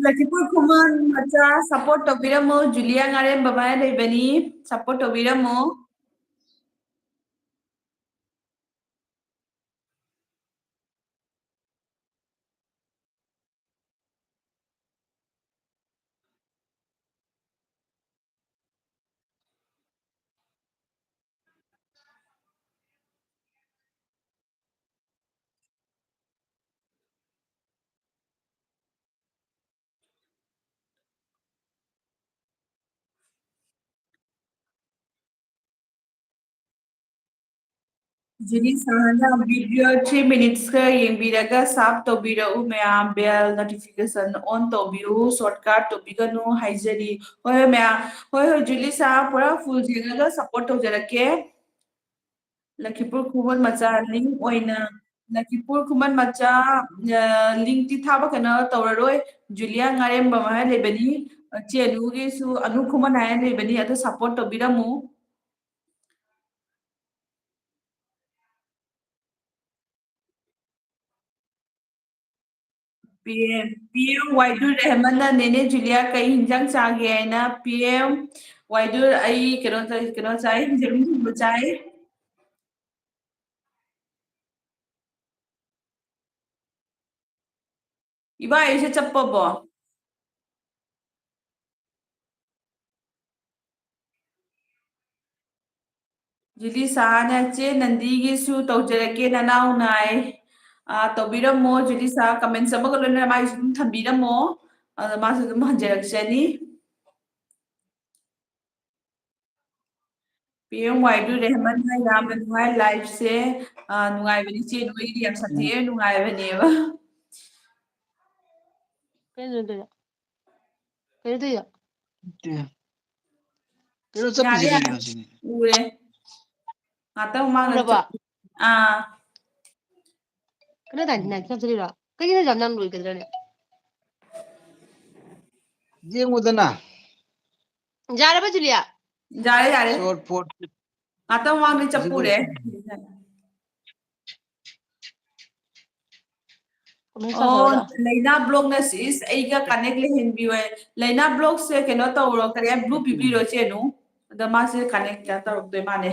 ꯂꯈꯤꯄꯨꯔ ꯈꯨꯃꯟ ꯃꯆꯥ support ꯇꯧꯕꯤꯔꯝꯃꯣ, ꯖꯨꯂꯤꯌꯥ ꯉꯥꯔꯦꯝꯕꯝ ꯍꯥꯏꯅ ꯂꯩꯕꯅꯤ, support ꯇꯧꯕꯤꯔꯝꯃꯣ꯫ ꯖꯤꯅꯤ ꯁꯍꯥꯅ video three minutes ꯈꯔ ꯌꯦꯡꯕꯤꯔꯒ sub ꯇꯧꯕꯤꯔꯛꯎ ꯃꯌꯥꯝ, bell notification on ꯇꯧꯕꯤꯌꯨ, shortcut ꯇꯧꯕꯤꯒꯅꯨ ꯍꯥꯏꯖꯔꯤ꯫ ꯍꯣꯏ ꯍꯣꯏ ꯃꯌꯥꯝ, ꯍꯣꯏ ꯍꯣꯏ ꯖꯨꯂꯤ ꯁꯍꯥ ꯄꯨꯔꯥ full ꯌꯦꯡꯉꯒ support ꯇꯧꯖꯔꯛꯀꯦ꯫ ꯂꯈꯤꯄꯨꯔ ꯈꯨꯃꯟ ꯃꯆꯥ link ꯑꯣꯏꯅ, ꯂꯈꯤꯄꯨꯔ ꯈꯨꯃꯟ ꯃꯆꯥ, ꯑ, link ꯇꯤ ꯊꯥꯕ ꯀꯩꯅꯣ ꯇꯧꯔꯔꯣꯏ꯫ ꯖꯨꯂꯤꯌꯥ ꯉꯥꯔꯦꯝꯕꯝ ꯍꯥꯏꯅ ꯂꯩꯕꯅꯤ, ꯆꯦ ꯑꯅꯨꯒꯤꯁꯨ ꯑꯅꯨ ꯈꯨꯃꯟ ꯍꯥꯏꯅ ꯂꯩꯕꯅꯤ, ꯑꯗꯨ support ꯇꯧꯕꯤꯔꯝꯃꯨ꯫ ꯄꯤ ꯑꯦꯝ, ꯄꯤ ꯑꯦꯝ ꯋꯥꯏꯗꯨ ꯔꯦꯍꯃꯟꯅ ꯅꯦꯅꯦ ꯖꯨꯂꯤꯌꯥ ꯀꯩ ꯍꯤꯟꯖꯥꯡ ꯆꯥꯒꯦ ꯍꯥꯏꯅ, ꯄꯤ ꯑꯦꯝ ꯋꯥꯏꯗꯨ ꯑꯩ ꯀꯩꯅꯣ ꯆꯥꯏ, ꯀꯩꯅꯣ ꯆꯥꯏ, ꯌꯦꯔꯨꯝ ꯊꯣꯡꯕ ꯆꯥꯏ꯫ ꯏꯕꯥ ꯑꯩꯁꯦ ꯆꯞꯄꯕꯣ? ꯖꯨꯂꯤ ꯁꯍꯥꯅ ꯆꯦ ꯅꯟꯗꯤꯒꯤꯁꯨ ꯇꯧꯖꯔꯛꯀꯦ ꯅꯅꯥꯎ ꯅꯥꯏ꯫ ꯑꯥ, ꯇꯧꯕꯤꯔꯝꯃꯣ ꯖꯨꯂꯤ ꯁꯍꯥ, comments ꯑꯃꯒ ꯂꯣꯏꯅꯅ ꯃꯥꯒꯤꯁꯨ ꯑꯗꯨꯝ ꯊꯝꯕꯤꯔꯝꯃꯣ, ꯑꯗ ꯃꯥꯁꯨ ꯑꯗꯨꯝ ꯍꯟꯖꯔꯛꯆꯅꯤ꯫ ꯄꯤ ꯑꯦꯝ ꯋꯥꯏꯗꯨ ꯔꯦꯍꯃꯟꯅ ꯌꯥꯝꯅ ꯅꯨꯡꯉꯥꯏ live ꯁꯦ꯫ ꯑꯥ, ꯅꯨꯡꯉꯥꯏꯕꯅꯤ ꯏꯆꯦ, ꯅꯣꯏꯒꯤꯗꯤ ꯌꯥꯝ ꯁꯥꯊꯤꯅ ꯅꯨꯡꯉꯥꯏꯕꯅꯦꯕ꯫ ꯀꯩꯅꯣ ꯇꯧꯔꯤꯗꯣ? ꯀꯩꯅꯣ ꯇꯧꯔꯤꯗꯣ? ꯅꯠꯇꯦ꯫ ꯀꯩꯅꯣ ꯆꯠꯄꯤꯁꯦ ꯌꯥꯔꯦ, ꯌꯥꯔꯦ꯫ ꯀꯩꯒꯤꯅꯣ ꯁꯤꯅꯤ? ꯎꯔꯦ꯫ ꯉꯥꯛꯇꯪ ꯃꯃꯥꯡꯗ ꯎꯔꯕꯣ? ꯆꯠ-, ꯑꯥ꯫ ꯀꯩꯅꯣ ꯇꯥꯏ ꯅꯥꯏꯟ ꯆꯠꯂꯤꯔꯣ? ꯀꯩꯒꯤꯅꯣ ꯌꯥꯝ ꯌꯥꯝ ꯂꯣꯏꯒꯗ꯭ꯔꯅꯦ? ꯌꯦꯡꯉꯨꯗꯅ꯫ ꯌꯥꯔꯕ, ꯖꯨꯂꯤꯌꯥ? ꯌꯥꯔꯦ, ꯌꯥꯔꯦ꯫ Short four. ꯉꯥꯛꯇꯪ ꯃꯃꯥꯡꯗ ꯆꯠꯄꯨꯔꯦ꯫ Comment ꯑꯣ, ꯇꯧꯔꯣ꯫ ꯂꯩꯅꯥ ꯕ꯭ꯂꯣꯛꯅ ꯁꯤꯁ ꯑꯩꯒ connect ꯂꯩꯍꯟꯕꯤꯌꯣ꯫ ꯂꯩꯅꯥ ꯕ꯭ꯂꯣꯛꯁꯦ ꯀꯩꯅꯣ ꯇꯧꯔꯣ, ꯀꯔꯤ ꯍꯥꯏ, blue ꯄꯤꯕꯤꯔꯣ, ꯆꯦ ꯅꯨ꯫ ꯑꯗ ꯃꯥꯁꯦ connect ꯀꯩꯅꯣ ꯇꯧꯔꯛꯇꯣꯏ ꯃꯥꯜꯂꯦ꯫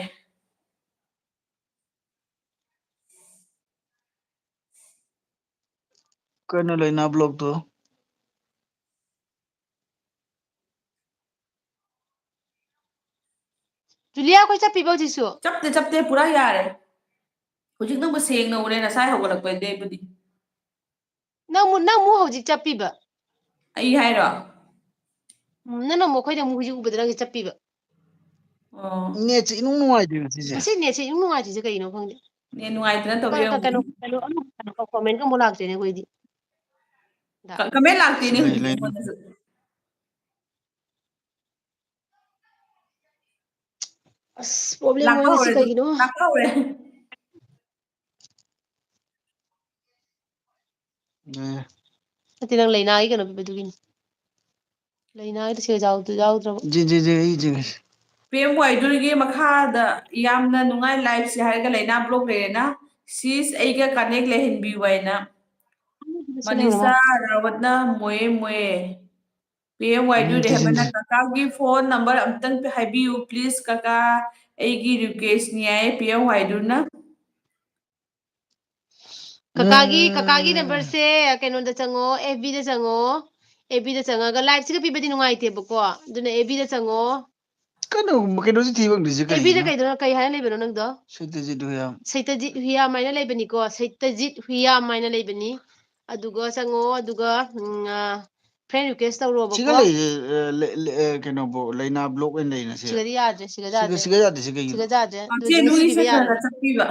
ꯀꯩꯅꯣ ꯂꯩꯅꯥ ꯕ꯭ꯂꯣꯛꯇꯣ? ꯖꯨꯂꯤꯌꯥ, ꯑꯩꯈꯣꯏ ꯆꯞꯄꯤꯕ ꯍꯧꯖꯤꯛꯁꯨ? ꯆꯞꯇꯦ, ꯆꯞꯇꯦ, ꯄꯨꯔꯥ ꯌꯥꯔꯦ꯫ ꯍꯧꯖꯤꯛ ꯅꯪꯕꯨ ꯁꯦꯡꯅ ꯎꯔꯦ, ꯉꯁꯥꯏ ꯍꯧꯒꯠꯂꯛꯄꯗꯩꯕꯨꯗꯤ꯫ ꯅꯪ ꯑꯃꯨꯛ, ꯅꯪ ꯑꯃꯨꯛ ꯍꯧꯖꯤꯛ ꯆꯞꯄꯤꯕ? ꯑꯩ ꯍꯥꯏꯔꯣ? ꯎꯝ, ꯅꯪꯅ ꯑꯃꯨꯛ ꯑꯩꯈꯣꯏꯗ ꯑꯃꯨꯛ ꯍꯧꯖꯤꯛ ꯎꯕꯗ ꯅꯪꯒꯤ ꯆꯞꯄꯤꯕ꯫ ꯑꯣ꯫ ꯅꯦꯠꯁꯦ ꯏꯅꯨꯡ ꯅꯨꯡꯉꯥꯏꯇꯦ ꯉꯁꯤꯁꯦ꯫ ꯉꯁꯤ ꯅꯦꯠꯁꯦ ꯏꯅꯨꯡ ꯅꯨꯡꯉꯥꯏꯇ꯭ꯔꯤꯁꯦ ꯀꯩꯒꯤꯅꯣ ꯈꯪꯗꯦ꯫ ꯅꯦꯠ ꯅꯨꯡꯉꯥꯏꯇꯅ ꯇꯧꯔꯤ ꯀ-, ꯀ-, ꯑꯣꯏꯔꯝꯒꯅꯤ꯫ ꯀꯩꯅꯣ, ꯀꯩꯅꯣ, ꯑꯃ, ꯀꯩꯅꯣ, comment ꯀ ꯑꯃꯨꯛ ꯂꯥꯛꯇꯦꯅꯦ ꯑꯩꯈꯣꯏꯗꯤ꯫ ꯗ꯫ ꯀ-, comment ꯂꯥꯛꯇꯦꯅꯦ ꯁꯤ ꯂꯩ, ꯍꯧꯖꯤꯛ ꯂꯩ꯫ ꯑꯩꯉꯣꯟꯗꯁꯨ꯫ ꯑꯁ, problem ꯂꯥꯛꯄ ꯑꯣꯏꯔꯤꯁꯤ ꯍꯧꯔꯦ ꯑꯗꯨ, ꯀꯩꯒꯤꯅꯣ? ꯂꯥꯛꯄ ꯍꯧꯔꯦ꯫ ꯑꯦ꯫ ꯅꯠꯇꯦ, ꯅꯪ ꯂꯩꯅꯥꯒꯤ ꯀꯩꯅꯣ ꯄꯤꯕꯗꯨꯒꯤꯅꯤ꯫ ꯂꯩꯅꯥꯒꯤꯗꯣ ꯁꯤꯗ ꯌꯥꯎꯗ-, ꯌꯥꯎꯗ꯭ꯔꯕ? ꯖꯤ, ꯖꯤ, ꯖꯤ, ꯑꯩ ꯖꯤꯒꯦ꯫ ꯄꯤ ꯑꯦꯝ ꯋꯥꯏꯗꯨꯒꯤ ꯃꯈꯥꯗ ꯌꯥꯝꯅ ꯅꯨꯡꯉꯥꯏ live ꯁꯦ ꯍꯥꯏꯔꯒ ꯂꯩꯅꯥ ꯕ꯭ꯂꯣꯛ ꯂꯩꯔꯦꯅ꯫ ꯁꯤꯁ ꯑꯩꯒ connect ꯂꯩꯍꯟꯕꯤꯌꯨ ꯍꯥꯏꯅ꯫ ꯁꯤ ꯂꯩꯔꯕ? ꯃꯅꯤꯁꯥ ꯔꯥꯋꯠꯅ ꯃꯣꯌꯦ ꯃꯣꯌꯦ꯫ ꯄꯤ ꯑꯦꯝ ꯋꯥꯏꯗꯨ ꯎꯝ, ꯖꯤ, ꯖꯤ, ꯔꯦꯍꯃꯟꯅ ꯖꯤ꯫ ꯀꯀꯥꯒꯤ phone number ꯑꯝꯇꯪ ꯍꯥꯏꯕꯤꯌꯨ, please ꯀꯀꯥ, ꯑꯩꯒꯤ request ꯅꯤ ꯍꯥꯏꯌꯦ ꯄꯤ ꯑꯦꯝ ꯋꯥꯏꯗꯨꯅ꯫ ꯀꯀꯥꯒꯤ, ꯀꯀꯥꯒꯤ ꯎꯝ꯫ Number ꯁꯦ ꯀꯩꯅꯣꯗ ꯆꯪꯉꯣ, F B ꯗ ꯆꯪꯉꯣ, F B ꯗ ꯆꯪꯉꯒ live ꯁꯤꯒ ꯄꯤꯕꯗꯤ ꯅꯨꯡꯉꯥꯏꯇꯦꯕꯀꯣ, ꯑꯗꯨꯅ F B ꯗ ꯆꯪꯉꯣ꯫ ꯀꯩꯅꯣ, ꯀꯩꯅꯣꯁꯤ ꯊꯤ ꯐꯪꯗ꯭ꯔꯤꯁꯦ F B ꯗ ꯀꯩꯒꯤꯅꯣ? ꯀꯩꯗꯅꯣ, ꯀꯩ ꯍꯥꯏꯅ ꯂꯩꯕꯅꯣ ꯅꯪꯗꯣ? ꯁꯩꯇꯖꯤꯠ ꯍꯨꯌꯥꯝ꯫ ꯁꯩꯇꯖꯤꯠ ꯍꯨꯌꯥꯝ ꯍꯥꯏꯅ ꯂꯩꯕꯅꯤꯀꯣ, ꯁꯩꯇꯖꯤꯠ ꯍꯨꯌꯥꯝ ꯍꯥꯏꯅ ꯂꯩꯕꯅꯤ꯫ ꯑꯗꯨꯒ ꯆꯪꯉꯣ, ꯑꯗꯨꯒ, ꯎꯝ, ꯑ, friend request ꯁꯤꯒ ꯇꯧꯔꯣꯕꯀꯣ꯫ ꯂꯩꯔꯤꯁꯦ, ꯑ, ꯂꯩ-, ꯂꯩ-, ꯑ, ꯀꯩꯅꯣꯕꯨ, ꯂꯩꯅꯥ ꯕ꯭ꯂꯣꯛ ꯑꯣꯏꯅ ꯂꯩꯅ ꯁꯤ꯫ ꯁꯤꯒꯗꯤ ꯌꯥꯗ꯭ꯔꯦ, ꯁꯤꯒ ꯁꯤꯒ, ꯌꯥꯗ꯭ꯔꯦ꯫ ꯁꯤꯒ ꯌꯥꯗ꯭ꯔꯤꯁꯦ ꯀꯩꯒꯤꯅꯣ? ꯁꯤꯒ ꯌꯥꯗ꯭ꯔꯦ꯫ ꯃꯆꯦ ꯑꯗꯨꯗꯤ ꯅꯨꯡꯒꯤ ꯁꯤꯗꯤ ꯁꯠ ꯈꯔ ꯌꯥꯔꯣꯏ꯫ ꯈꯔ ꯆꯠꯄꯤꯕ꯫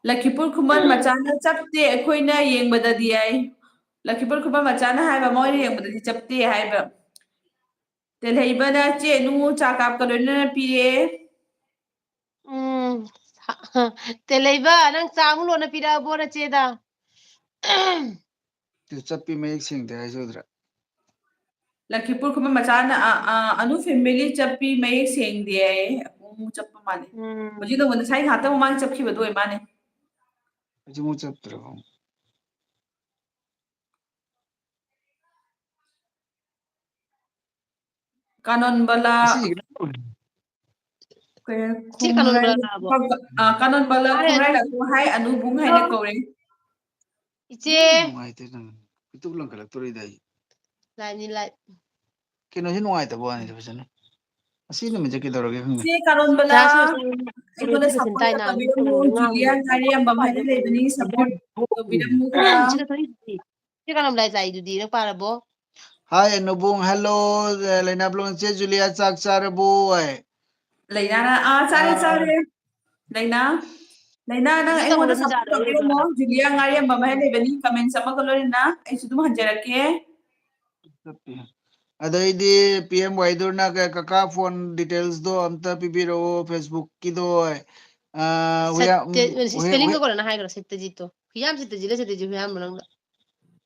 ꯂꯈꯤꯄꯨꯔ ꯈꯨꯃꯟ ꯃꯆꯥꯅ ꯆꯞꯇꯦ, ꯑꯩꯈꯣꯏꯅ ꯌꯦꯡꯕꯗꯗꯤ ꯍꯥꯏ꯫ ꯂꯈꯤꯄꯨꯔ ꯈꯨꯃꯟ ꯃꯆꯥꯅ ꯍꯥꯏꯕ, ꯃꯣꯏꯅ ꯌꯦꯡꯕꯗꯗꯤ ꯆꯞꯇꯦ ꯍꯥꯏꯕ꯫ ꯇꯦꯜꯍꯩꯕꯅ ꯆꯦ ꯅꯨꯡꯉꯨ ꯆꯥ ꯀꯥꯞꯀ ꯂꯣꯏꯅꯅ ꯄꯤꯔꯦ꯫ ꯎꯝ꯫ ꯇꯦꯜꯍꯩꯕ, ꯅꯪ ꯆꯥ ꯑꯃꯨꯛ ꯂꯣꯟꯅ ꯄꯤꯔꯛꯑꯕꯣ ꯅꯆꯦꯗ? ꯑꯗꯨ ꯆꯠꯄꯤ ꯃꯌꯦꯛ ꯁꯦꯡꯗꯦ ꯍꯥꯏꯖꯗ꯭ꯔꯥ? ꯂꯛꯈꯤꯄꯨꯔ ꯈꯨꯃꯟ ꯃꯆꯥꯅ ꯑ, ꯑ, ꯑꯅꯨ ꯐꯦꯃꯤꯂꯤ ꯆꯠꯄꯤ ꯃꯌꯦꯛ ꯁꯦꯡꯗꯦ ꯍꯥꯏꯌꯦ꯫ ꯑꯃꯨꯛ ꯆꯠꯄ ꯃꯥꯜꯂꯦ꯫ ꯎꯝ꯫ ꯍꯧꯖꯤꯛ ꯅꯉꯣꯟꯗ ꯉꯁꯥꯏ ꯉꯥꯏꯍꯥꯛꯇꯪ ꯃꯃꯥꯡ ꯆꯠꯈꯤꯕꯗꯣ ꯑꯣꯏ ꯃꯥꯅꯦ꯫ ꯍꯧꯖꯤꯛꯃꯨꯛ ꯆꯠꯇ꯭ꯔꯕꯣ? ꯀꯥꯅꯣꯟꯕꯂꯥ ꯉꯁꯤ ꯀꯩꯅꯣ ꯇꯧꯔꯤ꯫ ꯀꯩ- ꯁꯤ ꯀꯥꯅꯣꯟꯕꯂꯥ ꯈꯣꯡꯔꯥꯏ- ꯂꯥꯛꯑꯕꯣ? ꯑ, ꯀꯥꯅꯣꯟꯕꯂꯥ ꯍꯥꯏ, ꯈꯣꯡꯔꯥꯏ ꯑꯗꯨ- ꯂꯥꯛꯄ ꯍꯥꯏ ꯑꯅꯨꯕꯨꯡ ꯍꯥꯏꯅ ꯀꯧꯔꯦ꯫ ꯏꯆꯦ꯫ ꯅꯨꯡꯉꯥꯏꯇꯦ ꯅꯪ꯫ ꯈꯣꯏꯗꯧ ꯂꯪꯈꯠꯂꯛꯇꯣꯔꯤꯗ ꯑꯩ꯫ ꯂꯥꯏꯅꯤ ꯂꯥꯏ꯫ ꯀꯩꯅꯣꯁꯤ ꯅꯨꯡꯉꯥꯏꯇꯕ ꯋꯥꯅꯤꯗ ꯐꯖꯅ꯫ ꯉꯁꯤ ꯅꯨꯃꯤꯠꯁꯦ ꯀꯩꯗꯧꯔꯒꯦ ꯈꯪꯗꯦ꯫ ꯏꯆꯦ ꯀꯥꯅꯣꯟꯕꯂꯥ ꯆꯥꯁꯨ ꯉꯁꯥꯏ ꯑꯩꯉꯣꯟꯗ ꯀꯩꯅꯣ ꯁꯄꯣꯔꯠ ꯇꯥꯏꯅ ꯇꯧꯕꯤꯔꯝꯃꯨ꯫ ꯇꯧꯔꯒ ꯖꯨꯂꯤꯌꯥ ꯉꯥꯡꯕꯗꯣ ꯉꯥꯔꯤꯌꯥꯝꯕꯝ ꯍꯥꯏꯅ ꯂꯩꯕꯅꯤ, ꯁꯄꯣꯔꯠ ꯇꯧꯕꯤꯔꯝꯃꯨ ꯈꯔ꯫ ꯁꯤ ꯀꯩꯅꯣ ꯂꯥꯏ ꯂꯥꯛꯏꯗꯨꯗꯤ ꯅꯪ ꯄꯥꯔꯕꯣ? ꯍꯥꯏ ꯑꯅꯨꯕꯨꯡ, ꯍꯦꯜꯂꯣ꯫ ꯂꯩꯅꯥꯕ꯭ꯂꯣꯡ ꯆꯦ ꯖꯨꯂꯤꯌꯥ ꯆꯥꯛ ꯆꯥꯔꯕꯣ? ꯍꯥꯏ꯫ ꯂꯩꯅꯥꯅ ꯑꯥ ꯆꯥꯔꯦ ꯑꯥ꯫ ꯆꯥꯔꯦ꯫ ꯂꯩꯅꯥ, ꯂꯩꯅꯥ ꯅꯪ ꯁꯤ ꯑꯩꯉꯣꯟꯗ ꯀꯩꯅꯣꯗ ꯁꯄꯣꯔꯠ ꯖꯥꯠꯂꯣ? ꯇꯧꯕꯤꯔꯝꯃꯣ꯫ ꯖꯨꯂꯤꯌꯥ ꯉꯥꯔꯤꯌꯥꯝꯕꯝ ꯍꯥꯏꯅ ꯂꯩꯕꯅꯤ, ꯀꯃꯦꯟ ꯑꯃꯒ ꯂꯣꯏꯅꯅ ꯑꯩꯁꯨ ꯑꯗꯨꯝ ꯍꯟꯖꯔꯛꯀꯦ꯫ ꯑꯗꯩꯗꯤ ꯄꯤ ꯑꯦꯝ ꯋꯥꯏꯗꯨꯅ ꯀ-, ꯀꯀꯥ ꯐꯣꯟ ꯗꯤꯇꯦꯜꯁꯇꯣ ꯑꯝꯇ ꯄꯤꯕꯤꯔꯛꯑꯣ ꯐꯦꯁꯕꯨꯛꯀꯤꯗꯣ꯫ ꯑꯥ, ꯍꯨꯌꯥ-, ꯎꯝ, ꯁꯠꯇ-, ꯍꯨꯌꯥ-, ꯁ꯭ꯄꯦꯂꯤꯡꯗꯣ ꯍꯨꯌꯥ-, ꯀꯣꯟꯅ ꯍꯥꯏꯈ꯭ꯔꯣ, ꯁꯠꯇꯖꯤꯠꯇꯣ꯫ ꯍꯨꯌꯥꯝ ꯁꯠꯇꯖꯤꯠꯂ ꯁꯠꯇꯖꯤꯠ ꯍꯨꯌꯥꯝꯂꯣ ꯅꯪꯗꯣ?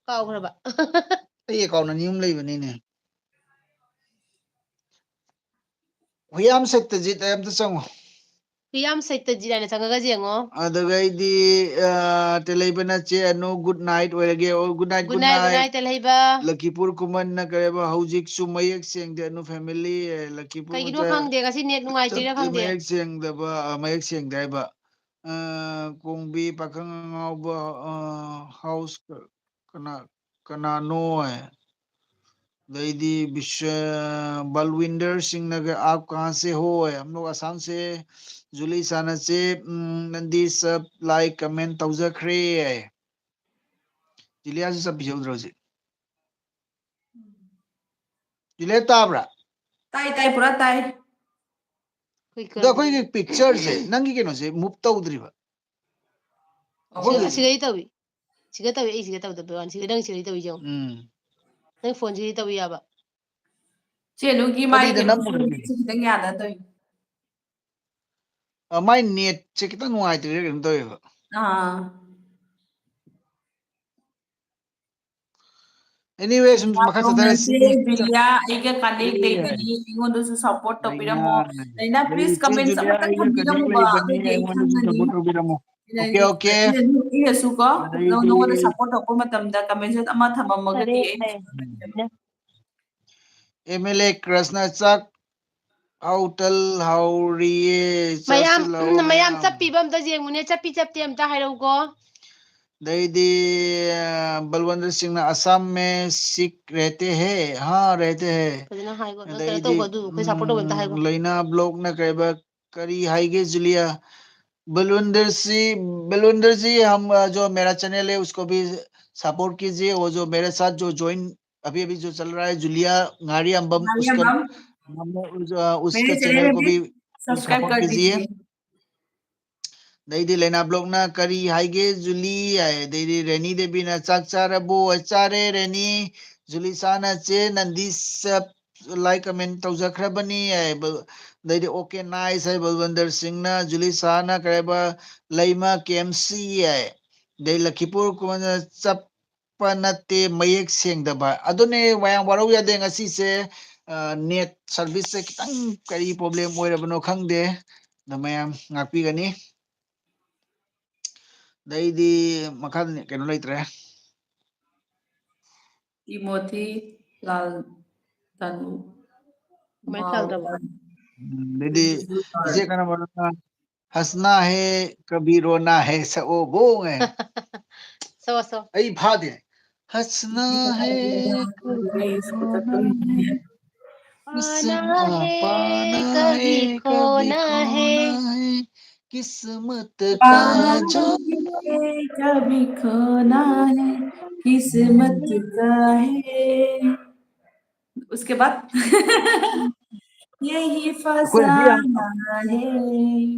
ꯀꯥꯎꯈ꯭ꯔꯕ? ꯑꯩ ꯑꯦꯀꯥꯎꯟ ꯑꯅꯤ ꯑꯍꯨꯝ ꯂꯩꯕꯅꯤꯅꯦ꯫ ꯍꯨꯌꯥꯝ ꯁꯠꯇꯖꯤꯠ ꯑꯩ ꯑꯝꯇ ꯆꯪꯉꯣ꯫ ꯍꯨꯌꯥꯝ ꯁꯠꯇꯖꯤꯠ ꯍꯥꯏꯅ ꯆꯪꯉꯒ ꯌꯦꯡꯉꯣ꯫ ꯑꯗꯨꯒ ꯑꯩꯗꯤ, ꯑꯥ, ꯇꯦꯂꯩꯕꯅ ꯆꯦ ꯑꯅꯨ ꯒꯨꯗ ꯅꯥꯏꯠ ꯑꯣꯏꯔꯒꯦ꯫ ꯑꯣ, good night, good night, good night, ꯇꯦꯂꯩꯕ꯫ ꯂꯈꯤꯄꯨꯔ ꯈꯨꯃꯟꯅ ꯀꯔꯤꯕ ꯍꯧꯖꯤꯛꯁꯨ ꯃꯌꯦꯛ ꯁꯦꯡꯗꯦ ꯑꯅꯨ ꯐꯦꯃꯤꯂꯤ, ꯑꯦ, ꯂꯈꯤꯄꯨꯔ ꯀꯩꯒꯤꯅꯣ ꯃꯆꯥ ꯈꯪꯗꯦ, ꯉꯁꯤ ꯅꯦꯠ ꯅꯨꯡꯉꯥꯏꯇ꯭ꯔꯤꯔꯥ ꯆꯠꯄꯤ ꯈꯪꯗꯦ꯫ ꯃꯌꯦꯛ ꯁꯦꯡꯗꯕ, ꯑ, ꯃꯌꯦꯛ ꯁꯦꯡꯗꯦ ꯍꯥꯏꯕ꯫ ꯑ, ꯀꯣꯡꯕꯤ ꯄꯥꯈꯪ ꯑꯉꯥꯎꯕ, ꯑ, ꯍꯥꯎꯁ ꯀ-, ꯀꯅꯥ, ꯀꯅꯥꯅꯣ ꯍꯥꯏ? ꯑꯗꯩꯗꯤ ꯕꯤꯁ-, ꯕꯜꯋꯤꯟꯗꯔ ꯁꯤꯡꯅꯒ "ꯑꯥꯞ ꯀꯍꯥꯟ ꯁꯦ ꯍꯣ?" ꯍꯥꯏ, "ꯍꯝ ꯂꯣꯒ ꯑꯁꯥꯝ ꯁꯦ ꯍꯦ꯫" ꯖꯨꯂꯤ ꯁꯥꯅ ꯆꯦ, ꯎꯝ, ꯅꯟꯗꯤ ꯁꯕ ꯂꯥꯏꯛ ꯀꯃꯦꯟ ꯇꯧꯖꯈ꯭ꯔꯦ ꯍꯥꯏ꯫ ꯖꯨꯂꯤꯌꯥꯁꯨ ꯆꯠꯄꯤꯍꯧꯗ꯭ꯔꯣ ꯍꯧꯖꯤꯛ? ꯖꯨꯂꯤꯌꯥ ꯇꯥꯕ꯭ꯔꯥ? ꯇꯥꯏ, ꯇꯥꯏ, ꯄꯨꯔꯥ ꯇꯥꯏ꯫ ꯑꯩꯈꯣꯏ ꯑꯗꯣ ꯑꯩꯈꯣꯏꯒꯤ ꯄꯤꯛꯆꯔꯁꯦ, ꯅꯪꯒꯤ ꯀꯩꯅꯣꯁꯦ ꯃꯨꯞ ꯇꯧꯗ꯭ꯔꯤꯕ? ꯁꯤꯒ, ꯑꯩꯈꯣꯏꯒꯤ ꯁꯤꯒꯗꯤ ꯇꯧꯏ꯫ ꯁꯤꯒ ꯇꯧꯏ, ꯑꯩ ꯁꯤꯒ ꯇꯧꯗꯕꯩ ꯋꯥꯅꯤ꯫ ꯁꯤꯒ, ꯅꯪ ꯁꯤꯒꯗꯤ ꯇꯧꯏ ꯌꯦꯡꯉꯨ꯫ ꯎꯝ꯫ ꯅꯪ ꯐꯣꯟ ꯁꯤꯒꯗꯤ ꯇꯧꯏ ꯌꯥꯕ꯫ ꯆꯦ ꯑꯂꯨꯒꯤ ꯃꯥꯏ ꯀꯔꯤꯗ ꯀꯩꯅꯣ ꯅꯝꯃꯨꯔꯒꯦ? ꯁꯤ ꯈꯤꯇꯪ ꯌꯥꯗ ꯇꯧꯏ꯫ ꯑ, ꯃꯥꯏ ꯅꯦꯠꯁꯦ ꯈꯤꯇꯪ ꯅꯨꯡꯉꯥꯏꯇ꯭ꯔꯤꯔꯥ ꯀꯩꯅꯣꯝ ꯇꯧꯋꯦꯕ꯫ ꯑꯥ꯫ Anyway, ꯁꯨꯝ ꯃꯈꯥ ꯆꯠꯊꯔꯁꯤ꯫ ꯇꯧꯅꯁꯦ, ꯖꯨꯂꯤꯌꯥ ꯑꯩꯒ connect ꯌꯥꯏ, ꯌꯥꯏ꯫ ꯂꯩꯕꯅꯤ, ꯑꯩꯉꯣꯟꯗꯁꯨ support ꯇꯧꯕꯤꯔꯝꯃꯣ꯫ ꯂꯩꯅꯥ, ꯂꯩꯅꯥ, please ꯏꯆꯦ comments ꯖꯨꯂꯤꯌꯥ ꯑꯃꯇꯪ ꯑꯩꯒ connect ꯊꯝꯕꯤꯔꯝꯃꯨꯕ, ꯂꯩꯕꯅꯤ, ꯑꯗꯨꯗꯤ ꯑꯩ ꯑꯩꯉꯣꯟꯗꯁꯨ ꯈꯪꯉꯅꯤ꯫ support ꯇꯧꯕꯤꯔꯝꯃꯣ꯫ Okay, okay. ꯑꯩꯅꯁꯨ, ꯑꯩꯅꯁꯨꯀꯣ, ꯑꯗꯩꯗꯤ ꯅꯉꯣꯟꯗ support ꯇꯧꯔꯛꯄ ꯃꯇꯝꯗ comments ꯑꯃ ꯊꯝꯃꯝꯃꯒꯗꯤ ꯐꯔꯦ, ꯑꯩ ꯐꯔꯦ꯫ MLA ꯀ꯭ꯔꯁꯅ ꯆꯥꯛ ꯍꯥꯎꯇꯜ ꯍꯥꯎꯔꯤꯌꯦ, ꯃꯌꯥꯝ, ꯆꯥꯁꯤꯜꯂꯣ ꯎꯝ, ꯃꯌꯥꯝ ꯃꯌꯥꯝ꯫ ꯆꯞꯄꯤꯕ ꯑꯝꯇ ꯌꯦꯡꯉꯨꯅꯦ, ꯆꯞꯄꯤ ꯆꯞꯇꯦ ꯑꯝꯇ ꯍꯥꯏꯔꯛꯎꯀꯣ꯫ ꯑꯗꯩꯗꯤ, ꯑ, ꯕꯜꯋꯟꯇ ꯁꯤꯡꯅ, "ꯑꯁꯥꯝ ꯃꯦ ꯁꯤꯈ ꯔꯦꯍꯇꯦ ꯍꯦ, ꯍꯥ ꯔꯦꯍꯇꯦ ꯍꯦ"꯫ ꯐꯖꯅ ꯍꯥꯏꯀꯣ, ꯑꯗꯣ ꯀꯩꯅꯣ ꯑꯗꯩꯗꯤ, ꯇꯧꯀꯣ, ꯑꯗꯨ ꯑꯩꯈꯣꯏ support ꯇꯧꯕ ꯑꯝꯇ ꯍꯥꯏꯀꯣ꯫ ꯎꯝ, ꯂꯩꯅꯥ ꯕ꯭ꯂꯣꯛꯅ ꯀꯩꯕ, ꯀꯔꯤ ꯍꯥꯏꯒꯦ ꯖꯨꯂꯤꯌꯥ? बलविंदर जी, बलविंदर जी, हम, अ, जो मेरा चैनल है उसको भी सपोर्ट कीजिए, वो जो मेरे साथ जो ज्वाइन अभी अभी जो चल रहा है, जूलिया ꯉꯥꯔꯤꯌꯥꯝꯕꯝ, ꯉꯥꯔꯤꯌꯥꯝꯕꯝ, उसका, हम उसका मेरे चैनल चैनल को भी भी सब्सक्राइब सपोर्ट कर कीजिए। दीजिए। ꯑꯗꯩꯗꯤ ꯂꯩꯅꯥ ꯕ꯭ꯂꯣꯛꯅ ꯀꯔꯤ ꯍꯥꯏꯒꯦ ꯖꯨꯂꯤ ꯍꯥꯏ, ꯑꯗꯩꯗꯤ ꯔꯦꯅꯤ ꯗꯦꯕꯤꯅ ꯆꯥꯛ ꯆꯥꯔꯕꯣ? ꯆꯥꯔꯦ ꯔꯦꯅꯤ꯫ ꯖꯨꯂꯤ ꯁꯥꯅ ꯆꯦ ꯅꯟꯗꯤ ꯁꯞ ꯂꯥꯏꯛ ꯀꯃꯦꯟ ꯇꯧꯖꯈ꯭ꯔꯕꯅꯤ ꯍꯥꯏ꯫ ꯕ-, ꯑꯗꯩꯗꯤ ꯑꯣꯀꯦ ꯅꯥꯏꯁ ꯍꯥꯏ, ꯕꯜꯋꯟꯗꯔ ꯁꯤꯡꯅ ꯖꯨꯂꯤ ꯁꯥꯅ ꯀꯔꯤ ꯍꯥꯏꯕ ꯂꯩꯃ ꯀꯦ ꯑꯦꯝ ꯁꯤ ꯍꯥꯏ꯫ ꯑꯗꯩ ꯂꯈꯤꯄꯨꯔ ꯀꯨꯃꯥꯔꯅ ꯆꯞ ꯄ ꯅꯠꯇꯦ, ꯃꯌꯦꯛ ꯁꯦꯡꯗꯕ꯫ ꯑꯗꯨꯅꯦ ꯃꯌꯥꯝ ꯋꯥꯔꯧ ꯌꯥꯗꯦ ꯉꯁꯤꯁꯦ, ꯑ, ꯅꯦꯠ ꯁꯔꯚꯤꯁꯁꯦ ꯈꯤꯇꯪ ꯀꯔꯤ ꯄ꯭ꯔꯣꯕ꯭ꯂꯦꯝ ꯑꯣꯏꯔꯕꯅꯣ ꯈꯪꯗꯦ꯫ ꯑꯗꯣ ꯃꯌꯥꯝ ꯉꯥꯛꯄꯤꯒꯅꯤ꯫ ꯑꯗꯩꯗꯤ ꯃꯈꯥ ꯀꯩꯅꯣ ꯂꯩꯇ꯭ꯔꯦ꯫ ꯇꯤꯃꯣꯊꯤ ꯂꯥꯜ ꯇꯅꯨ꯫ ꯀꯃꯥꯏꯅ ꯇꯧꯗꯕ? ꯎꯝ, ꯑꯗꯩꯗꯤ ꯏꯆꯦ ꯀꯩꯅꯣ, ꯍꯁꯅꯥ ꯍꯦ ꯀꯕꯤ ꯔꯣꯅꯥ ꯍꯦ ꯁꯛꯑꯣ ꯕꯣꯡ ꯍꯦ꯫ ꯁꯛꯑꯣ, ꯁꯛꯑꯣ꯫ ꯑꯩ ꯐꯥꯗꯦ꯫ ꯍꯁꯅꯥ ꯍꯦ ꯀꯕꯤ ꯔꯣꯅꯥ ꯍꯦ, ꯍꯁꯅꯥ ꯄꯥꯅꯥ ꯍꯦ ꯀꯕꯤ ꯈꯣꯅꯥ ꯍꯦ, ꯀꯤꯁꯃꯠ ꯀꯥ ꯖꯣ कभी खोना है, किस्मत का है। उसके बाद यही ꯑꯩꯈꯣꯏ ꯍꯧꯖꯤꯛ ꯌꯥꯝ फसाना है।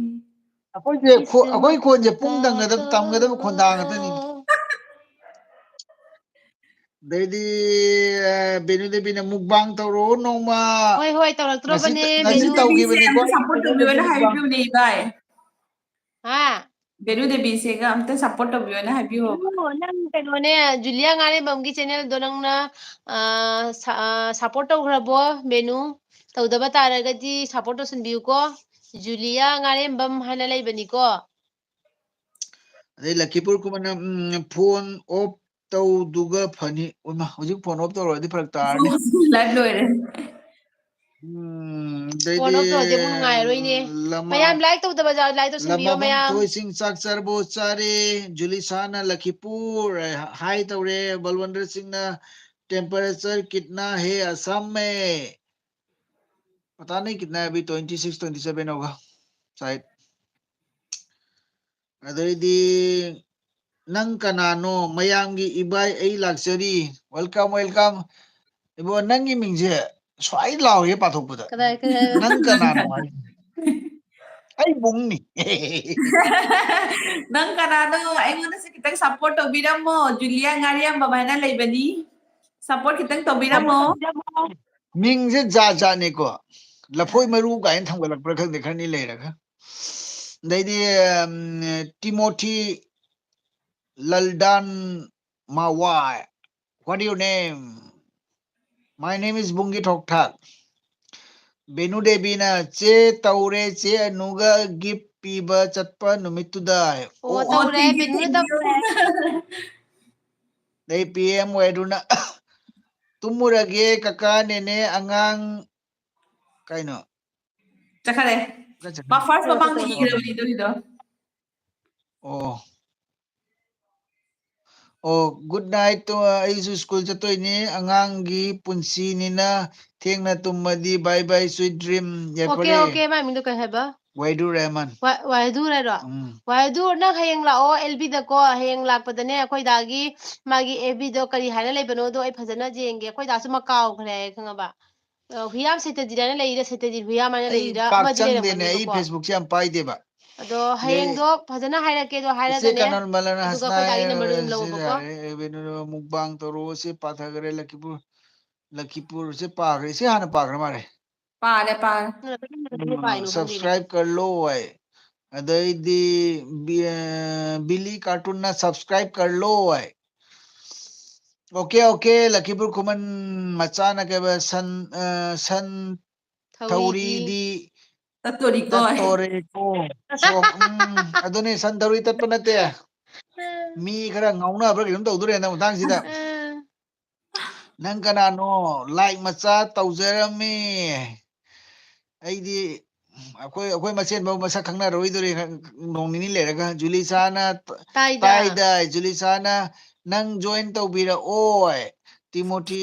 ꯑꯩꯈꯣꯏꯁꯦ ꯈꯣ-, ꯑꯩꯈꯣꯏ ꯈꯣꯟꯁꯦ ꯄꯨꯡ ꯇꯝꯒꯗꯕ, ꯇꯝꯒꯗꯕ ꯈꯣꯟꯗꯥ ꯉꯥꯛꯇꯅꯤ꯫ ꯑꯗꯩꯗꯤ, ꯑ, ꯕꯦꯅꯨ ꯗꯦꯕꯤꯅ mukbang ꯇꯧꯔꯣ ꯅꯣꯡꯃ꯫ ꯍꯣꯏ, ꯍꯣꯏ, ꯇꯧꯔꯛꯇ꯭ꯔꯣꯕꯅꯦ, ꯉꯁꯤ ꯕꯦꯅꯨ꯫ ꯇꯧꯈꯤꯕꯅꯤꯀꯣ꯫ Support ꯇꯧꯕꯤꯌꯣꯅ ꯍꯥꯏꯕꯤꯕꯅꯦ, ꯏꯕꯥꯏ꯫ ꯍꯥ? ꯕꯦꯅꯨ ꯗꯦꯕꯤꯁꯦꯒ ꯑꯝꯇ support ꯇꯧꯕꯤꯌꯣꯅ ꯍꯥꯏꯕꯤꯌꯣꯕ꯫ ꯕꯦꯅꯨ, ꯅꯪ ꯀꯩꯅꯣꯅꯦ, ꯖꯨꯂꯤꯌꯥ ꯉꯥꯔꯦꯝꯕꯝꯒꯤ channelꯗꯣ ꯅꯪꯅ, ꯑ, ꯁ-, ꯑ, support ꯇꯧꯈ꯭ꯔꯕꯣ, ꯕꯦꯅꯨ? ꯇꯧꯗꯕ ꯇꯥꯔꯒꯗꯤ support ꯇꯧꯁꯟꯕꯤꯌꯨꯀꯣ꯫ ꯖꯨꯂꯤꯌꯥ ꯉꯥꯔꯦꯝꯕꯝ ꯍꯥꯏꯅ ꯂꯩꯕꯅꯤꯀꯣ꯫ ꯑꯗꯩ ꯂꯛꯈꯤꯄꯨꯔ ꯈꯨꯃꯟꯅ, ꯎꯝ, phone off ꯇꯧꯗꯨꯒ ꯐꯅꯤ꯫ ꯎꯃ, ꯍꯧꯖꯤꯛ phone off ꯇꯧꯔꯗꯤ ꯐꯔꯛ ꯇꯥꯔꯅꯤ꯫ Live ꯂꯣꯏꯔꯦ꯫ ꯎꯝ, Phone off ꯇꯧꯔꯗꯤ ꯑꯃꯨꯛ ꯅꯨꯡꯉꯥꯏꯔꯣꯏꯅꯦ꯫ ꯃꯌꯥꯝ like ꯇꯧꯗꯕ ꯌꯥꯎ-, like ꯇꯧꯁꯟꯕꯤꯌꯣ ꯃꯌꯥꯝ꯫ ꯊꯣꯏꯁꯤꯡ ꯆꯥꯛ ꯆꯥꯔꯕꯣ? ꯆꯥꯔꯦ꯫ ꯖꯨꯂꯤꯁꯥꯅ ꯂꯈꯤꯄꯨꯔ, ꯑ, hi ꯇꯧꯔꯦ꯫ ꯕꯜꯋꯟꯗꯔ ꯁꯤꯡꯅ temperature ꯀꯤꯠꯅꯥ ꯍꯦ ꯑꯁꯥꯝ ꯃꯦ? पता नहीं कितना है, अभी twenty six, twenty seven होगा शायद। ꯑꯗꯩꯗꯤ ꯅꯪ ꯀꯅꯥꯅꯣ? ꯃꯌꯥꯝꯒꯤ ꯏꯕꯥꯏ ꯑꯩ ꯂꯥꯛꯆꯔꯤ꯫ Welcome, welcome. ꯏꯕꯣ, ꯅꯪꯒꯤ ꯃꯤꯡꯁꯦ ꯁ꯭ꯋꯥꯏ ꯂꯥꯎꯋꯦ ꯄꯥꯊꯣꯛꯄꯗ꯫ ꯀꯗꯥꯏ, ꯀꯗꯥꯏ? ꯅꯪ ꯀꯅꯥꯅꯣ ꯍꯥꯏ? ꯑꯩ ꯕꯨꯡꯅꯤ꯫ ꯅꯪ ꯀꯅꯥꯅꯣ? ꯑꯩꯉꯣꯟꯗꯁꯨ ꯈꯤꯇꯪ support ꯇꯧꯕꯤꯔꯝꯃꯣ꯫ ꯖꯨꯂꯤꯌꯥ ꯉꯥꯔꯤꯌꯥꯝꯕꯝ ꯍꯥꯏꯅ ꯂꯩꯕꯅꯤ꯫ Support ꯈꯤꯇꯪ ꯇꯧꯕꯤꯔꯝꯃꯣ꯫ ꯃꯤꯡꯁꯦ ꯖꯥꯠ ꯖꯥꯠꯅꯤꯀꯣ꯫ ꯂꯐꯣꯏ ꯃꯔꯨ ꯀꯥꯏꯅ ꯊꯝꯒꯠꯂꯛꯄ꯭ꯔꯥ ꯈꯪꯗꯦ, ꯈꯔꯅꯤ ꯂꯩꯔꯒ꯫ ꯑꯗꯩꯗꯤ, ꯎꯝ, ꯇꯤꯃꯣꯊꯤ ꯂꯜꯗꯥꯟ ꯃꯥꯋꯥꯏ꯫ What do you name? My name is ꯕꯨꯡꯒꯤ ꯊꯣꯛ ꯊꯥꯛ꯫ ꯕꯦꯅꯨ ꯗꯦꯕꯤꯅ, "ꯆꯦ ꯇꯧꯔꯦ, ꯆꯦ ꯑꯅꯨꯒ gift ꯄꯤꯕ ꯆꯠꯄ ꯅꯨꯃꯤꯠꯇꯨꯗ"꯫ ꯑꯣ, ꯇꯧꯔꯦ, thank you, ꯕꯦꯅꯨꯅ thank you꯫ ꯇꯧꯔꯦ꯫ ꯑꯗꯩ ꯄꯤ ꯑꯦꯝ ꯋꯥꯏꯗꯨꯅ, "ꯇꯨꯝꯃꯨꯔꯒꯦ ꯀꯀꯥ ꯅꯦꯅꯦ ꯑꯉꯥꯡ"꯫ ꯀꯩꯅꯣ? ꯆꯠꯈꯔꯦ꯫ ꯆꯠꯈ꯭ꯔꯦ꯫ ꯃꯥ first ꯃꯃꯥꯡꯗ ꯏꯈ꯭ꯔꯕꯅꯤꯗꯣ ꯁꯤꯗꯣ꯫ ꯑꯣ꯫ ꯑꯣ, good night ꯇꯣ, ꯑꯩꯁꯨ school ꯆꯠꯇꯣꯏꯅꯤ꯫ ꯑꯉꯥꯡꯒꯤ ꯄꯨꯟꯁꯤꯅꯤꯅ ꯊꯦꯡꯅ ꯇꯨꯝꯃꯗꯤ bye bye, sweet dream꯫ Okay, ꯌꯥꯏꯐꯔꯦ꯫ Okay, ꯃꯥꯏ ꯃꯤꯡꯗꯣ ꯀꯩ ꯍꯥꯏꯕ? ꯋꯥꯏꯗꯨ ꯔꯍꯃꯟ꯫ ꯋꯥ-, ꯋꯥꯏꯗꯨ ꯍꯥꯏꯔꯣ? ꯎꯝ꯫ ꯋꯥꯏꯗꯨ, ꯅꯪ ꯍꯌꯦꯡ ꯂꯥꯛꯑꯣ ꯑꯦꯜ ꯕꯤꯗꯀꯣ꯫ ꯍꯌꯦꯡ ꯂꯥꯛꯄꯗꯅꯦ ꯑꯩꯈꯣꯏ ꯗꯥꯒꯤ ꯃꯥꯒꯤ ꯑꯦꯐ ꯕꯤꯗꯣ ꯀꯔꯤ ꯍꯥꯏꯅ ꯂꯩꯕꯅꯣꯗꯣ ꯑꯩ ꯐꯖꯅ ꯌꯦꯡꯒꯦ꯫ ꯑꯩꯈꯣꯏ ꯗꯥꯁꯨ ꯃꯥ ꯀꯥꯎꯈ꯭ꯔꯦ ꯍꯥꯏ, ꯈꯪꯉꯕ? ꯑ, ꯍꯨꯏꯌꯥꯝ ꯁꯦꯇꯗꯤꯗ ꯍꯥꯏꯅ ꯂꯩꯔꯤꯔꯥ, ꯁꯦꯇꯗꯤ ꯍꯨꯏꯌꯥꯝ ꯍꯥꯏꯅ ꯑꯩ ꯂꯩꯔꯤꯔꯥ, ꯄꯥꯛ ꯑꯃꯗꯤ ꯆꯪꯗꯦꯅꯦ, ꯑꯩ ꯂꯩꯔꯝꯒꯅꯤꯕꯀꯣ꯫ Facebook ꯁꯦ ꯌꯥꯝ ꯄꯥꯏꯗꯦꯕ꯫ ꯑꯗꯣ ꯍꯌꯦꯡꯗꯣ ꯐꯖꯅ ꯍꯥꯏꯔꯛꯀꯦ, ꯑꯗꯣ ꯏꯆꯦ ꯍꯥꯏꯔꯒꯅꯦ, ꯀꯅꯣꯟ ꯃꯂꯟ ꯑꯗꯨꯒ ꯑꯩꯈꯣꯏ ꯗꯥꯒꯤ ꯅꯝꯕꯔꯗꯣ ꯑꯗꯨꯝ ꯍꯁꯅꯥꯏ ꯂꯧꯑꯣꯕꯀꯣ꯫ ꯌꯥꯔꯦ, ꯔꯦꯕꯦꯅꯨ ꯃꯨꯛꯕꯥꯡ ꯇꯧꯔꯣ, ꯁꯤ ꯄꯥꯊꯈ꯭ꯔꯦ, ꯂꯈꯤꯄꯨꯔ, ꯂꯈꯤꯄꯨꯔꯁꯦ ꯄꯥꯈ꯭ꯔꯦ, ꯁꯤ ꯍꯥꯟꯅ ꯄꯥꯈ꯭ꯔ ꯃꯥꯜꯂꯦ꯫ ꯄꯥꯔꯦ, ꯄꯥꯔꯦ꯫ ꯅꯪꯅ ꯀꯔꯝꯕꯗ ꯄꯥꯏꯅꯣ ꯈꯪꯗꯦꯅꯦ꯫ Subscribe कर लो ꯍꯥꯏ꯫ ꯑꯗꯩꯗꯤ ꯕꯤ-, ꯑ, ꯕꯤꯂꯤ ꯀꯥꯔꯇꯨꯟꯅ subscribe कर लो ꯍꯥꯏ꯫ OK, OK, ꯂꯈꯤꯄꯨꯔ ꯈꯨꯃꯟ ꯃꯆꯥꯅ ꯀꯩꯕ ꯁꯟ, ꯑ, ꯁꯟ ꯊꯧꯔꯤꯗꯤ ꯊꯧꯔꯤꯗꯤ ꯇꯠꯇꯣꯔꯤꯀꯣ꯫ ꯇꯠꯇꯣꯔꯦꯀꯣ꯫ ꯁꯣꯝ, ꯎꯝ, ꯑꯗꯨꯅꯦ ꯁꯟ ꯊꯧꯔꯤ ꯇꯠꯄ ꯅꯠꯇꯦ꯫ ꯃꯤ ꯈꯔ ꯉꯥꯎꯅꯕ꯭ꯔꯥ ꯀꯩꯅꯣꯝ ꯇꯧꯗꯣꯔꯦ ꯍꯟꯗꯛ ꯃꯇꯥꯡꯁꯤꯗ꯫ ꯑ꯫ ꯅꯪ ꯀꯅꯥꯅꯣ? Like ꯃꯆꯥ ꯇꯧꯖꯔꯝꯃꯤ꯫ ꯑꯩꯗꯤ ꯑꯩꯈꯣꯏ, ꯑꯩꯈꯣꯏ ꯃꯁꯦꯟꯐꯧ ꯃꯁꯛ ꯈꯪꯅꯔꯣꯏꯗꯣꯔꯤ ꯅꯣꯡ ꯅꯤꯅꯤ ꯂꯩꯔꯒ꯫ ꯖꯨꯂꯤꯁꯥꯅ ꯇ-, ꯇꯥꯏꯗ꯫ ꯇꯥꯏꯗ, ꯖꯨꯂꯤꯁꯥꯅ ꯅꯪ join ꯇꯧꯕꯤꯔꯛꯑꯣ꯫ ꯇꯤꯃꯣꯊꯤ,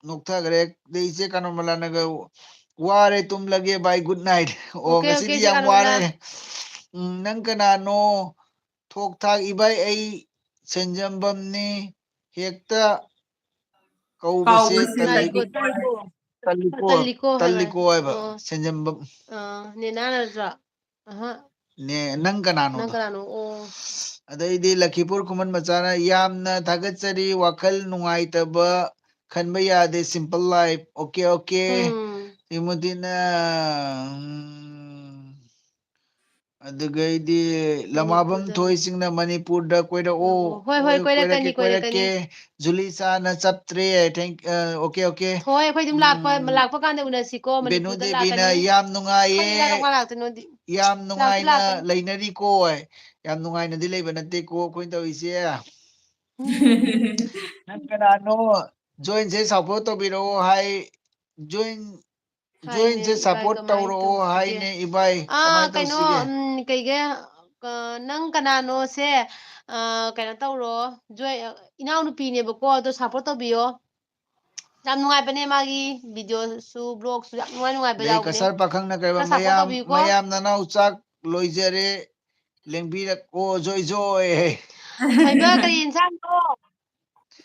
ꯅꯣꯛꯊꯈ꯭ꯔꯦ꯫ ꯑꯗꯩ ꯏꯆꯦ ꯀꯅꯣꯃꯂꯥꯅꯒ "ꯋꯥꯔꯦ, ꯇꯨꯝꯂꯒꯦ, bye, good night"꯫ ꯑꯣ, OK, OK, ꯉꯁꯤꯗꯤ ꯏꯆꯦ ꯌꯥꯝ ꯀꯅꯣꯃꯂꯥ꯫ ꯋꯥꯔꯦ꯫ ꯎꯝ, ꯅꯪ ꯀꯅꯥꯅꯣ? ꯊꯣꯛ ꯊꯥꯛ ꯏꯕꯥꯏ, ꯑꯩ ꯁꯦꯟꯖꯝꯕꯝꯅꯤ꯫ ꯍꯦꯛꯇ ꯀꯧꯕꯁꯦ ꯀꯥꯎꯕꯁꯦ ꯇꯜꯂꯤꯀꯣ꯫ ꯇꯜꯂꯤꯀꯣ꯫ ꯇꯜꯂꯤꯀꯣ, ꯇꯜꯂꯤꯀꯣ ꯍꯥꯏꯕ꯫ ꯇꯜꯂꯤꯀꯣ ꯍꯥꯏꯕ, ꯑꯣ꯫ ꯁꯦꯟꯖꯝꯕꯝ꯫ ꯑ, ꯅꯦꯅꯥ ꯅꯠꯇ꯭ꯔꯣ? ꯑꯍ꯫ ꯅꯦ, ꯅꯪ ꯀꯅꯥꯅꯣꯗꯣ? ꯅꯪ ꯀꯅꯥꯅꯣ? ꯑꯣ꯫ ꯑꯗꯩꯗꯤ ꯂꯈꯤꯄꯨꯔ ꯈꯨꯃꯟ ꯃꯆꯥꯅ ꯌꯥꯝꯅ ꯊꯥꯒꯠꯆꯔꯤ, ꯋꯥꯈꯜ ꯅꯨꯡꯉꯥꯏꯇꯕ ꯈꯟꯕ ꯌꯥꯗꯦ, simple life꯫ OK, OK꯫ ꯎꯝ꯫ ꯏꯃꯨꯗꯤꯟꯅ, ꯎꯝ, ꯑꯗꯨꯒꯩꯗꯤ ꯂꯃꯥꯕꯝ ꯃꯅꯤꯄꯨꯔꯗ꯫ ꯊꯣꯏꯁꯤꯡꯅ ꯃꯅꯤꯄꯨꯔꯗ ꯀꯣꯏꯔꯛꯑꯣ꯫ ꯑꯣ, ꯍꯣꯏ, ꯍꯣꯏ, ꯍꯣꯏ, ꯀꯣꯏꯔꯛꯀꯅꯤ, ꯀꯣꯏꯔꯛꯀꯦ, ꯀꯣꯏꯔꯛꯀꯦ꯫ ꯀꯣꯏꯔꯛꯀꯅꯤ꯫ ꯖꯨꯂꯤ ꯁꯥꯅ ꯆꯠꯇ꯭ꯔꯦ꯫ Thank-, ꯑ, OK, OK꯫ ꯍꯣꯏ, ꯑꯩꯈꯣꯏ ꯑꯗꯨꯝ ꯂꯥꯛꯄ, ꯎꯝ꯫ ꯂꯥꯛꯄ ꯀꯥꯟꯗ ꯎꯅꯁꯤꯀꯣ, ꯕꯦꯅꯨ ꯃꯅꯤꯄꯨꯔꯗ ꯗꯦꯕꯤꯅ ꯂꯥꯛꯀꯅꯤ꯫ ꯌꯥꯝ ꯅꯨꯡꯉꯥꯏꯌꯦ꯫ ꯈꯪꯗꯦꯗ ꯀꯔꯝ ꯀꯥꯟ ꯂꯥꯛꯇꯣꯏꯅꯣꯗꯤ꯫ ꯌꯥꯝ ꯂꯥꯛꯇꯤ ꯅꯨꯡꯉꯥꯏꯅ ꯂꯥꯛꯀꯅꯤ꯫ ꯂꯩꯅꯔꯤꯀꯣ꯫ ꯌꯥꯝ ꯅꯨꯡꯉꯥꯏꯅꯗꯤ ꯂꯩꯕ ꯅꯠꯇꯦꯀꯣ ꯑꯩꯈꯣꯏꯅ ꯇꯧꯔꯤꯁꯦ꯫ ꯅꯪ ꯀꯅꯥꯅꯣ? Join ꯁꯦ support ꯇꯧꯕꯤꯔꯛꯑꯣ ꯍꯥꯏ꯫ Join, join ꯍꯥꯏꯅꯦ ꯁꯦ ꯏꯕꯥꯏ, support ꯀꯃꯥꯏꯅ ꯇꯧꯔꯛꯑꯣ ꯇꯧꯁꯤꯒꯦ? ꯍꯥꯏꯅꯦ ꯏꯕꯥꯏ꯫ ꯑꯥ, ꯀꯃꯥꯏꯅ ꯀꯩꯅꯣ, ꯇꯧꯁꯤꯒꯦ? ꯎꯝ, ꯀꯩꯒꯦ, ꯑ, ꯅꯪ ꯀꯅꯥꯅꯣꯁꯦ, ꯑ, ꯀꯩꯅꯣ ꯇꯧꯔꯣ, join, ꯏꯅꯥꯎꯅꯨꯄꯤꯅꯦꯕꯀꯣ, ꯑꯗꯣ support ꯇꯧꯕꯤꯌꯣ꯫ ꯌꯥꯝ ꯅꯨꯡꯉꯥꯏꯕꯅꯦ ꯃꯥꯒꯤ video ꯁꯨ, vlog ꯁꯨ, ꯌꯥꯝ ꯅꯨꯡꯉꯥꯏ ꯅꯨꯡꯉꯥꯏꯕ ꯑꯗꯩ ꯌꯥꯎꯕꯅꯦ꯫ ꯀꯁꯥꯔ ꯄꯥꯈꯪꯅ ꯀꯩꯕ, ꯈꯔ support ꯃꯌꯥꯝ, ꯇꯧꯕꯤꯌꯨꯀꯣ꯫ ꯃꯌꯥꯝ ꯅꯅꯥꯎ ꯆꯥꯛ ꯂꯣꯏꯖꯔꯦ, ꯂꯦꯡꯕꯤꯔꯛꯑꯣ ꯖꯣꯏ ꯖꯣꯏ꯫ ꯍꯩꯃꯥ, ꯀꯔꯤ ꯏꯟꯁꯥꯡꯅꯣ?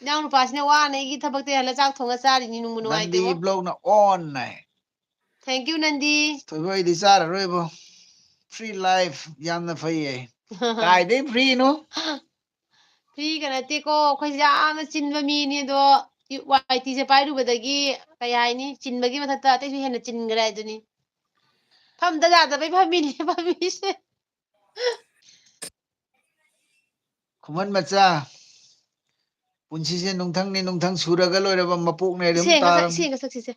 ꯏꯅꯥꯎ ꯅꯨꯄꯥꯁꯤꯅ ꯋꯥꯅ ꯑꯩꯒꯤ ꯊꯕꯛꯇ ꯍꯜꯂ ꯆꯥꯛ ꯊꯣꯡꯉ ꯆꯥꯔꯤꯅꯤ, ꯅꯨꯡꯕꯨ ꯅꯟꯗꯤ ꯅꯨꯡꯉꯥꯏꯇꯦꯕꯣ꯫ Vlog ꯅ on ꯍꯥꯏ꯫ Thank you, ꯅꯟꯗꯤ꯫ ꯊꯣꯏꯕ, ꯑꯩꯗꯤ ꯆꯥꯔꯔꯣꯏꯕꯣ꯫ Free life ꯌꯥꯝꯅ ꯐꯩꯌꯦ꯫ ꯀꯥꯏꯗꯩ free ꯅꯣ? Free ꯒ ꯅꯠꯇꯦꯀꯣ, ꯑꯩꯈꯣꯏꯁꯦ ꯌꯥꯝꯅ ꯆꯤꯟꯕ ꯃꯤꯅꯤ꯫ ꯑꯗꯣ ꯋꯥꯏ ꯇꯤꯁꯦ ꯄꯥꯏꯔꯨꯕꯗꯒꯤ ꯀꯩ ꯍꯥꯏꯅꯤ, ꯆꯤꯟꯕꯒꯤ ꯃꯊꯛꯇ ꯑꯇꯩꯁꯨ ꯍꯦꯟꯅ ꯆꯤꯟꯈ꯭ꯔꯦ ꯍꯥꯏꯗꯨꯅꯤ꯫ ꯐꯝꯗ ꯌꯥꯗꯕꯩ ꯐꯝꯃꯤꯅꯦ ꯐꯝꯃꯤꯁꯦ꯫ ꯈꯨꯃꯟ ꯃꯆꯥ, ꯄꯨꯟꯁꯤꯁꯦ ꯅꯨꯡꯊꯪꯅꯤ, ꯅꯨꯡꯊꯪ ꯁꯨꯔꯒ ꯂꯣꯏꯔꯕ ꯃꯄꯣꯛꯅꯦ ꯑꯗꯨꯝ ꯏꯁꯩ ꯉꯁꯛ-, ꯇꯥꯔꯝ-, ꯏꯁꯩ ꯉꯁꯛꯁꯤꯁꯦ꯫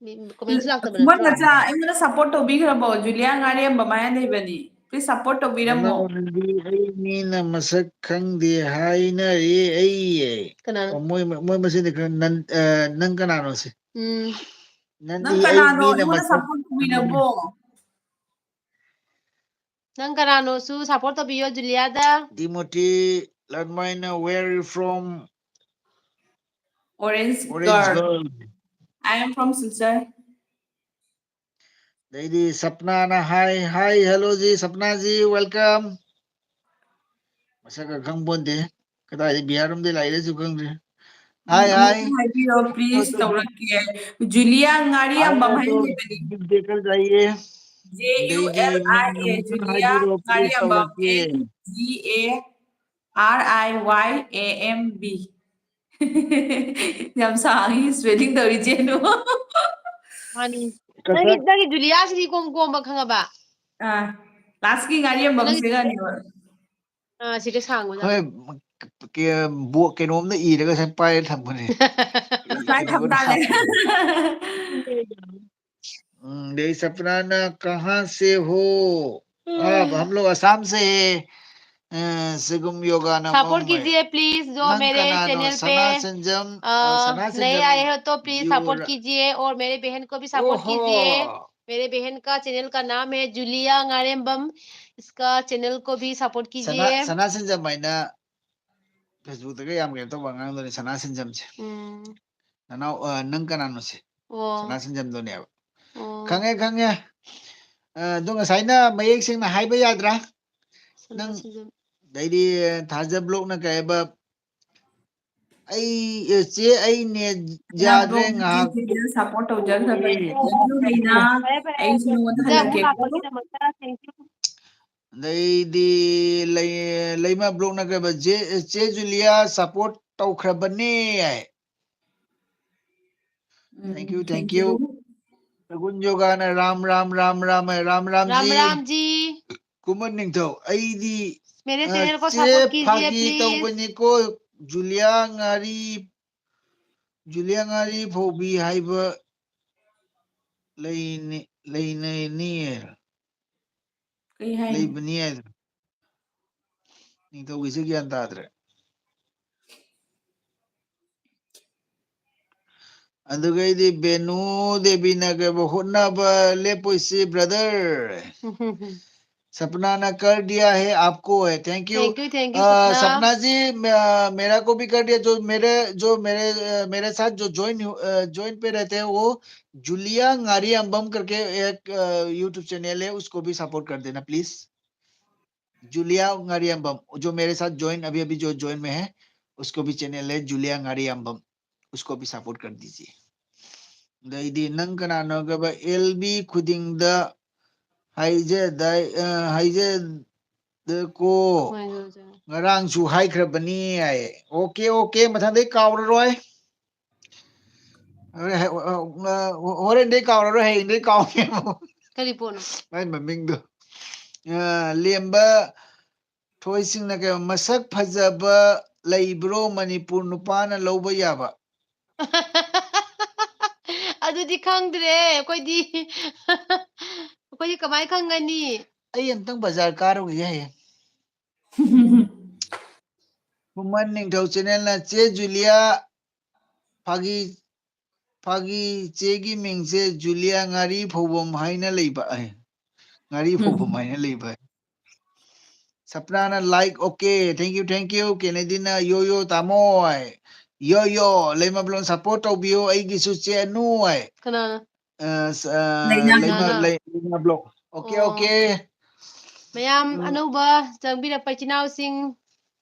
ꯃꯤ comment ꯁꯨ ꯂꯥꯛꯇꯕ ꯈꯨꯃꯟ ꯅꯠꯇ꯭ꯔꯣ? ꯃꯆꯥ, ꯑꯩꯉꯣꯟꯗ support ꯇꯧꯕꯤꯈ꯭ꯔꯕꯣ? ꯖꯨꯂꯤꯌꯥ ꯉꯥꯔꯦꯝꯕꯝ ꯍꯥꯏꯅ ꯂꯩꯕꯅꯤ꯫ Please support ꯇꯧꯕꯤꯔꯝꯃꯣ꯫ ꯅꯅꯥꯎ ꯅꯪꯗꯤ ꯑꯩ ꯃꯤꯅ ꯃꯁꯛ ꯈꯪꯗꯦ ꯍꯥꯏꯅꯔꯤ ꯑꯩꯌꯦ꯫ ꯀꯅꯥꯅꯣ? ꯑꯣ, ꯃꯣꯏ, ꯃꯣꯏ ꯃꯁꯦꯟꯗꯤ ꯈꯔ ꯅꯟ-, ꯑ, ꯅꯪ ꯀꯅꯥꯅꯣ ꯁꯤ? ꯎꯝ꯫ ꯅꯪꯗꯤ ꯅꯪ ꯑꯩ ꯀꯅꯥꯅꯣ? ꯃꯤꯅ ꯑꯩꯉꯣꯟꯗ ꯃꯁꯛ support ꯇꯧꯕꯤꯔꯕꯣ? ꯅꯪ ꯀꯅꯥꯅꯣꯁꯨ support ꯇꯧꯕꯤꯌꯣ ꯖꯨꯂꯤꯌꯥꯗ꯫ ꯇꯤꯃꯣꯊꯤ ꯂꯟꯃꯥꯏꯅ, where you from? Orange Orange girl. Girl. I am from Silchar. ꯑꯗꯩꯗꯤ ꯁꯞꯅꯥꯅ hi, hi, hello G, ꯁꯞꯅꯥꯖꯤ, welcome. ꯃꯁꯛꯀ ꯈꯪꯄꯣꯟꯇꯦ꯫ ꯀꯗꯥꯏꯗ ꯕꯤꯍꯥꯔ ꯔꯣꯝꯗꯩ ꯂꯥꯛꯏꯔꯁꯨ ꯈꯪꯗ꯭ꯔꯦ꯫ Hi, ꯎꯝ, hi. ꯑꯃꯨꯛꯇ ꯍꯥꯏꯕꯤꯔꯣ, please, ꯇꯧꯔꯛꯀꯦ꯫ ꯖꯨꯂꯤꯌꯥ ꯉꯥꯔꯤꯌꯥꯝꯕꯝ ꯍꯥꯏꯅ ꯂꯩꯕꯅꯤ꯫ ꯕꯦꯀꯔ ꯂꯩꯌꯦ꯫ J U L I A, ꯑꯗꯩꯗꯤ ꯖꯨꯂꯤꯌꯥ ꯍꯥꯏꯕꯤꯔꯣ, please, ꯉꯥꯔꯤꯌꯥꯝꯕꯝ, ꯇꯧꯔꯛꯀꯦ꯫ N G A R I Y A M B꯫ ꯌꯥꯝ ꯁꯥꯡꯉꯤ spelling ꯇꯧꯔꯤ, ꯆꯦꯅꯨ꯫ ꯃꯥꯅꯤ꯫ ꯀꯁꯥ- ꯅꯪꯒꯤ, ꯅꯪꯒꯤ ꯖꯨꯂꯤꯌꯥꯁꯤꯗꯤ ꯏꯀꯣꯝ ꯀꯣꯝꯕ, ꯈꯪꯉꯕ? ꯑꯥ, last ꯀꯤ ꯉꯥꯔꯤꯌꯥꯝꯕꯝ ꯅꯪꯒꯤ ꯁꯤꯒꯅꯦꯕ꯫ ꯑꯥ, ꯁꯤꯒ ꯁꯥꯡꯕꯗ꯫ ꯍꯣꯏ, ꯀ-, ꯀ-, ꯕꯣ-, ꯀꯩꯅꯣꯝꯅ ꯏꯔꯒ ꯁꯨꯃꯥꯏꯅ ꯄꯥꯏꯔ ꯊꯝꯕꯅꯦ꯫ ꯁꯨꯃꯥꯏꯅ ꯊꯝ ꯇꯥꯔꯦ꯫ ꯎꯝ, ꯑꯗꯩ ꯁꯞꯅꯥꯅ, "कहाँ से हो?" ꯎꯝ꯫ "आप, हम लोग असम से हैं, अ, सुगम योगानंदन में।" Support कीजिए please, जो मेरे channel पे, नंग कनानो, सना सिंजम, अ, अ, सना सिंजम, नए आए हो तो please support कीजिए और मेरे बहन को भी support कीजिए। ओहो। मेरे बहन का channel का नाम है जूलिया ꯉꯥꯔꯦꯝꯕꯝ, इसका channel को भी support कीजिए। ꯁꯅꯥ, ꯁꯅꯥ ꯁꯤꯟꯖꯝ ꯍꯥꯏꯅ Facebook ꯇꯒ ꯌꯥꯝ ꯀꯩꯅꯣ ꯇꯧꯕ ꯑꯉꯥꯡꯗꯨꯅꯦ, ꯁꯅꯥ ꯁꯤꯟꯖꯝꯁꯦ꯫ ꯎꯝ꯫ ꯅꯅꯥꯎ, ꯑ, ꯅꯪ ꯀꯅꯥꯅꯣ ꯁꯤ? ꯑꯣ꯫ ꯁꯅꯥ ꯁꯤꯟꯖꯝꯗꯨꯅꯦꯕ꯫ ꯑꯣ꯫ ꯈꯪꯉꯦ, ꯈꯪꯉꯦ꯫ ꯑ, ꯑꯗꯣ ꯉꯁꯥꯏꯅ ꯃꯌꯦꯛ ꯁꯦꯡꯅ ꯍꯥꯏꯕ ꯌꯥꯗ꯭ꯔꯥ? ꯁꯅꯥ ꯅꯪ ꯁꯤꯟꯖꯝ꯫ ꯑꯗꯩꯗꯤ ꯊꯥꯖ blog ꯅ ꯀꯩ ꯍꯥꯏꯕ? ꯑꯩ ꯑꯦ, ꯆꯦ, ꯑꯩ ꯅꯦꯠ ꯌꯥꯗ꯭ꯔꯦ ꯉꯥꯏꯍꯥꯛ꯫ ꯁꯞꯄꯣꯔꯠ ꯇꯧꯖꯈ꯭ꯔꯕꯅꯦ꯫ Thank you, ꯔꯤꯅꯥ꯫ ꯑꯩꯁꯨ ꯅꯉꯣꯟꯗ ꯍꯜꯂꯛꯀꯦꯀꯣ꯫ ꯑꯗꯩꯗꯤ ꯂꯩ-, ꯂꯩꯃ ꯕ꯭ꯂꯣꯛꯅ ꯀꯩꯕ, ꯆꯦ, ꯆꯦ ꯖꯨꯂꯤꯌꯥ ꯁꯞꯄꯣꯔꯠ ꯇꯧꯈ꯭ꯔꯕꯅꯦ ꯍꯥꯏ꯫ Thank you, thank you. ꯁꯒꯨꯟ ꯌꯣꯒꯥꯅ ꯔꯥꯝ ꯔꯥꯝ ꯔꯥꯝ ꯔꯥꯝ ꯍꯥꯏ꯫ ꯔꯥꯝ ꯔꯥꯝ ꯔꯥꯝꯖꯤ꯫ ꯔꯥꯝꯖꯤ꯫ ꯀꯨꯃꯟ ꯅꯤꯡꯊꯧ, ꯑꯩꯗꯤ, मेरे ꯑ, चैनल को ꯆꯦ सपोर्ट कीजिए ꯐꯥꯒꯤ प्लीज। ꯇꯧꯕꯅꯤꯀꯣ, ꯖꯨꯂꯤꯌꯥ ꯉꯥꯔꯤ, ꯖꯨꯂꯤꯌꯥ ꯉꯥꯔꯤ ꯐꯧꯕꯤ ꯍꯥꯏꯕ ꯂꯩꯅꯤ, ꯂꯩꯅꯅꯤꯌꯦ꯫ ꯀꯩ ꯍꯥꯏꯅꯣ? ꯂꯩꯕꯅꯤ ꯍꯥꯏꯗꯅ꯫ ꯅꯤꯡꯊꯧꯒꯤꯁꯦ ꯒ꯭ꯌꯥꯟ ꯇꯥꯗ꯭ꯔꯦ꯫ ꯑꯗꯨꯒꯩꯗꯤ ꯕꯦꯅꯨ ꯗꯦꯕꯤꯅ ꯀꯩꯕ, "ꯍꯣꯠꯅꯕ ꯂꯦꯞꯄꯣꯏꯁꯤ brother꯫ सपना ने कर दिया है आपको है।" Thank you। Thank you, thank you, अ, सपना। सपना जी, मे-, अ, मेरा को भी कर दिया, जो मेरे, जो मेरे, अ, मेरे साथ जो ज्वाइन, अ, ज्वाइन पे रहते हैं, वो जूलिया ngari ambam करके एक, अ, YouTube चैनल है, उसको भी सपोर्ट कर देना प्लीज। जूलिया ngari ambam, जो मेरे साथ ज्वाइन, अभी अभी जो ज्वाइन में है, उसको भी चैनल है जूलिया ngari ambam, उसको भी सपोर्ट कर दीजिए। ꯑꯗꯩꯗꯤ ꯅꯪ ꯀꯅꯥꯅꯣ ꯀꯕ, ꯑꯦꯜ ꯕꯤ ꯈꯨꯗꯤꯡꯗ ꯍꯥꯏꯖꯗꯥꯏ, ꯑ, ꯍꯥꯏꯖꯗꯀꯣ꯫ ꯍꯣꯏ, ꯍꯣꯏ, ꯍꯣꯏ꯫ ꯉꯔꯥꯡꯁꯨ ꯍꯥꯏꯈ꯭ꯔꯕꯅꯤ ꯍꯥꯏꯌꯦ꯫ ꯑꯣꯀꯦ, ꯑꯣꯀꯦ, ꯃꯊꯪꯗꯩ ꯀꯥꯎꯔꯔꯣꯏ꯫ ꯍꯣꯔꯦꯟ, ꯑ, ꯑ, ꯍꯣꯔꯦꯟꯗꯩ ꯀꯥꯎꯔꯔꯣꯏ, ꯍꯌꯦꯡꯗꯩ ꯀꯥꯎꯒꯦ꯫ ꯀꯔꯤ ꯄꯣꯠꯅꯣ? ꯃꯥꯏ ꯃꯃꯤꯡꯗꯣ꯫ ꯑ, ꯂꯦꯝꯕ ꯊꯣꯏꯁꯤꯡꯅ ꯀꯩ, "ꯃꯁꯛ ꯐꯖꯕ ꯂꯩꯕ꯭ꯔꯣ ꯃꯅꯤꯄꯨꯔ ꯅꯨꯄꯥꯅ ꯂꯧꯕ ꯌꯥꯕ?" ꯑꯗꯨꯗꯤ ꯈꯪꯗ꯭ꯔꯦ ꯑꯩꯈꯣꯏꯗꯤ꯫ ꯑꯩꯈꯣꯏꯗꯤ ꯀꯃꯥꯏ ꯈꯪꯒꯅꯤ? ꯑꯩ ꯑꯝꯇꯪ ꯕꯖꯥꯔ ꯀꯥꯔꯨꯒꯦ ꯍꯌꯦꯡ꯫ ꯈꯨꯃꯟ ꯅꯤꯡꯊꯧ ꯆꯦꯅꯦꯜꯅ ꯆꯦ ꯖꯨꯂꯤꯌꯥ ꯐꯥꯒꯤ, ꯐꯥꯒꯤ ꯆꯦꯒꯤ ꯃꯤꯡꯁꯦ ꯖꯨꯂꯤꯌꯥ ꯉꯥꯔꯤ ꯐꯧꯕꯝ ꯍꯥꯏꯅ ꯂꯩꯕ ꯑꯦ, ꯉꯥꯔꯤ ꯐꯧꯕꯝ ꯍꯥꯏꯅ ꯂꯩꯕ꯫ ꯁꯞꯅꯥꯅ like, okay, thank you, thank you꯫ ꯀꯦꯅꯦꯗꯤꯅ ꯌꯣ ꯌꯣ ꯇꯥꯃꯣ ꯍꯥꯏ꯫ ꯌꯣ ꯌꯣ, ꯂꯩꯃꯕ꯭ꯂꯣꯟ support ꯇꯧꯕꯤꯌꯨ, ꯑꯩꯒꯤꯁꯨ ꯆꯦ ꯑꯅꯨ ꯍꯥꯏ꯫ ꯀꯅꯥꯅ? ꯑ, ꯁ-, ꯑ, ꯂꯩꯅꯥ꯫ ꯂꯩꯃ-, ꯂꯩꯅꯥ꯫ ꯂꯩ-, ꯂꯩꯃꯕ꯭ꯂꯣꯟ꯫ Okay, ꯑꯣ꯫ Okay꯫ ꯃꯌꯥꯝ ꯎꯝ꯫ ꯑꯅꯧꯕ ꯆꯪꯕꯤꯔꯛꯄ ꯏꯆꯤꯟ ꯏꯅꯥꯎꯁꯤꯡ,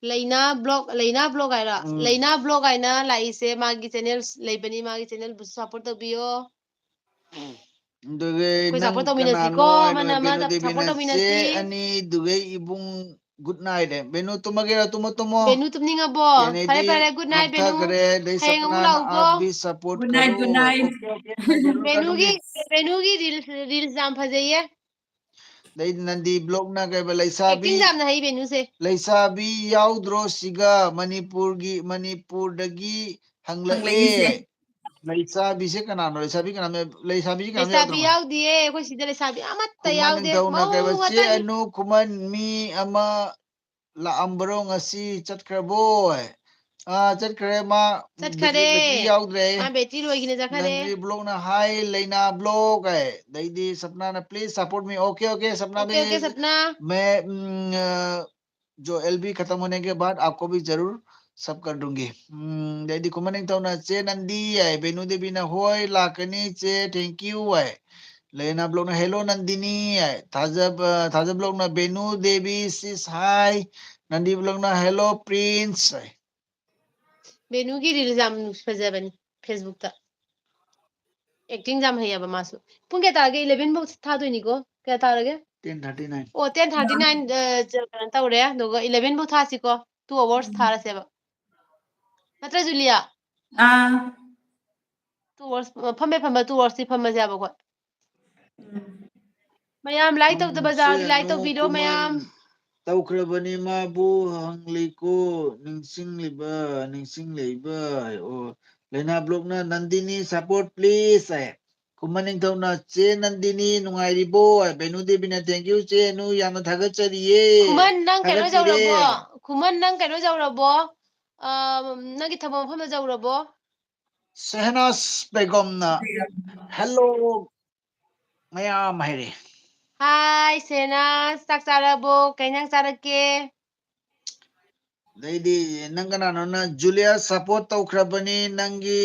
ꯂꯩꯅꯥ ꯕ꯭ꯂꯣꯛ, ꯂꯩꯅꯥ ꯕ꯭ꯂꯣꯛ ꯍꯥꯏꯔꯣ? ꯎꯝ꯫ ꯂꯩꯅꯥ ꯕ꯭ꯂꯣꯛ ꯍꯥꯏꯅ ꯂꯥꯛꯏꯁꯦ, ꯃꯥꯒꯤ ꯆꯦꯅꯦꯜ ꯂꯩꯕꯅꯤ, ꯃꯥꯒꯤ ꯆꯦꯅꯦꯜꯕꯨꯁꯨ ꯁꯞꯄꯣꯔꯠ ꯇꯧꯕꯤꯌꯣ꯫ ꯑꯗꯨꯒꯤ ꯑꯩꯈꯣꯏ ꯅꯪ ꯁꯞꯄꯣꯔꯠ ꯇꯧꯃꯤꯟꯅꯁꯤꯀꯣ, ꯀꯅꯥꯅꯣ? ꯑꯃꯅ ꯑꯃ ꯕꯦꯅꯨ ꯁꯞꯄꯣꯔꯠ ꯗꯦꯕꯤꯅ ꯇꯧꯃꯤꯟꯅꯁꯤ꯫ ꯆꯦ ꯑꯅꯤ, ꯑꯗꯨꯒ ꯏꯕꯨꯡ good night꯫ ꯕꯦꯅꯨ ꯇꯨꯝꯃꯒꯦꯔꯥ? ꯇꯨꯝꯃꯣ, ꯇꯨꯝꯃꯣ꯫ ꯕꯦꯅꯨ ꯇꯨꯝꯅꯤꯡꯉꯕꯣ? ꯀꯦꯅꯦꯗꯤ ꯐꯔꯦ, ꯐꯔꯦ, good night, ꯕꯦꯅꯨ꯫ ꯍꯥꯞꯊꯈ꯭ꯔꯦ꯫ ꯑꯗꯩ ꯍꯌꯦꯡ ꯑꯃꯨꯛ ꯁꯞꯅꯥꯅ ꯂꯥꯛꯎꯀꯣ꯫ I'll be support good night, ꯀꯔꯣ꯫ Good night꯫ Okay, okay, ꯕꯦꯅꯨꯒꯤ, ꯕꯦꯅꯨꯒꯤ ꯔꯤꯜꯁ, ꯔꯤꯜꯁ ꯌꯥꯝ ꯐꯖꯩꯌꯦ꯫ ꯑꯗꯩ ꯅꯟꯗꯤ ꯕ꯭ꯂꯣꯛꯅ ꯀꯩꯕ, ꯂꯩꯁꯥꯕꯤ, ꯑꯦꯛꯇꯤꯡ ꯌꯥꯝꯅ ꯍꯩ ꯕꯦꯅꯨꯁꯦ꯫ ꯂꯩꯁꯥꯕꯤ ꯌꯥꯎꯗ꯭ꯔꯣ ꯁꯤꯒ? ꯃꯅꯤꯄꯨꯔꯒꯤ, ꯃꯅꯤꯄꯨꯔꯗꯒꯤ ꯍꯪꯂꯛꯑꯦ꯫ ꯍꯪꯂꯛꯏꯁꯦ꯫ ꯂꯩꯁꯥꯕꯤꯁꯦ ꯀꯅꯥꯅꯣ? ꯂꯩꯁꯥꯕꯤ ꯀꯅꯥꯅꯣ? ꯂꯩꯁꯥꯕꯤ ꯀꯅꯥꯝ ꯂꯩꯁꯥꯕꯤ ꯌꯥꯎꯗ꯭ꯔꯣ? ꯌꯥꯎꯗꯤꯌꯦ, ꯑꯩꯈꯣꯏ ꯁꯤꯗ ꯂꯩꯁꯥꯕꯤ ꯑꯃꯠꯇ ꯈꯨꯃꯟ ꯌꯥꯎꯗꯦ, ꯅꯤꯡꯊꯧꯅ ꯃꯧ ꯀꯩꯕ, ꯆꯦ ꯉꯥꯛꯇꯅꯤ꯫ ꯑꯅꯨ ꯈꯨꯃꯟ ꯃꯤ ꯑꯃ ꯂꯥꯛꯑꯝꯕ꯭ꯔꯣ ꯉꯁꯤ? ꯆꯠꯈ꯭ꯔꯕꯣ? ꯑꯥ, ꯆꯠꯈ꯭ꯔꯦ ꯃꯥ꯫ ꯆꯠꯈꯔꯦ꯫ ꯕꯦꯇ꯭ꯔꯤ ꯌꯥꯎꯗ꯭ꯔꯦ꯫ ꯃꯥ ꯕꯦꯇ꯭ꯔꯤ ꯂꯣꯏꯈꯤꯅ ꯆꯠꯈꯔꯦ꯫ ꯅꯟꯗꯤ ꯕ꯭ꯂꯣꯛꯅ, "Hi ꯂꯩꯅꯥ ꯕ꯭ꯂꯣꯛ" ꯍꯥꯏ꯫ ꯑꯗꯩꯗꯤ ꯁꯞꯅꯥꯅ, "Please support me." Okay, okay, Sapna okay, okay, ꯕꯦ-, ꯁꯞꯅꯥ꯫ मैं, उम, अ, जो एलबी खत्म होने के बाद आपको भी जरूर सब कर दूंगी꯫ ꯎꯝ, ꯑꯗꯩꯗꯤ ꯈꯨꯃꯟ ꯅꯤꯡꯊꯧꯅ, "ꯆꯦ ꯅꯟꯗꯤ" ꯍꯥꯏ꯫ ꯕꯦꯅꯨ ꯗꯦꯕꯤꯅ, "ꯍꯣꯏ, ꯂꯥꯛꯀꯅꯤ ꯆꯦ, thank you" ꯍꯥꯏ꯫ ꯂꯩꯅꯥ ꯕ꯭ꯂꯣꯛꯅ, "Hello ꯅꯟꯗꯤꯅꯤ" ꯍꯥꯏ꯫ ꯊꯥꯖꯕ, ꯊꯥꯖ ꯕ꯭ꯂꯣꯛꯅ, "ꯕꯦꯅꯨ ꯗꯦꯕꯤ sis hi." ꯅꯟꯗꯤ ꯕ꯭ꯂꯣꯛꯅ, "Hello Prince" ꯍꯥꯏ꯫ ꯕꯦꯅꯨꯒꯤ ꯔꯤꯜꯁ ꯌꯥꯝ ꯐꯖꯕꯅꯤ ꯐꯦꯁꯕꯨꯛꯇ꯫ ꯑꯦꯛꯇꯤꯡ ꯌꯥꯝ ꯍꯩꯌꯦꯕ ꯃꯥꯁꯨ꯫ ꯄꯨꯡ ꯀꯌꯥ ꯇꯥꯔꯒꯦ? ꯏꯂꯦꯚꯦꯟ ꯐꯥꯎ ꯊꯥꯗꯣꯏꯅꯤꯀꯣ꯫ ꯀꯌꯥ ꯇꯥꯔꯒꯦ? Ten thirty nine꯫ ꯑꯣ, ten thirty nine, ꯑ, ꯀꯩꯅꯣ ꯇꯧꯔꯦ, ꯑꯗꯨꯒ ꯏꯂꯦꯚꯦꯟ ꯐꯥꯎ ꯊꯥꯁꯤꯀꯣ꯫ Two hours ꯎꯝ꯫ ꯊꯥꯔꯁꯦꯕ꯫ ꯅꯠꯇ꯭ꯔ, ꯖꯨꯂꯤꯌꯥ? ꯑꯥ꯫ Two hours, ꯑ, ꯐꯝꯃꯦ, ꯐꯝꯃꯦ, two hours ꯇꯤ ꯐꯝꯃꯁꯦꯕ ꯑꯩꯈꯣꯏ꯫ ꯎꯝ꯫ ꯃꯌꯥꯝ like ꯇꯧꯗꯕ ꯌꯥꯎꯔꯗꯤ like ꯇꯧꯕꯤꯔꯣ ꯃꯌꯥꯝ꯫ ꯇꯧꯈ꯭ꯔꯕꯅꯤ ꯃꯥꯕꯨ ꯍꯪꯂꯤꯀꯣ, ꯅꯤꯡꯁꯤꯡꯂꯤꯕ, ꯅꯤꯡꯁꯤꯡꯂꯛꯏꯕ꯫ ꯑꯣ, ꯂꯩꯅꯥ ꯕ꯭ꯂꯣꯛꯅ, "ꯅꯟꯗꯤꯅꯤ support please" ꯍꯥꯏ꯫ ꯈꯨꯃꯟ ꯅꯤꯡꯊꯧꯅ, "ꯆꯦ ꯅꯟꯗꯤꯅꯤ ꯅꯨꯡꯉꯥꯏꯔꯤꯕꯣ?" ꯍꯥꯏ꯫ ꯕꯦꯅꯨ ꯗꯦꯕꯤꯅ, "Thank you ꯆꯦ ꯑꯅꯨ, ꯌꯥꯝꯅ ꯊꯥꯒꯠꯆꯔꯤꯌꯦ, ꯈꯨꯃꯟ, ꯅꯪ ꯀꯩꯅꯣ ꯊꯥꯒꯠꯄꯤꯔꯦ"꯫ ꯌꯧꯔꯕꯣ? ꯈꯨꯃꯟ, ꯅꯪ ꯀꯩꯅꯣ ꯌꯧꯔꯕꯣ? ꯑ, ꯅꯪꯒꯤ ꯊꯕꯛ ꯃꯐꯝꯗ ꯌꯧꯔꯕꯣ? ꯁꯦꯍꯅꯥꯁ ꯕꯦꯒꯝꯅ, "Hello ꯃꯌꯥꯝ" ꯍꯥꯏꯔꯦ꯫ Hi ꯁꯦꯍꯅꯥꯁ, ꯆꯥꯛ ꯆꯥꯔꯕꯣ? ꯀꯩ ꯏꯟꯖꯥꯡ ꯆꯥꯔꯛꯀꯦ? ꯑꯗꯩꯗꯤ ꯅꯪ ꯀꯅꯥꯅꯣꯅ, "ꯖꯨꯂꯤꯌꯥ support ꯇꯧꯈ꯭ꯔꯕꯅꯤ, ꯅꯪꯒꯤ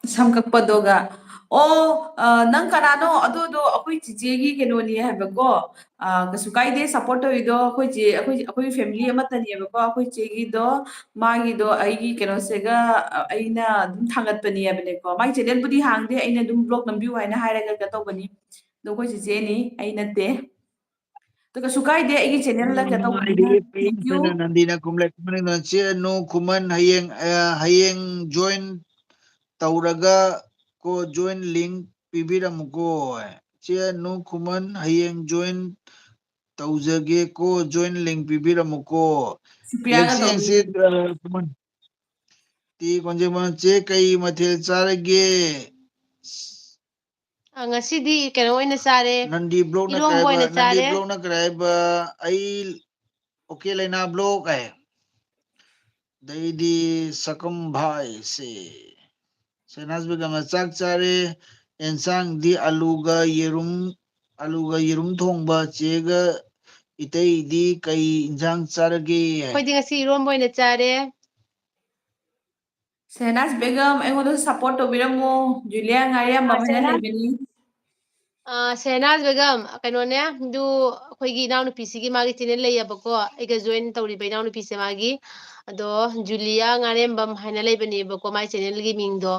ꯁꯝ ꯀꯛꯄꯗꯨꯒ꯫ ꯑꯣ, ꯑ, ꯅꯪ ꯀꯅꯥꯅꯣ? ꯑꯗꯨꯗꯣ ꯑꯩꯈꯣꯏ ꯆꯤꯆꯦꯒꯤ ꯀꯩꯅꯣꯅꯤ ꯍꯥꯏꯕꯀꯣ꯫ ꯑ, ꯀꯩꯁꯨ ꯀꯥꯏꯗꯦ, support ꯇꯧꯔꯤꯗꯣ ꯑꯩꯈꯣꯏ ꯆꯦ, ꯑꯩꯈꯣꯏ, ꯑꯩꯈꯣꯏ family ꯑꯃꯠꯇꯅꯦꯕꯀꯣ꯫ ꯑꯩꯈꯣꯏ ꯆꯦꯒꯤꯗꯣ, ꯃꯥꯒꯤꯗꯣ ꯑꯩꯒꯤ ꯀꯩꯅꯣꯁꯤꯒ, ꯑ, ꯑꯩꯅ ꯑꯗꯨꯝ ꯊꯥꯡꯒꯠꯄꯅꯦ ꯍꯥꯏꯕꯅꯦꯀꯣ꯫ ꯃꯥꯒꯤ channelꯕꯨꯗꯤ ꯍꯥꯡꯗꯦ, ꯑꯩꯅ ꯑꯗꯨꯝ vlog ꯅꯝꯕꯤꯌꯨ ꯍꯥꯏꯅ ꯍꯥꯏꯔꯒ ꯀꯩꯅꯣ ꯇꯧꯕꯅꯤ꯫ ꯑꯗꯣ ꯑꯩꯈꯣꯏ ꯆꯤꯆꯦꯅꯤ, ꯑꯩ ꯅꯠꯇꯦ꯫ ꯑꯗꯣ ꯀꯩꯁꯨ ꯀꯥꯏꯗꯦ, ꯑꯩꯒꯤ channelꯗ ꯀꯩꯅꯣ ꯇꯧꯕꯅꯤꯅ꯫ ꯅꯨꯡꯉꯥꯏꯔꯤ, ꯄꯤꯡ Thank you꯫ ꯐꯖꯅ ꯅꯟꯗꯤꯅ ꯈꯨꯝꯂꯦ꯫ ꯈꯨꯃꯟ ꯆꯦ ꯅꯨ ꯈꯨꯃꯟ ꯍꯌꯦꯡ, ꯑ, ꯍꯌꯦꯡ join ꯇꯧꯔꯒ ꯀꯣ, join link ꯄꯤꯕꯤꯔꯝꯃꯨꯀꯣ꯫ ꯆꯦ ꯅꯨ ꯈꯨꯃꯟ ꯍꯌꯦꯡ join ꯇꯧꯖꯒꯦ ꯀꯣ, join link ꯄꯤꯕꯤꯔꯝꯃꯨꯀꯣ꯫ ꯁꯨꯄ꯭ꯔꯤꯌꯥꯒ ꯌꯦꯡꯁꯤ, ꯌꯦꯡꯁꯤ, ꯇꯧꯕꯤꯔꯝꯃꯨ꯫ ꯑ, ꯈꯨꯃꯟ꯫ ꯇꯤ ꯀꯣꯟꯖꯦꯡꯕꯝ ꯆꯦ ꯀꯩ ꯃꯊꯦꯜ ꯆꯥꯔꯒꯦ? ꯑ, ꯉꯁꯤꯗꯤ ꯀꯩꯅꯣ ꯑꯣꯏꯅ ꯆꯥꯔꯦ꯫ ꯅꯟꯗꯤ vlogꯅ ꯏꯔꯣꯝꯕ ꯀꯔꯥꯏꯕ? ꯑꯣꯏꯅ ꯅꯟꯗꯤ ꯆꯥꯔꯦ꯫ Vlogꯅ ꯀꯔꯥꯏꯕ? ꯑꯩ OK ꯂꯩꯅꯥ vlog ꯍꯥꯏ꯫ ꯑꯗꯩꯗꯤ ꯁꯀꯝ ꯚꯥꯏꯁꯦ꯫ ꯁꯦꯅꯥꯖ ꯕꯦꯒꯝꯅ ꯆꯥꯛ ꯆꯥꯔꯦ꯫ ꯑꯦꯟꯁꯥꯡꯗꯤ ꯑꯂꯨꯒ ꯌꯦꯔꯨꯝ, ꯑꯂꯨꯒ ꯌꯦꯔꯨꯝ ꯊꯣꯡꯕ꯫ ꯆꯦꯒ ꯏꯇꯩꯗꯤ ꯀꯩ ꯏꯟꯁꯥꯡ ꯆꯥꯔꯒꯦ? ꯑꯩꯈꯣꯏꯗꯤ ꯉꯁꯤ ꯏꯔꯣꯝꯕ ꯑꯣꯏꯅ ꯆꯥꯔꯦ꯫ ꯁꯦꯍꯅꯥꯖ ꯕꯦꯒꯝ, ꯑꯩꯉꯣꯟꯗꯁꯨ support ꯇꯧꯕꯤꯔꯝꯃꯣ꯫ ꯖꯨꯂꯤꯌꯥ ꯉꯥꯔꯤꯌꯥꯝꯕꯝ ꯑꯥ, ꯍꯥꯏꯅ ꯁꯦꯍꯅꯥꯖ, ꯂꯩꯕꯅꯤ꯫ ꯑꯥ, ꯁꯦꯍꯅꯥꯖ ꯕꯦꯒꯝ, ꯀꯩꯅꯣꯅꯦ, ꯑꯗꯨ ꯑꯩꯈꯣꯏꯒꯤ ꯏꯅꯥꯎꯅꯨꯄꯤꯁꯤꯒꯤ ꯃꯥꯒꯤ channel ꯂꯩꯌꯦꯕꯀꯣ, ꯑꯩꯒ join ꯇꯧꯔꯤꯕ ꯏꯅꯥꯎꯅꯨꯄꯤꯁꯦ ꯃꯥꯒꯤ꯫ ꯑꯗꯣ ꯖꯨꯂꯤꯌꯥ ꯉꯥꯔꯦꯝꯕꯝ ꯍꯥꯏꯅ ꯂꯩꯕꯅꯦꯕꯀꯣ, ꯃꯥꯏ channelꯒꯤ ꯃꯤꯡꯗꯣ꯫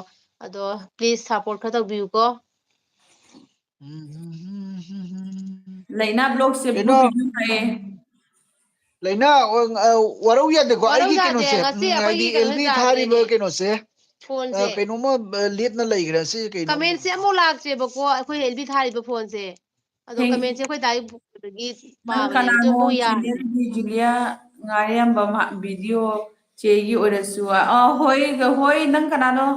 ꯑꯗꯣ please support ꯈꯔ ꯇꯧꯕꯤꯌꯨꯀꯣ꯫ ꯂꯩꯅꯥ vlogꯁꯦ ꯀꯩꯅꯣ, blue video ꯍꯥꯏꯌꯦ꯫ ꯂꯩꯅꯥ, ꯑ, ꯋꯥꯔꯧ ꯌꯥꯗꯦꯀꯣ꯫ ꯋꯥꯔꯧ ꯑꯩꯒꯤ ꯌꯥꯗꯦ, ꯀꯩꯅꯣꯁꯦ, ꯉꯁꯤ ꯎꯝ, ꯑꯩꯈꯣꯏꯒꯤ ꯍꯥꯏꯗꯤ ꯀꯩꯅꯣ LB ꯊꯥꯔꯤꯕ ꯌꯥꯗ꯭ꯔꯦꯅꯦ꯫ ꯀꯩꯅꯣꯁꯦ, ꯑ, phoneꯁꯦ꯫ ꯀꯩꯅꯣꯝꯃ, ꯑ, ꯂꯦꯞꯅ ꯂꯩꯈ꯭ꯔꯦ꯫ ꯁꯤ ꯀꯩꯅꯣ? Commentꯁꯦ ꯑꯃꯨꯛ ꯂꯥꯛꯇ꯭ꯔꯦꯕꯀꯣ, ꯑꯩꯈꯣꯏ LB ꯊꯥꯔꯤꯕ phoneꯁꯦ꯫ ꯑꯗꯣ ꯍꯦ꯫ Commentꯁꯦ ꯑꯩꯈꯣꯏ ꯗꯥꯏ ꯄꯨꯈꯠꯄꯗꯒꯤ ꯅꯪ ꯄꯥꯕꯅꯦ꯫ ꯑꯗꯣ ꯀꯅꯥꯅꯣ? ꯑꯃꯨꯛ ꯌꯥ- Channelꯒꯤ ꯖꯨꯂꯤꯌꯥ ꯉꯥꯔꯤꯌꯥꯝꯕꯝ ꯍꯥ-, video ꯆꯦꯒꯤ ꯑꯣꯏꯔꯁꯨ꯫ ꯑ, ꯍꯣꯏ, ꯍꯣꯏ, ꯅꯪ ꯀꯅꯥꯅꯣ?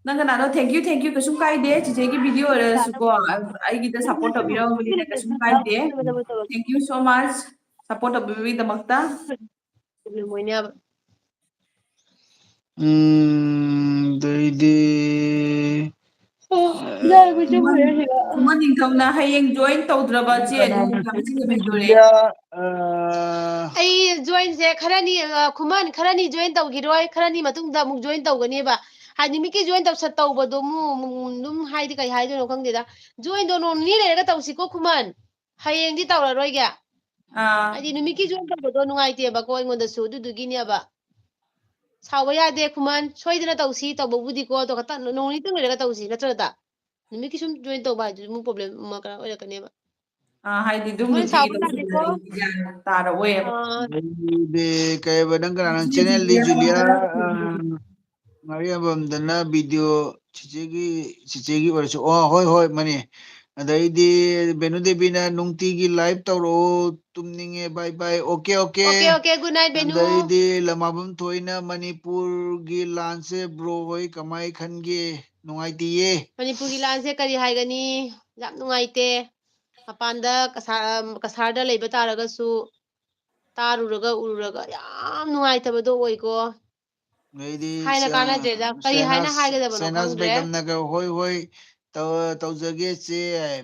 ꯅꯪ ꯀꯅꯥꯅꯣ? Thank you, thank you꯫ ꯀꯩꯁꯨꯝ ꯀꯥꯏꯗꯦ꯫ ꯆꯤꯆꯦꯒꯤ video ꯑꯣꯏꯔꯁꯨꯀꯣ, ꯑꯩꯒꯤꯗ support ꯇꯧꯕꯤꯔꯝꯕꯅꯤꯅ ꯀꯩꯁꯨꯝ ꯀꯥꯏꯗꯦ꯫ Thank you so much, support ꯇꯧꯕꯤꯕꯒꯤꯗꯃꯛꯇ꯫ ꯎꯝ, ꯑꯗꯩꯗꯤ, ꯑꯣ, ꯑ, ꯌꯥꯏ, ꯑꯩꯈꯣꯏ ꯆꯪꯉꯨꯔꯦ ꯁꯤꯗ꯫ ꯈꯨꯃꯟ ꯅꯤꯡꯊꯧꯅ ꯍꯌꯦꯡ join ꯇꯧꯗ꯭ꯔꯕ ꯆꯦ ꯅꯨ ꯀꯅꯥꯅ ꯀꯃꯤꯠꯁꯤꯡꯗ ꯆꯠꯂꯤꯅꯣ ꯂꯩꯗꯣꯔꯦ꯫ ꯖꯨꯂꯤꯌꯥ? ꯑ, ꯑꯩ joinꯁꯦ ꯈꯔꯅꯤ, ꯑ, ꯈꯨꯃꯟ ꯈꯔꯅꯤ join ꯇꯧꯈꯤꯔꯣꯏ, ꯈꯔꯅꯤ ꯃꯇꯨꯡꯗ ꯑꯃꯨꯛ join ꯇꯧꯒꯅꯦꯕ꯫ ꯍꯥꯏꯗꯤ ꯃꯤꯀꯤ ꯖꯣꯏꯟ ꯇꯧꯁꯠ ꯇꯧꯕꯗꯣ ꯑꯃꯨꯛ ꯑꯃꯨꯛ ꯑꯗꯨꯝ ꯍꯥꯏꯗꯤ ꯀꯩ ꯍꯥꯏꯗꯣꯏꯅꯣ ꯈꯪꯗꯦꯗ꯫ ꯖꯣꯏꯟꯗꯣ ꯅꯣꯡ ꯅꯤꯅꯤ ꯂꯩꯔꯒ ꯇꯧꯁꯤꯀꯣ ꯈꯨꯃꯟ꯫ ꯍꯌꯦꯡꯗꯤ ꯇꯧꯔꯔꯣꯏꯒꯦ꯫ ꯑꯥ ꯍꯥꯏꯗꯤ ꯅꯨꯃꯤꯠꯀꯤ ꯖꯣꯏꯟ ꯇꯧꯕꯗꯣ ꯅꯨꯡꯉꯥꯏꯇꯦꯕꯀꯣ ꯑꯩꯉꯣꯟꯗꯁꯨ, ꯑꯗꯨꯗꯨꯒꯤꯅꯦꯕ꯫ ꯁꯥꯎꯕ ꯌꯥꯗꯦ ꯈꯨꯃꯟ, ꯁꯣꯏꯗꯅ ꯇꯧꯁꯤ, ꯇꯧꯕꯕꯨꯗꯤꯀꯣ, ꯑꯗꯣ ꯈꯇꯪ ꯅꯣꯡ ꯅꯤꯅꯤꯇꯪ ꯂꯩꯔꯒ ꯇꯧꯁꯤ ꯅꯠꯇ꯭ꯔꯗ꯫ ꯅꯨꯃꯤꯠꯀꯤ ꯁꯨꯝ ꯖꯣꯏꯟ ꯇꯧꯕ ꯍꯥꯏꯗꯨꯗꯤ ꯑꯃꯨꯛ ꯄ꯭ꯔꯣꯕ꯭ꯂꯦꯝ ꯑꯃ ꯀꯩꯅꯣ ꯑꯣꯏꯔꯛꯀꯅꯦꯕ꯫ ꯑꯥ ꯍꯥꯏꯗꯤ ꯑꯗꯨꯝ ꯈꯨꯃꯟ ꯅꯨꯡꯇꯤꯒꯤ ꯁꯥꯎꯕ ꯇꯧꯁꯤꯟꯅꯔꯗꯤ ꯌꯥꯗꯦꯀꯣ꯫ ꯒ꯭ꯌꯥꯟ ꯇꯥꯔꯛꯑꯣꯏꯕ꯫ ꯑꯥ, ꯑꯩꯗꯤ ꯀꯩꯕ ꯅꯪ ꯀꯅꯥꯅꯣ? ꯁꯤ ꯆꯦꯅꯦꯜꯗꯤ ꯖꯨꯂꯤꯌꯥ ꯖꯨꯂꯤꯌꯥ ꯈꯔ ꯑ, ꯉꯥꯔꯤꯌꯥꯟꯕꯝꯗꯅ ꯚꯤꯗꯤꯑꯣ ꯆꯤꯆꯦꯒꯤ ꯆꯤꯆꯦꯒꯤ ꯑꯣꯏꯔꯁꯨ ꯑꯣ ꯍꯣꯏ ꯍꯣꯏ ꯃꯅꯤ꯫ ꯑꯗꯩꯗꯤ ꯕꯦꯅꯨ ꯗꯦꯕꯤꯅ ꯅꯨꯡꯇꯤꯒꯤ ꯂꯥꯏꯚ ꯇꯧꯔꯛꯑꯣ, ꯇꯨꯝꯅꯤꯡꯉꯦ, bye bye. Okay okay. Okay okay, good night Benu. ꯑꯗꯩꯗꯤ ꯂꯃꯥꯕꯝ ꯊꯣꯏꯅ ꯃꯅꯤꯄꯨꯔꯒꯤ ꯂꯥꯟꯁꯦ ꯕ꯭ꯔꯣ ꯍꯣꯏ ꯀꯃꯥꯏ ꯈꯟꯒꯦ? ꯅꯨꯡꯉꯥꯏꯇꯤꯌꯦ꯫ ꯃꯅꯤꯄꯨꯔꯒꯤ ꯂꯥꯟꯁꯦ ꯀꯔꯤ ꯍꯥꯏꯒꯅꯤ? ꯌꯥꯝ ꯅꯨꯡꯉꯥꯏꯇꯦ꯫ ꯃꯄꯥꯟꯗ ꯀꯁꯥ-, ꯀꯁꯥꯔꯗ ꯂꯩꯕ ꯇꯥꯔꯒꯁꯨ ꯇꯥꯔꯨꯔꯒ ꯎꯔꯨꯔꯒ ꯌꯥꯝ ꯅꯨꯡꯉꯥꯏꯇꯕꯗꯣ ꯑꯣꯏꯀꯣ꯫ ꯑꯗꯩꯗꯤ ꯍꯥꯏꯅ ꯀꯥꯟꯅꯗ꯭ꯔꯦꯗ꯫ ꯀꯔꯤ ꯍꯥꯏꯅ ꯁꯦꯅꯥꯁ ꯍꯥꯏꯒꯗꯕꯅꯣ ꯁꯦꯅꯥꯁ ꯈꯪꯗ꯭ꯔꯦ꯫ ꯕꯦꯒꯝꯅꯒ ꯍꯣꯏ ꯍꯣꯏ ꯇꯧ- ꯇꯧꯖꯒꯦ ꯆꯦ꯫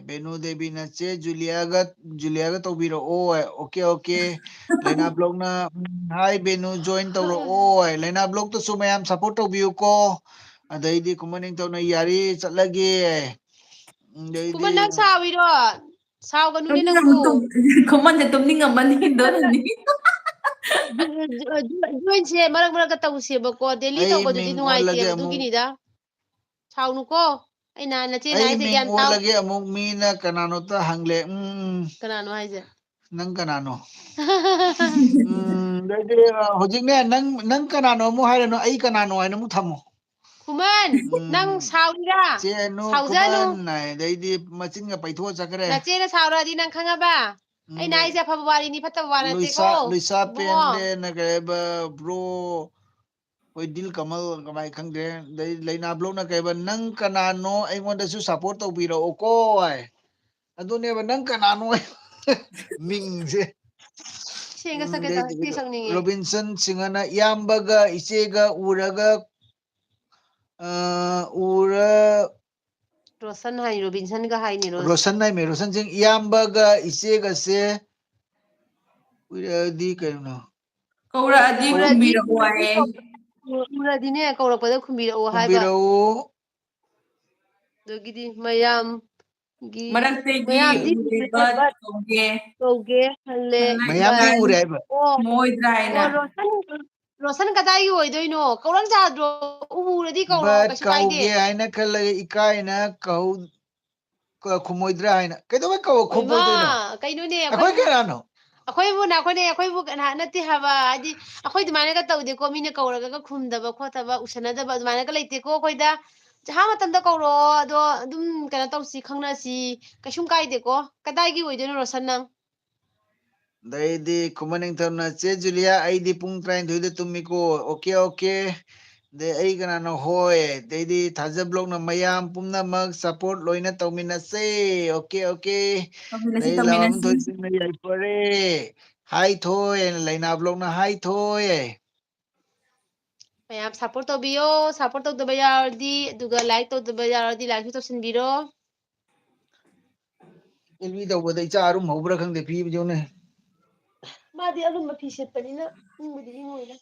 ꯕꯦꯅꯨ ꯗꯦꯕꯤꯅ ꯆꯦ ꯖꯨꯂꯤꯌꯥꯒ ꯖꯨꯂꯤꯌꯥꯒ ꯇꯧꯕꯤꯔꯛꯑꯣ꯫ Okay okay. ꯂꯩꯅꯥ ꯕ꯭ꯂꯣꯛꯅ ꯎꯝ, ꯍꯥꯏ ꯕꯦꯅꯨ ꯖꯣꯏꯟ ꯇꯧꯔꯛꯑꯣ꯫ ꯂꯩꯅꯥ ꯕ꯭ꯂꯣꯛꯇꯁꯨ ꯃꯌꯥꯝ ꯁꯞꯄꯣꯔꯠ ꯇꯧꯕꯤꯌꯨꯀꯣ꯫ ꯑꯗꯩꯗꯤ ꯈꯨꯃꯟ ꯅꯤꯡꯊꯧꯅ ꯌꯥꯔꯦ ꯆꯠꯂꯒꯦ꯫ ꯑꯗꯩꯗꯤ ꯈꯨꯃꯟ ꯅꯪ ꯁꯥꯎꯔꯤꯔꯣ? ꯁꯥꯎꯒꯅꯨꯅꯦ ꯇꯨꯝꯅꯤꯡꯉꯝ- ꯅꯪꯕꯨ꯫ ꯇꯨꯝ- ꯈꯨꯃꯟꯁꯦ ꯇꯨꯝꯅꯤꯡꯉꯝꯃꯅꯤ ꯗꯣꯔꯅꯤ꯫ ꯖꯣꯏꯟꯁꯦ ꯃꯔꯛ ꯃꯔꯛꯇ ꯇꯧꯁꯦꯕꯀꯣ, ꯗꯦꯂꯤ ꯑꯩ ꯇꯧꯕꯗꯨꯗꯤ ꯃꯤꯡ ꯑꯣꯜꯂꯒꯦ ꯅꯨꯡꯉꯥꯏꯇꯦꯕ꯫ ꯑꯃꯨꯛ꯫ ꯑꯗꯨꯒꯤꯅꯤꯗ꯫ ꯁꯥꯎꯅꯨꯀꯣ꯫ ꯑꯩꯅ ꯅꯆꯦꯅ ꯑꯩ ꯍꯥꯏꯁꯦ ꯃꯤꯡ ꯒ꯭ꯌꯥꯟ ꯇꯥꯎ꯫ ꯑꯣꯜꯂꯒꯦ ꯑꯃꯨꯛ ꯃꯤꯅ ꯀꯅꯥꯅꯣꯇ ꯍꯪꯂꯦ꯫ ꯎꯝ, ꯎꯝ꯫ ꯀꯅꯥꯅꯣ ꯍꯥꯏꯁꯦ? ꯅꯪ ꯀꯅꯥꯅꯣ? ꯎꯝ, ꯑꯗꯩꯗꯤ, ꯑ, ꯍꯧꯖꯤꯛꯅꯦ, ꯅꯪ, ꯅꯪ ꯀꯅꯥꯅꯣ ꯑꯃꯨꯛ ꯍꯥꯏꯔꯅꯨ, ꯑꯩ ꯀꯅꯥꯅꯣ ꯍꯥꯏꯅ ꯑꯃꯨꯛ ꯊꯝꯃꯣ꯫ ꯈꯨꯃꯟ, ꯎꯝ꯫ ꯅꯪ ꯁꯥꯎꯔꯤꯔꯥ? ꯆꯦ ꯅꯨ ꯁꯥꯎꯖꯅꯨ꯫ ꯈꯨꯃꯟ ꯍꯥꯏ, ꯑꯗꯩꯗꯤ ꯃꯆꯤꯟꯒ ꯄꯩꯊꯣꯛꯑ ꯆꯠꯈ꯭ꯔꯦ꯫ ꯅꯆꯦꯅ ꯁꯥꯎꯔꯛꯑꯗꯤ ꯅꯪ ꯈꯪꯉꯕ? ꯑꯩꯅ ꯎꯝ, ꯍꯥꯏꯁꯦ ꯑꯐꯕ ꯋꯥꯔꯤꯅꯤ, ꯐꯠꯇꯕ ꯋꯥ ꯅꯠꯇꯦꯀꯣ, ꯂꯨꯏꯁꯥ, ꯂꯨꯏꯁꯥ ꯏꯕꯨꯡꯉꯣ꯫ ꯄꯦꯟꯗꯦꯅ ꯀꯩ ꯍꯥꯏꯕ, ꯕ꯭ꯔꯣ, ꯍꯣꯏ, ꯗꯤꯜ ꯀꯃꯜ ꯀꯃꯥꯏ ꯈꯪꯗꯦ꯫ ꯑꯗꯩ ꯂꯩꯅꯥ ꯕ꯭ꯂꯣꯛꯅ ꯀꯩ ꯍꯥꯏꯕ, "ꯅꯪ ꯀꯅꯥꯅꯣ? ꯑꯩꯉꯣꯟꯗꯁꯨ ꯁꯞꯄꯣꯔꯠ ꯇꯧꯕꯤꯔꯛꯑꯣꯀꯣ" ꯍꯥꯏ꯫ ꯑꯗꯨꯅꯦꯕ, "ꯅꯪ ꯀꯅꯥꯅꯣ?" ꯃꯤꯡꯁꯦ꯫ ꯁꯦꯡꯒ ꯎꯝ, ꯁꯛꯀꯦ ꯑꯗꯩꯗꯤ ꯇꯧ-, ꯁꯤ ꯁꯛꯅꯤꯡꯉꯦ꯫ ꯔꯣꯕꯤꯟꯁꯟ ꯁꯤꯡꯍꯅ, "ꯏꯌꯥꯝꯕꯒ ꯏꯆꯦꯒ ꯎꯔꯒ, ꯑ, ꯎꯔ" ꯔꯣꯁꯟ ꯍꯥꯏ, ꯔꯣꯕꯤꯟꯁꯟꯒ ꯍꯥꯏꯅꯤ, ꯔꯣꯁ-, ꯔꯣꯁꯟ ꯍꯥꯏꯃꯤ, ꯔꯣꯁꯟ ꯁꯤꯡ, "ꯏꯌꯥꯝꯕꯒ ꯏꯆꯦꯒꯁꯦ ꯎꯔꯗꯤ" ꯀꯩꯅꯣ? ꯀꯧꯔꯛꯑꯗꯤ ꯀꯧꯔꯛꯑꯗꯤ ꯈꯨꯝꯕꯤꯔꯛꯑꯣ ꯍꯥꯏꯌꯦ꯫ ꯎꯔꯗꯤꯅꯦ ꯀꯧꯔꯛꯄꯗ ꯈꯨꯝꯕꯤꯔꯛꯑꯣ ꯍꯥꯏꯕ꯫ ꯈꯨꯝꯕꯤꯔꯛꯎ꯫ ꯑꯗꯒꯤꯗꯤ ꯃꯌꯥꯝꯒꯤ ꯃꯔꯛꯇꯒꯤ ꯃꯌꯥꯝꯗꯤ ꯎꯔꯦꯕ ꯀꯧꯒꯦ꯫ ꯀꯧꯒꯦ ꯈꯜꯂꯦ꯫ ꯃꯌꯥꯝꯗꯤ But ꯎꯔꯦ ꯍꯥꯏꯕ꯫ ꯑꯣ, ꯈꯨꯝꯃꯣꯏꯗ꯭ꯔꯥ ꯍꯥꯏꯅ꯫ ꯑꯣ, ꯔꯣꯁꯟ, ꯔꯣꯁꯟ ꯀꯗꯥꯏꯒꯤ ꯑꯣꯏꯗꯣꯏꯅꯣ? ꯀꯧꯔꯛ ꯌꯥꯗ꯭ꯔꯣ? ꯎꯔꯗꯤ ꯀꯧꯔꯣ, But ꯀꯩꯁꯨ ꯀꯥꯏꯗꯦ꯫ ꯀꯧꯒꯦ ꯍꯥꯏꯅ ꯈꯜꯂꯒ ꯏꯀꯥꯏꯅ ꯀꯧ-, ꯈꯨꯝꯃꯣꯏꯗ꯭ꯔꯥ ꯍꯥꯏꯅ꯫ ꯀꯩꯗꯧꯕꯩ ꯀꯧ-, ꯍꯣꯏꯃꯥ, ꯈꯨꯝꯃꯣꯏꯗꯣꯏꯅꯣ? ꯀꯩꯅꯣꯅꯦ, ꯑꯩꯈꯣꯏ ꯑꯩꯈꯣꯏꯕꯨ, ꯀꯅꯥꯅꯣ? ꯑꯩꯈꯣꯏꯕꯨ ꯅꯈꯣꯏꯅꯦ, ꯑꯩꯈꯣꯏꯕꯨ ꯀꯅꯥ ꯅꯠꯇꯦ ꯍꯥꯏꯕ꯫ ꯍꯥꯏꯗꯤ ꯑꯩꯈꯣꯏ ꯑꯗꯨꯃꯥꯏꯅꯒ ꯇꯧꯗꯦꯀꯣ, ꯃꯤꯅ ꯀꯧꯔꯒ ꯈꯨꯝꯗꯕ ꯈꯣꯠꯇꯕ, ꯎꯁꯟꯅꯗꯕ ꯑꯗꯨꯃꯥꯏꯅꯒ ꯂꯩꯇꯦꯀꯣ ꯑꯩꯈꯣꯏꯗ꯫ ꯆꯍꯥ ꯃꯇꯝꯗ ꯀꯧꯔꯛꯑꯣ, ꯑꯗꯣ ꯑꯗꯨꯝ ꯀꯩꯅꯣ ꯇꯧꯁꯤ, ꯈꯪꯅꯁꯤ, ꯀꯩꯁꯨꯝ ꯀꯥꯏꯗꯦꯀꯣ꯫ ꯀꯗꯥꯏꯒꯤ ꯑꯣꯏꯗꯣꯏꯅꯣ ꯔꯣꯁꯟ ꯅꯪ? ꯑꯗꯩꯗꯤ ꯈꯨꯃꯟ ꯅꯤꯡꯊꯧꯅ, "ꯆꯦ ꯖꯨꯂꯤꯌꯥ, ꯑꯩꯗꯤ ꯄꯨꯡ ꯇꯔꯥꯅꯤꯊꯣꯏꯗ ꯇꯨꯝꯃꯤꯀꯣ꯫ Okay, okay. ꯑꯗꯩ ꯑꯩ ꯀꯅꯥꯅꯣ? ꯍꯣꯏ꯫ ꯑꯗꯩꯗꯤ ꯊꯥꯖ ꯕ꯭ꯂꯣꯛꯅ, "ꯃꯌꯥꯝ ꯄꯨꯝꯅꯃꯛ ꯁꯞꯄꯣꯔꯠ ꯂꯣꯏꯅ ꯇꯧꯃꯤꯟꯅꯁꯦ꯫ Okay, okay". ꯇꯧꯃꯤꯟꯅꯁꯤ, ꯑꯗꯩ ꯇꯧꯃꯤꯟꯅꯁꯤ꯫ ꯂꯥꯎꯔꯝꯊꯣꯏ ꯁꯤꯡꯅ, "ꯌꯥꯏꯐꯔꯦ"꯫ ꯍꯥꯏ ꯊꯣꯏ ꯍꯥꯏꯅ ꯂꯩꯅꯥ ꯕ꯭ꯂꯣꯛꯅ, "ꯍꯥꯏ ꯊꯣꯏ"꯫ ꯃꯌꯥꯝ ꯁꯞꯄꯣꯔꯠ ꯇꯧꯕꯤꯌꯣ꯫ ꯁꯞꯄꯣꯔꯠ ꯇꯧꯗꯕ ꯌꯥꯎꯔꯗꯤ, ꯑꯗꯨꯒ ꯂꯥꯏꯛ ꯇꯧꯗꯕ ꯌꯥꯎꯔꯗꯤ ꯂꯥꯏꯛꯁꯨ ꯇꯧꯁꯤꯟꯕꯤꯔꯣ꯫ ꯑꯦꯜꯕꯤ ꯇꯧꯕꯗ ꯏꯆꯥ ꯑꯔꯨꯝ ꯍꯧꯕ꯭ꯔꯥ ꯈꯪꯗꯦ, ꯐꯤꯕ ꯌꯦꯡꯉꯨꯅꯦ꯫ ꯃꯥꯗꯤ ꯑꯔꯨꯝꯕ ꯐꯤ ꯁꯦꯠꯄꯅꯤꯅ ꯏꯪꯕꯨꯗꯤ ꯏꯪꯉꯣꯏꯗ꯫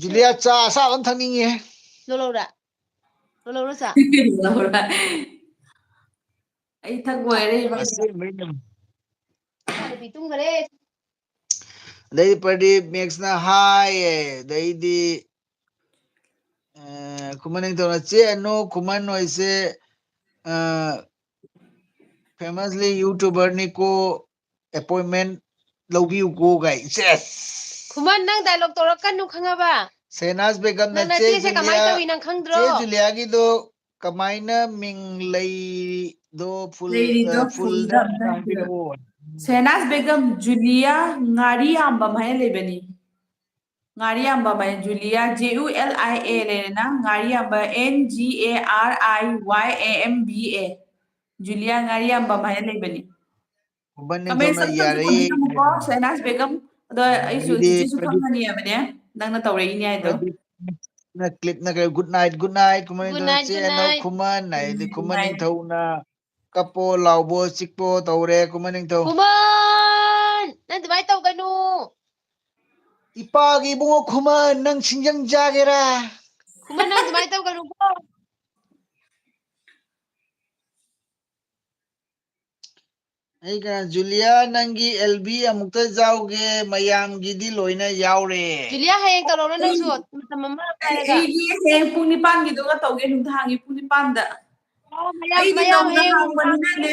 ꯖꯨꯂꯤꯌꯥ, ꯆꯥ ꯑꯁꯥꯕ ꯑꯃ ꯊꯛꯅꯤꯡꯉꯦ꯫ ꯂꯣꯂꯧꯔꯥ? ꯂꯣꯂꯧꯔꯥ ꯆꯥ? ꯂꯣꯂꯧꯔꯥ? ꯑꯩ ꯊꯛ ꯂꯣꯏꯔꯦ ꯏꯕꯥꯅꯤ꯫ ꯑꯁꯦꯡꯕꯩꯅꯦ꯫ ꯏꯆꯥꯅꯨꯄꯤ ꯇꯨꯝꯈꯔꯦ꯫ ꯑꯗꯩꯗꯤ ꯄ꯭ꯔꯗꯤꯞ ꯃꯦꯛꯁꯅ ꯍꯥꯏꯌꯦ꯫ ꯑꯗꯩꯗꯤ, ꯑ, ꯈꯨꯃꯟ ꯅꯤꯡꯊꯧꯅ, "ꯆꯦ ꯑꯅꯨ, ꯈꯨꯃꯟ ꯍꯣꯏꯁꯦ, ꯑ, famously YouTuberꯅꯤꯀꯣ, appointment ꯂꯧꯕꯤꯌꯨꯀꯣ" ꯒꯥꯏ꯫ ꯁꯦꯁ! ꯈꯨꯃꯟ, ꯅꯪ dialogue ꯇꯧꯔꯛꯀꯅꯨ, ꯈꯪꯉꯕ? ꯁꯦꯅꯥꯁ ꯕꯦꯒꯝꯅ, ꯅꯪꯅ "ꯆꯦ ꯆꯦꯁꯦ ꯀꯃꯥꯏꯅ ꯖꯨꯂꯤꯌꯥ, ꯇꯧꯏ ꯅꯪ ꯈꯪꯗ꯭ꯔꯣ? ꯆꯦ ꯖꯨꯂꯤꯌꯥꯒꯤꯗꯣ ꯀꯃꯥꯏꯅ ꯃꯤꯡ ꯂꯩꯔꯤꯗꯣ full, ꯂꯩꯔꯤꯗꯣ ꯑ, fullꯗ fullꯗ ꯑꯝꯇ ꯍꯥꯏꯕꯤꯔꯛꯑꯣ꯫ ꯉꯥꯡꯕꯤꯔꯛꯑꯣ"꯫ ꯁꯦꯅꯥꯁ ꯕꯦꯒꯝ, ꯖꯨꯂꯤꯌꯥ ꯉꯥꯔꯤꯌꯥꯝꯕꯝ ꯍꯥꯏꯅ ꯂꯩꯕꯅꯤ꯫ ꯉꯥꯔꯤꯌꯥꯝꯕꯝ ꯍꯥꯏꯅ, ꯖꯨꯂꯤꯌꯥ, J U L I A ꯂꯩꯔꯦꯅ, ꯉꯥꯔꯤꯌꯥꯝꯕ, N G A R I Y A M B A꯫ ꯖꯨꯂꯤꯌꯥ ꯉꯥꯔꯤꯌꯥꯝꯕꯝ ꯍꯥꯏꯅ ꯂꯩꯕꯅꯤ꯫ ꯈꯨꯃꯟ Comment ꯅꯤꯡꯊꯧꯅ section ꯗ ꯌꯥꯔꯦ꯫ ꯈꯨꯝꯕꯤꯔꯝꯃꯨꯀꯣ, ꯁꯦꯅꯥꯁ ꯕꯦꯒꯝ꯫ ꯑꯗꯣ ꯑꯩꯁꯨ ꯑꯗꯩꯗꯤ ꯆꯤꯆꯦꯁꯨ ꯄ꯭ꯔꯗꯤꯞ ꯈꯪꯉꯅꯤ ꯍꯥꯏꯕꯅꯦ, ꯅꯪꯅ ꯇꯧꯔꯛꯏꯅꯦ ꯍꯥꯏꯗꯣ꯫ ꯄ꯭ꯔꯗꯤꯞꯅ ꯀ꯭ꯂꯤꯞꯅ ꯀꯩ, "Good night, good night", ꯈꯨꯃꯟ Good ꯅꯤꯡꯊꯧꯅ, night, "ꯆꯦ good ꯑꯅꯧ night꯫ ꯈꯨꯃꯟ" ꯍꯥꯏꯗꯤ, ꯎꯝ, ꯈꯨꯃꯟ ꯍꯥꯏ꯫ ꯅꯤꯡꯊꯧꯅ ꯀꯞꯄꯣ, ꯂꯥꯎꯕꯣ, ꯆꯤꯛꯄꯣ ꯇꯧꯔꯦ, ꯈꯨꯃꯟ ꯅꯤꯡꯊꯧ꯫ ꯈꯨꯃꯟ! ꯅꯪ ꯑꯗꯨꯃꯥꯏꯅ ꯇꯧꯒꯅꯨ꯫ ꯏꯄꯥꯒꯤ ꯏꯕꯨꯡꯉꯣ ꯈꯨꯃꯟ, ꯅꯪ ꯁꯤꯡꯖꯪ ꯆꯥꯒꯦꯔꯥ? ꯈꯨꯃꯟ, ꯅꯪ ꯑꯗꯨꯃꯥꯏꯅ ꯇꯧꯒꯅꯨꯀꯣ꯫ ꯑꯩ ꯀꯅꯥ? ꯖꯨꯂꯤꯌꯥ, ꯅꯪꯒꯤ ꯑꯦꯜ ꯕꯤ ꯑꯃꯨꯛꯇ ꯌꯥꯎꯒꯦ, ꯃꯌꯥꯝꯒꯤꯗꯤ ꯂꯣꯏꯅ ꯌꯥꯎꯔꯦ꯫ ꯖꯨꯂꯤꯌꯥ, ꯍꯌꯦꯡ ꯇꯧꯔꯛꯎꯔꯣ ꯅꯪꯁꯨ, ꯃꯇꯝ ꯑꯃ ꯑꯩ, ꯀꯥꯏꯔꯒ꯫ ꯑꯩꯒꯤ ꯍꯌꯦꯡ ꯄꯨꯡ ꯅꯤꯄꯥꯟꯒꯤꯗꯨꯒ ꯇꯧꯒꯦ, ꯅꯨꯡꯗꯥꯡꯒꯤ ꯄꯨꯡ ꯅꯤꯄꯥꯟꯗ꯫ ꯑꯣ, ꯃꯌꯥꯝ, ꯑꯩꯗꯤ ꯃꯌꯥꯝ ꯅꯧꯅ ꯍꯌꯦꯡ ꯍꯥꯡꯕꯅꯤꯅꯅꯦ,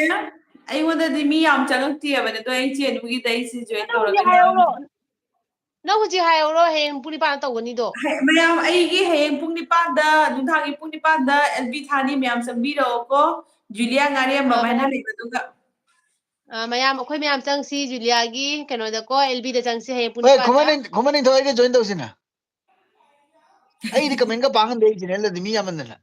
ꯑꯩꯉꯣꯟꯗꯗꯤ ꯃꯤ ꯌꯥꯝ ꯆꯪꯉꯛꯇꯦꯕꯅꯦ, ꯑꯗꯣ ꯑꯩ ꯏꯆꯦ ꯑꯅꯨꯒꯤꯗ ꯑꯩꯁꯦ join ꯅꯪ ꯍꯧꯖꯤꯛ ꯇꯧꯔꯒ ꯍꯥꯏꯍꯧꯔꯣ꯫ ꯌꯥꯎꯔꯦ꯫ ꯅꯪ ꯍꯧꯖꯤꯛ ꯍꯥꯏꯍꯧꯔꯣ, ꯍꯌꯦꯡ ꯄꯨꯡ ꯅꯤꯄꯥꯟꯗ ꯇꯧꯒꯅꯤꯗꯣ꯫ ꯍꯦ-, ꯃꯌꯥꯝ, ꯑꯩꯒꯤ ꯍꯌꯦꯡ ꯄꯨꯡ ꯅꯤꯄꯥꯟꯗ, ꯅꯨꯡꯗꯥꯡꯒꯤ ꯄꯨꯡ ꯅꯤꯄꯥꯟꯗ ꯑꯦꯜ ꯕꯤ ꯊꯥꯅꯤ, ꯃꯌꯥꯝ ꯆꯪꯕꯤꯔꯛꯑꯣꯀꯣ꯫ ꯖꯨꯂꯤꯌꯥ ꯉꯥꯔꯤꯌꯥꯟꯕꯝ ꯑꯥ, ꯍꯥꯏꯅ ꯃꯌꯥꯝ, ꯂꯩꯕꯗꯨꯒ꯫ ꯑꯥ, ꯃꯌꯥꯝ, ꯑꯩꯈꯣꯏ ꯃꯌꯥꯝ ꯆꯪꯁꯤ ꯖꯨꯂꯤꯌꯥꯒꯤ ꯀꯩꯅꯣꯗꯀꯣ, ꯑꯦꯜ ꯕꯤꯗ ꯆꯪꯁꯤ ꯍꯌꯦꯡ ꯄꯨꯡ ꯍꯣꯏ, ꯅꯤꯄꯥꯟꯗ꯫ ꯈꯨꯃꯟ ꯅꯤꯡ-, ꯈꯨꯃꯟ ꯅꯤꯡꯊꯧ ꯑꯩꯒ join ꯇꯧꯁꯤꯅ꯫ ꯑꯩꯗꯤ comment ꯀ ꯄꯥ ꯉꯝꯗꯦ, ꯑꯩ channel ꯗꯗꯤ ꯃꯤ ꯌꯥꯝꯃꯟꯗꯅ꯫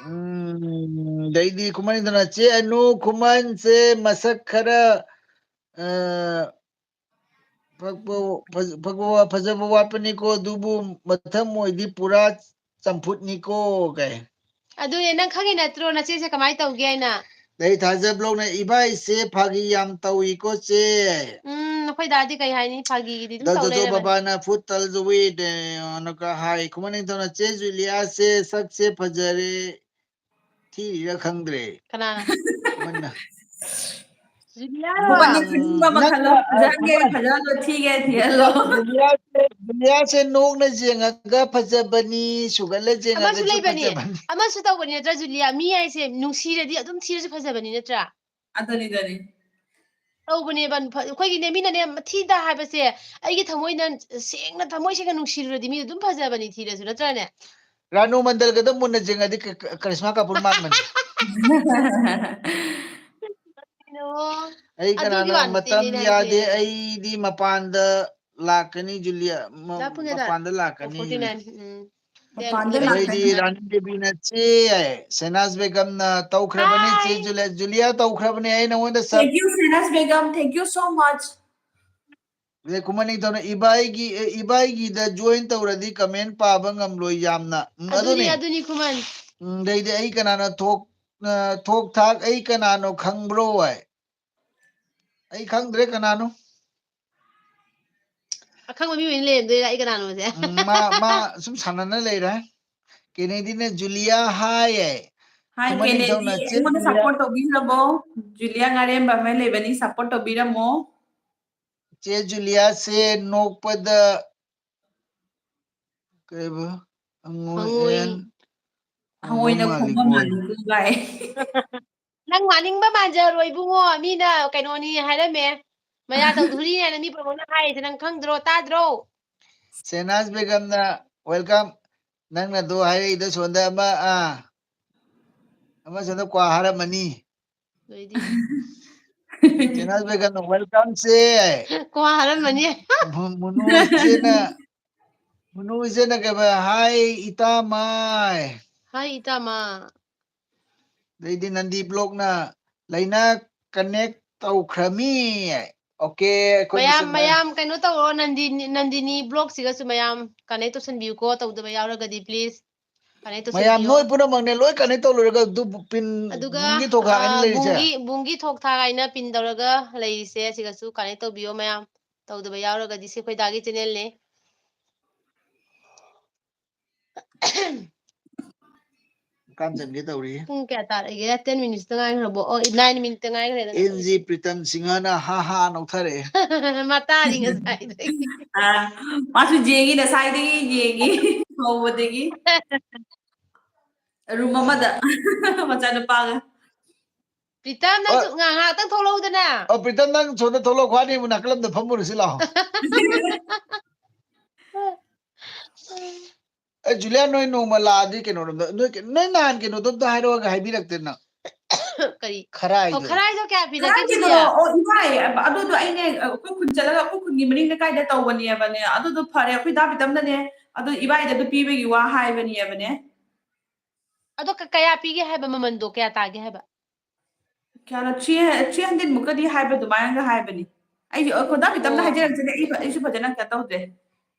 ꯎꯝ, ꯑꯗꯩꯗꯤ ꯈꯨꯃꯟ ꯅꯤꯡꯊꯧꯅ, "ꯆꯦ ꯑꯅꯨ, ꯈꯨꯃꯟꯁꯦ ꯃꯁꯛ ꯈꯔ, ꯑ, ꯄꯛꯄ, ꯐꯖ-, ꯄꯛꯄ ꯋꯥ-, ꯐꯖꯕ ꯋꯥꯠꯄꯅꯤꯀꯣ, ꯑꯗꯨꯕꯨ ꯃꯊꯪ ꯑꯣꯏꯗꯤ ꯄꯨꯔꯥ ꯆꯝꯐꯨꯠꯅꯤꯀꯣ" ꯀꯥꯏ꯫ ꯑꯗꯨꯅꯦ, ꯅꯪ ꯈꯪꯉꯤ ꯅꯠꯇ꯭ꯔꯣ ꯅꯆꯦꯁꯦ ꯀꯃꯥꯏꯅ ꯇꯧꯒꯦ ꯍꯥꯏꯅ? ꯂꯩ ꯊꯥꯖ blog ꯅ, "ꯏꯕꯥꯏꯁꯦ ꯐꯥꯒꯤ ꯌꯥꯝ ꯇꯧꯏꯀꯣ ꯆꯦ"꯫ ꯎꯝ, ꯑꯩꯈꯣꯏ ꯗꯥꯗꯤ ꯀꯩ ꯍꯥꯏꯅꯤ, ꯐꯥꯒꯤꯒꯤꯗꯤ ꯑꯗꯨꯝ ꯗ ꯇꯧ ꯖꯣꯖꯣ ꯂꯩꯔꯕꯅꯤ꯫ ꯕꯕꯥꯅ, "ꯐꯨꯠ ꯇꯜꯖꯋꯤꯠ", ꯑꯅ ꯀ ꯍꯥꯏ꯫ ꯈꯨꯃꯟ ꯅꯤꯡꯊꯧꯅ, "ꯆꯦ ꯖꯨꯂꯤꯌꯥꯁꯦ ꯁꯛꯁꯦ ꯐꯖꯔꯦ, ꯊꯤꯔꯤꯔꯥ ꯈꯪꯗ꯭ꯔꯦ"꯫ ꯀꯅꯥꯅ? ꯈꯨꯃꯟꯅ꯫ ꯖꯨꯂꯤꯌꯥꯔꯣ? ꯈꯨꯃꯟꯅ ꯈꯟꯅꯤꯡꯕ ꯃꯈꯜ ꯂꯣ꯫ ꯅꯪꯅ, ꯑ, ꯐꯖꯍꯟꯒꯦ ꯈꯨꯃꯟ, ꯐꯖꯍꯜꯂꯣ, ꯊꯤꯒꯦ ꯊꯤꯍꯜꯂꯣ꯫ ꯖꯨꯂꯤꯌꯥꯁꯦ, ꯖꯨꯂꯤꯌꯥꯁꯦ ꯅꯣꯛꯅ ꯌꯦꯡꯉꯒ ꯐꯖꯕꯅꯤ, ꯁꯨꯒꯠꯂ ꯑꯃꯁꯨ ꯌꯦꯡꯉꯒꯁꯨ ꯂꯩꯕꯅꯤ, ꯐꯖꯕꯅꯤ꯫ ꯑꯃꯁꯨ ꯇꯧꯕꯅꯤ ꯅꯠꯇ꯭ꯔꯥ ꯖꯨꯂꯤꯌꯥ? ꯃꯤ ꯍꯥꯏꯁꯦ ꯅꯨꯡꯁꯤꯔꯗꯤ ꯑꯗꯨꯝ ꯊꯤꯔꯁꯨ ꯐꯖꯕꯅꯤ ꯅꯠꯇ꯭ꯔꯥ? ꯑꯗꯨꯅꯤ, ꯑꯗꯨꯅꯤ꯫ ꯇꯧꯕꯅꯦꯕ, ꯐ-, ꯑꯩꯈꯣꯏꯒꯤꯅꯦ, ꯃꯤꯅꯅꯦ ꯊꯤꯗ ꯍꯥꯏꯕꯁꯦ, ꯑꯩꯒꯤ ꯊꯃꯣꯏꯅ ꯁꯦꯡꯅ, ꯊꯃꯣꯏ ꯁꯦꯡꯅ ꯅꯨꯡꯁꯤꯔꯨꯔꯗꯤ ꯃꯤꯗꯣ ꯑꯗꯨꯝ ꯐꯖꯕꯅꯤ ꯊꯤꯔꯁꯨ, ꯅꯠꯇ꯭ꯔꯥꯅꯦ? ꯔꯥꯅꯨ ꯃꯟꯗꯜꯒꯗ ꯃꯨꯟꯅ ꯌꯦꯡꯉꯗꯤ ꯀ-, ꯀ-, ꯀꯔꯤꯁꯃꯥ ꯀꯥꯄꯨꯔ ꯃꯥꯟꯕꯅꯤ꯫ ꯀꯩꯅꯣ? ꯑꯩ ꯑꯗꯨꯒꯤ ꯀꯅꯥꯅꯣ? ꯋꯥ ꯅꯠꯇꯦꯅꯦ ꯃꯇꯝ ꯑꯩꯅ ꯍꯥꯏꯁꯦ꯫ ꯌꯥꯗꯦ, ꯑꯩꯗꯤ ꯃꯄꯥꯟꯗ ꯂꯥꯛꯀꯅꯤ, ꯖꯨꯂꯤꯌꯥ꯫ ꯃ-, ꯂꯥꯛ ꯄꯨꯡ ꯀꯌꯥꯗ? ꯃꯄꯥꯟꯗ ꯑꯣ, ꯂꯥꯛꯀꯅꯤ꯫ Forty nine. ꯎꯝ꯫ ꯑꯗꯩꯗꯤ eleven ꯐꯤꯐꯇꯤ ꯅꯥꯏꯟ꯫ ꯔꯥꯅꯤ ꯗꯦꯕꯤꯅ, "ꯆꯦ", ꯁꯦꯅꯥꯖ ꯕꯦꯒꯝꯅ, "ꯇꯧꯈ꯭ꯔꯕꯅꯦ, ꯆꯦ ꯍꯥꯏ꯫ ꯖꯨꯂꯤꯌꯥ, ꯖꯨꯂꯤꯌꯥ ꯇꯧꯈ꯭ꯔꯕꯅꯦ, ꯑꯩ ꯅꯉꯣꯟꯗ ꯁꯛ-" Thank you, ꯁꯦꯅꯥꯖ Begum, thank you so much꯫ ꯑꯗꯩ ꯈꯨꯃꯟ ꯅꯤꯡꯊꯧꯅ, "ꯏꯕꯥꯏꯒꯤ, ꯑꯦ, ꯏꯕꯥꯏꯒꯤꯗ join ꯇꯧꯔꯗꯤ comment ꯄꯥꯕ ꯉꯝꯂꯣꯏ ꯌꯥꯝꯅ"꯫ ꯎꯝ, ꯑꯗꯨꯅꯤ, ꯑꯗꯨꯅꯤ꯫ ꯑꯗꯨꯅꯤ, ꯈꯨꯃꯟ꯫ ꯎꯝ, ꯑꯗꯩꯗꯤ, "ꯑꯩ ꯀꯅꯥꯅꯣ ꯊꯣꯛ-, ꯑ, ꯊꯣꯛ ꯊꯥꯛ, ꯑꯩ ꯀꯅꯥꯅꯣ ꯈꯪꯕ꯭ꯔꯣ?" ꯍꯥꯏ꯫ ꯑꯩ ꯈꯪꯗ꯭ꯔꯦ ꯀꯅꯥꯅꯣ꯫ ꯑꯈꯪꯕ ꯃꯤ ꯑꯣꯏꯅ ꯂꯩꯔꯝꯗꯣꯏꯔꯥ ꯑꯩ ꯀꯅꯥꯅꯣꯁꯦ? ꯎꯝ, ꯃꯥ ꯃꯥ ꯁꯨꯝ ꯁꯥꯟꯅꯅ ꯂꯩꯔꯦ꯫ ꯀꯦꯅꯦꯗꯤꯅ ꯖꯨꯂꯤꯌꯥ ꯍꯥꯏꯌꯦ꯫ ꯍꯥꯏ ꯈꯨꯃꯟ ꯀꯦꯅꯦꯗꯤ, ꯅꯤꯡꯊꯧꯅ ꯆꯦ ꯑꯩꯉꯣꯟꯗ ꯖꯨꯂꯤꯌꯥ꯫ ꯁꯞꯄꯣꯔꯠ ꯇꯧꯕꯤꯈ꯭ꯔꯕꯣ? ꯖꯨꯂꯤꯌꯥ ꯉꯥꯔꯦꯝꯕ ꯑꯃ ꯂꯩꯕꯅꯤ, ꯁꯞꯄꯣꯔꯠ ꯇꯧꯕꯤꯔꯝꯃꯣ꯫ ꯆꯦ ꯖꯨꯂꯤꯌꯥꯁꯦ ꯅꯣꯛꯄꯗ ꯀꯩꯕ? ꯍꯪꯉꯣꯏ ꯍꯪꯉꯣꯏ꯫ ꯑꯦꯟ ꯍꯪꯉꯣꯏꯅ ꯈꯣꯡꯕ ꯈꯣꯡꯕ ꯃꯥꯜꯂꯤꯀꯣ꯫ ꯃꯥꯜꯂꯤꯀꯣ ꯒꯥꯏ꯫ ꯅꯪ ꯃꯥꯅꯤꯡꯕ ꯃꯥꯟꯖꯔꯣ ꯏꯕꯨꯡꯉꯣ, ꯃꯤꯅ ꯀꯩꯅꯣꯅꯤ ꯍꯥꯏꯔꯝꯃꯦ, ꯃꯌꯥ ꯇꯧꯗꯣꯔꯤ ꯍꯥꯏꯅ ꯃꯤ ꯄ꯭ꯔꯃꯣꯅ ꯍꯥꯏꯔꯤꯁꯦ ꯅꯪ ꯈꯪꯗ꯭ꯔꯣ, ꯇꯥꯗ꯭ꯔꯣ? ꯁꯦꯅꯥꯖ ꯕꯦꯒꯝꯅ welcome꯫ ꯅꯪꯅ ꯑꯗꯨ ꯍꯥꯏꯔꯛꯏꯗꯣ ꯁꯣꯝꯗ ꯑꯃ ꯑꯥ ꯑꯃ ꯁꯣꯝꯗ ꯀ꯭ꯋꯥ ꯍꯥꯔꯝꯃꯅꯤ꯫ ꯅꯣꯏꯗꯤ ꯁꯦꯅꯥꯖ ꯕꯦꯒꯝꯅ welcome ꯁꯦ꯫ ꯀ꯭ꯋꯥ ꯍꯥꯔꯝꯃꯅꯤ꯫ ꯃꯨ- ꯃꯨꯅꯨ ꯏꯆꯦꯅ ꯃꯨꯅꯨ ꯏꯆꯦꯅ ꯀꯩꯕ? ꯍꯥꯏ ꯏꯇꯥꯃꯥꯏ꯫ ꯍꯥꯏ ꯏꯇꯥꯃ꯫ ꯑꯗꯩꯗꯤ ꯅꯟꯗꯤ ꯕ꯭ꯂꯣꯛꯅ ꯂꯩꯅꯥ connect ꯇꯧꯈ꯭ꯔꯃꯤ꯫ ꯑꯣꯀꯦ, ꯑꯩꯈꯣꯏ ꯃꯌꯥꯝ ꯃꯁꯦꯟ ꯃꯌꯥꯝ ꯃꯌꯥꯝ ꯀꯩꯅꯣ ꯇꯧꯔꯣ, ꯅꯟꯗꯤꯅꯤ ꯅꯟꯗꯤꯅꯤ ꯕ꯭ꯂꯣꯛꯁꯤꯒꯁꯨ ꯃꯌꯥꯝ connect ꯇꯧꯁꯟꯕꯤꯌꯨꯀꯣ, ꯇꯧꯗꯕ ꯌꯥꯎꯔꯒꯗꯤ please connect ꯃꯌꯥꯝ ꯇꯧꯁꯟꯕꯤꯌꯣ꯫ ꯅꯣꯏ ꯄꯨꯝꯅꯃꯛꯅꯦ ꯂꯣꯏ connect ꯇꯧ ꯂꯣꯏꯔꯒ ꯑꯗꯨ pin ꯑꯗꯨꯒ ꯕꯨꯡꯒꯤ ꯊꯣꯛ ꯍꯥꯏꯅ ꯑ, ꯂꯩꯔꯤꯁꯦ꯫ ꯕꯨꯡꯒꯤ ꯕꯨꯡꯒꯤ ꯊꯣꯛ ꯊꯥꯛ ꯍꯥꯏꯅ pin ꯇꯧꯔꯒ ꯂꯩꯔꯤꯁꯦ, ꯑꯁꯤꯒꯁꯨ connect ꯇꯧꯕꯤꯌꯣ ꯃꯌꯥꯝ꯫ ꯇꯧꯗꯕ ꯌꯥꯎꯔꯒꯗꯤ ꯁꯤ ꯑꯩꯈꯣꯏ ꯗꯥꯒꯤ channelꯅꯦ꯫ ꯀꯥꯝ ꯆꯟꯒꯦ ꯇꯧꯔꯤ꯫ ꯄꯨꯡ ꯀꯌꯥ ꯇꯥꯔꯒꯦ? Ten minutesꯇ ꯉꯥꯏꯈ꯭ꯔꯕꯣ? ꯑꯣ, nine minuteꯇ ꯉꯥꯏꯈ꯭ꯔꯦꯗꯅ꯫ ꯑꯦꯟ ꯖꯤ ꯄ꯭ꯔꯤꯇꯝ ꯁꯤꯡꯍꯅ ꯍꯥ ꯍꯥ ꯅꯣꯛꯊꯔꯛꯑꯦ꯫ ꯃꯥ ꯇꯥꯔꯤ ꯉꯁꯥꯏꯗꯒꯤ꯫ ꯑ, ꯃꯥꯁꯨ ꯌꯦꯡꯉꯤ, ꯉꯁꯥꯏꯗꯒꯤ ꯌꯦꯡꯉꯤ ꯍꯧꯕꯗꯒꯤ꯫ ꯔꯨꯝ ꯑꯃꯗ ꯃꯆꯥꯅꯨꯄꯥꯒ꯫ ꯄ꯭ꯔꯤꯇꯝ, ꯅꯪꯁꯨ ꯉꯥ-, ꯉꯥꯏꯍꯥꯛꯇꯪ ꯊꯣꯛꯂꯛꯎꯗꯅ꯫ ꯑꯣ, ꯄ꯭ꯔꯤꯇꯝ, ꯅꯪ ꯁꯣꯝꯗ ꯊꯣꯛꯂꯛꯑꯣ, ꯈ꯭ꯋꯥꯏꯅꯤ ꯑꯃꯨꯛ ꯅꯥꯀꯜ ꯑꯃꯗ ꯐꯝꯃꯨꯔꯁꯤ ꯂꯥꯛꯑꯣ꯫ ꯑꯦ, ꯖꯨꯂꯤꯌꯥ, ꯅꯣꯏ ꯅꯣꯡꯃ ꯂꯥꯛꯑꯗꯤ ꯀꯩꯅꯣꯔꯣꯝꯗ, ꯅꯣꯏ ꯀꯩ-, ꯅꯣꯏ ꯅꯍꯥꯟ ꯀꯩꯅꯣꯗꯣꯝꯗ ꯍꯥꯏꯔꯛꯑꯣꯒ ꯍꯥꯏꯕꯤꯔꯛꯇꯦ ꯅꯪ꯫ ꯀꯔꯤ? ꯈꯔꯥꯏꯗꯣ꯫ ꯑꯣ, ꯈꯔꯥꯏꯗꯣ ꯀꯌꯥ ꯄꯤꯔꯒꯦ, ꯈꯔꯥꯏꯒꯤꯗꯣ, ꯖꯨꯂꯤꯌꯥ? ꯑꯣ, ꯏꯃꯥꯏ, ꯑꯗꯨꯗꯣ ꯑꯩꯅꯦ, ꯑꯩꯈꯣꯏ ꯈꯨꯟ ꯆꯠꯂꯒ ꯑꯩꯈꯣꯏ ꯈꯨꯟꯒꯤ ꯃꯅꯤꯡ ꯂꯩꯀꯥꯏꯗ ꯇꯧꯕꯅꯦꯕꯅꯦ꯫ ꯑꯗꯨꯗꯣ ꯐꯔꯦ, ꯑꯩꯈꯣꯏ ꯗꯥ ꯄꯤꯇꯝꯅꯅꯦ, ꯑꯗꯨ ꯏꯕꯥꯏꯗ ꯑꯗꯨ ꯄꯤꯕꯒꯤ ꯋꯥ ꯍꯥꯏꯕꯅꯦꯕꯅꯦ꯫ ꯑꯗꯣ ꯀ-, ꯀꯌꯥ ꯄꯤꯒꯦ ꯍꯥꯏꯕ ꯃꯃꯟꯗꯣ? ꯀꯌꯥ ꯇꯥꯒꯦ ꯍꯥꯏꯕ? ꯀꯌꯥꯅꯣ? Three, three hundred ꯃꯨꯛꯀꯗꯤ ꯍꯥꯏꯕ ꯑꯗꯨꯃꯥꯏꯅꯒ ꯍꯥꯏꯕꯅꯤ꯫ ꯑꯩꯁꯨ, ꯑꯩꯈꯣꯏ ꯗꯥ ꯄꯤꯇꯝꯅ ꯑꯣ꯫ ꯍꯥꯏꯖꯔꯛꯇꯦꯅꯦ, ꯑꯩ, ꯑꯩꯁꯨ ꯐꯖꯅ ꯀꯩꯅꯣ ꯇꯧꯗ꯭ꯔꯦ꯫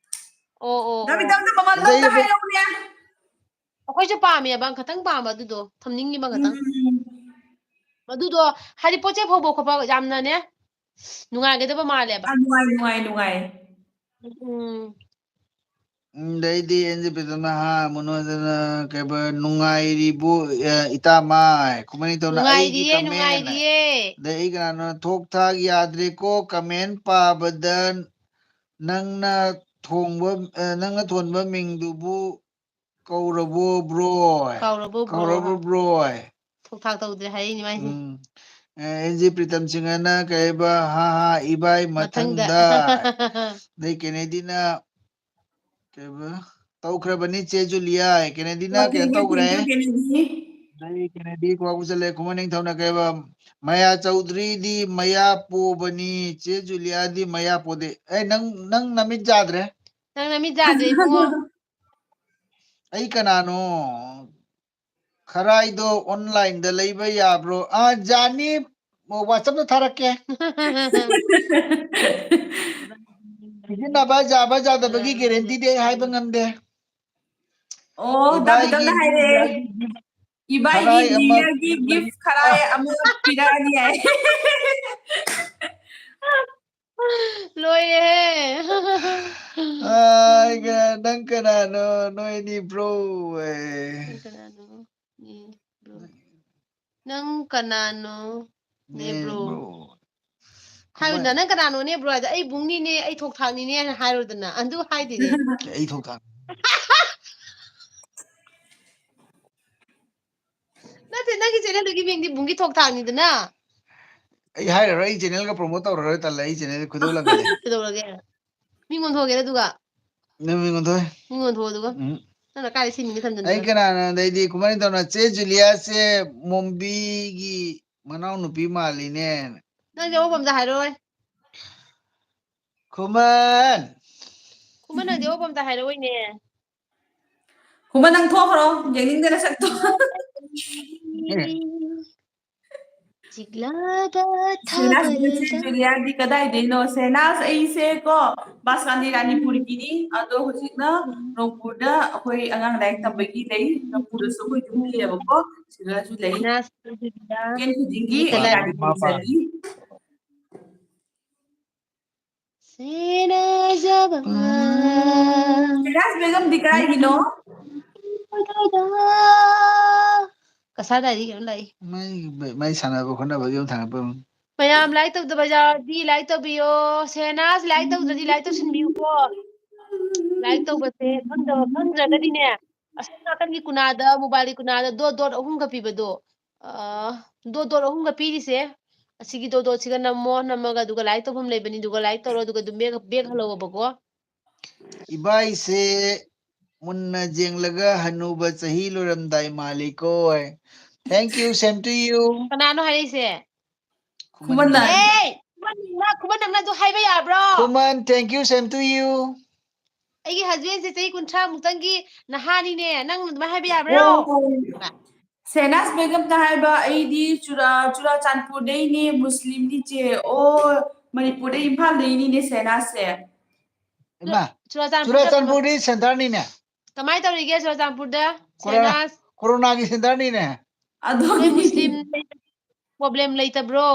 ꯑꯣ, ꯑꯣ, ꯗꯥ ꯑꯣ꯫ ꯄꯤꯇꯝꯅ ꯃꯃꯜꯗꯣ ꯑꯗꯩ ꯑꯝꯇ ꯑꯩꯈꯣꯏ ꯍꯥꯏꯔꯛꯎꯅꯦ꯫ ꯑꯩꯈꯣꯏꯁꯨ ꯄꯥꯝꯃꯦꯕ, ꯈꯇꯪ ꯄꯥꯝꯕ ꯑꯗꯨꯗꯣ, ꯊꯝꯅꯤꯡꯉꯤꯕ ꯈꯇꯪ꯫ ꯎꯝ꯫ ꯑꯗꯨꯗꯣ ꯍꯥꯏꯗꯤ ꯄꯣꯠ ꯆꯩ ꯐꯧꯕ ꯈꯣꯠꯄ ꯌꯥꯝꯅꯅꯦ, ꯅꯨꯡꯉꯥꯏꯒꯗꯕ ꯃꯥꯜꯂꯦꯕ꯫ ꯑꯥ, ꯅꯨꯡꯉꯥꯏ, ꯅꯨꯡꯉꯥꯏ, ꯅꯨꯡꯉꯥꯏ꯫ ꯎꯝ꯫ ꯎꯝ, ꯑꯗꯩꯗꯤ ꯑꯦꯟ ꯖꯤ ꯄ꯭ꯔꯤꯇꯝꯅ ꯍꯥ ꯃꯅꯣꯖꯅ ꯀꯩꯕ ꯅꯨꯡꯉꯥꯏꯔꯤꯕꯣ, ꯑ, ꯏꯇꯥꯃꯥꯏ? ꯈꯨꯃꯟ ꯅꯤꯡꯊꯧꯅ ꯑꯩꯒꯤ ꯅꯨꯡꯉꯥꯏꯔꯤꯌꯦ, comment꯫ ꯅꯨꯡꯉꯥꯏꯔꯤꯌꯦ꯫ ꯑꯗꯩ ꯑꯩ ꯀꯅꯥꯅꯣ ꯊꯣꯛ ꯊꯥꯛ ꯌꯥꯗ꯭ꯔꯦꯀꯣ comment ꯄꯥꯕꯗ ꯅꯪꯅ ꯊꯣꯡꯕ, ꯑ, ꯅꯪꯅ ꯊꯣꯟꯕ ꯃꯤꯡꯗꯨꯕꯨ ꯀꯧꯔꯕꯣ bro? ꯀꯧꯔꯕꯣ bro? ꯀꯧꯔꯕꯣ bro? ꯊꯣꯛ ꯊꯥꯛ ꯇꯧꯗ꯭ꯔꯦ ꯍꯥꯏꯔꯤꯅꯤ ꯃꯥꯏꯁꯦ꯫ ꯎꯝ꯫ ꯑꯦ, ꯑꯦꯟ ꯖꯤ ꯄ꯭ꯔꯤꯇꯝ ꯁꯤꯡꯍꯅ ꯀꯩꯕ ꯍꯥ ꯍꯥ ꯏꯕꯥꯏ ꯃꯊꯪꯗ꯫ ꯃꯊꯪꯗ꯫ ꯑꯗꯩ ꯀꯦꯅꯦꯗꯤꯅ ꯀꯩꯕ ꯇꯧꯈ꯭ꯔꯕꯅꯤ ꯆꯦ ꯖꯨꯂꯤꯌꯥ꯫ ꯀꯦꯅꯦꯗꯤꯅ ꯀꯩꯅꯣ Thank you, ꯇꯧꯈ꯭ꯔꯦ꯫ thank you, ꯀꯦꯅꯦꯗꯤ꯫ ꯑꯗꯩ ꯀꯦꯅꯦꯗꯤ ꯀ꯭ꯋꯥꯕꯨ ꯆꯠꯂꯦ꯫ ꯈꯨꯃꯟ ꯅꯤꯡꯊꯧꯅ ꯀꯩꯕ ꯃꯌꯥ ꯆꯧꯗ꯭ꯔꯤꯗꯤ ꯃꯌꯥ ꯄꯣꯕꯅꯤ, ꯆꯦ ꯖꯨꯂꯤꯌꯥꯗꯤ ꯃꯌꯥ ꯄꯣꯗꯦ꯫ ꯑꯦ, ꯅꯪ, ꯅꯪ ꯅꯃꯤꯠ ꯌꯥꯗ꯭ꯔꯦ꯫ ꯅꯪ ꯅꯃꯤꯠ ꯌꯥꯗ꯭ꯔꯦ ꯏꯕꯨꯡꯉꯣ꯫ ꯑꯩ ꯀꯅꯥꯅꯣ? ꯈꯔꯥꯏꯗꯣ online ꯗ ꯂꯩꯕ ꯌꯥꯕ꯭ꯔꯣ? ꯑꯥ, ꯖꯥꯅꯤ, WhatsApp ꯇ ꯊꯥꯔꯛꯀꯦ꯫ ꯁꯤꯖꯤꯟꯅꯕ ꯌꯥꯕ ꯌꯥꯗꯕꯒꯤ guarantee ꯗꯤ ꯑꯩ ꯍꯥꯏꯕ ꯉꯝꯗꯦ꯫ ꯑꯣ, ꯇꯞꯅ ꯇꯞꯅ ꯍꯥꯏꯔꯛꯑꯦ꯫ ꯏꯕꯥꯏꯒꯤ ꯈꯔꯥꯏ New ꯑꯃ Year ꯒꯤ gift ꯈꯔꯥꯏ ꯑꯃ ꯄꯤꯔꯛꯑꯅꯤ ꯍꯥꯏ꯫ ꯂꯣꯏꯔꯦꯍꯦ꯫ ꯑꯥꯏꯒ, ꯅꯪ ꯀꯅꯥꯅꯣ? ꯅꯣꯏꯅꯤ bro꯫ ꯑꯦ꯫ ꯅꯪ ꯀꯅꯥꯅꯣ? ꯅꯦ bro꯫ ꯅꯪ ꯀꯅꯥꯅꯣ? ꯅꯦ ꯅꯦ bro꯫ bro꯫ ꯍꯥꯏꯔꯨꯗꯅ, "ꯅꯪ ꯀꯅꯥꯅꯣꯅꯦ bro?" ꯍꯥꯏꯗ, "ꯑꯩ ꯕꯨꯡꯅꯤꯅꯦ, ꯑꯩ ꯊꯣꯛ ꯊꯥꯛꯅꯤꯅꯦ" ꯍꯥꯏꯅ ꯍꯥꯏꯔꯨꯗꯅ꯫ ꯑꯗꯨ ꯍꯥꯏꯗꯦꯅꯦ꯫ ꯑꯩ ꯊꯣꯛ ꯊꯥꯛ꯫ ꯅꯠꯇꯦ, ꯅꯪꯒꯤ channel ꯗꯨꯒꯤ ꯃꯤꯡꯗꯤ ꯕꯨꯡꯒꯤ ꯊꯣꯛ ꯊꯥꯛꯅꯤꯗꯅ꯫ ꯑꯩ ꯍꯥꯏꯔꯔꯣꯏ, ꯑꯩ channel ꯒ promote ꯇꯧꯔꯔꯣꯏ, ꯇꯜꯂꯦ, ꯑꯩ channel ꯈꯣꯏꯗꯧ ꯂꯪꯒꯜꯂꯦ꯫ ꯀꯩꯗꯧꯔꯒꯦ? ꯃꯤꯉꯣꯟ ꯊꯣꯛꯑꯒꯦꯔ ꯑꯗꯨꯒ? ꯅꯪ ꯃꯤꯉꯣꯟ ꯊꯣꯛꯑꯦ꯫ ꯃꯤꯉꯣꯟ ꯊꯣꯛꯑꯣ ꯑꯗꯨꯒ? ꯎꯝ꯫ ꯅꯪꯅ ꯀꯥꯏꯗ ꯁꯤꯅꯤꯡꯉꯤ ꯊꯝꯖꯟꯗꯣꯏꯅꯣ? ꯑꯩ ꯀꯅꯥꯅꯣ? ꯑꯗꯩꯗꯤ ꯈꯨꯃꯟ ꯅꯤꯡꯊꯧꯅ ꯆꯦ ꯖꯨꯂꯤꯌꯥꯁꯦ ꯃꯣꯝꯕꯤꯒꯤ ꯃꯅꯥꯎꯅꯨꯄꯤ ꯃꯥꯜꯂꯤꯅꯦ꯫ ꯅꯪꯁꯦ ꯑꯋꯥꯐꯝ ꯑꯝꯇ ꯍꯥꯏꯔꯛꯑꯣꯏ꯫ ꯈꯨꯃꯟ! ꯈꯨꯃꯟ, ꯅꯪꯗꯤ ꯑꯋꯥꯐꯝ ꯑꯝꯇ ꯍꯥꯏꯔꯛꯑꯣꯏꯅꯦ꯫ ꯈꯨꯃꯟ, ꯅꯪ ꯊꯣꯛꯈ꯭ꯔꯣ, ꯌꯦꯡꯅꯤꯡꯗꯦ ꯅꯁꯛꯇꯣ꯫ ꯆꯤꯛꯂꯕ ꯁꯦꯅꯥꯁ, ꯅꯆꯦ ꯊꯥꯕꯜꯗ꯫ ꯖꯨꯂꯤꯌꯥꯗꯤ ꯀꯗꯥꯏꯗꯩꯅꯣ? ꯁꯦꯅꯥꯁ, ꯑꯩꯁꯦ ꯀꯣ ꯕꯥꯁꯀꯥꯟꯗꯤ ꯔꯥꯅꯤꯄꯨꯔꯒꯤꯅꯤ, ꯑꯗꯣ ꯍꯧꯖꯤꯛꯅ ꯔꯣꯡꯄꯨꯔꯗ ꯑꯩꯈꯣꯏ ꯑꯉꯥꯡ ꯂꯥꯏꯔꯤꯛ ꯇꯝꯕꯒꯤ ꯂꯩ꯫ ꯔꯣꯡꯄꯨꯔꯗꯁꯨ ꯑꯩꯈꯣꯏ ꯌꯨꯝ ꯂꯩꯌꯦꯕꯀꯣ, ꯁꯤꯗꯁꯨ ꯂꯩ꯫ ꯁꯦꯅꯥꯁ, ꯖꯨꯂꯤꯌꯥ꯫ Weekend ꯈꯨꯗꯤꯡꯒꯤ ꯀꯗꯥꯏ? ꯔꯥꯅꯤꯄꯨꯔ ꯆꯠꯂꯤ꯫ ꯁꯦꯅꯥꯖꯕ꯫ ꯁꯦꯅꯥꯖ ꯕꯦꯒꯝꯗꯤ ꯀꯗꯥꯏꯒꯤꯅꯣ? ꯀꯁꯥ ꯗꯥꯏꯔꯤ ꯀꯩꯅꯣꯝ ꯂꯥꯛꯏ꯫ ꯃꯩ ꯃꯩ ꯁꯥꯟꯅꯕ ꯈꯣꯠꯅꯕꯒꯤ ꯑꯃ ꯊꯥꯡꯒꯠꯄ ꯑꯃ꯫ ꯃꯌꯥꯝ ꯂꯥꯏꯛ ꯇꯧꯗꯕ ꯌꯥꯎꯔꯗꯤ ꯂꯥꯏꯛ ꯇꯧꯕꯤꯌꯣ꯫ ꯁꯦꯅꯥꯖ ꯂꯥꯏꯛ ꯇꯧꯗ꯭ꯔꯗꯤ ꯂꯥꯏꯛ ꯇꯧꯁꯤꯟꯕꯤꯌꯨꯀꯣ꯫ ꯂꯥꯏꯛ ꯇꯧꯕꯁꯦ ꯈꯪꯗꯕ ꯈꯪꯗ꯭ꯔꯒꯗꯤꯅꯦ, ꯑꯁꯣꯝ ꯅꯥꯀꯟꯒꯤ ꯀꯨꯅꯥꯗ, ꯃꯣꯕꯥꯏꯜꯒꯤ ꯀꯨꯅꯥꯗ ꯗꯣꯠ ꯗꯣꯠ ꯑꯍꯨꯝꯒ ꯄꯤꯕꯗꯣ, ꯑ, ꯗꯣꯠ ꯗꯣꯠ ꯑꯍꯨꯝꯒ ꯄꯤꯔꯤꯁꯦ, ꯑꯁꯤꯒꯤ ꯗꯣꯠ ꯗꯣꯠꯁꯤꯒ ꯅꯝꯃꯣ, ꯅꯝꯃꯒ ꯑꯗꯨꯒ ꯂꯥꯏꯛ ꯇꯧꯐꯝ ꯂꯩꯕꯅꯤ, ꯑꯗꯨꯒ ꯂꯥꯏꯛ ꯇꯧꯔꯣ, ꯑꯗꯨꯒ ꯑꯗꯨꯝ ꯕꯦꯛ ꯕꯦꯛ ꯍꯜꯂꯛꯑꯣꯕꯀꯣ꯫ ꯏꯕꯥꯏꯁꯦ ꯃꯨꯟꯅ ꯌꯦꯡꯂꯒ ꯍꯅꯨꯕ ꯆꯍꯤ ꯂꯣꯏꯔꯝꯗꯥꯏ ꯃꯥꯜꯂꯤꯀꯣ꯫ Thank you, same to you. ꯀꯅꯥꯅꯣ ꯍꯥꯏꯔꯛꯏꯁꯦ? ꯈꯨꯃꯟꯗ꯫ ꯑꯦ, ꯈꯨꯃꯟ ꯅꯪꯅ, ꯈꯨꯃꯟ ꯅꯪꯅ ꯑꯗꯨ ꯍꯥꯏꯕ ꯌꯥꯕ꯭ꯔꯣ? ꯈꯨꯃꯟ, thank you, same to you. ꯑꯩꯒꯤ ꯍꯁꯕꯦꯟꯁꯦ ꯆꯍꯤ ꯀꯨꯟꯊ꯭ꯔꯥ ꯃꯨꯛꯇꯪꯒꯤ ꯅꯍꯥꯅꯤꯅꯦ, ꯅꯪ ꯑꯗꯨꯃꯥꯏꯅ ꯍꯥꯏꯕ ꯌꯥꯕ꯭ꯔꯣ? ꯁꯦꯅꯥꯁ ꯕꯦꯒꯝꯅ ꯍꯥꯏꯕ, ꯑꯩꯗꯤ ꯆꯨꯔꯥ-, ꯆꯨꯔꯥꯆꯥꯟꯄꯨꯔꯗꯩꯅꯦ, ꯃꯨꯁꯂꯤꯝꯅꯤ ꯆꯦ꯫ ꯑꯣ, ꯃꯅꯤꯄꯨꯔꯗꯩ, ꯏꯝꯐꯥꯜꯗꯩꯅꯤꯅꯦ ꯁꯦꯅꯥꯁꯁꯦ꯫ ꯏꯃꯥ, ꯆꯨꯔꯥꯆꯥꯟꯄꯨꯔꯗ ꯆꯨꯔꯥꯆꯥꯟꯄꯨꯔꯗꯤ ꯁꯦꯟꯇꯔꯅꯤꯅꯦ꯫ ꯀꯃꯥꯏꯅ ꯇꯧꯔꯤꯒꯦ ꯆꯨꯔꯥꯆꯥꯟꯄꯨꯔꯗ? ꯀꯣꯔꯣꯅꯥ-, ꯁꯦꯅꯥꯁ, ꯀꯣꯔꯣꯅꯥꯒꯤ ꯁꯦꯟꯇꯔꯅꯤꯅꯦ꯫ ꯑꯗꯣ ꯅꯣꯏ ꯃꯨꯁꯂꯤꯝ ꯄ꯭ꯔꯣꯕ꯭ꯂꯦꯝ ꯂꯩꯇꯕ꯭ꯔꯣ?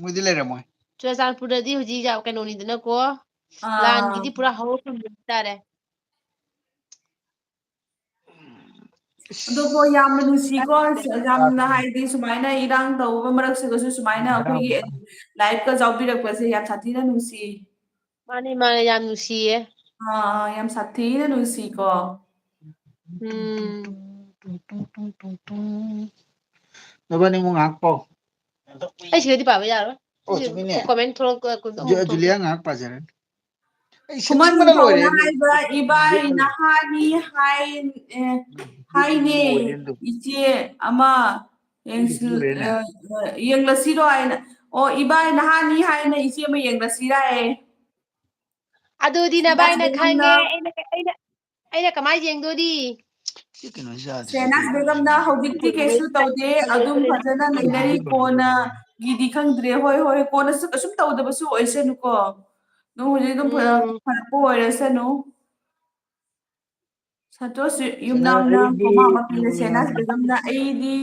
ꯃꯣꯏꯗꯤ ꯂꯩꯔꯝꯃꯣꯏ꯫ ꯆꯨꯔꯥꯆꯥꯟꯄꯨꯔꯗꯗꯤ ꯍꯧꯖꯤꯛ ꯌꯥꯝ ꯀꯩꯅꯣꯅꯤꯗꯅꯀꯣ, ꯑꯥ꯫ ꯂꯥꯟꯒꯤꯗꯤ ꯄꯨꯔꯥ ꯍꯧꯔꯛꯐꯝ ꯍꯥꯏꯇꯥꯔꯦ꯫ ꯑꯗꯨꯕꯨ ꯌꯥꯝꯅ ꯅꯨꯡꯁꯤꯀꯣ, ꯌꯥꯝꯅ ꯍꯥꯏꯗꯤ ꯁꯨꯃꯥꯏꯅ ꯏꯔꯥꯡ ꯇꯧꯕ ꯃꯔꯛꯁꯤꯗꯁꯨ ꯁꯨꯃꯥꯏꯅ ꯑꯩꯈꯣꯏꯒꯤ live ꯀ ꯌꯥꯎꯕꯤꯔꯛꯄꯁꯦ ꯌꯥꯝ ꯁꯥꯊꯤꯅ ꯅꯨꯡꯁꯤ꯫ ꯃꯥꯅꯦ, ꯃꯥꯅꯦ, ꯌꯥꯝ ꯅꯨꯡꯁꯤꯌꯦ꯫ ꯑꯥ, ꯑꯥ, ꯌꯥꯝ ꯁꯥꯊꯤꯅ ꯅꯨꯡꯁꯤꯀꯣ꯫ ꯎꯝ꯫ ꯅꯕꯥꯅꯤ ꯑꯃꯨꯛ ꯉꯥꯏꯍꯥꯛ ꯄꯥꯎ꯫ ꯑꯩ ꯁꯤꯗꯗꯤ ꯄꯥꯕ ꯌꯥꯔꯣꯏ꯫ ꯑꯣ, ꯁꯤ ꯆꯨꯝꯃꯤꯅꯦ꯫ ꯀꯣꯃꯦꯟ ꯊꯣꯛꯂꯛꯄ ꯑꯃꯨꯛ ꯖꯨ-, ꯊꯣꯛꯂꯛꯀꯦ꯫ ꯖꯨꯂꯤꯌꯥ ꯉꯥꯏꯍꯥꯛ ꯄꯥꯖꯔꯅꯤ꯫ ꯑꯩ ꯈꯨꯃꯟ ꯁꯤꯟꯅꯤꯡꯕꯅ ꯂꯣꯏꯔꯦ꯫ ꯅꯤꯡꯊꯧꯅ ꯍꯥꯏꯕ, ꯏꯕꯥꯏ ꯅꯍꯥꯅꯤ ꯍꯥꯏ-, ꯑꯦ, ꯍꯥꯏꯅꯦ, ꯏꯆꯦ ꯑꯃ ꯌꯦꯡꯁꯤꯜ-, ꯑ, ꯑ, ꯌꯦꯡꯂꯁꯤꯔꯣ ꯍꯥꯏꯅ꯫ ꯑꯣ, ꯏꯕꯥꯏ ꯅꯍꯥꯅꯤ ꯍꯥꯏꯅ ꯏꯆꯦ ꯑꯃ ꯌꯦꯡꯂꯁꯤꯔꯥ ꯍꯥꯏꯌꯦ꯫ ꯑꯗꯨꯗꯤ ꯅꯕꯥꯏꯅ ꯈꯪꯉꯦ, ꯑꯩꯅ, ꯑꯩꯅ, ꯑꯩꯅ ꯀꯃꯥꯏ ꯌꯦꯡꯗꯣꯔꯤ? ꯁꯤ ꯀꯩꯅꯣꯁꯦ ꯌꯥꯗ꯭ꯔꯦ꯫ ꯁꯦꯅꯥꯁ ꯕꯦꯒꯝꯅ ꯍꯧꯖꯤꯛꯇꯤ ꯀꯩꯁꯨ ꯇꯧꯗꯦ, ꯑꯗꯨꯝ ꯐꯖꯅ ꯂꯩꯅꯔꯤ꯫ ꯀꯣꯟꯅꯒꯤꯗꯤ ꯈꯪꯗ꯭ꯔꯦ꯫ ꯍꯣꯏ, ꯍꯣꯏ, ꯀꯣꯟꯅꯁꯨ ꯀꯩꯁꯨꯝ ꯇꯧꯗꯕꯁꯨ ꯑꯣꯏꯁꯅꯨꯀꯣ꯫ ꯑꯗꯨꯝ ꯍꯧꯖꯤꯛ ꯑꯗꯨꯝ ꯐ-, ꯎꯝ꯫ ꯐꯔꯛꯄ ꯑꯣꯏꯔꯁꯅꯨ꯫ ꯁꯟꯇꯣꯁ ꯌꯨꯝꯅꯥꯝꯅ ꯀꯣꯃꯥ ꯑꯃ ꯄꯤꯔꯦ, ꯁꯦꯅꯥꯁ ꯕꯦꯒꯝꯅ, "ꯑꯩꯗꯤ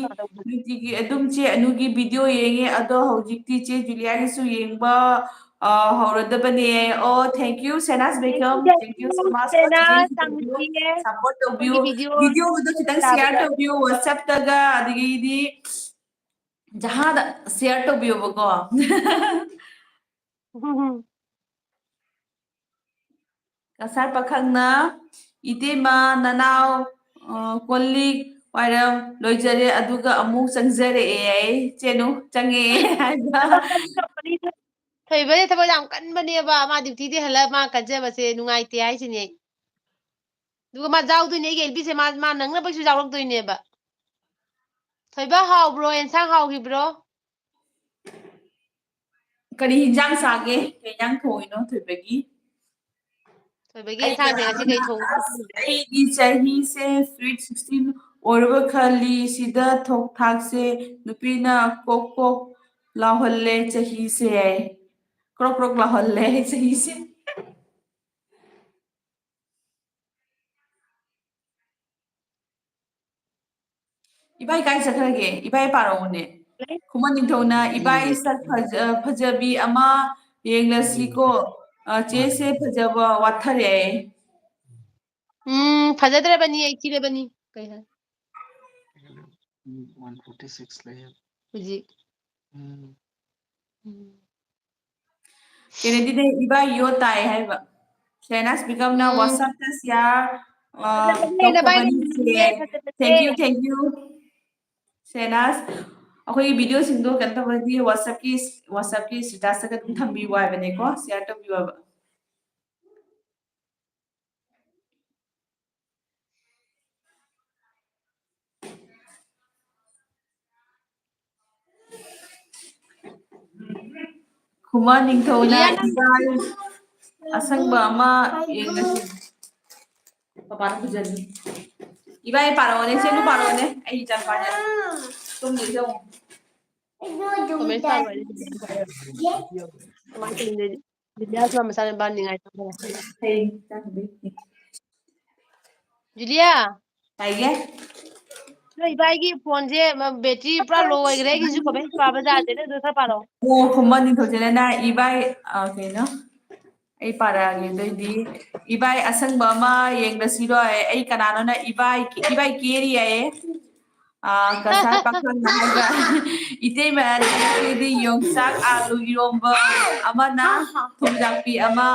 ꯅꯨꯡꯇꯤꯒꯤ ꯑꯗꯨꯝ ꯆꯦ ꯑꯅꯨꯒꯤ video ꯌꯦꯡꯉꯦ, ꯑꯗꯣ ꯍꯧꯖꯤꯛꯇꯤ ꯆꯦ ꯖꯨꯂꯤꯌꯥꯒꯤꯁꯨ ꯌꯦꯡꯕ ꯑ, ꯍꯧꯔꯗꯕꯅꯦ꯫ ꯑꯣ, thank you, ꯁꯦꯅꯥꯁ Begum. Thank you so much for ꯁꯦꯅꯥꯁ, today's interview. ꯇꯥꯃꯣꯖꯤ꯫ Support ꯇꯧꯕꯤꯌꯨ꯫ ꯑꯩꯈꯣꯏꯒꯤ video ꯚꯤꯗꯤꯑꯣꯗꯣ ꯈꯤꯇꯪ share ꯇꯥꯕꯗ꯫ ꯇꯧꯕꯤꯌꯨ WhatsApp-ꯇꯒ, ꯑꯗꯒꯤꯗꯤ ꯖꯍꯥꯗ share ꯇꯧꯕꯤꯌꯣꯕꯀꯣ꯫ ꯀꯁꯥꯔ ꯄꯥꯈꯪꯅ, "ꯏꯇꯩꯃ, ꯅꯅꯥꯎ, ꯑ, ꯀꯣꯜ ꯂꯤꯛ ꯋꯥꯏꯔꯝ ꯂꯣꯏꯖꯔꯦ, ꯑꯗꯨꯒ ꯑꯃꯨꯛ ꯆꯪꯖꯔꯛꯑꯦ" ꯍꯥꯏ꯫ "ꯆꯦꯅꯨ, ꯆꯪꯉꯛꯑꯦ" ꯍꯥꯏꯕ꯫ ꯊꯣꯏꯕꯗꯤ ꯊꯕꯛ ꯌꯥꯝ ꯀꯟꯕꯅꯦꯕ, ꯃꯥ duty-ꯗꯤ ꯍꯜꯂꯛ, ꯃꯥ ꯀꯟꯖꯕꯁꯦ ꯅꯨꯡꯉꯥꯏꯇꯦ ꯍꯥꯏꯁꯤꯅꯦ꯫ ꯑꯗꯨꯒ ꯃꯥ ꯌꯥꯎꯗꯣꯏꯅꯦ ꯑꯩꯒꯤ ꯑꯦꯜꯕꯤꯁꯦ, ꯃꯥ, ꯃꯥ ꯅꯪꯅꯕꯁꯨ ꯌꯥꯎꯔꯛꯇꯣꯏꯅꯦꯕ꯫ ꯊꯣꯏꯕ, ꯍꯥꯎꯕ꯭ꯔꯣ? ꯑꯦꯟꯁꯥꯡ ꯍꯥꯎꯈꯤꯕ꯭ꯔꯣ? ꯀꯔꯤ ꯍꯤꯟꯖꯥꯡ ꯆꯥꯒꯦ? ꯀꯩ ꯍꯤꯟꯖꯥꯡ ꯊꯣꯡꯉꯤꯅꯣ ꯊꯣꯏꯕꯒꯤ? ꯊꯣꯏꯕꯒꯤ ꯑꯩ ꯌꯦꯟꯁꯥꯡꯁꯦ ꯉꯁꯤ ꯀꯩ ꯊꯣꯡ-, ꯑꯁ, ꯑꯩꯒꯤ ꯆꯍꯤꯁꯦ sweet sixteen ꯑꯣꯏꯔꯕ ꯈꯜꯂꯤ꯫ ꯁꯤꯗ ꯊꯣꯛ ꯊꯥꯛꯁꯦ ꯅꯨꯄꯤꯅ ꯀꯣꯛ ꯀꯣꯛ ꯂꯥꯎꯍꯜꯂꯦ ꯆꯍꯤꯁꯦ꯫ ꯀ꯭ꯔꯣꯛ ꯀ꯭ꯔꯣꯛ ꯂꯥꯎꯍꯜꯂꯦ ꯆꯍꯤꯁꯦ꯫ ꯏꯕꯥꯏ ꯀꯥꯏ ꯆꯠꯈ꯭ꯔꯒꯦ? ꯏꯕꯥꯏ ꯄꯥꯔꯛꯎꯅꯦ꯫ ꯈꯨꯃꯟ ꯅꯤꯡꯊꯧꯅ, "ꯏꯕꯥꯏ ꯁꯛ ꯐꯖ-, ꯐꯖꯕꯤ ꯑꯃ ꯌꯦꯡꯂꯁꯤꯀꯣ꯫ ꯑ, ꯆꯦꯁꯦ ꯐꯖꯕ ꯋꯥꯠꯊꯔꯦ"꯫ ꯎꯝ, ꯐꯖꯗ꯭ꯔꯕꯅꯤ, ꯑꯩ ꯊꯤꯔꯕꯅꯤ꯫ ꯀꯩ ꯍꯥꯏ? One forty six ꯂꯩꯌꯦ꯫ ꯍꯧꯖꯤꯛ꯫ ꯎꯝ꯫ ꯎꯝ꯫ ꯀꯩꯅꯣꯗꯤꯅꯦ, ꯏꯕꯥꯏ ꯌꯣ ꯇꯥꯏ ꯍꯥꯏꯕ꯫ ꯁꯦꯅꯥꯁ ꯕꯤꯀꯝꯅ ꯎꯝ꯫ WhatsApp-ꯇ share, ꯑ, ꯐꯖꯕꯅꯦ, ꯅꯕꯥꯏꯅ ꯇꯧꯈ꯭ꯔꯕꯅꯤ ꯌꯦꯡꯉꯦ, ꯆꯦ꯫ ꯐꯖꯕꯅꯦ꯫ Thank you, thank you꯫ ꯁꯦꯅꯥꯁ, ꯑꯩꯈꯣꯏꯒꯤ video-ꯁꯤꯡꯗꯣ ꯀꯩꯅꯣ ꯇꯧꯕꯒꯤ WhatsApp-ꯀꯤ, WhatsApp-ꯀꯤ status-ꯇꯒ ꯑꯗꯨꯝ ꯊꯝꯕꯤꯌꯨ ꯍꯥꯏꯕꯅꯦꯀꯣ, share ꯇꯧꯕꯤꯌꯨ ꯍꯥꯏꯕ꯫ ꯈꯨꯃꯟ ꯅꯤꯡꯊꯧꯅ ꯏꯂꯤꯌꯥ, ꯅꯪ ꯏꯕꯥꯏ ꯑꯁꯪꯕ ꯑꯃ ꯌꯦꯡꯉꯁꯤ꯫ ꯄꯄꯥꯅ ꯄꯨꯖꯅꯤ꯫ ꯏꯕꯥꯏ ꯄꯥꯔꯛꯑꯣꯅꯦ, ꯆꯦꯅꯨ ꯄꯥꯔꯛꯑꯣꯅꯦ꯫ ꯑꯩ ꯏꯆꯥꯅꯨꯄꯥꯅꯦ꯫ ꯇꯨꯝꯗꯣꯏꯁꯦ ꯌꯦꯡꯉꯣ꯫ Comments ꯄꯥꯔꯛꯑꯣꯅꯦ꯫ ꯀꯃꯥꯏꯅ ꯇꯧꯅꯤ? ꯕꯤꯗ꯭ꯌꯥꯁꯨ ꯃꯆꯥꯅꯨꯄꯥ ꯅꯤꯡꯉꯥꯏ ꯇꯧꯈ꯭ꯔꯦ꯫ ꯍꯌꯦꯡ ꯆꯥꯛ ꯊꯣꯡꯗꯣꯏꯅꯦ꯫ ꯖꯨꯂꯤꯌꯥ꯫ ꯇꯥꯏꯌꯦ꯫ ꯅꯣꯏ ꯏꯕꯥꯏꯒꯤ ꯐꯣꯟꯁꯦ ꯕꯦꯇ꯭ꯔꯤ ꯄꯨꯔꯥ ꯂꯣ ꯑꯣꯏꯈ꯭ꯔꯦ꯫ ꯑꯩꯒꯤꯁꯨ ꯀꯃꯦꯟ ꯄꯥꯕ ꯌꯥꯗꯦꯅꯦ꯫ ꯑꯗꯨ ꯈꯔ ꯄꯥꯔꯛꯑꯣ꯫ ꯑꯣ, ꯈꯨꯃꯟ ꯅꯤꯡꯊꯧꯁꯤꯅꯅꯦ ꯏꯕꯥꯏ, ꯑ, ꯀꯩꯅꯣ? ꯑꯩ ꯄꯥꯔꯛꯑꯒꯦ꯫ ꯑꯗꯩꯗꯤ ꯏꯕꯥꯏ ꯑꯁꯪꯕ ꯑꯃ ꯌꯦꯡꯗꯁꯤꯔꯣ? ꯑꯩ ꯀꯅꯥꯅꯣꯅ ꯏꯕꯥꯏ, ꯏꯕꯥꯏ ꯀꯦꯔꯤ ꯍꯥꯏꯌꯦ꯫ ꯑ, ꯀꯁꯥꯔ ꯄꯥꯈꯪꯅ ꯍꯥꯏꯕ꯫ ꯏꯇꯩꯃ, ꯉꯁꯤꯗꯤ ꯌꯣꯡꯆꯥꯛ ꯑꯥꯂꯨ ꯏꯔꯣꯝꯕ ꯑꯃꯅ ꯊꯨꯝꯖꯥꯛꯄꯤ ꯑꯃ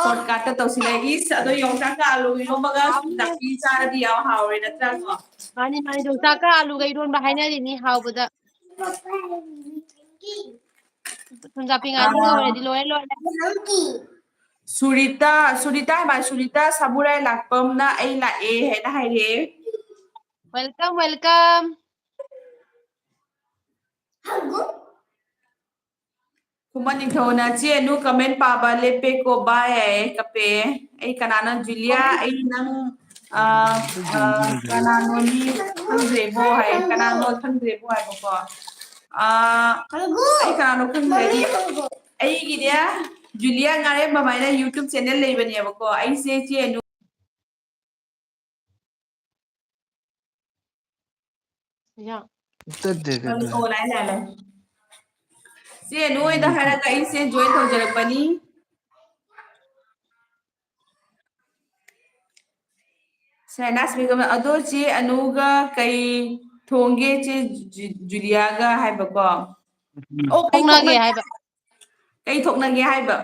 shortcut ꯇ ꯇꯧꯁꯤꯜꯂꯦ꯫ ꯏꯁ, ꯑꯗꯣ ꯌꯣꯡꯆꯥꯛꯀ ꯑꯥꯂꯨ ꯏꯔꯣꯝꯕꯒ ꯊꯨꯝꯖꯥꯛꯄꯤ ꯆꯥꯔꯗꯤ ꯌꯥꯝ ꯍꯥꯎꯔꯦ ꯅꯠꯇ꯭ꯔꯥꯀꯣ? ꯃꯥꯅꯤ, ꯃꯥꯅꯤ, ꯌꯣꯡꯆꯥꯛꯀ ꯑꯥꯂꯨꯒ ꯏꯔꯣꯟꯕ ꯍꯥꯏꯅꯔꯤꯅꯤ ꯍꯥꯎꯕꯗ꯫ ꯊꯨꯝꯖꯥꯛꯄꯤ ꯉꯥꯔꯤꯒ ꯑꯣꯏꯔꯗꯤ ꯂꯣꯏꯔꯦ, ꯂꯣꯏꯔꯦ꯫ ꯁꯨꯔꯤꯇꯥ, ꯁꯨꯔꯤꯇꯥ ꯍꯥꯏꯕ, ꯁꯨꯔꯤꯇꯥ ꯁꯥꯃꯨꯔꯥꯏ ꯂꯥꯛꯄꯝꯅ "ꯑꯩ ꯂꯥꯛꯑꯦ" ꯍꯥꯏꯅ ꯍꯥꯏꯔꯛꯑꯦ꯫ Welcome, welcome. ꯈꯨꯃꯟ ꯅꯤꯡꯊꯧꯅ "ꯆꯦ ꯑꯅꯨ comment ꯄꯥꯕ ꯂꯦꯞꯄꯦꯀꯣ ꯕꯥꯏ" ꯍꯥꯏꯌꯦ, ꯀꯞꯄꯦ꯫ ꯑꯩ ꯀꯅꯥꯅꯣ? ꯖꯨꯂꯤꯌꯥ, ꯑꯩ ꯅꯪ, ꯑ, ꯑ, ꯀꯅꯥꯅꯣꯅꯤ ꯈꯪꯗ꯭ꯔꯦꯕꯣ ꯍꯥꯏ, ꯀꯅꯥꯅꯣ ꯈꯪꯗ꯭ꯔꯦꯕꯣ ꯍꯥꯏꯕꯀꯣ꯫ ꯑ, ꯑꯩ ꯀꯅꯥꯅꯣ ꯈꯪꯗ꯭ꯔꯦ꯫ ꯑꯩꯒꯤꯅꯦ, ꯖꯨꯂꯤꯌꯥ ꯉꯥꯔꯦꯝꯕꯝ ꯍꯥꯏꯅ YouTube channel ꯂꯩꯕꯅꯦꯕꯀꯣ꯫ ꯑꯩꯁꯦ ꯆꯦ ꯑꯅꯨ ꯆꯦ ꯑꯅꯨ ꯍꯣꯏꯗ ꯍꯥꯏꯔꯒ ꯑꯩꯁꯦ join ꯇꯧꯖꯔꯛꯄꯅꯤ꯫ ꯁꯦꯅꯥꯁꯃꯤꯒ, "ꯑꯗꯣ ꯆꯦ ꯑꯅꯨꯒ ꯀꯩ ꯊꯣꯡꯒꯦ ꯆꯦ ꯖꯨ-, ꯖꯨꯂꯤꯌꯥꯒ?" ꯍꯥꯏꯕꯀꯣ꯫ ꯑꯣ, ꯀꯩ ꯊꯣꯛꯅꯒꯦ ꯊꯣꯛꯅꯒꯦ ꯍꯥꯏꯕ꯫ ꯀꯩ ꯊꯣꯛꯅꯒꯦ ꯍꯥꯏꯕ?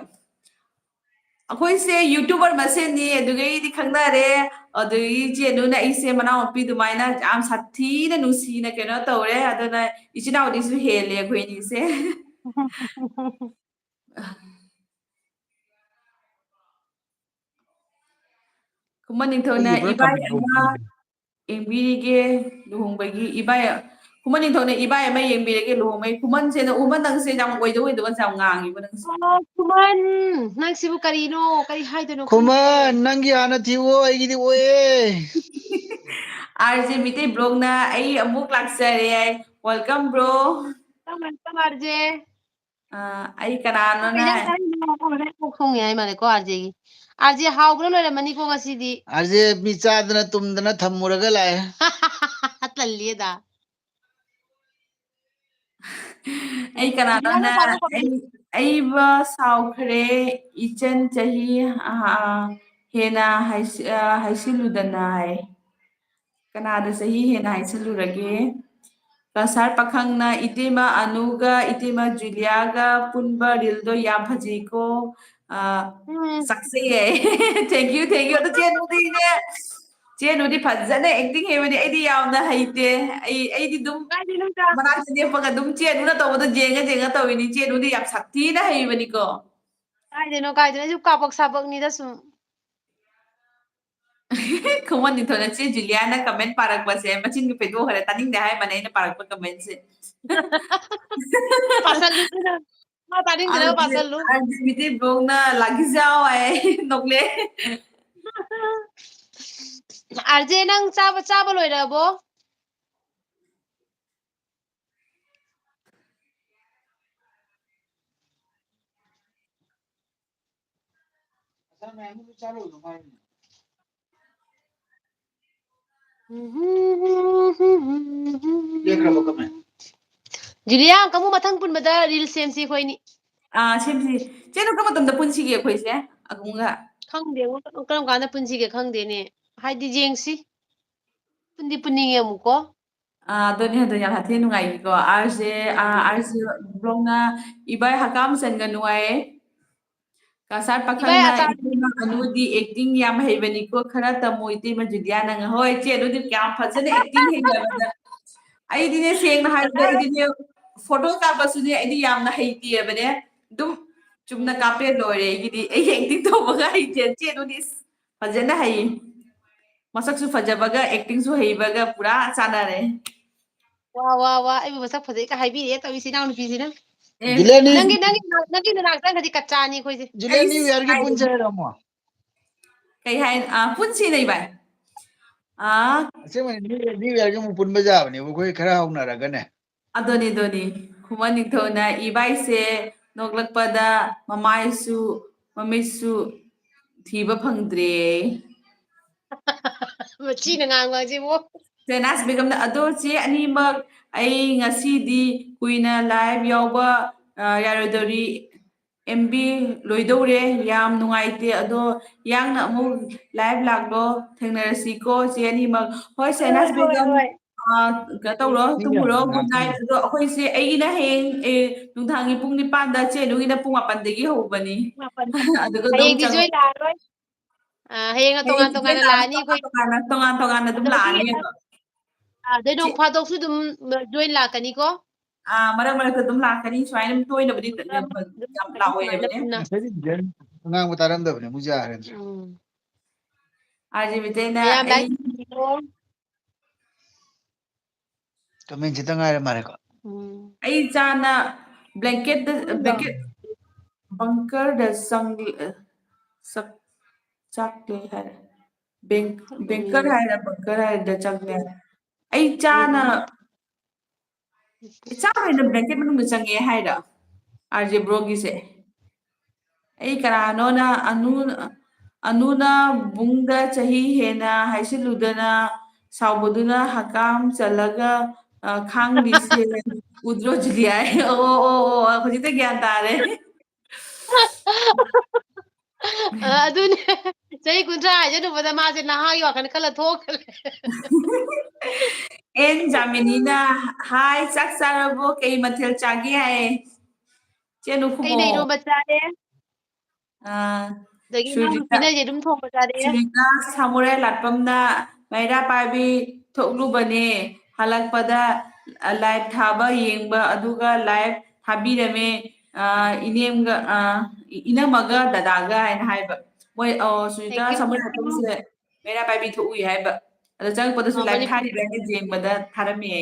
ꯑꯩꯈꯣꯏꯁꯦ YouTuber ꯃꯁꯦꯟꯅꯤ, ꯑꯗꯨꯒꯩꯗꯤ ꯈꯪꯅꯔꯦ꯫ ꯑꯗꯨꯗꯒꯤ ꯏꯆꯦ ꯑꯅꯨꯅ ꯑꯩꯁꯦ ꯃꯅꯥꯎꯅꯨꯄꯤ ꯑꯗꯨꯃꯥꯏꯅ ꯌꯥꯝ ꯁꯥꯊꯤꯅ ꯅꯨꯡꯁꯤꯅ ꯀꯩꯅꯣ ꯇꯧꯔꯦ꯫ ꯑꯗꯨꯅ ꯏꯆꯤꯟ ꯏꯅꯥꯎꯗꯤꯁꯨ ꯍꯦꯜꯂꯦ ꯑꯩꯈꯣꯏ ꯑꯅꯤꯁꯦ꯫ ꯈꯨꯃꯟ ꯅꯤꯡꯊꯧꯅ ꯑꯩꯒꯤ ꯄꯨꯔꯥ ꯏꯕꯥꯏ complete ꯑꯃ ꯇꯧꯗ꯭ꯔꯤꯕꯅꯦ꯫ ꯌꯦꯡꯕꯤꯔꯤꯒꯦ ꯂꯨꯍꯣꯡꯕꯒꯤ ꯏꯕꯥꯏ, ꯈꯨꯃꯟ ꯅꯤꯡꯊꯧꯅ ꯏꯕꯥꯏ ꯑꯃ ꯌꯦꯡꯕꯤꯔꯒꯦ ꯂꯨꯍꯣꯡꯕꯒꯤ꯫ ꯈꯨꯃꯟꯁꯦ ꯅ-, ꯈꯨꯃꯟ ꯅꯪꯁꯦ ꯌꯥꯝ ꯑꯣꯏꯗ ꯑꯣꯏꯗꯕ ꯌꯥꯝ ꯉꯥꯡꯉꯤꯕ ꯅꯪꯁꯦ꯫ ꯑꯣ, ꯈꯨꯃꯟ, ꯅꯪꯁꯤꯕꯨ ꯀꯔꯤꯅꯣ? ꯀꯔꯤ ꯍꯥꯏꯗꯣꯏꯅꯣ ꯈꯪꯗꯦ꯫ ꯈꯨꯃꯟ, ꯅꯪꯒꯤ ꯍꯥꯟꯅ ꯊꯤꯌꯣ, ꯑꯩꯒꯤꯗꯤ ꯑꯣꯏꯌꯦ꯫ RJ ꯃꯤꯇꯩ vlogꯅ "ꯑꯩ ꯑꯃꯨꯛ ꯂꯥꯛꯆꯔꯦ" ꯍꯥꯏ꯫ Welcome, bro. Welcome, welcome, RJ. ꯑ, ꯑꯩ ꯀꯅꯥꯅꯣꯅ ꯀꯩ ꯏꯟꯖꯥꯡ ꯆꯥꯔꯤꯅꯣ? ꯍꯣꯔꯦꯟ ꯑꯣꯛ ꯊꯣꯡꯉꯦ ꯍꯥꯏ ꯃꯥꯜꯂꯦꯀꯣ, RJꯒꯤ꯫ RJ ꯍꯥꯎꯕꯅ ꯂꯣꯏꯔꯝꯃꯅꯤꯀꯣ ꯉꯁꯤꯗꯤ꯫ RJ ꯃꯤ ꯆꯥꯗꯅ ꯇꯨꯝꯗꯅ ꯊꯝꯃꯨꯔꯒ ꯂꯥꯛꯑꯦ꯫ ꯇꯜꯂꯤꯗ꯫ ꯑꯩ ꯀꯅꯥꯅꯣꯅ ꯑꯩ ꯑꯩꯕ ꯁꯥꯎꯈ꯭ꯔꯦ꯫ ꯏꯆꯟ ꯆꯍꯤ ꯍꯦꯟꯅ ꯍꯥꯏꯁꯤꯜꯂꯨꯗꯅ ꯍꯥꯏ꯫ ꯀꯅꯥꯗ ꯆꯍꯤ ꯍꯦꯟꯅ ꯍꯥꯏꯁꯤꯜꯂꯨꯔꯒꯦ? ꯀꯁꯥꯔ ꯄꯥꯈꯪꯅ ꯏꯇꯩꯃ ꯑꯅꯨꯒ ꯏꯇꯩꯃ ꯖꯨꯂꯤꯌꯥꯒ ꯄꯨꯟꯕ ꯔꯤꯜꯗꯣ ꯌꯥꯝ ꯐꯖꯩꯀꯣ꯫ ꯆꯥꯛꯆꯩꯌꯦ꯫ Thank you, thank you꯫ ꯑꯗꯨ ꯆꯦꯟꯕꯗꯤꯅꯦ, ꯆꯦꯟꯕꯨꯗꯤ ꯐꯖꯅ ꯑꯦꯛꯇꯤꯡ ꯍꯩꯕꯅꯤ꯫ ꯑꯩꯗꯤ ꯌꯥꯝꯅ ꯍꯩꯇꯦ꯫ ꯑꯩ ꯑꯩꯗꯤ ꯑꯗꯨꯝ ꯀꯥꯏꯗꯩꯅꯣꯗ? ꯃꯅꯥꯛꯇ ꯂꯦꯞꯄꯒ ꯑꯗꯨꯝ ꯆꯦꯟꯕꯅ ꯇꯧꯕꯗꯣ ꯌꯦꯡꯉ ꯌꯦꯡꯉ ꯇꯧꯋꯤꯅꯤ꯫ ꯆꯦꯟꯕꯨꯗꯤ ꯌꯥꯝ ꯁꯥꯊꯤꯅ ꯍꯩꯕꯅꯤꯀꯣ꯫ ꯀꯥꯏꯗꯩꯅꯣ ꯀꯥꯏꯗꯩꯅꯣ? ꯑꯩꯁꯨ ꯀꯥꯄꯛ ꯁꯥꯄꯛꯅꯤꯗ ꯁꯨꯝ꯫ ꯈꯨꯃꯟ ꯅꯤꯡꯊꯧꯅ ꯆꯦ ꯖꯨꯂꯤꯌꯥꯅ ꯀꯃꯦꯟ ꯄꯥꯔꯛꯄꯁꯦ ꯃꯆꯤꯟꯒ ꯐꯦꯗꯣꯛꯈ꯭ꯔꯦ꯫ ꯇꯥꯅꯤꯡꯗꯦ ꯍꯥꯏꯕꯅꯦ ꯑꯩꯅ ꯄꯥꯔꯛꯄ ꯀꯃꯦꯟꯁꯦ꯫ ꯄꯥꯁꯜꯂꯨꯗꯅ꯫ ꯃꯥ ꯇꯥꯅꯤꯡꯗꯅꯕ ꯄꯥꯁꯜꯂꯨ꯫ ꯑꯥꯔꯖꯦ ꯃꯤꯇꯩ ꯕ꯭ꯂꯣꯛꯅ ꯂꯥꯛꯈꯤꯖꯥꯎ ꯍꯥꯏ꯫ ꯅꯣꯛꯂꯦ꯫ ꯑꯥꯔꯖꯦ, ꯅꯪ ꯆꯥꯕ, ꯆꯥꯕ ꯂꯣꯏꯔꯕꯣ? ꯖꯨꯂꯤꯌꯥ, ꯀꯥꯡꯕꯨ ꯃꯊꯪ ꯄꯨꯟꯕꯗ ꯔꯤꯜ ꯁꯦꯝꯁꯤ ꯑꯩꯈꯣꯏꯅꯤ꯫ ꯑꯥ, ꯁꯦꯝꯁꯤ꯫ ꯆꯦ, ꯑꯗꯨ ꯀꯔꯝꯕ ꯃꯇꯝꯗ ꯄꯨꯟꯁꯤꯒꯦ ꯑꯩꯈꯣꯏꯁꯦ? ꯑꯒꯨꯝꯒ꯫ ꯈꯪꯗꯦ, ꯀꯔꯝ ꯀꯥꯟꯗ ꯄꯨꯟꯁꯤꯒꯦ ꯈꯪꯗꯦꯅꯦ꯫ ꯍꯥꯏꯗꯤ ꯌꯦꯡꯁꯤ꯫ ꯄꯨꯟꯗꯤ ꯄꯨꯟꯅꯤꯡꯉꯦ ꯑꯃꯨꯛꯀꯣ꯫ ꯑꯥ, ꯑꯗꯨꯅꯦ, ꯑꯗꯨꯅꯦ, ꯌꯥꯝ ꯁꯥꯊꯤꯅ ꯅꯨꯡꯉꯥꯏꯈꯤꯀꯣ꯫ ꯑꯥꯔ ꯖꯦ, ꯑꯥ, ꯑꯥꯔ ꯖꯦ ꯕ꯭ꯂꯣꯛꯅ ꯏꯕꯥꯏ ꯍꯀꯥꯝ ꯆꯟꯒ ꯅꯨꯡꯉꯥꯏꯌꯦ꯫ ꯀꯁꯥꯔ ꯏꯕꯥꯏ ꯄꯥꯈꯪꯅ ꯑꯆꯥ- ꯏꯕꯦꯝꯃ ꯑꯅꯨꯗꯤ ꯑꯦꯛꯇꯤꯡ ꯌꯥꯝ ꯍꯩꯕꯅꯤꯀꯣ, ꯈꯔ ꯇꯝꯃꯣ ꯏꯇꯩꯃ ꯖꯨꯂꯤꯌꯥ ꯅꯪ꯫ ꯍꯣꯏ, ꯏꯆꯦ ꯑꯅꯨꯗꯤ ꯌꯥꯝ ꯐꯖꯅ ꯑꯦꯛꯇꯤꯡ ꯍꯩꯕꯅꯤꯗ꯫ ꯑꯩꯗꯤꯅꯦ, ꯁꯦꯡꯅ ꯍꯥꯏꯔꯕꯗ, ꯑꯩꯗꯤꯅꯦ, ꯐꯣꯇꯣ ꯀꯥꯞꯄꯁꯨꯅꯦ, ꯑꯩꯗꯤ ꯌꯥꯝꯅ ꯍꯩꯇꯦꯕꯅꯦ꯫ ꯑꯗꯨꯝ ꯆꯨꯝꯅ ꯎꯝ꯫ ꯀꯥꯞꯄꯦ ꯂꯣꯏꯔꯦ꯫ ꯑꯩꯒꯤꯗꯤ, ꯑꯩ ꯑꯦꯛꯇꯤꯡ ꯇꯧꯕꯒ ꯍꯩꯇꯦ꯫ ꯏꯆꯦ ꯑꯅꯨꯗꯤ ꯏꯁ, ꯐꯖꯅ ꯍꯩꯌꯦ꯫ ꯃꯁꯛꯁꯨ ꯐꯖꯕꯒ ꯑꯦꯛꯇꯤꯡꯁꯨ ꯍꯩꯕꯒ ꯄꯨꯔꯥ ꯆꯥꯟꯅꯔꯦ꯫ ꯋꯥ, ꯋꯥ, ꯋꯥ, ꯑꯩꯕꯨ ꯃꯁꯛ ꯐꯖꯩ ꯀ ꯍꯥꯏꯕꯤꯔꯦ ꯇꯧꯔꯤꯁꯤ ꯏꯅꯥꯎꯅꯨꯄꯤꯁꯤꯅ꯫ ꯑꯦ꯫ ꯖꯨꯂꯤꯌꯥꯅꯤ, ꯅꯪꯒꯤ, ꯅꯪꯒꯤ, ꯅꯪꯒꯤ ꯅꯅꯥꯛ ꯆꯪꯈ꯭ꯔꯗꯤ ꯀꯠꯆꯥꯅꯤ ꯑꯩꯈꯣꯏꯁꯦ꯫ ꯖꯨꯂꯤꯌꯥꯅꯤ ꯑꯩꯁ, ꯅ꯭ꯌꯨ ꯌꯥꯔꯒꯤ ꯍꯥꯏ-, ꯄꯨꯟꯁꯦ ꯍꯥꯏꯔꯣ ꯑꯃꯨꯛ? ꯀꯩ ꯍꯥꯏ-, ꯑ, ꯄꯨꯟꯁꯤꯅꯦ ꯏꯕꯥꯏ꯫ ꯑ, ꯑꯁꯦꯡꯕꯅꯤ, ꯅ꯭ꯌꯨ ꯌꯥꯔ, ꯅ꯭ꯌꯨ ꯌꯥꯔꯒꯤ ꯑꯃꯨꯛ ꯄꯨꯟꯕ ꯌꯥꯕꯅꯦꯕ ꯑꯩꯈꯣꯏ ꯈꯔ ꯍꯧꯅꯔꯒꯅꯦ꯫ ꯑꯗꯨꯅꯤ, ꯑꯗꯨꯅꯤ꯫ ꯈꯨꯃꯟ ꯅꯤꯡꯊꯧꯅ ꯏꯕꯥꯏꯁꯦ ꯅꯣꯛꯂꯛꯄꯗ ꯃꯃꯥꯏꯁꯨ ꯃꯃꯤꯠꯁꯨ ꯊꯤꯕ ꯐꯪꯗ꯭ꯔꯦ꯫ ꯃꯆꯤꯅ ꯉꯥꯡꯕ ꯍꯥꯏꯁꯤꯕꯨ꯫ ꯖꯦꯅꯥꯁ ꯕꯦꯒꯝꯅ, "ꯑꯗꯣ ꯆꯦ ꯑꯅꯤꯃꯛ, ꯑꯩ ꯉꯁꯤꯗꯤ ꯀꯨꯏꯅ live ꯌꯥꯎꯕ, ꯑ, ꯌꯥꯔꯣꯏꯗꯧꯔꯤ, M B ꯂꯣꯏꯗꯧꯔꯦ, ꯌꯥꯝ ꯅꯨꯡꯉꯥꯏꯇꯦ, ꯑꯗꯣ ꯌꯥꯡꯅ ꯑꯃꯨꯛ live ꯂꯥꯛꯂꯣ, ꯊꯦꯡꯅꯔꯁꯤꯀꯣ ꯆꯦ ꯑꯅꯤꯃꯛ"꯫ ꯍꯣꯏ, ꯍꯣꯏ, ꯁꯦꯅꯥꯁ ꯍꯣꯏ, ꯕꯦꯒꯝ, ꯍꯣꯏ꯫ ꯑ, ꯀꯩꯅꯣ ꯇꯧꯔꯣ, ꯃꯤ ꯇꯨꯝꯃꯨꯔꯣ, ꯌꯥꯝ good night꯫ ꯂꯥꯛꯀꯅꯤ꯫ ꯑꯗꯣ ꯑꯩꯈꯣꯏꯁꯦ, ꯑꯩꯒꯤꯅ ꯍꯌꯦꯡ, ꯑꯦ, ꯅꯨꯡꯗꯥꯡꯒꯤ ꯄꯨꯡ ꯅꯤꯄꯥꯟꯗ, ꯆꯦ ꯅꯨꯒꯤꯅ ꯄꯨꯡ ꯃꯥꯄꯟꯗꯒꯤ ꯍꯧꯕꯅꯤ꯫ ꯃꯥꯄꯟ꯫ ꯑꯗꯨꯒ ꯑꯗꯨꯝ ꯍꯌꯦꯡꯗꯤ ꯆꯪꯉꯣ꯫ ꯖꯣꯏꯟ ꯂꯥꯛꯑꯔꯣꯏ꯫ ꯑ, ꯍꯌꯦꯡ ꯇꯣꯉꯥꯟ ꯍꯌꯦꯡꯗꯤ ꯇꯣꯉꯥꯟꯅ ꯖꯣꯏꯟ ꯂꯥꯛꯑꯅꯤ ꯂꯥꯛꯑꯔꯣꯏ, ꯑꯩꯈꯣꯏ꯫ ꯇꯣꯉꯥꯟ ꯇꯣꯉꯥꯟꯅ, ꯇꯣꯉꯥꯟ ꯇꯣꯉꯥꯟꯅ ꯑꯗꯨꯝ ꯑꯗꯣ ꯍꯌꯦꯡ, ꯂꯥꯛꯑꯅꯦꯕ꯫ ꯑ, ꯑꯗꯩ ꯆꯦ ꯅꯣꯡ ꯐꯥꯗꯣꯛꯁꯨ ꯑꯗꯨꯝ ꯖꯣꯏꯟ ꯂꯥꯛꯀꯅꯤꯀꯣ꯫ ꯑ, ꯃꯔꯛ ꯃꯔꯛꯇ ꯑꯗꯨꯝ ꯂꯥꯛꯀꯅꯤ, ꯁꯨꯃꯥꯏꯅ ꯑꯗꯨꯝ ꯇꯣꯏꯅꯕꯨꯗꯤ ꯃꯔꯛ ꯃꯔꯛꯇ ꯑꯗꯨꯝ ꯌꯥꯝ ꯂꯥꯛꯀꯅꯤ, ꯁꯨꯃꯥꯏꯅ ꯂꯥꯛꯑꯣꯏꯕꯅꯦ꯫ ꯄꯨꯟꯅ꯫ ꯉꯁꯥꯏꯗꯤ ꯖꯦꯟ ꯑꯉꯥꯡꯕ ꯇꯥꯔꯝꯗꯕꯅꯦ, ꯃꯨꯖꯥ ꯍꯥꯏꯔꯦ꯫ ꯎꯝ꯫ ꯑꯥꯔ ꯖꯦ ꯃꯤꯇꯩꯅ ꯃꯌꯥꯝ ꯑꯩ ꯂꯥꯏꯛ ꯇꯧꯕꯤꯔꯣ꯫ Comment ꯈꯤꯇ ꯉꯥꯏꯔ ꯃꯥꯜꯂꯦꯀꯣ꯫ ꯎꯝ꯫ ꯑꯩ ꯆꯥꯅ blanket ꯇ, ꯈꯪꯗꯦ꯫ Blanket bunker ꯗ ꯆꯪ-, ꯆꯥꯛ-, ꯆꯥꯛꯂꯦ ꯍꯥꯏꯔꯦ꯫ Bang-, ꯎꯝ꯫ Bunker ꯍꯥꯏꯔ bunker ꯍꯥꯏꯔꯗ ꯆꯪꯉꯦ꯫ ꯑꯩ ꯆꯥꯅ, ꯎꯝ꯫ ꯏꯆꯥ ꯍꯣꯏꯅ blanket ꯃꯅꯨꯡꯗ ꯆꯪꯉꯦ ꯍꯥꯏꯔ? ꯑꯥꯔ ꯖꯦ ꯕ꯭ꯔꯣꯒꯤꯁꯦ꯫ ꯑꯩ ꯀꯅꯥꯅꯣꯅ ꯑꯅꯨ, ꯑꯅꯨꯅ ꯕꯨꯡꯗ ꯆꯍꯤ ꯍꯦꯟꯅ ꯍꯥꯏꯁꯤꯜꯂꯨꯗꯅ ꯁꯥꯎꯕꯗꯨꯅ ꯍꯀꯥꯝ ꯆꯜꯂꯒ, ꯑ, ꯈꯥꯡꯂꯤꯁꯦ ꯎꯗ꯭ꯔꯣ ꯖꯨꯂꯤꯌꯥ? ꯑꯣ, ꯑꯣ, ꯑꯣ, ꯍꯧꯖꯤꯛꯇ ꯒ꯭ꯌꯥꯟ ꯇꯥꯔꯦ꯫ ꯑ, ꯑꯗꯨꯅꯦ꯫ ꯆꯍꯤ ꯀꯨꯟꯊ꯭ꯔꯥ ꯍꯥꯏꯖꯜꯂꯨꯕꯗ ꯃꯥꯁꯦ ꯅꯍꯥꯒꯤ ꯋꯥꯈꯜ ꯈꯜꯂ ꯊꯣꯛꯈ꯭ꯔꯦ꯫ ꯑꯦꯟ ꯖꯥꯃꯤꯅꯤꯅ, "ꯍꯥꯏ, ꯆꯥꯛ ꯆꯥꯔꯕꯣ? ꯀꯩ ꯃꯊꯦꯜ ꯆꯥꯒꯦ?" ꯍꯥꯏꯌꯦ꯫ ꯆꯦ ꯅꯨꯈꯨꯃꯣ꯫ ꯑꯩꯅ ꯏꯔꯣꯝꯕ ꯆꯥꯔꯦ꯫ ꯑꯥ, ꯑꯗꯒꯤ ꯁꯨꯔꯖꯤꯇ, ꯏꯅꯥꯎꯅꯨꯄꯤꯅ ꯌꯦꯔꯨꯝ ꯊꯣꯡꯕ ꯆꯥꯔꯛꯑꯦ꯫ ꯁꯨꯔꯖꯤꯇ ꯁꯥꯃꯨꯔꯥꯏ ꯂꯥꯠꯐꯝꯅ ꯃꯩꯔꯥ ꯄꯥꯏꯕꯤ ꯊꯣꯛꯂꯨꯕꯅꯦ꯫ ꯍꯜꯂꯛꯄꯗ, ꯑ, live ꯊꯥꯕ ꯌꯦꯡꯕ, ꯑꯗꯨꯒ live ꯊꯥꯕꯤꯔꯝꯃꯦ꯫ ꯑ, ꯏꯅꯦꯝꯒ, ꯑ, ꯏ-, ꯏꯅꯝꯃꯒ ꯗꯗꯥꯒ ꯍꯥꯏꯅ ꯍꯥꯏꯕ꯫ ꯃꯣꯏ, ꯑ, ꯁꯨꯔꯖꯤꯇ Thank you, ꯁꯥꯃꯨꯔꯥꯏ thank you꯫ ꯂꯥꯠꯐꯝꯁꯦ ꯃꯩꯔꯥ ꯄꯥꯏꯕꯤ ꯊꯣꯛꯎꯏ ꯍꯥꯏꯕ꯫ ꯑꯗꯣ ꯆꯪꯉꯛꯄꯗꯁꯨ ꯑ, live ꯃꯅꯤꯄꯨꯔ ꯊꯥꯔꯤꯕ꯭ꯔꯥ ꯍꯥꯏꯅ ꯌꯦꯡꯕꯗ ꯊꯥꯔꯝꯃꯦ꯫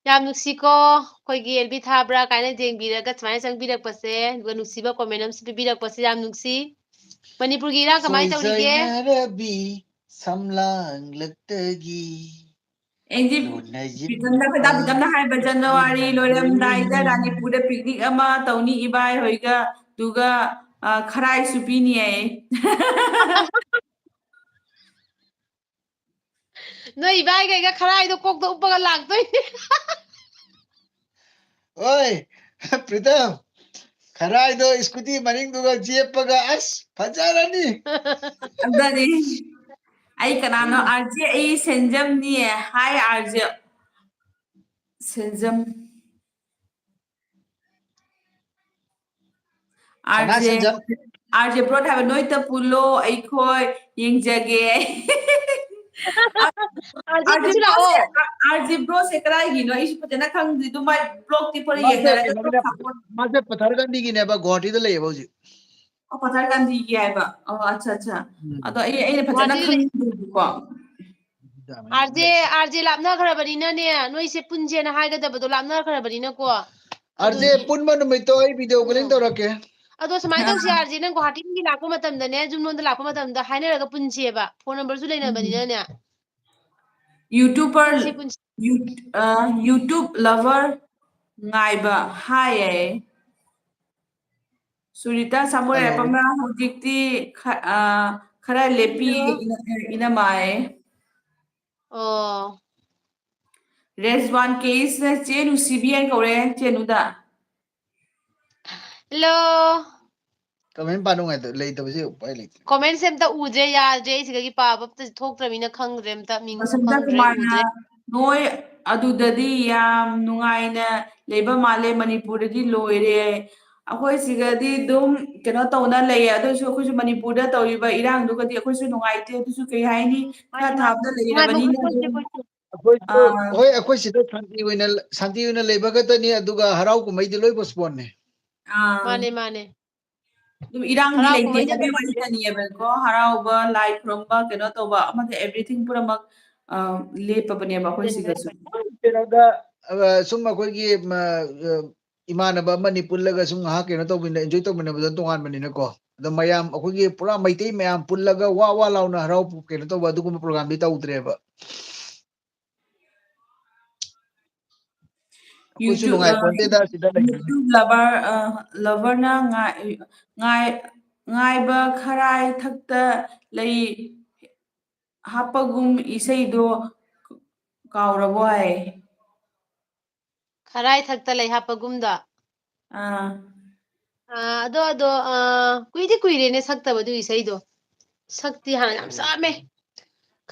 ꯌꯥꯝ ꯅꯨꯡꯁꯤꯀꯣ, ꯑꯩꯈꯣꯏꯒꯤ ꯑꯦꯜꯕꯤ ꯊꯥꯕ꯭ꯔꯥ ꯀꯥꯏꯅ ꯌꯦꯡꯕꯤꯔꯒ ꯁꯨꯃꯥꯏꯅ ꯆꯪꯕꯤꯔꯛꯄꯁꯦ, ꯑꯗꯨꯒ ꯅꯨꯡꯁꯤꯕ comment ꯑꯃꯁꯨ ꯄꯤꯕꯤꯔꯛꯄꯁꯦ ꯌꯥꯝ ꯅꯨꯡꯁꯤ꯫ ꯃꯅꯤꯄꯨꯔꯒꯤ ꯏꯔꯥꯡ ꯀꯃꯥꯏꯅ ꯇꯧꯔꯤꯒꯦ? ꯁꯣꯏꯖꯩꯅꯔꯕꯤ ꯁꯝꯂꯥꯡꯂꯛꯇꯒꯤ ꯑꯩꯗꯤ ꯂꯣꯟꯅ ꯄꯤꯇꯝꯅ, ꯈꯣꯏꯗꯥ ꯌꯦꯛꯂꯛꯄ ꯄꯤꯇꯝꯅ ꯍꯥꯏꯕ, ꯖꯅꯋꯥꯔꯤ ꯂꯣꯏꯔꯝꯗꯥꯏꯗ ꯔꯥꯅꯤꯄꯨꯔꯗ picnic ꯑꯃ ꯇꯧꯅꯤ ꯏꯕꯥꯏ ꯍꯣꯏꯒ, ꯑꯗꯨꯒ, ꯑ, ꯈꯔꯥꯏꯁꯨ ꯄꯤꯅꯤ ꯍꯥꯏꯌꯦ꯫ ꯅꯣꯏ ꯏꯕꯥꯏꯈꯩꯒ ꯈꯔꯥꯏꯗꯣ ꯀꯣꯛꯇ ꯎꯞꯄꯒ ꯂꯥꯛꯇꯣꯏꯅꯦ꯫ ꯍꯣꯏ, ꯄ꯭ꯔꯤꯇꯝ, ꯈꯔꯥꯏꯗꯣ ꯁ꯭ꯀꯨꯇꯤ ꯃꯅꯤꯡꯗꯨꯒ ꯆꯦꯞꯄꯒ, ꯑꯁ, ꯐꯖꯔꯅꯤ꯫ ꯑꯗꯨꯗꯤ ꯑꯩ ꯀꯅꯥꯅꯣ? ꯑꯥꯔꯖꯦ, ꯑꯩ ꯁꯦꯟꯖꯝꯅꯤ꯫ ꯍꯥꯏ ꯑꯥꯔꯖꯦ ꯁꯦꯟꯖꯝ꯫ ꯀꯅꯥ ꯑꯥꯔꯖꯦ ꯁꯦꯟꯖꯝ? ꯑꯥꯔꯖꯦ ꯕ꯭ꯔꯣꯠ ꯍꯥꯏꯕ ꯅꯣꯏꯇ ꯄꯨꯜꯂꯣ, ꯑꯩꯈꯣꯏ ꯌꯦꯡꯖꯒꯦ꯫ ꯑꯥꯔꯖꯦ ꯅꯪꯁꯨ ꯂꯥꯛꯑꯣ꯫ ꯑꯥꯔꯖꯦ ꯕ꯭ꯔꯣꯁꯦ ꯀꯗꯥꯏꯒꯤꯅꯣ? ꯑꯩꯁꯨ ꯐꯖꯅ ꯈꯪꯗꯦ꯫ ꯑꯗꯨ ꯃꯥꯏ ꯕ꯭ꯂꯣꯛꯇꯤ ꯄꯨꯔꯥ ꯃꯥꯁꯦ ꯌꯦꯡꯅꯔꯒ ꯀꯩꯅꯣꯒꯤꯅꯦ, ꯃꯥꯁꯦ ꯄꯊꯔꯒꯟꯗꯤꯒꯤꯅꯦꯕ, ꯒꯨꯋꯥꯍꯥꯇꯤꯗ ꯂꯩꯌꯦꯕ ꯍꯧꯖꯤꯛ꯫ ꯑꯣ, ꯄꯊꯔꯒꯟꯗꯤꯒꯤ ꯍꯥꯏꯕ꯫ ꯑꯣ, ꯑꯠꯆꯥ, ꯑꯠꯆꯥ꯫ ꯎꯝ꯫ ꯑꯗꯣ ꯑꯩ, ꯑꯩꯅ ꯐꯖꯅ ꯒꯨꯋꯥꯍꯥꯇꯤꯗ ꯂꯩ꯫ ꯈꯪꯗꯦꯕꯀꯣ꯫ ꯑꯥꯔꯖꯦ, ꯑꯥꯔꯖꯦ ꯂꯥꯞꯅꯈ꯭ꯔꯕꯅꯤꯅꯅꯦ, ꯅꯣꯏꯁꯦ ꯄꯨꯟꯁꯦꯅ ꯍꯥꯏꯒꯗꯕꯗꯣ ꯂꯥꯞꯅꯈ꯭ꯔꯕꯅꯤꯅꯀꯣ꯫ ꯑꯥꯔꯖꯦ ꯑꯗꯨꯒꯤ ꯄꯨꯟꯕ ꯅꯨꯃꯤꯠꯇꯣ ꯑꯩ ꯚꯤꯗꯤꯑꯣ ꯀꯣꯂꯤꯡ ꯎꯝ꯫ ꯇꯧꯔꯛꯀꯦ꯫ ꯑꯗꯣ ꯁꯨꯃꯥꯏꯅ ꯇꯧꯁꯤ, ꯑꯥꯔꯖꯦ ꯅꯪ ꯒꯨꯋꯥꯍꯥꯇꯤꯒꯤ ꯂꯥꯛꯄ ꯃꯇꯝꯗꯅꯦ, ꯖꯨꯝꯂꯣꯟꯗ ꯂꯥꯛꯄ ꯃꯇꯝꯗ ꯍꯥꯏꯅꯔꯒ ꯄꯨꯟꯁꯦꯕ, ꯐꯣꯟ ꯅꯝꯕꯔꯁꯨ ꯂꯩꯅꯕꯅꯤꯅꯅꯦ꯫ ꯌꯨꯇ꯭ꯌꯨꯕꯔ, ꯄꯨꯟꯁꯤ, ꯄꯨꯟꯁꯤ꯫ ꯌꯨ-, ꯑ, ꯌꯨꯇ꯭ꯌꯨꯕ ꯂꯚꯔ ꯉꯥꯏꯕ ꯍꯥꯏꯌꯦ꯫ ꯁꯨꯔꯤꯇꯥ ꯁꯥꯃꯨꯔꯦ ꯍꯜꯂꯣ꯫ ꯄꯝꯅ ꯍꯧꯖꯤꯛꯇꯤ ꯈ-, ꯑ, ꯈꯔ ꯂꯦꯞꯄꯤ, ꯍꯜꯂꯣ꯫ ꯏꯅ-, ꯏꯅꯃꯥꯏ꯫ ꯑꯣ꯫ ꯔꯦꯖꯋꯥꯟ ꯀꯦꯁꯅ ꯆꯦ ꯅꯨꯡꯁꯤꯕꯤ ꯍꯥꯏꯅ ꯀꯧꯔꯦ, ꯆꯦ ꯅꯨꯗ꯫ ꯍꯜꯂꯣ꯫ ꯀꯃꯦꯟ ꯄꯥꯅꯨꯡꯉꯥꯏꯇ ꯂꯩꯇꯕꯁꯦ ꯎꯄꯥꯏ ꯂꯩꯇꯦ꯫ ꯀꯣꯃꯦꯟꯁꯦ ꯑꯝꯇ ꯎꯗ꯭ꯔꯦ, ꯌꯥꯗ꯭ꯔꯦ, ꯑꯩ ꯁꯤꯗꯒꯤ ꯄꯥꯕ ꯑꯝꯇ ꯊꯣꯛꯇ꯭ꯔꯕꯅꯤꯅ ꯈꯪꯗ꯭ꯔꯦ, ꯑꯝꯇ ꯃꯤꯡꯁꯨ ꯕꯁꯟꯇ ꯈꯪꯗ꯭ꯔꯦ, ꯀꯨꯃꯥꯔꯅ ꯎꯗ꯭ꯔꯦ꯫ ꯅꯣꯏ ꯑꯗꯨꯗꯗꯤ ꯌꯥꯝ ꯅꯨꯡꯉꯥꯏꯅ ꯂꯩꯕ ꯃꯥꯜꯂꯦ, ꯃꯅꯤꯄꯨꯔꯗꯗꯤ ꯂꯣꯏꯔꯦ꯫ ꯑꯩꯈꯣꯏ ꯁꯤꯒꯗꯤ ꯑꯗꯨꯝ ꯀꯩꯅꯣ ꯇꯧꯅ ꯂꯩꯌꯦ, ꯑꯗꯨꯁꯨ ꯑꯩꯈꯣꯏꯁꯨ ꯃꯅꯤꯄꯨꯔꯗ ꯇꯧꯔꯤꯕ ꯏꯔꯥꯡꯗꯨꯒꯗꯤ ꯑꯩꯈꯣꯏꯁꯨ ꯅꯨꯡꯉꯥꯏꯇꯦ, ꯑꯗꯨꯁꯨ ꯀꯩ ꯍꯥꯏꯅꯤ, ꯈꯔ ꯃꯥꯅꯤ, ꯃꯥꯅꯤ꯫ ꯊꯥꯞꯅ ꯅꯨꯡꯉꯥꯏꯕ ꯂꯩꯔꯕꯅꯤꯅ ꯈꯣꯠꯄ ꯑꯗꯨꯝ, ꯑꯩꯈꯣꯏꯁꯨ꯫ ꯑꯩꯈꯣꯏꯁꯨ, ꯑꯥ, ꯍꯣꯏ, ꯑꯩꯈꯣꯏ ꯁꯤꯗ ꯁꯥꯟꯇꯤ ꯑꯣꯏꯅ, ꯁꯥꯟꯇꯤ ꯑꯣꯏꯅ ꯂꯩꯕ ꯈꯛꯇꯅꯤ, ꯑꯗꯨꯒ ꯍꯔꯥꯎ ꯀꯨꯝꯍꯩꯗꯤ ꯂꯣꯏ ꯄꯣꯁꯄꯣꯟꯅꯦ꯫ ꯑꯥ, ꯃꯥꯅꯦ, ꯃꯥꯅꯦ꯫ ꯑꯗꯨꯝ ꯏꯔꯥꯡꯗꯤ ꯍꯔꯥꯎ ꯂꯩꯇꯦ ꯀꯨꯝꯍꯩꯗꯤ ꯍꯥꯏꯕꯒꯤ ꯂꯩꯇꯦ꯫ ꯋꯥꯔꯤꯗꯅꯤꯕꯀꯣ, ꯍꯔꯥꯎꯕ, ꯂꯥꯏ ꯈꯨꯔꯨꯝꯕ, ꯀꯩꯅꯣ ꯇꯧꯕ, ꯑꯃꯗꯤ everything ꯄꯨꯝꯅꯃꯛ, ꯑ, ꯂꯦꯞꯄꯕꯅꯦꯕ ꯑꯩꯈꯣꯏ ꯁꯤꯗꯁꯨ꯫ ꯀꯩꯅꯣꯗ, ꯑ, ꯁꯨꯝ ꯑꯩꯈꯣꯏꯒꯤ, ꯃ, ꯑ, ꯏꯃꯥꯟꯅꯕ ꯑꯃꯅꯤ ꯄꯨꯜꯂꯒ ꯁꯨꯝ ꯉꯥꯏꯍꯥꯛ ꯀꯩꯅꯣ ꯇꯧꯃꯤꯟꯅ-, enjoy ꯇꯧꯃꯤꯟꯅꯕꯗꯣ ꯇꯣꯉꯥꯟꯕꯅꯤꯅꯀꯣ꯫ ꯑꯗꯣ ꯃꯌꯥꯝ, ꯑꯩꯈꯣꯏꯒꯤ ꯄꯨꯔꯥ ꯃꯩꯇꯩ ꯃꯌꯥꯝ ꯄꯨꯜꯂꯒ ꯋꯥ ꯋꯥ ꯂꯥꯎꯅ ꯍꯔꯥꯎ ꯀꯩꯅꯣ ꯇꯧꯕ ꯑꯗꯨꯒꯨꯝꯕ programꯗꯤ ꯇꯧꯗ꯭ꯔꯦꯕ꯫ ꯑꯩꯈꯣꯏꯁꯨ YouTube, ꯑ, ꯅꯨꯡꯉꯥꯏꯄꯣꯟꯇꯦꯗ ꯁꯤꯗ ꯂꯩꯕꯁꯦ꯫ YouTube lover, ꯑ, loverꯅ ꯉꯥꯏ-, ꯉꯥꯏ-, ꯉꯥꯏꯕ ꯈꯔꯥꯏ ꯊꯛꯇ ꯂꯩ꯫ ꯍꯥꯞꯄꯒꯨꯝ ꯏꯁꯩꯗꯣ ꯀꯥꯎꯔꯕꯣ ꯍꯥꯏ꯫ ꯈꯔꯥꯏ ꯊꯛꯇ ꯂꯩ ꯍꯥꯞꯄꯒꯨꯝꯗꯣ꯫ ꯑꯥ ꯑꯥ, ꯑꯗꯣ ꯑꯗꯣ ꯑꯥ, ꯀꯨꯏꯗꯤ ꯀꯨꯏꯔꯦꯅꯦ ꯁꯛꯇꯕ ꯑꯗꯨ ꯏꯁꯩꯗꯣ꯫ ꯁꯛꯇꯤ ꯍꯥꯟꯅ ꯌꯥꯝ ꯁꯛꯑꯝꯃꯦ꯫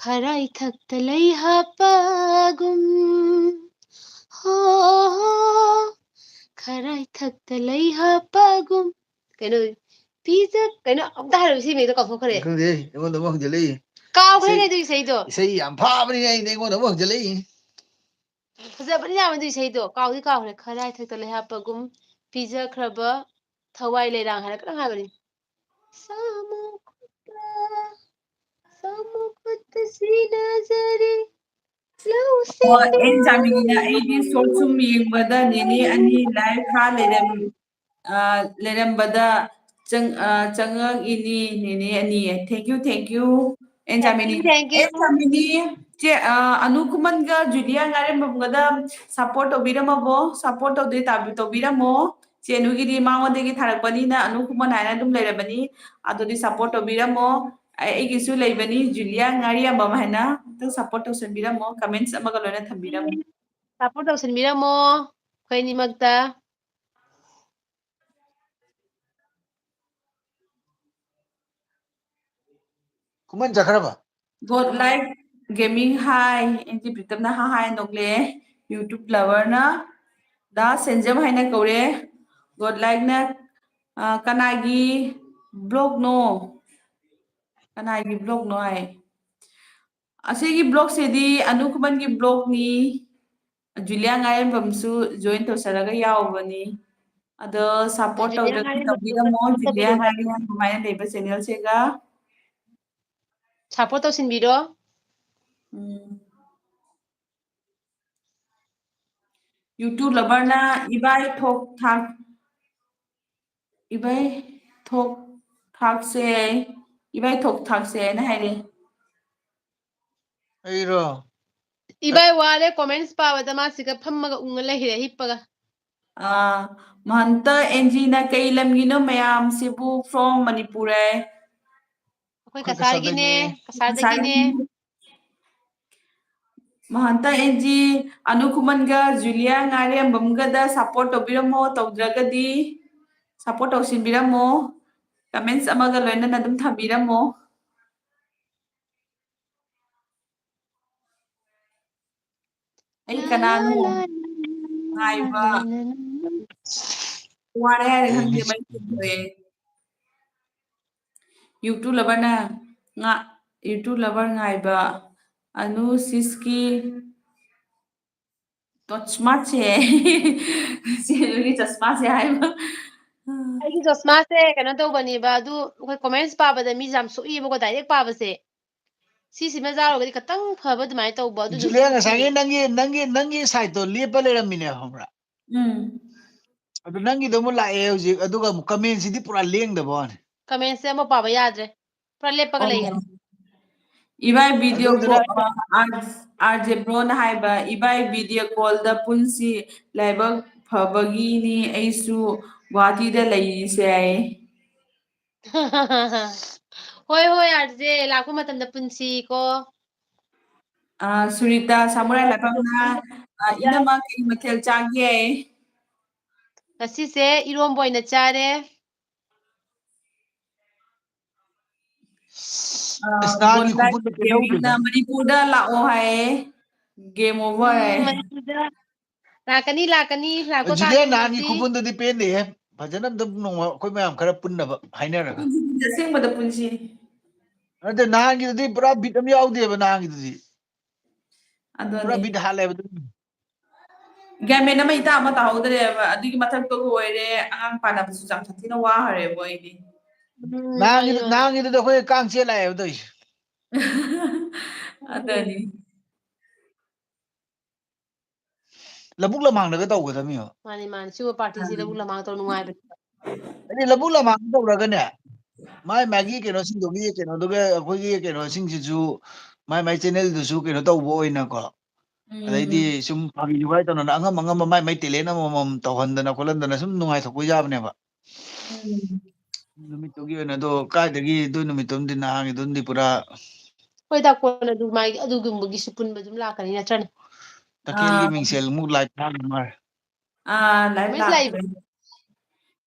ꯈꯔꯥꯏ ꯊꯛꯇ ꯂꯩ ꯍꯥꯞꯄꯒꯨꯝ, ꯍꯣ, ꯍꯣ, ꯈꯔꯥꯏ ꯊꯛꯇ ꯂꯩ ꯍꯥꯞꯄꯒꯨꯝ꯫ ꯀꯩꯅꯣ, ꯄꯤꯖ-, ꯀꯩꯅꯣ, ꯑꯝꯇ ꯍꯥꯏꯔꯣ, ꯁꯤ ꯃꯤꯗꯣ ꯀꯥꯎꯊꯣꯛꯈ꯭ꯔꯦ꯫ ꯈꯪꯗꯦ, ꯑꯩꯉꯣꯟꯗ ꯑꯃ ꯍꯪꯖꯜꯂꯛꯏ꯫ ꯀꯥꯎꯈ꯭ꯔꯦꯅꯦ ꯏꯁꯩ, ꯑꯗꯨ ꯏꯁꯩꯗꯣ꯫ ꯏꯁꯩ ꯌꯥꯝ ꯐꯥꯕꯅꯤꯅꯦ, ꯑꯩꯅ, ꯑꯩꯉꯣꯟꯗ ꯑꯃꯨꯛ ꯍꯪꯖꯜꯂꯛꯏ꯫ ꯐꯖꯕꯅꯤ ꯌꯥꯝ ꯑꯗꯨ ꯏꯁꯩꯗꯣ, ꯀꯥꯎꯗꯤ ꯀꯥꯎꯈ꯭ꯔꯦ꯫ ꯈꯔꯥꯏ ꯊꯛꯇ ꯂꯩ ꯍꯥꯞꯄꯒꯨꯝ, ꯄꯤꯖꯈ꯭ꯔꯕ ꯊꯋꯥꯏ ꯂꯩꯔꯥꯡ ꯍꯥꯏꯅ ꯀꯩꯅꯣꯝ ꯍꯥꯏꯕꯅꯤ꯫ ꯁꯥꯃꯨ ꯈꯨꯠꯇ, ꯁꯥꯃꯨ ꯈꯨꯠꯇ ꯁꯤꯟꯅꯖꯔꯤ, ꯂꯧ ꯑꯣ, ꯑꯦꯟ ꯁꯤꯡꯗꯣ ꯆꯥꯃꯤꯅꯤꯅ ꯑꯩꯗꯤ ꯁꯣꯔꯠ ꯁꯨꯝ ꯌꯦꯡꯕꯗ ꯅꯦꯅꯦ ꯑꯅꯤ ꯂꯥꯏꯚ ꯊꯥ ꯂꯩꯔꯝ-, ꯑ, ꯂꯩꯔꯝꯕꯗ ꯆꯪ-, ꯑ, ꯆꯪꯉꯛꯏꯅꯤ ꯅꯦꯅꯦ ꯑꯅꯤ꯫ Thank you, thank you, N ꯆꯥꯃꯤꯅꯤ꯫ Thank you, thank you. N ꯆꯥꯃꯤꯅꯤ, ꯆꯦ, ꯑ, ꯑꯅꯨ ꯈꯨꯃꯟꯒ ꯖꯨꯂꯤꯌꯥ ꯉꯥꯏꯔꯦꯝꯕꯝꯒꯗ ꯁꯞꯄꯣꯔꯠ ꯇꯧꯕꯤꯔꯝꯃꯕꯣ? ꯁꯞꯄꯣꯔꯠ ꯇꯧꯗꯣꯏ ꯇꯥꯕꯤ-, ꯇꯧꯕꯤꯔꯝꯃꯣ꯫ ꯆꯦ ꯑꯅꯨꯒꯤꯗꯤ ꯃꯉꯣꯟꯗꯒꯤ ꯊꯥꯔꯛꯄꯅꯤꯅ ꯑꯅꯨ ꯈꯨꯃꯟ ꯍꯥꯏꯅ ꯑꯗꯨꯝ ꯂꯩꯔꯕꯅꯤ꯫ ꯑꯗꯨꯗꯤ ꯁꯞꯄꯣꯔꯠ ꯇꯧꯕꯤꯔꯝꯃꯣ꯫ ꯑꯩ-, ꯑꯩꯒꯤꯁꯨ ꯂꯩꯕꯅꯤ ꯖꯨꯂꯤꯌꯥ ꯉꯥꯔꯤꯌꯥꯝꯕꯝ ꯍꯥꯏꯅ꯫ ꯑꯝꯇꯪ ꯁꯞꯄꯣꯔꯠ ꯇꯧꯁꯟꯕꯤꯔꯝꯃꯣ꯫ ꯀꯃꯦꯟꯠꯁ ꯑꯃꯒ ꯂꯣꯏꯅ ꯊꯝꯕꯤꯔꯝꯃꯣ꯫ ꯁꯞꯄꯣꯔꯠ ꯇꯧꯁꯤꯟꯕꯤꯔꯝꯃꯣ ꯑꯩꯈꯣꯏ ꯑꯅꯤꯃꯛꯇ꯫ ꯈꯨꯃꯟ ꯆꯠꯈ꯭ꯔꯕ? God like gaming ꯍꯥꯏ, ꯑꯦꯟ ꯖꯤ ꯄ꯭ꯔꯤꯇꯝꯅ ꯍꯥ ꯍꯥꯏ ꯅꯣꯛꯂꯛꯑꯦ꯫ YouTube loverꯅ ꯗꯥ ꯁꯦꯟꯖꯝ ꯍꯥꯏꯅ ꯀꯧꯔꯦ꯫ God likeꯅ, ꯑ, ꯀꯅꯥꯒꯤ blogꯅꯣ? ꯀꯅꯥꯒꯤ blogꯅꯣ ꯍꯥꯏ꯫ ꯑꯁꯤꯒꯤ blogꯁꯤꯗꯤ ꯑꯅꯨ ꯈꯨꯃꯟꯒꯤ blogꯅꯤ꯫ ꯖꯨꯂꯤꯌꯥ ꯉꯥꯏꯔꯦꯝꯕꯝꯁꯨ join ꯇꯧꯁꯜꯂꯒ ꯌꯥꯎꯕꯅꯤ꯫ ꯑꯗꯣ support ꯖꯨꯂꯤꯌꯥ ꯇꯧꯗ꯭ꯔꯗꯤ ꯉꯥꯏꯔꯦꯝꯕꯝ ꯇꯧꯕꯤꯔꯝꯃꯣ, ꯖꯨꯂꯤꯌꯥ ꯇꯧꯕꯤꯔꯝꯃꯣ꯫ ꯉꯥꯏꯔꯦꯝꯕꯝ ꯍꯥꯏꯅ ꯂꯩꯕ channelꯁꯤꯒ꯫ Support ꯇꯧꯁꯤꯟꯕꯤꯔꯣ꯫ ꯎꯝ꯫ YouTube loverꯅ ꯏꯕꯥꯏ ꯊꯣꯛ ꯊꯥꯛ, ꯏꯕꯥꯏ ꯊꯣꯛ ꯊꯥꯛꯁꯦ, ꯏꯕꯥꯏ ꯊꯣꯛ ꯊꯥꯛꯁꯦ ꯍꯥꯏꯅ ꯍꯥꯏꯔꯦ꯫ ꯑꯩꯔꯣ? ꯏꯕꯥꯏ ꯋꯥꯔꯦ comments ꯄꯥꯕꯗ, ꯃꯥ ꯁꯤꯒ ꯐꯝꯃꯒ ꯎꯪꯉ ꯂꯩꯔꯦ ꯍꯤꯞꯄꯒ꯫ ꯑꯥ, ꯃꯍꯟꯇ ꯑꯦꯟꯖꯤꯅ ꯀꯩ ꯂꯝꯒꯤꯅꯣ ꯃꯌꯥꯝꯁꯤꯕꯨ? From ꯃꯅꯤꯄꯨꯔ ꯍꯥꯏ꯫ ꯑꯩꯈꯣꯏ ꯀꯁꯥꯔꯒꯤꯅꯦ, ꯀꯁꯥꯔꯗꯒꯤꯅꯦ꯫ ꯃꯍꯥꯟꯇ ꯑꯦꯟꯖꯤ, ꯑꯅꯨ ꯈꯨꯃꯟꯒ ꯖꯨꯂꯤꯌꯥ ꯉꯥꯔꯦꯝꯕꯝꯒꯗ support ꯇꯧꯕꯤꯔꯝꯃꯣ, ꯇꯧꯗ꯭ꯔꯒꯗꯤ support ꯇꯧꯁꯤꯟꯕꯤꯔꯝꯃꯣ, comments ꯑꯃꯒ ꯂꯣꯏꯅꯅ ꯑꯗꯨꯝ ꯊꯝꯕꯤꯔꯝꯃꯣ꯫ ꯑꯩ ꯀꯅꯥꯅꯣ ꯉꯥꯏꯕ ꯋꯥꯔꯦ ꯍꯥꯏꯔꯦ, ꯈꯪꯗꯦ, ꯃꯩ ꯆꯤꯡꯈ꯭ꯔꯦ꯫ YouTube lover ꯅ ꯉꯥ-, YouTube lover ꯉꯥꯏꯕ ꯑꯅꯨ ꯁꯤꯁꯀꯤ ꯆꯁꯃꯥꯁꯦ꯫ ꯁꯤ ꯑꯗꯨꯒꯤ ꯆꯁꯃꯥꯁꯦ ꯍꯥꯏꯕ꯫ ꯑꯩꯒꯤ ꯆꯁꯃꯥꯁꯦ ꯀꯩꯅꯣ ꯇꯧꯕꯅꯦꯕ, ꯑꯗꯨ ꯑꯩꯈꯣꯏ comments ꯄꯥꯕꯗ ꯃꯤꯁꯦ ꯌꯥꯝ ꯁꯣꯛꯏꯕꯀꯣ, direct ꯄꯥꯕꯁꯦ꯫ ꯁꯤꯁꯤꯃ ꯆꯥꯔꯨꯔꯒꯗꯤ ꯈꯇꯪ ꯐꯕ ꯑꯗꯨꯃꯥꯏꯅ ꯇꯧꯕ, ꯑꯗꯨꯗꯨꯒꯤ ꯖꯨꯂꯤꯌꯥ, ꯉꯁꯥꯏꯒꯤ ꯅꯪꯒꯤ, ꯅꯪꯒꯤ, ꯅꯪꯒꯤ side ꯇꯣ ꯂꯦꯞꯄ ꯂꯩꯔꯝꯃꯤꯅꯦ, ꯈꯪꯕ꯭ꯔꯥ? ꯎꯝ꯫ ꯑꯗꯨ ꯅꯪꯒꯤꯗꯣ ꯑꯃꯨꯛ ꯂꯥꯛꯑꯦ ꯍꯧꯖꯤꯛ, ꯑꯗꯨꯒ ꯑꯃꯨꯛ comment ꯁꯤꯗꯤ ꯄꯨꯔꯥ ꯂꯦꯡꯗꯕ ꯋꯥꯅꯤ꯫ Comment ꯁꯦ ꯑꯃ ꯄꯥꯕ ꯌꯥꯗ꯭ꯔꯦ, ꯄꯨꯔꯥ ꯂꯦꯞꯄꯒ ꯂꯩꯌꯦ꯫ ꯏꯕꯥꯏ video ꯑꯗꯨꯗꯨꯅ call, ꯑ, ꯑꯥꯔ-, RJ Bro ꯅ ꯍꯥꯏꯕ, "ꯏꯕꯥꯏ video call ꯗ ꯄꯨꯟꯁꯤ, ꯂꯥꯏꯕꯛ ꯐꯕꯒꯤꯅꯤ ꯑꯩꯁꯨ ꯒꯨꯋꯥꯍꯥꯇꯤꯗ ꯂꯩꯔꯤꯁꯦ" ꯍꯥꯏꯌꯦ꯫ ꯍꯣꯏ, ꯍꯣꯏ, RJ, ꯂꯥꯛꯄ ꯃꯇꯝꯗ ꯄꯨꯟꯁꯤꯀꯣ꯫ ꯑ, ꯁꯨꯔꯤꯇꯥ ꯁꯥꯃꯨꯔꯥꯏ ꯂꯥꯏꯐꯝꯅ, ꯑ, "ꯏꯅꯝꯃ ꯀꯩ ꯃꯊꯦꯜ ꯆꯥꯒꯦ?" ꯉꯁꯤꯁꯦ ꯏꯔꯣꯝꯕ ꯑꯣꯏꯅ ꯆꯥꯔꯦ꯫ ꯑ, ꯑꯁ, ꯅꯍꯥꯟꯒꯤ ꯒꯣꯟꯗꯥꯏ ꯈꯨꯄꯨꯟꯗꯣ ꯄꯦꯝꯕꯤꯅ ꯄꯦꯜꯍꯧꯗꯦꯗ꯫ ꯃꯅꯤꯄꯨꯔꯗ ꯂꯥꯛꯑꯣ ꯍꯥꯏꯌꯦ, game over ꯎꯝ, ꯍꯥꯏꯌꯦ꯫ ꯃꯅꯤꯄꯨꯔꯗ ꯂꯥꯛꯀꯅꯤ, ꯂꯥꯛꯀꯅꯤ, ꯂꯥꯛꯄ ꯖꯨꯂꯤꯌꯥ, ꯀꯥꯟꯗ ꯅꯍꯥꯟꯒꯤ ꯌꯦꯡꯁꯤ꯫ ꯈꯨꯄꯨꯟꯗꯨꯗꯤ ꯄꯦꯟꯗꯦꯍꯦ꯫ ꯐꯖꯅ ꯑꯝꯇ ꯅꯣꯡꯃ ꯑꯩꯈꯣꯏ ꯃꯌꯥꯝ ꯈꯔ ꯄꯨꯟꯅꯕ ꯍꯥꯏꯅꯔꯒ꯫ ꯄꯨꯟꯁꯤ, ꯄꯨꯟꯁꯤ, ꯑꯁꯦꯡꯕꯗ ꯄꯨꯟꯁꯤ꯫ ꯅꯠꯇꯦ, ꯅꯍꯥꯟꯒꯤꯗꯨꯗꯤ ꯄꯨꯔꯥ ꯕꯤꯠ ꯑꯃ ꯌꯥꯎꯗꯦꯕ, ꯅꯍꯥꯟꯒꯤꯗꯨꯗꯤ꯫ ꯑꯗꯨꯅꯦ꯫ ꯄꯨꯔꯥ ꯕꯤꯠ ꯍꯥꯠꯂꯦꯕ ꯑꯗꯨ꯫ ꯒ꯭ꯌꯥꯟ ꯃꯦꯟ ꯑꯃ ꯏꯇꯥ ꯑꯃ ꯇꯥꯍꯧꯗ꯭ꯔꯦꯕ꯫ ꯑꯗꯨꯒꯤ ꯃꯊꯛꯇ ꯑꯣꯏꯔꯦ, ꯑꯉꯥꯡ ꯄꯥꯟꯅꯕꯁꯨ ꯌꯥꯝ ꯁꯥꯊꯤꯅ ꯋꯥꯈ꯭ꯔꯦꯕ ꯑꯩꯗꯤ꯫ ꯎꯝ, ꯅꯍꯥꯟꯒꯤꯗꯨ-, ꯍꯣꯏ, ꯍꯣꯏ꯫ ꯅꯍꯥꯟꯒꯤꯗꯨꯗꯤ ꯑꯩꯈꯣꯏ ꯀꯥꯡ ꯆꯦꯜ ꯂꯥꯛꯑꯦꯕ ꯇꯧꯔꯤꯁꯦ꯫ ꯑꯗꯨꯅꯤ꯫ ꯂꯧꯕꯨꯛ ꯂꯃꯥꯡꯗꯒ ꯇꯧꯒꯗꯕꯅꯦꯕ꯫ ꯃꯥꯅꯤ, ꯃꯥꯅꯤ꯫ ꯁꯤꯒꯨꯝꯕ party ꯁꯤ ꯑꯥ꯫ ꯂꯧꯕꯨꯛ ꯂꯃꯥꯡ ꯇꯧ ꯅꯨꯡꯉꯥꯏꯕꯅꯦ꯫ ꯍꯥꯏꯗꯤ ꯂꯧꯕꯨꯛ ꯂꯃꯥꯡꯗ ꯇꯧꯔꯒꯅꯦ, ꯃꯥꯏ ꯃꯥꯒꯤ ꯀꯩꯅꯣꯁꯤꯡꯗꯨꯒꯤ ꯀꯩꯅꯣꯗꯨꯒ ꯑꯩꯈꯣꯏꯒꯤ ꯀꯩꯅꯣꯁꯤꯡꯁꯤꯁꯨ ꯃꯥꯏ ꯃꯥꯏ channel ꯗꯨꯁꯨ ꯀꯩꯅꯣ ꯇꯧꯕ ꯑꯣꯏꯅꯀꯣ꯫ ꯎꯝ꯫ ꯑꯗꯩꯗꯤ ꯁꯨꯝ ꯐꯥꯒꯤ ꯖꯨꯒꯥꯏ ꯇꯧꯅꯅ ꯑꯉꯝ ꯑꯉꯝꯕ ꯃꯥꯏ ꯃꯥꯏ talent ꯑꯃꯃꯝ ꯇꯧꯍꯟꯗꯅ ꯈꯣꯠꯍꯟꯗꯅ ꯁꯨꯝ ꯅꯨꯡꯉꯥꯏꯊꯣꯛꯄ ꯌꯥꯕꯅꯦꯕ꯫ ꯎꯝ꯫ ꯅꯨꯃꯤꯠꯇꯨꯒꯤ ꯑꯣꯏꯅ ꯑꯗꯣ ꯀꯥꯏꯗꯒꯤ ꯑꯗꯨ ꯅꯨꯃꯤꯠꯇꯨꯝꯗꯤ ꯅꯍꯥꯟꯒꯤꯗꯨꯝꯗꯤ ꯄꯨꯔꯥ ꯍꯣꯏ, ꯗꯥ ꯀꯣꯟꯅ ꯑꯗꯨꯃꯥꯏ-, ꯑꯗꯨꯒꯨꯝꯕꯒꯤꯁꯨ ꯄꯨꯟꯕ ꯑꯗꯨꯝ ꯂꯥꯛꯀꯅꯤ ꯅꯠꯇ꯭ꯔꯅꯦ? ꯇꯈꯦꯜꯒꯤ ꯑꯥ, ꯃꯤꯡꯁꯦꯜ ꯑꯃꯨꯛ ꯂꯥꯏ ꯊꯥꯕ ꯃꯥꯜꯂꯦ꯫ ꯑꯥ, ꯂꯥꯏ ꯃꯤꯁ ꯂꯥꯛꯏꯕ? ꯂꯥꯛꯇ꯭ꯔꯦ꯫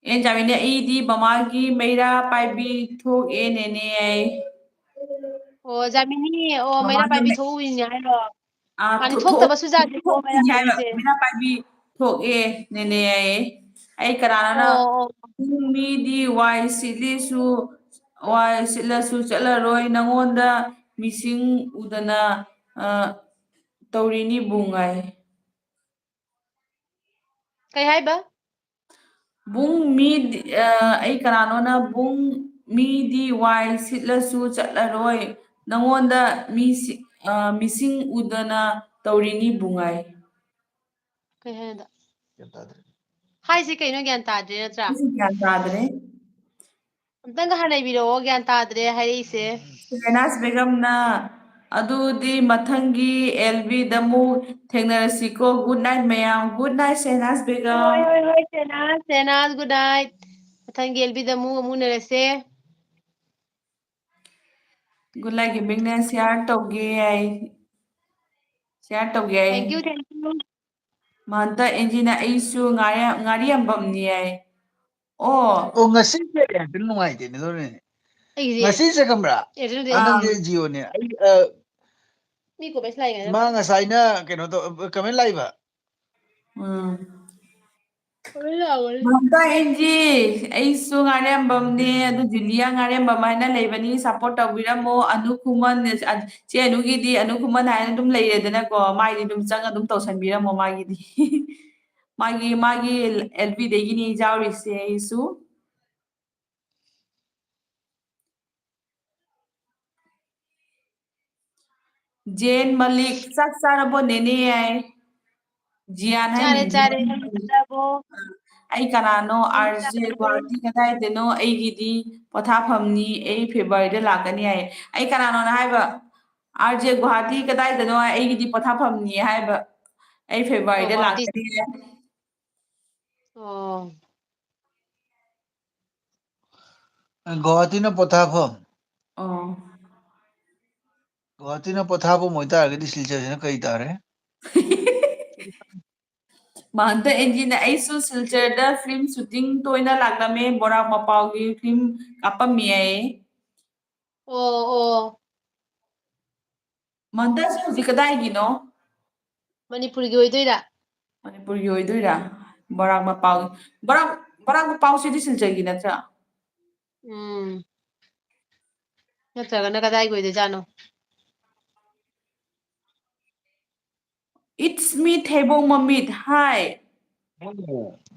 ꯑꯦ, ꯖꯥꯃꯤꯅꯤ, ꯑꯩꯗꯤ ꯃꯃꯥꯒꯤ ꯃꯩꯔꯥ ꯄꯥꯏꯕꯤ ꯊꯣꯛꯑꯦ ꯅꯦꯅꯦ ꯑꯩ꯫ ꯑꯣ, ꯖꯥꯃꯤꯅꯤ, ꯑꯣ, ꯃꯩꯔꯥ ꯃꯃꯥꯒꯤ ꯄꯥꯏꯕꯤ ꯃꯩ-, ꯊꯣꯛꯎꯔꯤꯅꯦ ꯍꯥꯏꯔꯣ? ꯑꯥ, ꯃꯥꯗꯤ ꯊꯣꯛ-, ꯊꯣꯛ-, ꯊꯣꯛꯇꯕꯁꯨ ꯖꯥꯠꯅꯤꯀꯣ ꯃꯩꯔꯥ ꯊꯣꯛꯎꯔꯤꯅꯦ ꯍꯥꯏꯕ, ꯄꯥꯏꯕꯤꯁꯦ꯫ ꯃꯩꯔꯥ ꯄꯥꯏꯕꯤ ꯊꯣꯛꯑꯦ ꯅꯦꯅꯦ ꯑꯩ꯫ ꯑꯩ ꯀꯅꯥꯅꯣꯅ ꯑꯣ, ꯑꯣ, ꯄꯨꯡ ꯃꯤꯗꯤ ꯋꯥꯏ ꯁꯤꯠꯂꯤꯁꯨ, ꯋꯥꯏ ꯁꯤꯠꯂꯁꯨ ꯆꯠꯂꯔꯣꯏ, ꯅꯪꯉꯣꯟꯗ ꯃꯤꯁꯤꯡ ꯎꯗꯅ, ꯑ, ꯇꯧꯔꯤꯅꯤ ꯕꯨꯡ ꯍꯥꯏ꯫ ꯀꯩ ꯍꯥꯏꯕ? ꯕꯨꯡ ꯃꯤꯗꯤ, ꯑ, ꯑꯩ ꯀꯅꯥꯅꯣꯅ ꯕꯨꯡ ꯃꯤꯗꯤ ꯋꯥꯏ ꯁꯤꯠꯂꯁꯨ ꯆꯠꯂꯔꯣꯏ, ꯅꯪꯉꯣꯟꯗ ꯃꯤ ꯁꯤ-, ꯑ, ꯃꯤꯁꯤꯡ ꯎꯗꯅ ꯇꯧꯔꯤꯅꯤ ꯕꯨꯡ ꯍꯥꯏ꯫ ꯀꯩ ꯍꯥꯏꯅꯣꯗ? ꯒ꯭ꯌꯥꯟ ꯇꯥꯗ꯭ꯔꯦ꯫ ꯍꯥꯏꯁꯤ ꯀꯩꯅꯣ ꯒ꯭ꯌꯥꯟ ꯇꯥꯗ꯭ꯔꯦ ꯅꯠꯇ꯭ꯔꯥ? ꯑꯩꯁꯨ ꯒ꯭ꯌꯥꯟ ꯇꯥꯗ꯭ꯔꯦ꯫ ꯑꯝꯇꯪꯒ ꯍꯟꯅ ꯏꯕꯤꯔꯛꯑꯣ, ꯒ꯭ꯌꯥꯟ ꯇꯥꯗ꯭ꯔꯦ ꯍꯥꯏꯔꯛꯏꯁꯦ꯫ ꯁꯦꯍꯅꯥꯖ ꯕꯦꯒꯝꯅ, "ꯑꯗꯨꯗꯤ ꯃꯊꯪꯒꯤ ꯑꯦꯜ ꯕꯤꯗ ꯑꯃꯨꯛ ꯊꯦꯡꯅꯔꯁꯤꯀꯣ꯫ Good night ꯃꯌꯥꯝ꯫ Good night ꯁꯦꯍꯅꯥꯖ Begum. ꯍꯣꯏ, ꯍꯣꯏ, ꯍꯣꯏ, ꯁꯦꯍꯅꯥꯖ, ꯁꯦꯍꯅꯥꯖ, good night꯫ ꯃꯊꯪꯒꯤ ꯑꯦꯜ ꯕꯤꯗ ꯑꯃꯨꯛ, ꯑꯃꯨꯛ ꯎꯅꯔꯁꯦ꯫ Good night ꯒꯦꯃꯤꯡꯅ share ꯇꯧꯒꯦ ꯍꯥꯏ꯫ Share ꯇꯧꯒꯦ ꯍꯥꯏ꯫ Thank you, thank you꯫ ꯃꯍꯟꯇ ꯑꯦꯟꯖꯤꯅ, "ꯑꯩꯁꯨ ꯉꯥꯔꯤ-, ꯉꯥꯔꯤꯌꯥꯟꯕꯝꯅꯤ" ꯍꯥꯏ꯫ ꯑꯣ꯫ ꯑꯣ, ꯉꯁꯤꯁꯦ ꯑꯦꯌꯥꯔꯇꯦꯜ ꯅꯨꯡꯉꯥꯏꯇꯦꯅꯦ, ꯑꯗꯨꯅꯅꯦ꯫ ꯑꯩꯒꯤꯗꯤ ꯉꯁꯤꯁꯦ ꯈꯪꯕ꯭ꯔꯥ? ꯑꯦꯌꯥꯔꯇꯦꯜ ꯑꯥ꯫ ꯅꯪꯒꯤ ꯖꯤꯑꯣꯅꯦ꯫ ꯑꯩ, ꯑ, ꯃꯤ comment ꯂꯥꯛꯏꯉꯩꯗ꯫ ꯃꯥ ꯉꯁꯥꯏꯅ ꯀꯩꯅꯣ ꯇꯧ-, comment ꯂꯥꯛꯏꯕ? ꯎꯝ꯫ Comment ꯂꯥꯛꯑꯣ꯫ ꯃꯍꯟꯇ ꯑꯦꯟꯖꯤ, "ꯑꯩꯁꯨ ꯉꯥꯔꯦꯝꯕꯝꯅꯦ, ꯑꯗꯨ ꯖꯨꯂꯤꯌꯥ ꯉꯥꯔꯦꯝꯕꯝ ꯍꯥꯏꯅ ꯂꯩꯕꯅꯤ, support ꯇꯧꯕꯤꯔꯝꯃꯣ꯫ ꯑꯅꯨ ꯈꯨꯃꯟ, ꯑ, ꯆꯦ ꯑꯅꯨꯒꯤꯗꯤ ꯑꯅꯨ ꯈꯨꯃꯟ ꯍꯥꯏꯅ ꯑꯗꯨꯝ ꯂꯩꯔꯦꯗꯅꯀꯣ, ꯃꯥꯏꯗꯤ ꯑꯗꯨꯝ ꯆꯪꯉ ꯑꯗꯨꯝ ꯇꯧꯁꯟꯕꯤꯔꯝꯃꯣ ꯃꯥꯒꯤꯗꯤ꯫" ꯃꯥꯒꯤ, ꯃꯥꯒꯤ ꯑꯦꯜ ꯕꯤꯗꯒꯤꯅꯤ ꯌꯥꯎꯔꯤꯁꯦ ꯑꯩꯁꯨ꯫ ꯖꯦꯟ ꯃꯂꯤꯛ, "ꯆꯥꯛ ꯆꯥꯔꯕꯣ ꯅꯦꯅꯦ?" ꯍꯥꯏ꯫ ꯖꯤꯌꯥꯟ ꯍꯥꯏ ꯆꯥꯔꯦ, ꯃꯤꯡꯁꯦ ꯆꯥꯔꯦ꯫ ꯃꯃꯤꯡ ꯅꯪ ꯂꯩ꯫ ꯆꯥꯔꯕꯣ? ꯑꯩ ꯀꯅꯥꯅꯣ? ꯅꯪ ꯑꯥꯔ ꯖꯦ ꯆꯥꯔꯕꯣ? ꯒꯨꯍꯥꯇꯤ ꯀꯗꯥꯏꯗꯅꯣ? ꯑꯩꯒꯤꯗꯤ ꯄꯣꯊꯥꯐꯝꯅꯤ, ꯑꯩ ꯐꯦꯕ꯭ꯔꯨꯋꯥꯔꯤꯗ ꯂꯥꯛꯀꯅꯤ ꯍꯥꯏ꯫ ꯑꯩ ꯀꯅꯥꯅꯣꯅ ꯍꯥꯏꯕ? ꯑꯥꯔ ꯖꯦ ꯒꯨꯍꯥꯇꯤ ꯀꯗꯥꯏꯗꯅꯣ ꯍꯥꯏ, ꯑꯩꯒꯤꯗꯤ ꯄꯣꯊꯥꯐꯝꯅꯤ ꯍꯥꯏꯕ꯫ ꯑꯩ ꯑꯣ, ꯐꯦꯕ꯭ꯔꯨꯋꯥꯔꯤꯗ ꯒꯨꯍꯥꯇꯤ꯫ ꯂꯥꯛꯀꯅꯤ ꯍꯥꯏ꯫ ꯑꯣ꯫ ꯒꯨꯋꯥꯍꯥꯇꯤꯅ ꯄꯣꯊꯥꯐꯝ꯫ ꯑꯣ꯫ ꯒꯨꯋꯥꯍꯥꯇꯤꯅ ꯄꯣꯊꯥꯐꯝ ꯑꯣꯏꯇꯥꯔꯒꯗꯤ ꯁꯤꯜꯆꯔꯁꯤꯅ ꯀꯔꯤ ꯇꯥꯔꯦ? ꯃꯍꯟꯇ ꯑꯦꯟꯖꯤꯅ, "ꯑꯩꯁꯨ ꯁꯤꯜꯆꯔꯗ ꯐꯤꯂꯝ ꯁꯨꯇꯤꯡ ꯇꯣꯏꯅ ꯂꯥꯛꯂꯝꯃꯦ, ꯕꯣꯔꯥꯛ ꯃꯄꯥꯎꯒꯤ ꯐꯤꯂꯝ ꯀꯥꯞꯄꯝꯃꯤ" ꯍꯥꯏꯌꯦ꯫ ꯑꯣ ꯑꯣ꯫ ꯃꯍꯟꯇꯁꯦ ꯍꯧꯖꯤꯛ ꯀꯗꯥꯏꯒꯤꯅꯣ? ꯃꯅꯤꯄꯨꯔꯒꯤ ꯑꯣꯏꯗꯣꯏꯔꯥ? ꯃꯅꯤꯄꯨꯔꯒꯤ ꯑꯣꯏꯗꯣꯏꯔꯥ? ꯕꯣꯔꯥꯛ ꯃꯄꯥꯎ, ꯕꯣꯔꯥꯛ, ꯕꯣꯔꯥꯛ ꯃꯄꯥꯎꯁꯤꯗꯤ ꯁꯤꯜꯆꯔꯒꯤ ꯅꯠꯇ꯭ꯔꯥ? ꯎꯝ꯫ ꯅꯠꯇ꯭ꯔꯒꯅ ꯀꯗꯥꯏꯒꯤ ꯑꯣꯏꯗꯣꯏꯖꯥꯠꯅꯣ? It's me, ꯊꯩꯕꯣꯡ ꯃꯃꯤꯠ꯫ Hi꯫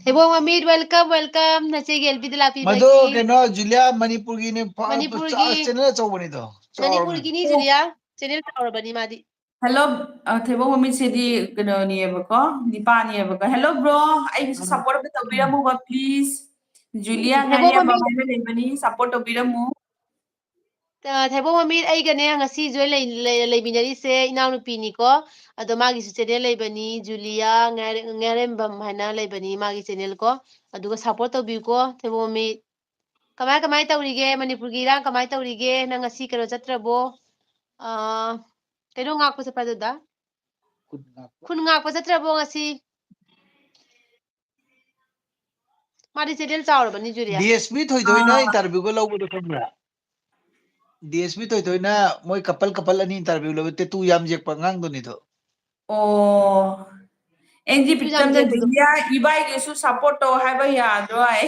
ꯊꯩꯕꯣꯡ ꯃꯃꯤꯠ, welcome, welcome꯫ ꯅꯆꯦꯒꯤ ꯑꯦꯜꯕꯤꯗ ꯂꯥꯛꯄꯤꯕꯒꯤ꯫ ꯃꯗꯨ ꯀꯩꯅꯣ, ꯖꯨꯂꯤꯌꯥ, ꯃꯅꯤꯄꯨꯔꯒꯤꯅꯦ, ꯐ-, ꯃꯅꯤꯄꯨꯔꯒꯤ, ꯆ-, channel ꯑꯆꯧꯕꯅꯤꯗꯣ, ꯆꯥꯎꯔꯕꯅꯤ꯫ ꯃꯅꯤꯄꯨꯔꯒꯤꯅꯤ, ꯖꯨꯂꯤꯌꯥ꯫ Channel ꯆꯥꯎꯔꯕꯅꯤ ꯃꯥꯗꯤ꯫ Hello, ꯑ, ꯊꯩꯕꯣꯡ ꯃꯃꯤꯠꯁꯤꯗꯤ ꯀꯩꯅꯣꯅꯦꯕꯀꯣ, ꯅꯤꯄꯥꯅꯦꯕꯀꯣ꯫ Hello bro, ꯑꯩꯒꯤꯁꯨ support ꯑꯝꯇ ꯇꯧꯕꯤꯔꯝꯃꯨꯕ please꯫ ꯖꯨꯂꯤꯌꯥ ꯊꯩꯕꯣꯡ ꯉꯥꯔꯤꯌꯥꯝꯕꯝ ꯃꯃꯤꯠ꯫ ꯍꯥꯏꯅ ꯂꯩꯕꯅꯤ, support ꯇꯧꯕꯤꯔꯝꯃꯨ꯫ ꯑ, ꯊꯩꯕꯣꯡ ꯃꯃꯤꯠ, ꯑꯩꯒꯅꯦ ꯉꯁꯤ join ꯂꯩ-, ꯂꯩ-, ꯂꯩꯃꯤꯟꯅꯔꯤꯁꯦ ꯏꯅꯥꯎꯅꯨꯄꯤꯅꯤꯀꯣ꯫ ꯑꯗꯣ ꯃꯥꯒꯤꯁꯨ channel ꯂꯩꯕꯅꯤ, ꯖꯨꯂꯤꯌꯥ ꯉꯥꯔꯦ-, ꯉꯥꯔꯦꯝꯕꯝ ꯍꯥꯏꯅ ꯂꯩꯕꯅꯤ ꯃꯥꯒꯤ channel ꯀꯣ꯫ ꯑꯗꯨꯒ support ꯇꯧꯕꯤꯌꯨꯀꯣ, ꯊꯩꯕꯣꯡ ꯃꯃꯤꯠ꯫ ꯀꯃꯥꯏ, ꯀꯃꯥꯏ ꯇꯧꯔꯤꯒꯦ? ꯃꯅꯤꯄꯨꯔꯒꯤ ꯏꯔꯥꯡ ꯀꯃꯥꯏ ꯇꯧꯔꯤꯒꯦ? ꯅꯪ ꯉꯁꯤ ꯀꯩꯅꯣ ꯆꯠꯇ꯭ꯔꯕꯣ? ꯑ, ꯀꯩꯅꯣ ꯉꯥꯛꯄ ꯆꯠꯄ ꯑꯗꯨꯗ? ꯈꯨꯟ ꯉꯥꯛꯄ ꯆꯠꯇ꯭ꯔꯕꯣ ꯉꯁꯤ? ꯃꯥꯗꯤ channel ꯆꯥꯎꯔꯕꯅꯤ, ꯖꯨꯂꯤꯌꯥ꯫ DSP ꯊꯣꯏꯊꯣꯏꯅ ꯑꯥ꯫ Interview ꯒ ꯂꯧꯕꯗꯣ ꯈꯪꯕ꯭ꯔꯥ? DSP ꯊꯣꯏꯊꯣꯏꯅ ꯃꯣꯏ couple couple ꯑꯅꯤ interview ꯂꯧꯕ, tattoo ꯌꯥꯝ ꯌꯦꯛꯄ ꯑꯉꯥꯡꯗꯨꯅꯤꯗꯣ꯫ ꯑꯣ꯫ ꯑꯦꯟꯖꯤ Tattoo ꯌꯥꯝ ꯄ꯭ꯔꯤꯇꯝꯅ, ꯌꯦꯛꯄꯗꯣ꯫ ꯖꯨꯂꯤꯌꯥ, ꯏꯕꯥꯏꯒꯤꯁꯨ support ꯇꯧ ꯍꯥꯏꯕ ꯌꯥꯗ꯭ꯔꯣ ꯍꯥꯏ?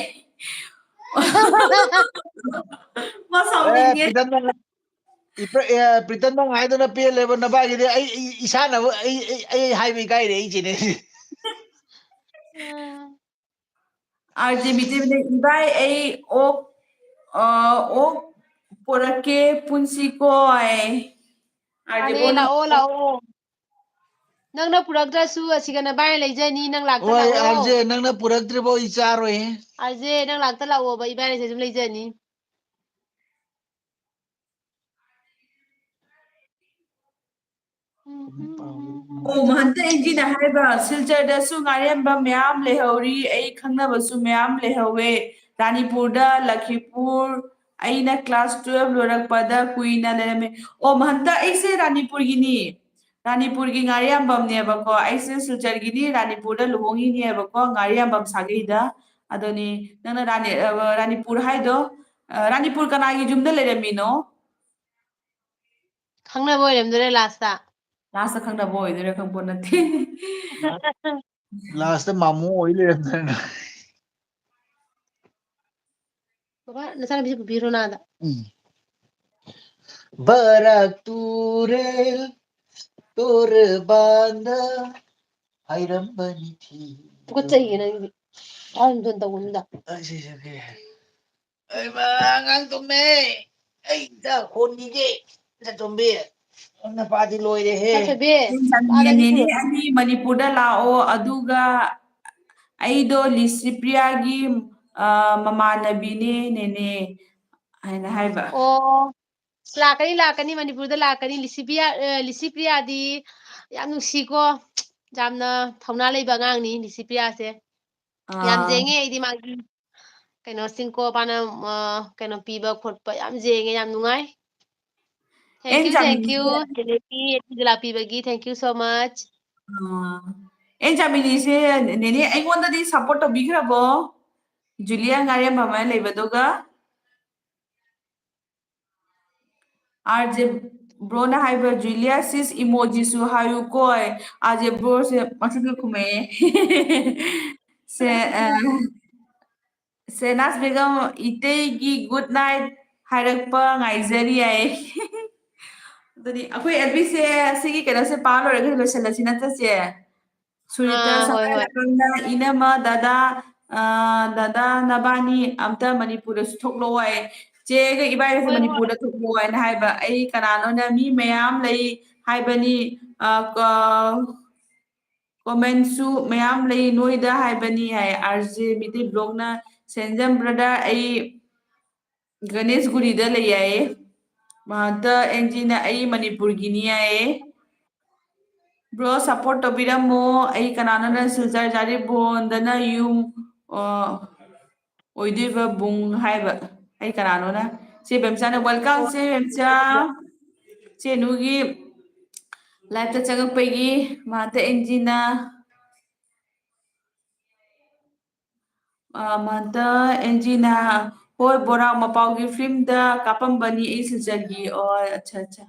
ꯃꯥ ꯑꯦ, ꯁꯥꯎꯅꯤꯡꯉꯦ꯫ ꯄ꯭ꯔꯤꯇꯝꯅ, ꯏꯄ꯭ꯔ-, ꯑꯦ, ꯄ꯭ꯔꯤꯇꯝꯅ ꯍꯥꯏꯗꯅ ꯄꯦꯜꯂꯦꯕ ꯅꯕꯥꯏꯒꯤꯗꯤ꯫ ꯑꯩ, ꯑꯩ ꯏꯁꯥꯅꯕꯨ ꯑꯩ, ꯑꯩ, ꯑꯩ ꯍꯥꯏꯕ ꯏꯀꯥꯏꯔꯦ ꯑꯩꯁꯤꯅꯦ꯫ ꯎꯝ꯫ RJ ꯕꯤꯇꯦꯕꯤꯅ, "ꯏꯕꯥꯏ, ꯑꯩ ꯑꯣꯛ, ꯑ, ꯑꯣꯛ ꯄꯣꯔꯛꯀꯦ, ꯄꯨꯟꯁꯤꯀꯣ" ꯍꯥꯏ꯫ RJ ꯃꯥꯅꯦ, ꯕ꯭ꯔꯣꯅ ꯂꯥꯛꯑꯣ, ꯂꯥꯛꯑꯣ꯫ ꯅꯪꯅ ꯄꯨꯔꯛꯇ꯭ꯔꯁꯨ ꯑꯁꯤꯒ ꯅꯕꯥꯏꯅ ꯂꯩꯖꯅꯤ, ꯅꯪ ꯂꯥꯛꯇ ꯍꯣꯏ, ꯂꯥꯛꯑꯣ꯫ RJ, ꯅꯪꯅ ꯄꯨꯔꯛꯇ꯭ꯔꯤꯕꯧ ꯑꯩ ꯆꯥꯔꯣꯏꯍꯦ꯫ RJ, ꯅꯪ ꯂꯥꯛꯇ ꯂꯥꯛꯑꯣꯕ, ꯏꯕꯥꯏꯅ ꯁꯤ ꯑꯗꯨꯝ ꯂꯩꯖꯅꯤ꯫ ꯑꯣ, ꯃꯍꯟꯇ ꯑꯦꯟꯖꯤꯅ ꯍꯥꯏꯕ, "ꯁꯤꯜꯆꯔꯗꯁꯨ ꯉꯥꯔꯦꯝꯕ ꯃꯌꯥꯝ ꯂꯩꯍꯧꯔꯤ, ꯑꯩ ꯈꯪꯅꯕꯁꯨ ꯃꯌꯥꯝ ꯂꯩꯍꯧꯋꯦ, ꯔꯥꯅꯤꯄꯨꯔꯗ, ꯂꯈꯤꯄꯨꯔ, ꯑꯩꯅ class twelve ꯂꯣꯏꯔꯛꯄꯗ ꯀꯨꯏꯅ ꯂꯩꯔꯝꯃꯦ꯫ ꯑꯣ, ꯍꯟꯗꯛ ꯑꯩꯁꯦ ꯔꯥꯅꯤꯄꯨꯔꯒꯤꯅꯤ꯫ ꯔꯥꯅꯤꯄꯨꯔꯒꯤ ꯉꯥꯔꯤꯌꯥꯝꯕꯝꯅꯦꯕꯀꯣ꯫ ꯑꯩꯁꯦ ꯁꯤꯜꯆꯔꯒꯤꯅꯤ, ꯔꯥꯅꯤꯄꯨꯔꯗ ꯂꯨꯍꯣꯡꯉꯤꯅꯦꯕꯀꯣ, ꯉꯥꯔꯤꯌꯥꯝꯕꯝ ꯁꯥꯒꯩꯗ꯫ ꯑꯗꯨꯅꯤ, ꯅꯪꯅ ꯔꯥꯅꯤ-, ꯑ, ꯔꯥꯅꯤꯄꯨꯔ ꯍꯥꯏꯗꯣ, ꯑ, ꯔꯥꯅꯤꯄꯨꯔ ꯀꯅꯥꯒꯤ ꯌꯨꯝꯗ ꯂꯩꯔꯝꯃꯤꯅꯣ? ꯈꯪꯅꯕ ꯑꯣꯏꯔꯝꯗꯣꯏꯔꯦ last꯫ Last ꯈꯪꯅꯕ ꯑꯣꯏꯗꯣꯏꯔꯥ ꯈꯪꯄꯣꯠ ꯅꯠꯇꯦ꯫ Last ꯃꯥꯃꯣ ꯑꯣꯏ ꯂꯩꯔꯝꯗꯅ꯫ ꯕꯕꯥ, ꯅꯆꯥꯅꯨꯄꯤꯁꯦ ꯄꯨꯕꯤꯔꯣ ꯅꯥꯗ꯫ ꯎꯝ꯫ ꯕꯔꯥꯛ ꯇꯨꯔꯦꯜ ꯇꯣꯔꯕꯥꯟꯗ ꯍꯥꯏꯔꯝꯕꯅꯤ ꯊꯤ꯫ ꯇꯨꯀꯠꯆꯩꯌꯦ ꯅꯪꯗꯤ꯫ ꯇꯥꯎꯟ ꯇꯧꯒꯨꯝꯗ꯫ ꯑꯩ ꯁꯤ ꯁꯦꯝꯒꯦ꯫ ꯑꯩ ꯃꯥ, ꯑꯉꯥꯡ ꯇꯨꯝꯃꯦ꯫ ꯑꯩ ꯆꯥꯛ ꯍꯣꯟꯈꯤꯒꯦ꯫ ꯆꯥꯛ ꯇꯨꯝꯕꯤ꯫ ꯅꯄꯥꯗꯤ ꯂꯣꯏꯔꯦꯍꯦ꯫ ꯆꯥꯛ ꯊꯣꯏꯕꯤ, ꯆꯥꯛ ꯆꯥꯗꯒꯤ ꯅꯦꯅꯦ ꯊꯤꯜꯂꯛꯑꯣ꯫ ꯑꯅꯤ ꯃꯅꯤꯄꯨꯔꯗ ꯂꯥꯛꯑꯣ, ꯑꯗꯨꯒ ꯑꯩꯗꯣ ꯂꯤꯁꯤꯄ꯭ꯔꯤꯌꯥꯒꯤ, ꯑ, ꯃꯃꯥꯟꯅꯕꯤꯅꯦ, ꯅꯦꯅꯦ, ꯍꯥꯏꯅ ꯍꯥꯏꯕ꯫ ꯑꯣ, ꯂꯥꯛꯀꯅꯤ, ꯂꯥꯛꯀꯅꯤ, ꯃꯅꯤꯄꯨꯔꯗ ꯂꯥꯛꯀꯅꯤ꯫ ꯂꯤꯁꯤꯄ꯭ꯔꯤꯌꯥ, ꯑ, ꯂꯤꯁꯤꯄ꯭ꯔꯤꯌꯥꯗꯤ ꯌꯥꯝ ꯅꯨꯡꯁꯤꯀꯣ, ꯌꯥꯝꯅ ꯊꯧꯅꯥ ꯂꯩꯕ ꯑꯉꯥꯡꯅꯤ ꯂꯤꯁꯤꯄ꯭ꯔꯤꯌꯥꯁꯦ꯫ ꯌꯥꯝ ꯑꯥ꯫ ꯌꯦꯡꯉꯦ ꯑꯩꯗꯤ ꯃꯥꯒꯤ ꯀꯩꯅꯣ ꯆꯤꯡꯀꯣ ꯄꯥꯅ, ꯑ, ꯀꯩꯅꯣ ꯄꯤꯕ ꯈꯣꯠꯄ ꯌꯥꯝ ꯌꯦꯡꯉꯦ, ꯌꯥꯝ ꯅꯨꯡꯉꯥꯏ꯫ Thank ꯑꯩꯅ you, thank you꯫ ꯆꯥꯃꯤꯟꯅꯩꯁꯦ ꯅꯦꯅꯦ, ꯑꯗꯨ ꯂꯥꯛꯄꯤꯕꯒꯤ thank you so much꯫ ꯑꯥ꯫ ꯑꯩꯅ ꯆꯥꯃꯤꯟꯅꯩꯁꯦ ꯅꯦꯅꯦ ꯑꯩꯉꯣꯟꯗꯗꯤ support ꯇꯧꯕꯤꯈ꯭ꯔꯕꯣ? ꯖꯨꯂꯤꯌꯥ ꯉꯥꯔꯦꯝꯕꯝ ꯍꯥꯏꯅ ꯂꯩꯕꯗꯨꯒ? ꯑꯥꯔ ꯖꯦ ꯕ꯭ꯔꯣꯅ ꯍꯥꯏꯕ ꯖꯨꯂꯤꯌꯥ ꯁꯤꯁ ꯏꯃꯣꯖꯤꯁꯨ ꯍꯥꯏꯌꯨꯀꯣ꯫ ꯑꯥꯔ ꯖꯦ ꯕ꯭ꯔꯣꯁꯦ ꯃꯆꯨꯗ ꯈꯨꯝꯃꯛꯑꯦ꯫ ꯁꯦ, ꯑ, ꯁꯦꯅꯥꯁ ꯕꯦꯒꯝ ꯏꯇꯩꯒꯤ good night ꯍꯥꯏꯔꯛꯄ ꯉꯥꯏꯖꯔꯤ ꯍꯥꯏꯌꯦ꯫ ꯑꯗꯨꯗꯤ ꯑꯩꯈꯣꯏ ꯑꯦꯜꯕꯤꯁꯦ ꯁꯤꯒꯤ ꯀꯩꯅꯣꯁꯦ ꯄꯥ ꯂꯣꯏꯔꯒ ꯂꯣꯏꯁꯤꯜꯂꯁꯤ ꯅꯠꯇ꯭ꯔꯁꯦ? ꯁꯨꯔꯤꯇ ꯑꯥ, ꯍꯣꯏ, ꯁꯉꯥꯏ ꯍꯣꯏ꯫ ꯂꯥꯏꯕꯝꯅ ꯏꯅꯝꯃ, ꯗꯗꯥ, ꯑ, ꯗꯗꯥ ꯅꯕꯥꯅꯤ ꯑꯝꯇ ꯃꯅꯤꯄꯨꯔꯗꯁꯨ ꯊꯣꯛꯂꯛꯑꯣ ꯍꯥꯏ꯫ ꯆꯦꯒ ꯏꯕꯥꯏꯒꯁꯦ ꯍꯣꯏ, ꯍꯣꯏ꯫ ꯃꯅꯤꯄꯨꯔꯗ ꯊꯣꯛꯂꯛꯑꯣ ꯍꯥꯏꯅ ꯍꯥꯏꯕ꯫ ꯑꯩ ꯀꯅꯥꯅꯣꯅ ꯃꯤ ꯃꯌꯥꯝ ꯂꯩ ꯍꯥꯏꯕꯅꯤ, ꯑ, ꯀ-, commentꯁꯨ ꯃꯌꯥꯝ ꯂꯩ ꯅꯣꯏꯗ ꯍꯥꯏꯕꯅꯤ ꯍꯥꯏ꯫ ꯑꯥꯔ ꯖꯦ ꯃꯤꯇꯩ ꯕ꯭ꯂꯣꯒꯅ ꯁꯦꯟꯖꯝ brother ꯑꯩ ꯒꯅꯦꯁꯒꯨꯔꯤꯗ ꯂꯩ ꯍꯥꯏꯌꯦ꯫ ꯃꯍꯥꯛꯇ ꯑꯦꯟꯖꯤꯅ ꯑꯩ ꯃꯅꯤꯄꯨꯔꯒꯤꯅꯤ ꯍꯥꯏꯌꯦ꯫ Bro support ꯇꯧꯕꯤꯔꯝꯃꯣ꯫ ꯑꯩ ꯀꯅꯥꯅꯣꯅ ꯁꯤꯜꯆꯔ ꯖꯥꯔꯤꯕꯣꯟꯗꯅ ꯌꯨꯝ, ꯑ, ꯑꯣꯏꯗꯣꯏꯕ ꯕꯨꯡ ꯍꯥꯏꯕ꯫ ꯑꯩ ꯀꯅꯥꯅꯣꯅ? ꯆꯦ ꯕꯦꯝꯆꯥꯅ welcome꯫ ꯆꯦ ꯕꯦꯝꯆꯥ, ꯆꯦ ꯅꯨꯒꯤ live ꯇ ꯆꯪꯉꯛꯄꯒꯤ꯫ ꯃꯍꯟꯇ ꯑꯦꯟꯖꯤꯅ, ꯑ, ꯃꯍꯟꯇ ꯑꯦꯟꯖꯤꯅ, ꯍꯣꯏ, ꯕꯣꯔꯥ ꯃꯄꯥꯎꯒꯤ film ꯗ ꯀꯥꯞꯄꯝꯕꯅꯤ ꯑꯩ ꯁꯤꯜꯆꯔꯒꯤ꯫ ꯑꯣ, ꯑꯠꯆꯥ, ꯑꯠꯆꯥ꯫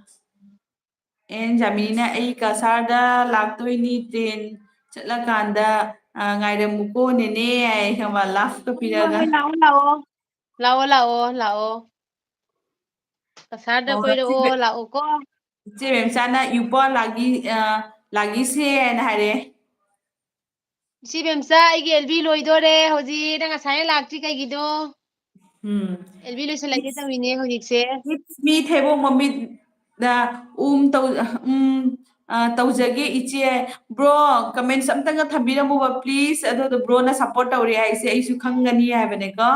ꯑꯦꯟ ꯖꯥꯃꯤꯅꯤꯅ, "ꯑꯩ ꯀꯁꯥꯔꯗ ꯂꯥꯛꯇꯣꯏꯅꯤ, train ꯆꯠꯂꯀꯥꯟꯗ, ꯑ, ꯉꯥꯏꯔꯝꯃꯨꯀꯣ ꯅꯦꯅꯦ" ꯍꯥꯏ, ꯈꯪꯕ, laugh ꯀ ꯄꯤꯔꯒ꯫ ꯍꯣꯏ, ꯂꯥꯛꯑꯣ, ꯂꯥꯛꯑꯣ꯫ ꯂꯥꯛꯑꯣ, ꯂꯥꯛꯑꯣ, ꯂꯥꯛꯑꯣ꯫ ꯀꯁꯥꯔꯗ ꯑꯣ, ꯀꯣꯏꯔꯛꯑꯣ, ꯏꯆꯦ, ꯂꯥꯛꯑꯣꯀꯣ꯫ ꯏꯆꯦ ꯃꯦꯝꯆꯥꯅ "ꯌꯨꯄꯥ ꯂꯥꯒꯤ, ꯑ, ꯂꯥꯒꯤꯁꯦ" ꯍꯥꯏꯅ ꯍꯥꯏꯔꯦ꯫ ꯏꯆꯦ ꯕꯦꯝꯆꯥ, ꯑꯩꯒꯤ ꯑꯦꯜ ꯕꯤ ꯂꯣꯏꯗꯣꯔꯦ ꯍꯧꯖꯤꯛ꯫ ꯅꯪ ꯉꯁꯥꯏꯅ ꯂꯥꯛꯇ꯭ꯔꯤ ꯀꯩꯒꯤꯅꯣ? ꯎꯝ꯫ ꯑꯦꯜ ꯕꯤ ꯂꯣꯏꯁꯤꯜꯂꯒꯦ ꯇꯧꯔꯤꯅꯦ ꯍꯧꯖꯤꯛꯁꯦ꯫ It's me, ꯊꯩꯕꯣꯡ ꯃꯃꯤꯠ꯫ ꯗ ꯎꯝ ꯇꯧ-, ꯎꯝ, ꯑ, ꯇꯧꯖꯒꯦ ꯏꯆꯦ꯫ Bro, comments ꯑꯝꯇꯪꯒ ꯊꯝꯕꯤꯔꯝꯃꯣꯕ, please꯫ ꯑꯗꯨꯗꯣ bro ꯅ support ꯇꯧꯔꯤ ꯍꯥꯏꯁꯦ ꯑꯩꯁꯨ ꯈꯪꯒꯅꯤ ꯍꯥꯏꯕꯅꯦꯀꯣ꯫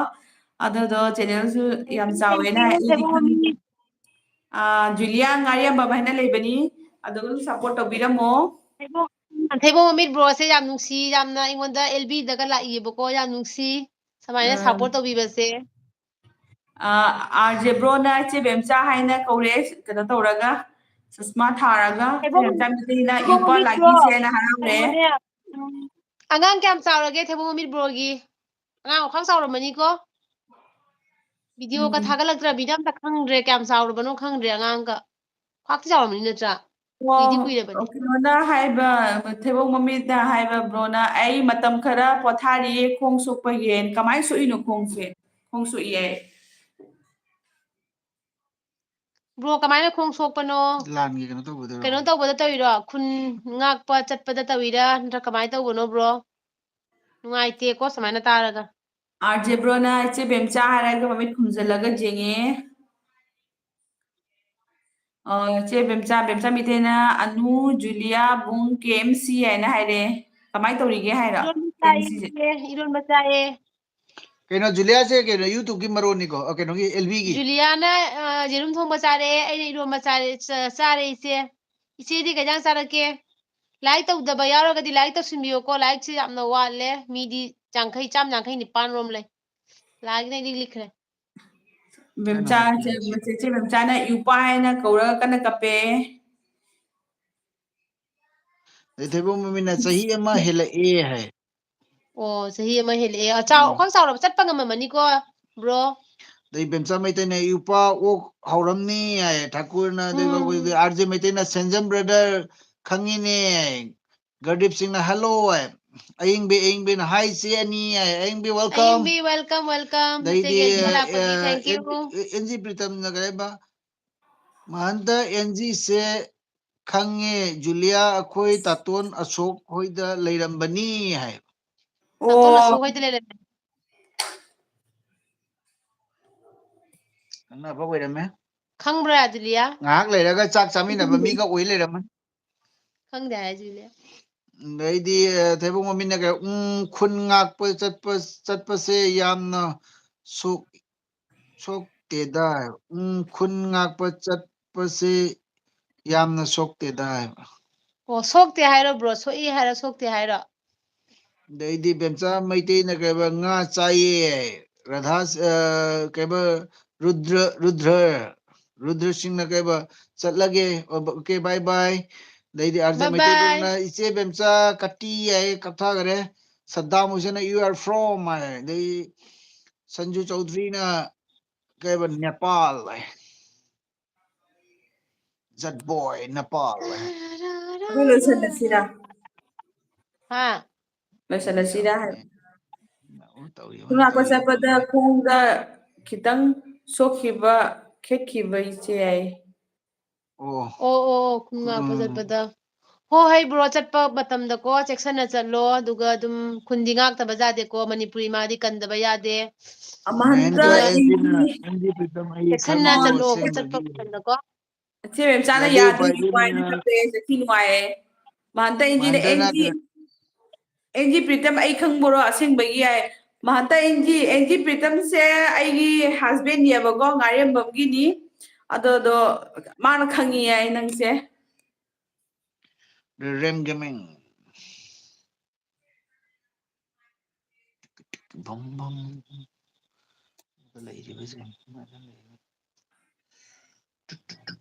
ꯑꯗꯨꯗꯣ channel ꯁꯨ ꯌꯥꯝ ꯆꯥꯎꯋꯦꯅ ꯑꯩ ꯈꯪꯉꯤ꯫ ꯑ, ꯖꯨꯂꯤꯌꯥ ꯉꯥꯔꯤꯌꯥꯝꯕꯝ ꯍꯥꯏꯅ ꯂꯩꯕꯅꯤ꯫ ꯑꯗꯨꯒ ꯑꯗꯨꯝ support ꯇꯧꯕꯤꯔꯝꯃꯣ꯫ ꯊꯩꯕꯣꯡ, ꯊꯩꯕꯣꯡ ꯃꯃꯤꯠ bro ꯁꯦ ꯌꯥꯝ ꯅꯨꯡꯁꯤ, ꯌꯥꯝꯅ ꯑꯩꯉꯣꯟꯗ ꯑꯦꯜ ꯕꯤ ꯗꯒ ꯂꯥꯛꯏꯌꯦꯕꯀꯣ, ꯌꯥꯝ ꯅꯨꯡꯁꯤ ꯁꯨꯃꯥꯏꯅ ꯑ꯫ Support ꯇꯧꯕꯤꯕꯁꯦ꯫ ꯑ, ꯑꯥꯔ ꯖꯦ bro ꯅ ꯏꯆꯦ ꯕꯦꯝꯆꯥ ꯍꯥꯏꯅ ꯀꯧꯔꯛꯑꯦ, ꯀꯩꯅꯣ ꯇꯧꯔꯒ, ꯆꯁꯃꯥ ꯊꯥꯔꯒ, ꯏꯆꯦ ꯊꯩꯕꯣꯡ, ꯕꯦꯝꯆꯥ ꯃꯤꯇꯩꯅ ꯊꯩꯕꯣꯡ ꯌꯨꯄꯥ ꯃꯃꯤꯠ bro꯫ ꯂꯥꯒꯤꯁꯦ ꯍꯥꯏꯅ ꯍꯔꯥꯎꯔꯦ꯫ ꯀꯩꯅꯣꯅꯦ, ꯎꯝ, ꯑꯉꯥꯡ ꯀꯌꯥꯝ ꯆꯥꯎꯔꯒꯦ ꯊꯩꯕꯣꯡ ꯃꯃꯤꯠ bro ꯒꯤ? ꯑꯉꯥꯡ ꯋꯥꯈ꯭ꯋꯥꯡ ꯆꯥꯎꯔꯝꯃꯅꯤꯀꯣ? Video ꯒ ꯎꯝ꯫ ꯊꯥꯒꯠꯂꯛꯇ꯭ꯔꯕꯅꯤꯅ ꯑꯝꯇ ꯈꯪꯗ꯭ꯔꯦ, ꯀꯌꯥꯝ ꯆꯥꯎꯔꯕꯅꯣ ꯈꯪꯗ꯭ꯔꯦ ꯑꯉꯥꯡꯒ꯫ ꯈ꯭ꯋꯥꯡꯗꯤ ꯆꯥꯎꯔꯝꯃꯅꯤ ꯅꯠꯇ꯭ꯔꯥ? ꯀꯨꯏꯗꯤ ꯑꯣ, ꯀꯨꯏꯔꯕꯅꯤ꯫ ꯀꯩꯅꯣꯅ ꯍꯥꯏꯕ, ꯊꯩꯕꯣꯡ ꯃꯃꯤꯠꯅ ꯍꯥꯏꯕ bro ꯅ, "ꯑꯩ ꯃꯇꯝ ꯈꯔ ꯄꯣꯊꯥꯔꯤꯌꯦ ꯈꯣꯡ ꯁꯣꯛꯄꯒꯤ"꯫ ꯀꯃꯥꯏꯅ ꯁꯣꯛꯏꯅꯣ ꯈꯣꯡꯁꯦ? ꯈꯣꯡ ꯁꯣꯛꯏ ꯍꯥꯏ꯫ Bro, ꯀꯃꯥꯏꯅ ꯈꯣꯡ ꯁꯣꯛꯄꯅꯣ? ꯂꯥꯟꯒꯤ ꯀꯩꯅꯣ ꯇꯧꯕꯗꯔꯣ? ꯀꯩꯅꯣ ꯇꯧꯕꯗ ꯇꯧꯔꯤꯔꯣ? ꯈꯨꯟ ꯉꯥꯛꯄ ꯆꯠꯄꯗ ꯇꯧꯔꯤꯔꯥ? ꯅꯠꯇ꯭ꯔ ꯀꯃꯥꯏꯅ ꯇꯧꯕꯅꯣ, bro? ꯅꯨꯡꯉꯥꯏꯇꯦꯀꯣ ꯁꯨꯃꯥꯏꯅ ꯇꯥꯔꯒ꯫ ꯑꯥꯔ ꯖꯦ bro ꯅ ꯏꯆꯦ ꯕꯦꯝꯆꯥ ꯍꯥꯏꯔꯒ ꯃꯃꯤꯠ ꯈꯨꯝꯖꯤꯜꯂꯒ ꯌꯦꯡꯉꯦ꯫ ꯑ, ꯏꯆꯦ ꯕꯦꯝꯆꯥ, ꯕꯦꯝꯆꯥ ꯃꯤꯇꯩꯅ "ꯑꯅꯨ, ꯖꯨꯂꯤꯌꯥ, ꯕꯨꯡ, ꯀꯦ ꯑꯦꯝ ꯁꯤ" ꯍꯥꯏꯅ ꯍꯥꯏꯔꯦ꯫ ꯀꯃꯥꯏꯅ ꯇꯧꯔꯤꯒꯦ ꯍꯥꯏꯔꯣ? ꯏꯔꯣꯟꯕ ꯀꯦ ꯑꯦꯝ ꯁꯤ ꯁꯦ꯫ ꯆꯥꯏꯌꯦ, ꯏꯔꯣꯟꯕ ꯆꯥꯏꯌꯦ꯫ ꯀꯩꯅꯣ, ꯖꯨꯂꯤꯌꯥꯁꯦ ꯀꯩꯅꯣ, YouTube ꯀꯤ ꯃꯔꯣꯟꯅꯤꯀꯣ? ꯑ, ꯀꯩꯅꯣꯒꯤ, ꯑꯦꯜ ꯕꯤ ꯒꯤ? ꯖꯨꯂꯤꯌꯥꯅ, ꯑ, ꯌꯦꯔꯨꯝ ꯊꯣꯡꯕ ꯆꯥꯔꯦ, ꯑꯩꯅ ꯏꯔꯣꯟꯕ ꯆꯥꯔꯦ, ꯆ-, ꯆꯥꯔꯦ ꯏꯆꯦ꯫ ꯏꯆꯦꯗꯤ ꯀꯩ ꯏꯟꯖꯥꯡ ꯆꯥꯔꯛꯀꯦ? Like ꯇꯧꯗꯕ ꯌꯥꯎꯔꯒꯗꯤ like ꯇꯧꯁꯤꯟꯕꯤꯌꯣꯀꯣ, like ꯁꯦ ꯌꯥꯝꯅ ꯋꯥꯠꯂꯦ, ꯃꯤꯗꯤ ꯌꯥꯡꯈꯩ, ꯆꯥꯝ ꯌꯥꯡꯈꯩ ꯅꯤꯄꯥꯟ ꯔꯣꯝ ꯂꯩ꯫ Like ꯅ ꯏꯂꯤꯛ ꯂꯤꯛꯈ꯭ꯔꯦ꯫ ꯃꯦꯝꯆꯥꯁꯦ, ꯃꯆꯦ, ꯆꯦ ꯃꯦꯝꯆꯥꯅ ꯏꯎꯄꯥ ꯍꯥꯏꯅ ꯀꯧꯔꯒ ꯀꯟꯅ ꯀꯞꯄꯦ꯫ ꯑꯗꯩ ꯊꯩꯕꯣꯡ ꯃꯃꯤꯅ ꯆꯍꯤ ꯑꯃ ꯍꯦꯜꯂꯛꯑꯦ ꯍꯥꯏ꯫ ꯑꯣ, ꯆꯍꯤ ꯑꯃ ꯍꯦꯜꯂꯛꯑꯦ꯫ ꯑ, ꯆꯥꯎ-, ꯎꯝ꯫ ꯈ꯭ꯋꯥꯡ ꯆꯥꯎꯔꯕ, ꯆꯠꯄ ꯉꯝꯃꯝꯃꯅꯤꯀꯣ, bro? ꯑꯗꯩ ꯕꯦꯝꯆꯥ ꯃꯩꯇꯩꯅ ꯏꯎꯄꯥ ꯑꯣꯛ ꯍꯧꯔꯝꯅꯤ ꯍꯥꯏ, ꯊꯥꯀꯨꯔꯅ꯫ ꯑꯗꯩ ꯎꯝ꯫ ꯑꯩꯈꯣꯏꯒꯤ ꯑꯥꯔ ꯖꯦ ꯃꯩꯇꯩꯅ ꯁꯦꯟꯖꯝ brother ꯈꯪꯉꯤꯅꯦ ꯍꯥꯏ꯫ ꯒꯔꯗꯤꯞ ꯁꯤꯡꯅ hello ꯍꯥꯏ꯫ ꯑꯌꯤꯡꯕꯤ, ꯑꯌꯤꯡꯕꯤꯅ hi ꯆꯦ ꯑꯅꯤ ꯍꯥꯏ꯫ ꯑꯌꯤꯡꯕꯤ welcome꯫ ꯑꯌꯤꯡꯕꯤ welcome, welcome꯫ ꯑꯗꯩꯗꯤ, ꯅꯆꯦꯒꯤ ꯑꯩꯈꯣꯏ ꯂꯥꯛꯄꯒꯤ ꯑ, thank you꯫ N-, N G ꯄ꯭ꯔꯤꯇꯝꯅ ꯀꯔꯤ ꯍꯥꯏꯕ? ꯃꯍꯟꯇ ꯑꯦꯟ ꯖꯤꯁꯦ ꯈꯪꯉꯦ, ꯖꯨꯂꯤꯌꯥ ꯑꯩꯈꯣꯏ ꯇꯥꯇꯣꯟ ꯑꯁꯣꯛ ꯍꯣꯏꯗ ꯂꯩꯔꯝꯕꯅꯤ ꯍꯥꯏ꯫ ꯇꯥꯇꯣꯟ ꯑꯣ꯫ ꯑꯁꯣꯛ ꯍꯣꯏꯗ ꯂꯩꯔꯝꯃꯦ꯫ ꯈꯪꯅꯕ ꯑꯣꯏꯔꯝꯃꯦ꯫ ꯈꯪꯕ꯭ꯔꯥ, ꯖꯨꯂꯤꯌꯥ? ꯉꯥꯏꯍꯥꯛ ꯂꯩꯔꯒ ꯆꯥꯛ ꯆꯥꯃꯤꯟꯅꯕ ꯃꯤꯒ ꯑꯣꯏ ꯂꯩꯔꯝꯃꯦ꯫ ꯈꯪꯗꯦ ꯍꯥꯏ, ꯖꯨꯂꯤꯌꯥ꯫ ꯑꯗꯩꯗꯤ, ꯑ, ꯊꯩꯕꯣꯡ ꯃꯃꯤꯠꯅ ꯀꯩ, ꯎꯝ, ꯈꯨꯟ ꯉꯥꯛꯄ ꯆꯠꯄ, ꯆꯠꯄꯁꯦ ꯌꯥꯝꯅ ꯁꯣꯛ-, ꯁꯣꯛꯇꯦꯗ꯫ ꯎꯝ, ꯈꯨꯟ ꯉꯥꯛꯄ ꯆꯠꯄꯁꯦ ꯌꯥꯝꯅ ꯁꯣꯛꯇꯦꯗ ꯍꯥꯏꯕ꯫ ꯑꯣ, ꯁꯣꯛꯇꯦ ꯍꯥꯏꯔꯣ, bro? ꯁꯣꯛꯏ ꯍꯥꯏꯔꯣ, ꯁꯣꯛꯇꯦ ꯍꯥꯏꯔꯣ? ꯑꯗꯩꯗꯤ ꯕꯦꯝꯆꯥ ꯃꯩꯇꯩꯅ ꯀꯩꯕ, ꯉꯥ ꯆꯥꯏꯌꯦ꯫ ꯔꯥꯙꯥ, ꯑ, ꯀꯩꯕ, ꯔꯨꯗ꯭ꯔ, ꯔꯨꯗ꯭ꯔ, ꯔꯨꯗ꯭ꯔ ꯁꯤꯡꯅ ꯀꯩꯕ, ꯆꯠꯂꯒꯦ, okay, bye bye꯫ ꯑꯗꯩꯗꯤ ꯑꯥꯔ ꯖꯦ bye ꯃꯩꯇꯩꯂꯣꯟꯅ, bye꯫ ꯏꯆꯦ ꯕꯦꯝꯆꯥ ꯀꯠꯇꯤ ꯍꯥꯏ, ꯀꯠꯊꯈ꯭ꯔꯦ꯫ ꯁꯗꯥꯝ ꯍꯨꯁꯦꯟꯅ, "You are from" ꯍꯥꯏ꯫ ꯑꯗꯩ ꯁꯟꯖꯨ ꯆꯧꯙꯔꯤꯅ ꯀꯩꯕ, "ꯅꯦꯄꯥꯜ" ꯍꯥꯏ꯫ "Jat boy, ꯅꯦꯄꯥꯜ" ꯍꯥꯏ꯫ ꯑꯩꯈꯣꯏ ꯂꯣꯏꯁꯜꯂꯁꯤꯔꯥ? ꯍꯥ? ꯂꯣꯏꯁꯜꯂꯁꯤꯔꯥ ꯍꯥꯏꯕ? ꯇꯧꯔꯤ, ꯈꯨꯟ ꯉꯥꯛꯄ ꯇꯧꯔꯤ꯫ ꯆꯠꯄꯗ ꯈꯣꯡꯗ ꯈꯤꯇꯪ ꯁꯣꯛꯈꯤꯕ, ꯈꯦꯠꯈꯤꯕ ꯏꯆꯦ ꯍꯥꯏ꯫ ꯑꯣ꯫ ꯑꯣ, ꯑꯣ, ꯑꯣ, ꯈꯨꯟ ꯉꯥꯛꯄ ꯎꯝ꯫ ꯆꯠꯄꯗ꯫ ꯍꯣ, ꯍꯩ bro, ꯆꯠꯄ ꯃꯇꯝꯗꯀꯣ ꯆꯦꯛꯁꯟꯅ ꯆꯠꯂꯣ, ꯑꯗꯨꯒ ꯑꯗꯨꯝ ꯈꯨꯟꯗꯤ ꯉꯥꯛꯇꯕ ꯌꯥꯗꯦꯀꯣ, ꯃꯅꯤꯄꯨꯔꯤ ꯃꯥꯗꯤ ꯀꯟꯗꯕ ꯌꯥꯗꯦ꯫ ꯑꯃꯍꯟꯇ ꯑꯗꯨꯒ ꯑꯦꯟꯖꯤꯅ, ꯑꯦꯟꯖꯤ ꯄ꯭ꯔꯤꯇꯝ ꯑꯩ ꯆꯦꯛꯁꯟꯅ ꯈꯪꯉꯦ ꯆꯠꯂꯣ, ꯆꯠꯄ ꯑꯁꯦꯡꯕꯒꯤ꯫ ꯃꯇꯝꯗꯀꯣ꯫ ꯏꯆꯦ ꯃꯦꯝꯆꯥꯅ ꯌꯥꯗꯦ, ꯌꯥꯗꯦ, ꯄꯥꯏꯕꯤꯅ ꯅꯨꯡꯉꯥꯏꯅ ꯆꯠꯂꯦ, ꯆꯠꯈꯤ ꯅꯨꯡꯉꯥꯏꯌꯦ꯫ ꯃꯍꯟꯇ ꯑꯦꯟꯖꯤꯅ, ꯃꯍꯟꯇꯅ ꯑꯦꯟꯖꯤ, ꯑꯦꯟꯖꯤ ꯄ꯭ꯔꯤꯇꯝ ꯑꯩ ꯈꯪꯕ꯭ꯔꯣ? ꯑꯁꯦꯡꯕꯒꯤ ꯍꯥꯏ꯫ ꯃꯍꯟꯇ ꯑꯦꯟꯖꯤ, ꯑꯦꯟꯖꯤ ꯄ꯭ꯔꯤꯇꯝꯁꯦ ꯑꯩꯒꯤ husbandꯅꯦꯕꯀꯣ, ꯉꯥꯔꯦꯝꯕꯝꯒꯤꯅꯤ꯫ ꯑꯗꯣ, ꯑꯗꯣ ꯃꯥꯅ ꯈꯪꯉꯤ ꯍꯥꯏ ꯅꯪꯁꯦ꯫ ꯔꯦꯝ ꯒꯦꯃꯤꯡ꯫ ꯕꯝ ꯕꯝ꯫ ꯂꯩꯔꯤꯕꯁꯤꯡ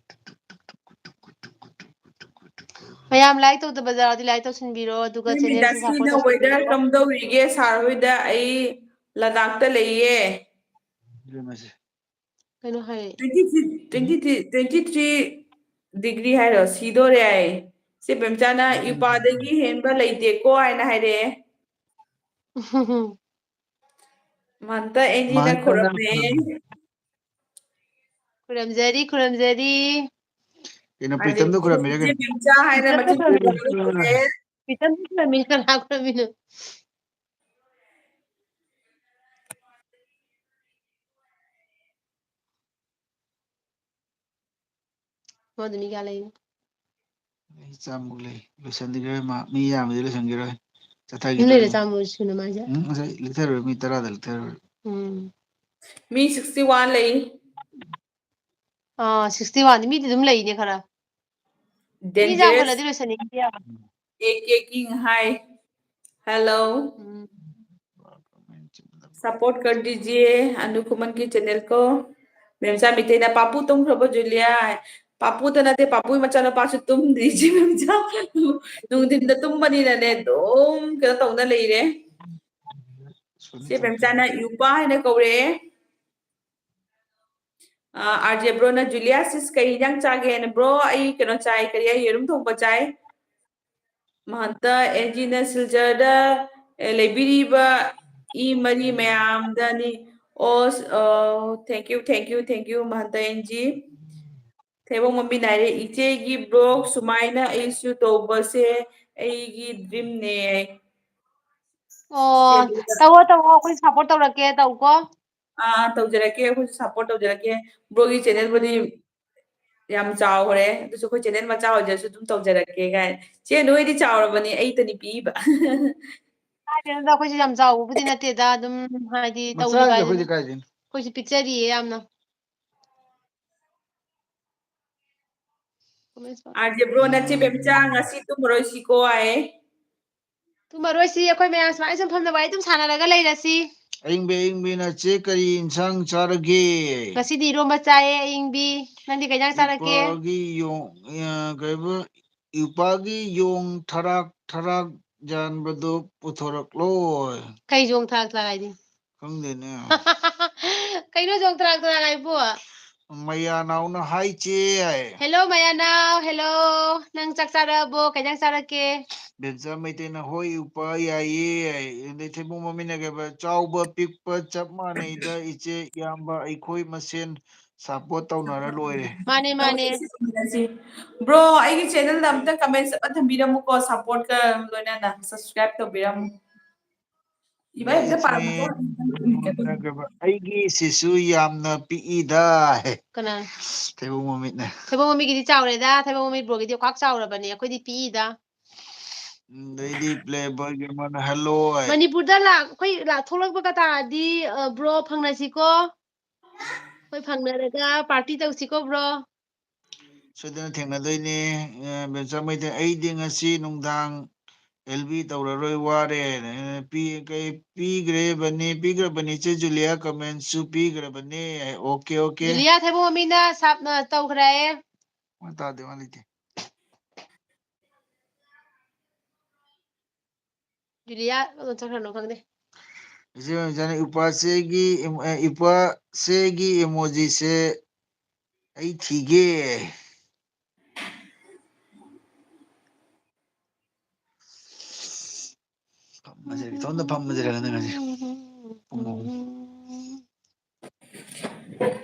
ꯃꯌꯥꯝ ꯂꯥꯏꯛ ꯇꯧꯗꯕ ꯌꯥꯎꯔꯗꯤ ꯂꯥꯏꯛ ꯇꯧꯁꯤꯟꯕꯤꯔꯣ, ꯑꯗꯨꯒ ꯅꯣꯏ ꯆꯦꯅꯦꯜꯁꯦ ꯃꯤꯗꯥꯁꯤꯅ ꯁꯞꯄꯣꯔꯠ ꯋꯦꯗꯔ ꯇꯧꯁꯤꯟꯕꯤꯔꯣ꯫ ꯀꯝꯗꯧꯔꯤꯒꯦ ꯁꯥꯔ ꯍꯣꯏꯗ? ꯑꯩ ꯂꯗꯥꯛꯇ ꯂꯩꯌꯦ꯫ ꯀꯩꯅꯣ ꯍꯥꯏ꯫ Twenty three, twenty three, twenty three degree ꯍꯥꯏꯔꯣ? ꯁꯤꯗꯣꯔꯦ ꯑꯩ꯫ ꯁꯤ ꯄꯦꯝꯆꯥꯅ ꯎꯝ꯫ ꯏꯄꯥꯗꯒꯤ ꯍꯦꯟꯕ ꯂꯩꯇꯦꯀꯣ ꯍꯥꯏꯅ ꯍꯥꯏꯔꯛꯑꯦ꯫ ꯃꯟꯇ ꯑꯦꯟꯖꯤꯅ ꯃꯥꯏ ꯀꯟꯅ ꯈꯨꯔꯨꯝꯃꯦ꯫ ꯈꯨꯔꯨꯝꯃꯤ꯫ ꯈꯨꯔꯨꯝꯖꯔꯤ, ꯈꯨꯔꯨꯝꯖꯔꯤ꯫ ꯀꯩꯅꯣ, ꯑꯗꯩ ꯄ꯭ꯔꯤꯇꯝꯗꯣ ꯈꯨꯔꯨꯝꯃꯤꯔ ꯏꯆꯦ ꯀꯩꯅꯣ? ꯄꯦꯝꯆꯥ ꯍꯥꯏꯅ ꯄ꯭ꯔꯤꯇꯝꯗꯣ ꯃꯆꯤꯟ ꯈꯨꯔꯨꯝꯃꯤ꯫ ꯈꯨꯝꯕ ꯂꯣꯏꯔꯦ꯫ ꯄ꯭ꯔꯤꯇꯝꯗꯣ ꯈꯨꯔꯨꯝꯃꯤ, ꯀꯅꯥ ꯈꯨꯔꯨꯝꯃꯤꯅꯣ? ꯃꯥꯗꯤ ꯃꯤ ꯀꯌꯥ ꯂꯩꯅꯣ? ꯃꯤ ꯆꯥꯝꯃꯨꯛ ꯂꯩ꯫ ꯂꯣꯏꯁꯟꯈꯤꯔꯣꯏ ꯃꯥ꯫ ꯃꯤ ꯌꯥꯝꯕꯗꯤ ꯂꯣꯏꯁꯟꯈꯤꯔꯣꯏ꯫ ꯃꯤ ꯆꯠꯊꯈꯤꯗꯣꯏꯅꯤ꯫ ꯂꯩꯔꯦ ꯆꯥꯝꯃꯨꯛ ꯁꯨꯅ ꯃꯥꯁꯦ? ꯎꯝ, ꯉꯁꯥꯏ ꯂꯤꯊꯔꯣꯏ꯫ ꯃꯤ ꯇꯔꯥꯗ ꯂꯤꯊꯔꯣꯏ꯫ ꯎꯝ꯫ ꯃꯤ sixty one ꯂꯩ꯫ ꯑꯥ, sixty one ꯗꯤ ꯃꯤꯗꯤ ꯑꯗꯨꯝ ꯂꯩꯅꯦ ꯈꯔ꯫ ꯃꯤ dangerous ꯌꯥꯝꯈꯠꯂꯗꯤ ꯂꯣꯏꯁꯟꯅꯤꯡꯗꯦ ꯌꯥꯝ꯫ A K King, hi. Hello. Um. Support कर दीजिए अनु खुमन की channel को. ꯃꯦꯝꯆꯥ ꯃꯤꯇꯩꯅ ꯄꯥꯄꯨ ꯇꯨꯝꯈ꯭ꯔꯕꯣ ꯖꯨꯂꯤꯌꯥ? ꯄꯥꯄꯨꯗ ꯅꯠꯇꯦ, ꯄꯥꯄꯨꯒꯤ ꯃꯆꯥꯅꯨꯄꯥꯁꯨ ꯇꯨꯝꯗ꯭ꯔꯤ ꯏꯆꯦ ꯃꯦꯝꯆꯥ꯫ ꯅꯨꯡꯊꯤꯟꯗ ꯇꯨꯝꯕꯅꯤꯅꯅꯦ ꯑꯗꯨꯝ ꯀꯩꯅꯣ ꯇꯧꯅ ꯂꯩꯔꯦ꯫ ꯏꯆꯦ ꯃꯦꯝꯆꯥꯅ ꯌꯨꯄꯥ ꯍꯥꯏꯅ ꯀꯧꯔꯛꯑꯦ꯫ ꯑꯥ, R J bro ꯅ, "ꯖꯨꯂꯤꯌꯥ sis ꯀꯩ ꯏꯟꯖꯥꯡ ꯆꯥꯒꯦꯅ?" Bro, ꯑꯩ ꯀꯩꯅꯣ ꯆꯥꯏ, ꯀꯔꯤ, ꯑꯩ ꯌꯦꯔꯨꯝ ꯊꯣꯡꯕ ꯆꯥꯏ꯫ ꯃꯍꯟꯇ ꯑꯦꯟꯖꯤꯅ ꯁꯤꯜꯆꯔꯗ, ꯑꯦ, ꯂꯩꯕꯤꯔꯤꯕ ꯏ ꯃꯔꯤ ꯃꯌꯥꯝꯗꯅꯤ꯫ ꯑꯣ, ꯑ, thank you, thank you, thank you, ꯃꯍꯟꯇ ꯑꯦꯟꯖꯤ꯫ ꯊꯩꯕꯣꯡ ꯃꯝꯕꯤ ꯅꯥꯏꯔꯦ, "ꯏꯆꯦꯒꯤ vlog ꯁꯨꯃꯥꯏꯅ ꯑꯩꯁꯨ ꯇꯧꯕꯁꯦ ꯑꯩꯒꯤ dreamꯅꯦ"꯫ ꯑꯣ, ꯁꯦ, ꯇꯧꯋꯣ, ꯇꯧꯋꯣ, ꯑꯩꯈꯣꯏ support ꯇꯧꯔꯛꯀꯦ, ꯇꯧꯀꯣ꯫ ꯑꯥ, ꯇꯧꯖꯔꯛꯀꯦ, ꯑꯩꯈꯣꯏꯁꯨ support ꯇꯧꯖꯔꯛꯀꯦ꯫ Broꯒꯤ channelꯕꯨꯗꯤ ꯎꯝ꯫ ꯌꯥꯝ ꯆꯥꯎꯈ꯭ꯔꯦ, ꯑꯗꯨꯁꯨ ꯑꯩꯈꯣꯏ channel ꯃꯆꯥ ꯑꯣꯏꯖꯔꯁꯨ ꯑꯗꯨꯝ ꯇꯧꯖꯔꯛꯀꯦ ꯀꯥꯏꯅ꯫ ꯆꯦ, ꯅꯣꯏꯗꯤ ꯆꯥꯎꯔꯕꯅꯤ, ꯑꯩꯇꯅꯤ ꯄꯤꯛꯏꯕ꯫ ꯀꯥꯏꯗꯩꯅꯣꯗ, ꯑꯩꯈꯣꯏꯁꯨ ꯌꯥꯝ ꯆꯥꯎꯕꯕꯨꯗꯤ ꯅꯠꯇꯦꯗ, ꯑꯗꯨꯝ ꯍꯥꯏꯗꯤ ꯃꯆꯥꯅꯤ ꯇꯧꯔꯤꯕ ꯑꯩꯈꯣꯏꯗꯤ ꯍꯥꯏꯗꯨꯅꯤ꯫ ꯀꯥꯏꯗꯩꯅꯣ? ꯑꯩꯈꯣꯏꯁꯨ ꯄꯤꯛꯆꯔꯤꯌꯦ ꯌꯥꯝꯅ꯫ R J bro, ꯅꯆꯦ ꯎꯝ꯫ ꯕꯦꯝꯆꯥ ꯉꯁꯤ ꯇꯨꯝꯃꯔꯣꯏ ꯁꯤꯀꯣ ꯍꯥꯏꯌꯦ꯫ ꯇꯨꯝꯃꯔꯣꯏꯁꯤ, ꯑꯩꯈꯣꯏ ꯃꯌꯥꯝ ꯁꯨꯃꯥꯏꯅ ꯁꯨꯝ ꯐꯝꯅ ꯋꯥꯔꯤ ꯑꯗꯨꯝ ꯁꯥꯟꯅꯔꯒ ꯂꯩꯔꯁꯤ꯫ ꯑꯌꯤꯡꯕꯤ, ꯑꯌꯤꯡꯕꯤ, ꯅꯆꯦ ꯀꯔꯤ ꯏꯟꯁꯥꯡ ꯆꯥꯔꯒꯦ? ꯉꯁꯤꯗꯤ ꯏꯔꯣꯝꯕ ꯆꯥꯏꯌꯦ ꯑꯌꯤꯡꯕꯤ꯫ ꯅꯪꯗꯤ ꯀꯩ ꯏꯟꯁꯥꯡ ꯆꯥꯔꯛꯀꯦ? ꯏꯄꯥꯒꯤ ꯌꯣꯡ-, ꯑ, ꯀꯩꯕ? ꯏꯄꯥꯒꯤ ꯌꯣꯡ ꯊꯔꯥꯛ ꯊꯔꯥꯛ ꯌꯥꯟꯕꯗꯨ ꯄꯨꯊꯣꯔꯛꯂꯣ꯫ ꯀꯩ ꯌꯣꯡ ꯊꯔꯥꯛ ꯊꯔꯥꯛ ꯍꯥꯏꯗꯤ? ꯈꯪꯗꯦꯅꯦ꯫ ꯀꯩꯅꯣ ꯌꯣꯡ ꯊꯔꯥꯛ ꯊꯔꯥꯛ ꯍꯥꯏꯕꯨ? ꯃꯌꯥꯅꯥꯎꯅ ꯍꯥꯏ ꯆꯦ ꯍꯥꯏ꯫ Hello ꯃꯌꯥꯅꯥꯎ, hello꯫ ꯅꯪ ꯆꯥꯛ ꯆꯥꯔꯛꯑꯕꯣ? ꯀꯩ ꯏꯟꯖꯥꯡ ꯆꯥꯔꯛꯀꯦ? ꯕꯦꯝꯆꯥ ꯃꯩꯇꯩꯅ ꯍꯣꯏ ꯎꯄꯥ ꯌꯥꯏꯌꯦ ꯍꯥꯏ꯫ ꯑꯗꯩ ꯊꯩꯕꯣꯡ ꯃꯃꯤꯠꯅ ꯀꯩꯕ? ꯆꯥꯎꯕ ꯄꯤꯛꯄ ꯆꯞ ꯃꯥꯟꯅꯩꯗ ꯏꯆꯦ ꯏꯌꯥꯝꯕ, ꯑꯩꯈꯣꯏ ꯃꯁꯦꯟ support ꯇꯧꯅꯔ ꯂꯣꯏꯔꯦ꯫ ꯃꯥꯅꯦ, ꯃꯥꯅꯦ꯫ Bro, ꯑꯩꯒꯤ channel ꯗ ꯑꯝꯇ comment ꯑꯃ ꯊꯝꯕꯤꯔꯝꯃꯨꯀꯣ, support ꯀ ꯂꯣꯏꯅꯅ subscribe ꯇꯧꯕꯤꯔꯝꯃꯨ꯫ ꯏꯕꯥ ꯍꯦꯛꯇ ꯄꯥꯔꯝꯃꯨꯀꯣ꯫ ꯅꯦꯆꯦ ꯃꯣꯟꯅꯒ꯭ꯔꯕ ꯑꯩꯒꯤ ꯁꯤꯁꯨ ꯌꯥꯝꯅ ꯄꯤꯛꯏꯗ꯫ ꯀꯅꯥ? ꯊꯩꯕꯣꯡ ꯃꯃꯤꯠꯅꯦ꯫ ꯊꯩꯕꯣꯡ ꯃꯃꯤꯠꯀꯤꯗꯤ ꯆꯥꯎꯔꯦꯗ, ꯊꯩꯕꯣꯡ ꯃꯃꯤꯠ bro ꯒꯤꯗꯤ ꯈ꯭ꯋꯥꯏ ꯆꯥꯎꯔꯕꯅꯦ, ꯑꯩꯈꯣꯏꯗꯤ ꯄꯤꯛꯏꯗ꯫ ꯑꯗꯩꯗꯤ playboy ꯒꯤ ꯑꯃꯅ hello ꯍꯥꯏ꯫ ꯃꯅꯤꯄꯨꯔꯗ ꯂꯥꯛ-, ꯑꯩꯈꯣꯏ ꯂꯥꯛ-, ꯊꯣꯛꯂꯛꯄꯒ ꯇꯥꯔꯗꯤ, ꯑ, bro ꯐꯪꯅꯁꯤꯀꯣ꯫ ꯑꯩꯈꯣꯏ ꯐꯪꯅꯔꯒ party ꯇꯧꯁꯤꯀꯣ bro꯫ ꯁꯣꯏꯗꯅ ꯊꯦꯡꯅꯗꯣꯏꯅꯦ꯫ ꯑ, ꯕꯦꯝꯆꯥ ꯃꯩꯇꯩ, ꯑꯩꯗꯤ ꯉꯁꯤ ꯅꯨꯡꯗꯥꯡ L B ꯇꯧꯔꯔꯣꯏ, ꯋꯥꯔꯦ꯫ ꯑ, ꯄꯤ-, ꯀꯩ, ꯄꯤꯈ꯭ꯔꯦꯕꯅꯤ, ꯄꯤꯈ꯭ꯔꯕꯅꯤ ꯏꯆꯦ ꯖꯨꯂꯤꯌꯥ, comment ꯁꯨ ꯄꯤꯈ꯭ꯔꯕꯅꯦ꯫ OK, OK꯫ ꯖꯨꯂꯤꯌꯥ ꯊꯩꯕꯣꯡ ꯃꯃꯤꯅ ꯁꯥꯞꯅ ꯇꯧꯈ꯭ꯔꯦ꯫ ꯃꯥ ꯇꯥꯗꯦ, ꯃꯥ ꯂꯩꯇꯦ꯫ ꯖꯨꯂꯤꯌꯥ ꯀꯗꯣꯝ ꯆꯠꯈ꯭ꯔꯅꯣ ꯈꯪꯗꯦ꯫ ꯏꯆꯦ ꯃꯦꯝꯆꯥꯅ ꯏꯄꯥꯁꯦꯒꯤ ꯏꯝ-, ꯑꯦ, ꯏꯄꯥꯁꯦꯒꯤ emoji ꯁꯦ ꯑꯩ ꯊꯤꯒꯦ꯫ ꯐꯝꯃꯁꯤꯔ, ꯏꯇꯣꯝꯇ ꯐꯝꯃꯁꯤꯔ ꯈꯪꯗꯦ ꯉꯁꯤ꯫ ꯄꯨꯡ ꯑꯍꯨꯝ꯫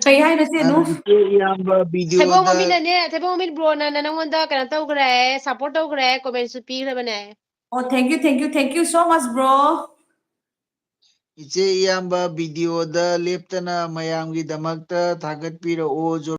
ꯀꯩ ꯍꯥꯏꯅꯣ ꯆꯦ ꯅꯨ? ꯏꯆꯦ ꯏꯌꯥꯝꯕ ꯊꯩꯕꯣꯡ video ꯗ ꯃꯃꯤꯠꯅꯅꯦ, ꯊꯩꯕꯣꯡ ꯃꯃꯤꯠ bro ꯅ ꯅꯪꯉꯣꯟꯗ ꯀꯩꯅꯣ ꯇꯧꯈ꯭ꯔꯦ, support ꯇꯧꯈ꯭ꯔꯦ, comment ꯁꯨ ꯄꯤꯈ꯭ꯔꯕꯅꯦ꯫ Oh, thank you, thank you, thank you so much, bro. ꯏꯆꯦ ꯏꯌꯥꯝꯕ video ꯗ ꯂꯦꯞꯇꯅ ꯃꯌꯥꯝꯒꯤꯗꯃꯛꯇ ꯊꯥꯒꯠꯄꯤꯔꯛꯑꯣ꯫ ꯖꯣ-,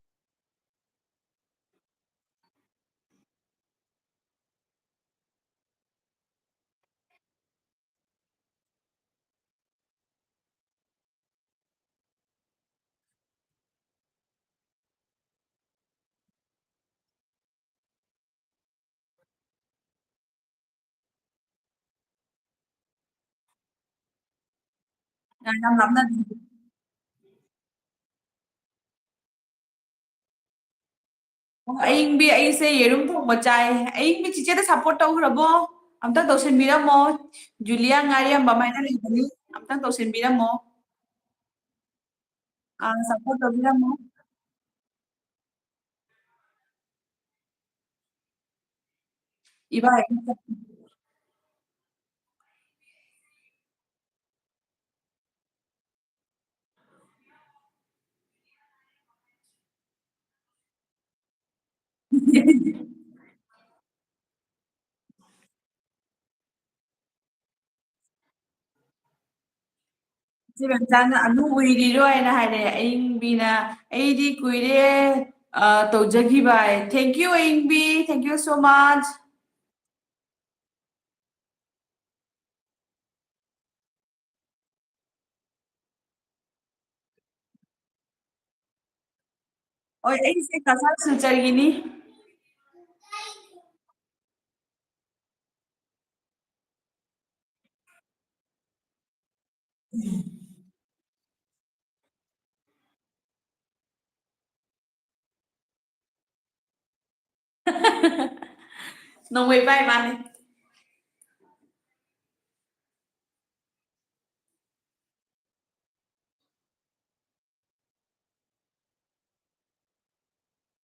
ꯌꯥꯝ ꯂꯥꯞꯅꯗꯦ꯫ ꯑꯣ, ꯑꯏꯪꯕꯤ, ꯑꯩꯁꯦ ꯌꯦꯔꯨꯝ ꯊꯣꯡꯕ ꯆꯥꯏ꯫ ꯑꯏꯪꯕꯤ, ꯆꯤꯆꯦꯗ ꯁꯞꯄꯣꯔꯠ ꯇꯧꯈ꯭ꯔꯕꯣ? ꯑꯝꯇ ꯇꯧꯁꯤꯟꯕꯤꯔꯝꯃꯣ꯫ ꯖꯨꯂꯤꯌꯥ ꯉꯥꯔꯤꯌꯥꯝꯕꯝ ꯍꯥꯏꯅ ꯂꯩꯕꯅꯤ, ꯑꯝꯇꯪ ꯇꯧꯁꯤꯟꯕꯤꯔꯝꯃꯣ꯫ ꯑꯥ, ꯁꯞꯄꯣꯔꯠ ꯇꯧꯕꯤꯔꯝꯃꯣ꯫ ꯏꯕꯥ, ꯏꯆꯦ ꯃꯦꯝꯆꯥꯅ "ꯑꯅꯨ ꯎꯏꯔꯤꯔꯣ?" ꯍꯥꯏꯅ ꯍꯥꯏꯔꯦ꯫ ꯑꯏꯪꯕꯤꯅ "ꯑꯩꯗꯤ ꯀꯨꯏꯔꯦ, ꯑ, ꯇꯧꯖꯈꯤꯕ" ꯍꯥꯏ꯫ Thank you, ꯑꯏꯪꯕꯤ, thank you so much꯫ ꯍꯣꯏ, ꯑꯩꯁꯦ ꯀꯁꯥꯔ ꯁꯤꯜꯆꯔꯒꯤꯅꯤ꯫ ꯅꯣꯡꯃꯩ ꯄꯥꯏ ꯃꯥꯅꯦ꯫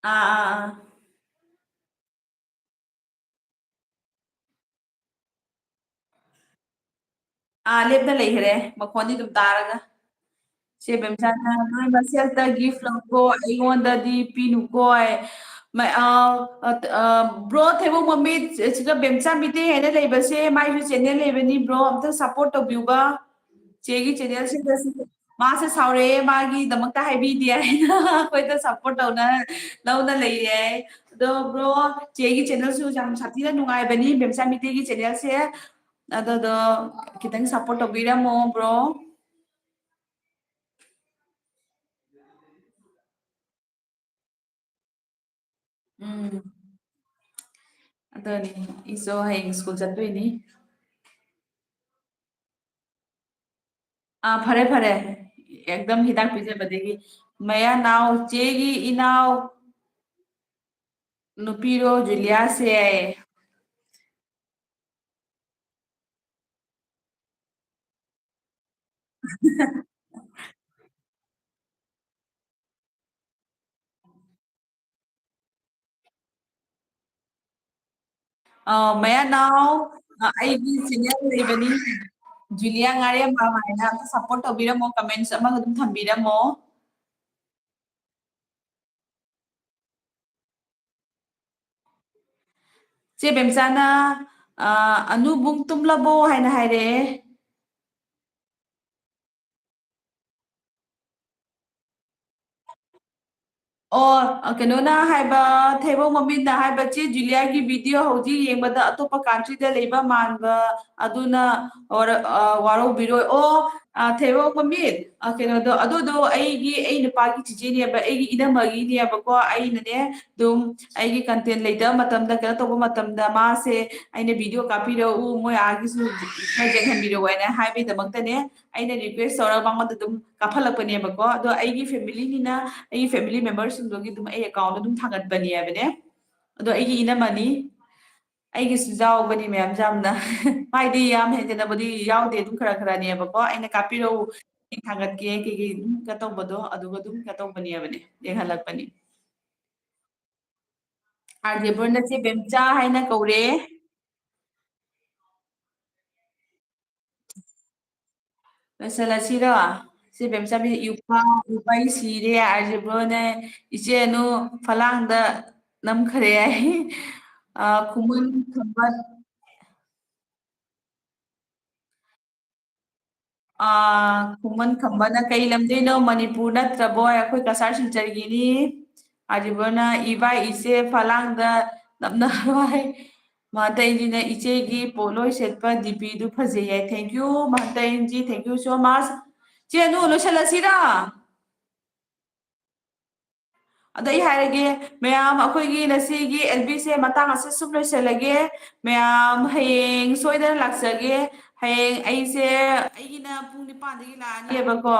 ꯑꯥ, ꯑꯥ, ꯑꯥ꯫ ꯑꯥ, ꯂꯦꯞꯅ ꯂꯩꯈ꯭ꯔꯦ, ꯃꯈꯣꯟꯗꯤ ꯑꯗꯨꯝ ꯇꯥꯔꯒ꯫ ꯆꯦ ꯕꯦꯝꯆꯥꯅ, "ꯅꯣꯏ ꯃꯁꯦꯜꯇ ꯒꯤꯐ ꯂꯧꯀꯣ, ꯑꯩꯉꯣꯟꯗꯗꯤ ꯄꯤꯅꯨꯀꯣ"꯫ ꯃ-, ꯑ, ꯑ, ꯑ, ꯕ꯭ꯔꯣ ꯊꯩꯕꯣꯡ ꯃꯃꯤꯠ, ꯁꯤꯗ ꯕꯦꯝꯆꯥ ꯃꯤꯇꯩ ꯍꯥꯏꯅ ꯂꯩꯕꯁꯦ, ꯃꯥꯏꯁꯨ ꯆꯦꯅꯦꯜ ꯂꯩꯕꯅꯤ, ꯕ꯭ꯔꯣ ꯑꯝꯇ ꯁꯞꯄꯣꯔꯠ ꯇꯧꯕꯤꯌꯨꯕ꯫ ꯆꯦꯒꯤ ꯆꯦꯅꯦꯜꯁꯤꯗꯁꯨ ꯃꯥꯁꯦ ꯁꯥꯎꯔꯛꯑꯦ, ꯃꯥꯒꯤꯗꯃꯛꯇ ꯍꯥꯏꯕꯤꯗꯦ ꯍꯥꯏꯅ ꯑꯩꯈꯣꯏꯗ ꯁꯞꯄꯣꯔꯠ ꯇꯧꯅ, ꯂꯧꯅ ꯂꯩꯔꯦ꯫ ꯑꯗꯣ ꯕ꯭ꯔꯣ, ꯆꯦꯒꯤ ꯆꯦꯅꯦꯜꯁꯨ ꯌꯥꯝ ꯁꯥꯊꯤꯅ ꯅꯨꯡꯉꯥꯏꯕꯅꯤ, ꯕꯦꯝꯆꯥ ꯃꯤꯇꯩꯒꯤ ꯆꯦꯅꯦꯜꯁꯦ꯫ ꯑꯗꯨꯗꯣ ꯈꯤꯇꯪ ꯁꯞꯄꯣꯔꯠ ꯇꯧꯕꯤꯔꯝꯃꯣ ꯕ꯭ꯔꯣ꯫ ꯎꯝ꯫ ꯑꯗꯨꯅꯤ, ꯑꯩꯁꯨ ꯍꯌꯦꯡ ꯁ꯭ꯀꯨꯜ ꯆꯠꯇꯣꯏꯅꯤ꯫ ꯑꯥ, ꯐꯔꯦ, ꯐꯔꯦ꯫ ꯑꯦꯛꯗꯝ ꯍꯤꯗꯥꯛ ꯄꯤꯖꯕꯗꯒꯤ꯫ ꯃꯌꯥ ꯅꯥꯎ, ꯆꯦꯒꯤ ꯏꯅꯥꯎ ꯅꯨꯄꯤꯔꯣ ꯖꯨꯂꯤꯌꯥꯁꯦ? ꯑ, ꯃꯌꯥ ꯅꯥꯎ, ꯑ, ꯑꯩꯒꯤ channel ꯂꯩꯕꯅꯤ, ꯖꯨꯂꯤꯌꯥ ꯉꯥꯔꯦꯝꯕꯝ ꯍꯥꯏꯅ꯫ ꯑꯝꯇ support ꯇꯧꯕꯤꯔꯝꯃꯣ, comments ꯑꯃꯒ ꯑꯗꯨꯝ ꯊꯝꯕꯤꯔꯝꯃꯣ꯫ ꯆꯦ ꯕꯦꯝꯆꯥꯅ, ꯑ, "ꯑꯅꯨꯕꯨꯡ ꯇꯨꯝꯂꯕꯣ?" ꯍꯥꯏꯅ ꯍꯥꯏꯔꯛꯑꯦ꯫ ꯑꯣ, ꯀꯩꯅꯣꯅ ꯍꯥꯏꯕ, ꯊꯩꯕꯣꯡ ꯃꯃꯤꯠꯅ ꯍꯥꯏꯕ, "ꯆꯦ ꯖꯨꯂꯤꯌꯥꯒꯤ video ꯍꯧꯖꯤꯛ ꯌꯦꯡꯕꯗ ꯑꯇꯣꯞꯄ countryꯗ ꯂꯩꯕ ꯃꯥꯟꯕ, ꯑꯗꯨꯅ ꯋꯥꯔ-, ꯑ, ꯋꯥꯔꯧꯕꯤꯔꯣꯏ꯫" ꯑꯣ, ꯑ, ꯊꯩꯕꯣꯡ ꯃꯃꯤꯠ, ꯑ, ꯀꯩꯅꯣꯗꯣ, ꯑꯗꯨꯗꯣ ꯑꯩꯒꯤ, ꯑꯩ ꯅꯨꯄꯥꯒꯤ ꯆꯤꯆꯦꯅꯦꯕ, ꯑꯩꯒꯤ ꯏꯅꯝꯃꯒꯤꯅꯦꯕꯀꯣ꯫ ꯑꯩꯅꯅꯦ, ꯑꯗꯨꯝ ꯑꯩꯒꯤ content ꯂꯩꯇꯕ ꯃꯇꯝꯗ, ꯀꯩꯅꯣ ꯇꯧꯕ ꯃꯇꯝꯗ, ꯃꯥꯁꯦ ꯑꯩꯅ video ꯀꯥꯞꯄꯤꯔꯛꯎ, ꯃꯣꯏ ꯑꯥꯒꯤꯁꯨ ꯈꯔ ꯌꯦꯡꯍꯟꯕꯤꯔꯛꯎ ꯍꯥꯏꯅ ꯍꯥꯏꯕꯒꯤꯗꯃꯛꯇꯅꯦ, ꯑꯩꯅ request ꯇꯧꯔꯒ ꯃꯉꯣꯟꯗ ꯑꯗꯨꯝ ꯀꯥꯞꯍꯜꯂꯛꯄꯅꯦꯕꯀꯣ꯫ ꯑꯗꯣ ꯑꯩꯒꯤ familyꯅꯤꯅ, ꯑꯩꯒꯤ family memberꯁꯤꯡꯗꯨꯒꯤ ꯑꯗꯨꯝ ꯑꯩ accountꯗ ꯑꯗꯨꯝ ꯊꯥꯒꯠꯄꯅꯦ ꯍꯥꯏꯕꯅꯦ꯫ ꯑꯗꯣ ꯑꯩꯒꯤ ꯏꯅꯝꯃꯅꯤ, ꯑꯩꯒꯤꯁꯨ ꯌꯥꯎꯕꯅꯤ ꯃꯌꯥꯝ ꯌꯥꯝꯅ꯫ ꯃꯥꯏꯗꯤ ꯌꯥꯝ ꯍꯦꯟꯖꯟꯅꯕꯨꯗꯤ ꯌꯥꯎꯗꯦ, ꯑꯗꯨꯝ ꯈꯔ ꯈꯔꯅꯦꯕꯀꯣ꯫ ꯑꯩꯅ ꯀꯥꯞꯄꯤꯔꯛꯎ, ꯑꯩ ꯊꯥꯒꯠꯀꯦ, ꯀꯩꯀꯩ ꯑꯗꯨꯝ ꯀꯩꯅꯣ ꯇꯧꯕꯗꯣ, ꯑꯗꯨꯒ ꯑꯗꯨꯝ ꯀꯩꯅꯣ ꯇꯧꯕꯅꯦꯕꯅꯦ, ꯌꯦꯡꯍꯜꯂꯛꯄꯅꯤ꯫ RJ Broꯅ ꯆꯦ ꯕꯦꯝꯆꯥ ꯍꯥꯏꯅ ꯀꯧꯔꯦ꯫ ꯂꯣꯏꯁꯤꯜꯂꯁꯤꯔꯣ? ꯆꯦ ꯕꯦꯝꯆꯥꯕꯤ, ꯌꯨꯄꯥ, ꯌꯨꯄꯥꯏ ꯁꯤꯔꯦ, RJ Broꯅ ꯏꯆꯦ ꯑꯅꯨ ꯐꯂꯥꯡꯗ ꯅꯝꯈ꯭ꯔꯦ ꯍꯥꯏ꯫ ꯑ, ꯈꯨꯃꯟ ꯈꯝꯕ-, ꯑ, ꯈꯨꯃꯟ ꯈꯝꯕꯅ "ꯀꯩ ꯂꯝꯗꯩꯅꯣ? ꯃꯅꯤꯄꯨꯔ ꯅꯠꯇ꯭ꯔꯕꯣ? ꯑꯩꯈꯣꯏ ꯀꯁꯥꯔ ꯁꯤꯜꯆꯔꯒꯤꯅꯤ꯫" RJ Broꯅ "ꯏꯕꯥꯏ ꯏꯆꯦ ꯐꯂꯥꯡꯗ ꯅꯞꯅꯔꯣꯏ꯫" ꯃꯍꯟꯇ ꯑꯦꯟꯖꯤꯅ "ꯏꯆꯦꯒꯤ ꯄꯣꯠꯂꯣꯏ ꯁꯦꯠꯄ DPꯗꯨ ꯐꯖꯩ" ꯍꯥꯏ꯫ Thank you, ꯃꯍꯟꯇ ꯑꯦꯟꯖꯤ, thank you so much꯫ ꯆꯦ ꯑꯅꯨ, ꯂꯣꯏꯁꯤꯜꯂꯁꯤꯔꯥ? ꯑꯗꯣ ꯑꯩ ꯍꯥꯏꯔꯒꯦ, ꯃꯌꯥꯝ, ꯑꯩꯈꯣꯏꯒꯤ ꯉꯁꯤꯒꯤ LBꯁꯦ ꯃꯇꯥꯡ ꯑꯁꯤ ꯁꯨꯝ ꯂꯣꯏꯁꯤꯜꯂꯒꯦ꯫ ꯃꯌꯥꯝ, ꯍꯌꯦꯡ ꯁꯣꯏꯗꯅ ꯂꯥꯛꯆꯒꯦ꯫ ꯍꯌꯦꯡ ꯑꯩꯁꯦ, ꯑꯩꯒꯤꯅ ꯄꯨꯡ ꯅꯤꯄꯥꯟꯗꯒꯤ ꯂꯥꯛꯑꯅꯦꯕꯀꯣ꯫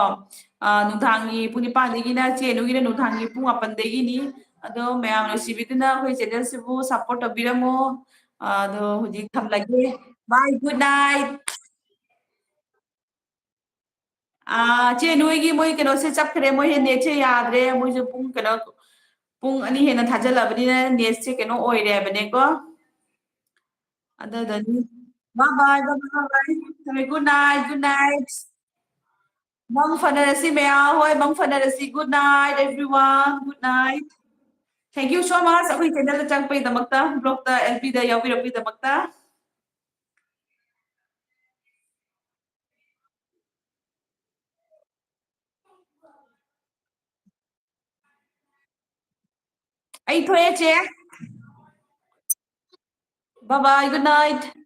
ꯑ, ꯅꯨꯡꯗꯥꯡꯒꯤ ꯄꯨꯡ ꯅꯤꯄꯥꯟꯗꯒꯤꯅ, ꯆꯦ ꯅꯨꯒꯤꯅ ꯅꯨꯡꯗꯥꯡꯒꯤ ꯄꯨꯡ ꯃꯥꯄꯟꯗꯒꯤꯅꯤ꯫ ꯑꯗꯣ ꯃꯌꯥꯝ ꯅꯨꯡꯁꯤꯕꯤꯗꯨꯅ ꯑꯩꯈꯣꯏ channelꯁꯤꯕꯨ support ꯇꯧꯕꯤꯔꯝꯃꯣ꯫ ꯑ, ꯑꯗꯣ ꯍꯧꯖꯤꯛ ꯊꯝꯂꯒꯦ꯫ Bye, good night꯫ ꯑ, ꯆꯦ ꯅꯣꯏꯒꯤ ꯃꯣꯏ ꯀꯩꯅꯣꯁꯦ ꯆꯠꯈ꯭ꯔꯦ, ꯃꯣꯏ netꯁꯦ ꯌꯥꯗ꯭ꯔꯦ, ꯃꯣꯏꯁꯨ ꯄꯨꯡ ꯀꯩꯅꯣ, ꯄꯨꯡ ꯑꯅꯤ ꯍꯦꯟꯅ ꯊꯥꯖꯜꯂꯕꯅꯤꯅ netꯁꯦ ꯀꯩꯅꯣ ꯑꯣꯏꯔꯦ ꯍꯥꯏꯕꯅꯦꯀꯣ꯫ ꯑꯗꯨꯗꯅꯤ꯫ Bye bye, bye bye, bye bye. Good night, good night. ꯃꯪ ꯐꯅꯔꯁꯤ ꯃꯌꯥꯝ꯫ ꯍꯣꯏ, ꯃꯪ ꯐꯅꯔꯁꯤ꯫ Good night, everyone. Good night. Thank you so much. ꯑꯩꯈꯣꯏ channelꯗ ꯆꯪꯉꯛꯄꯒꯤꯗꯃꯛꯇ, vlogꯇ, FBꯗ ꯌꯥꯎꯕꯤꯔꯛꯄꯒꯤꯗꯃꯛꯇ꯫ ꯑꯩ ꯊꯣꯛꯑꯦ, ꯆꯦ꯫ Bye bye, good night.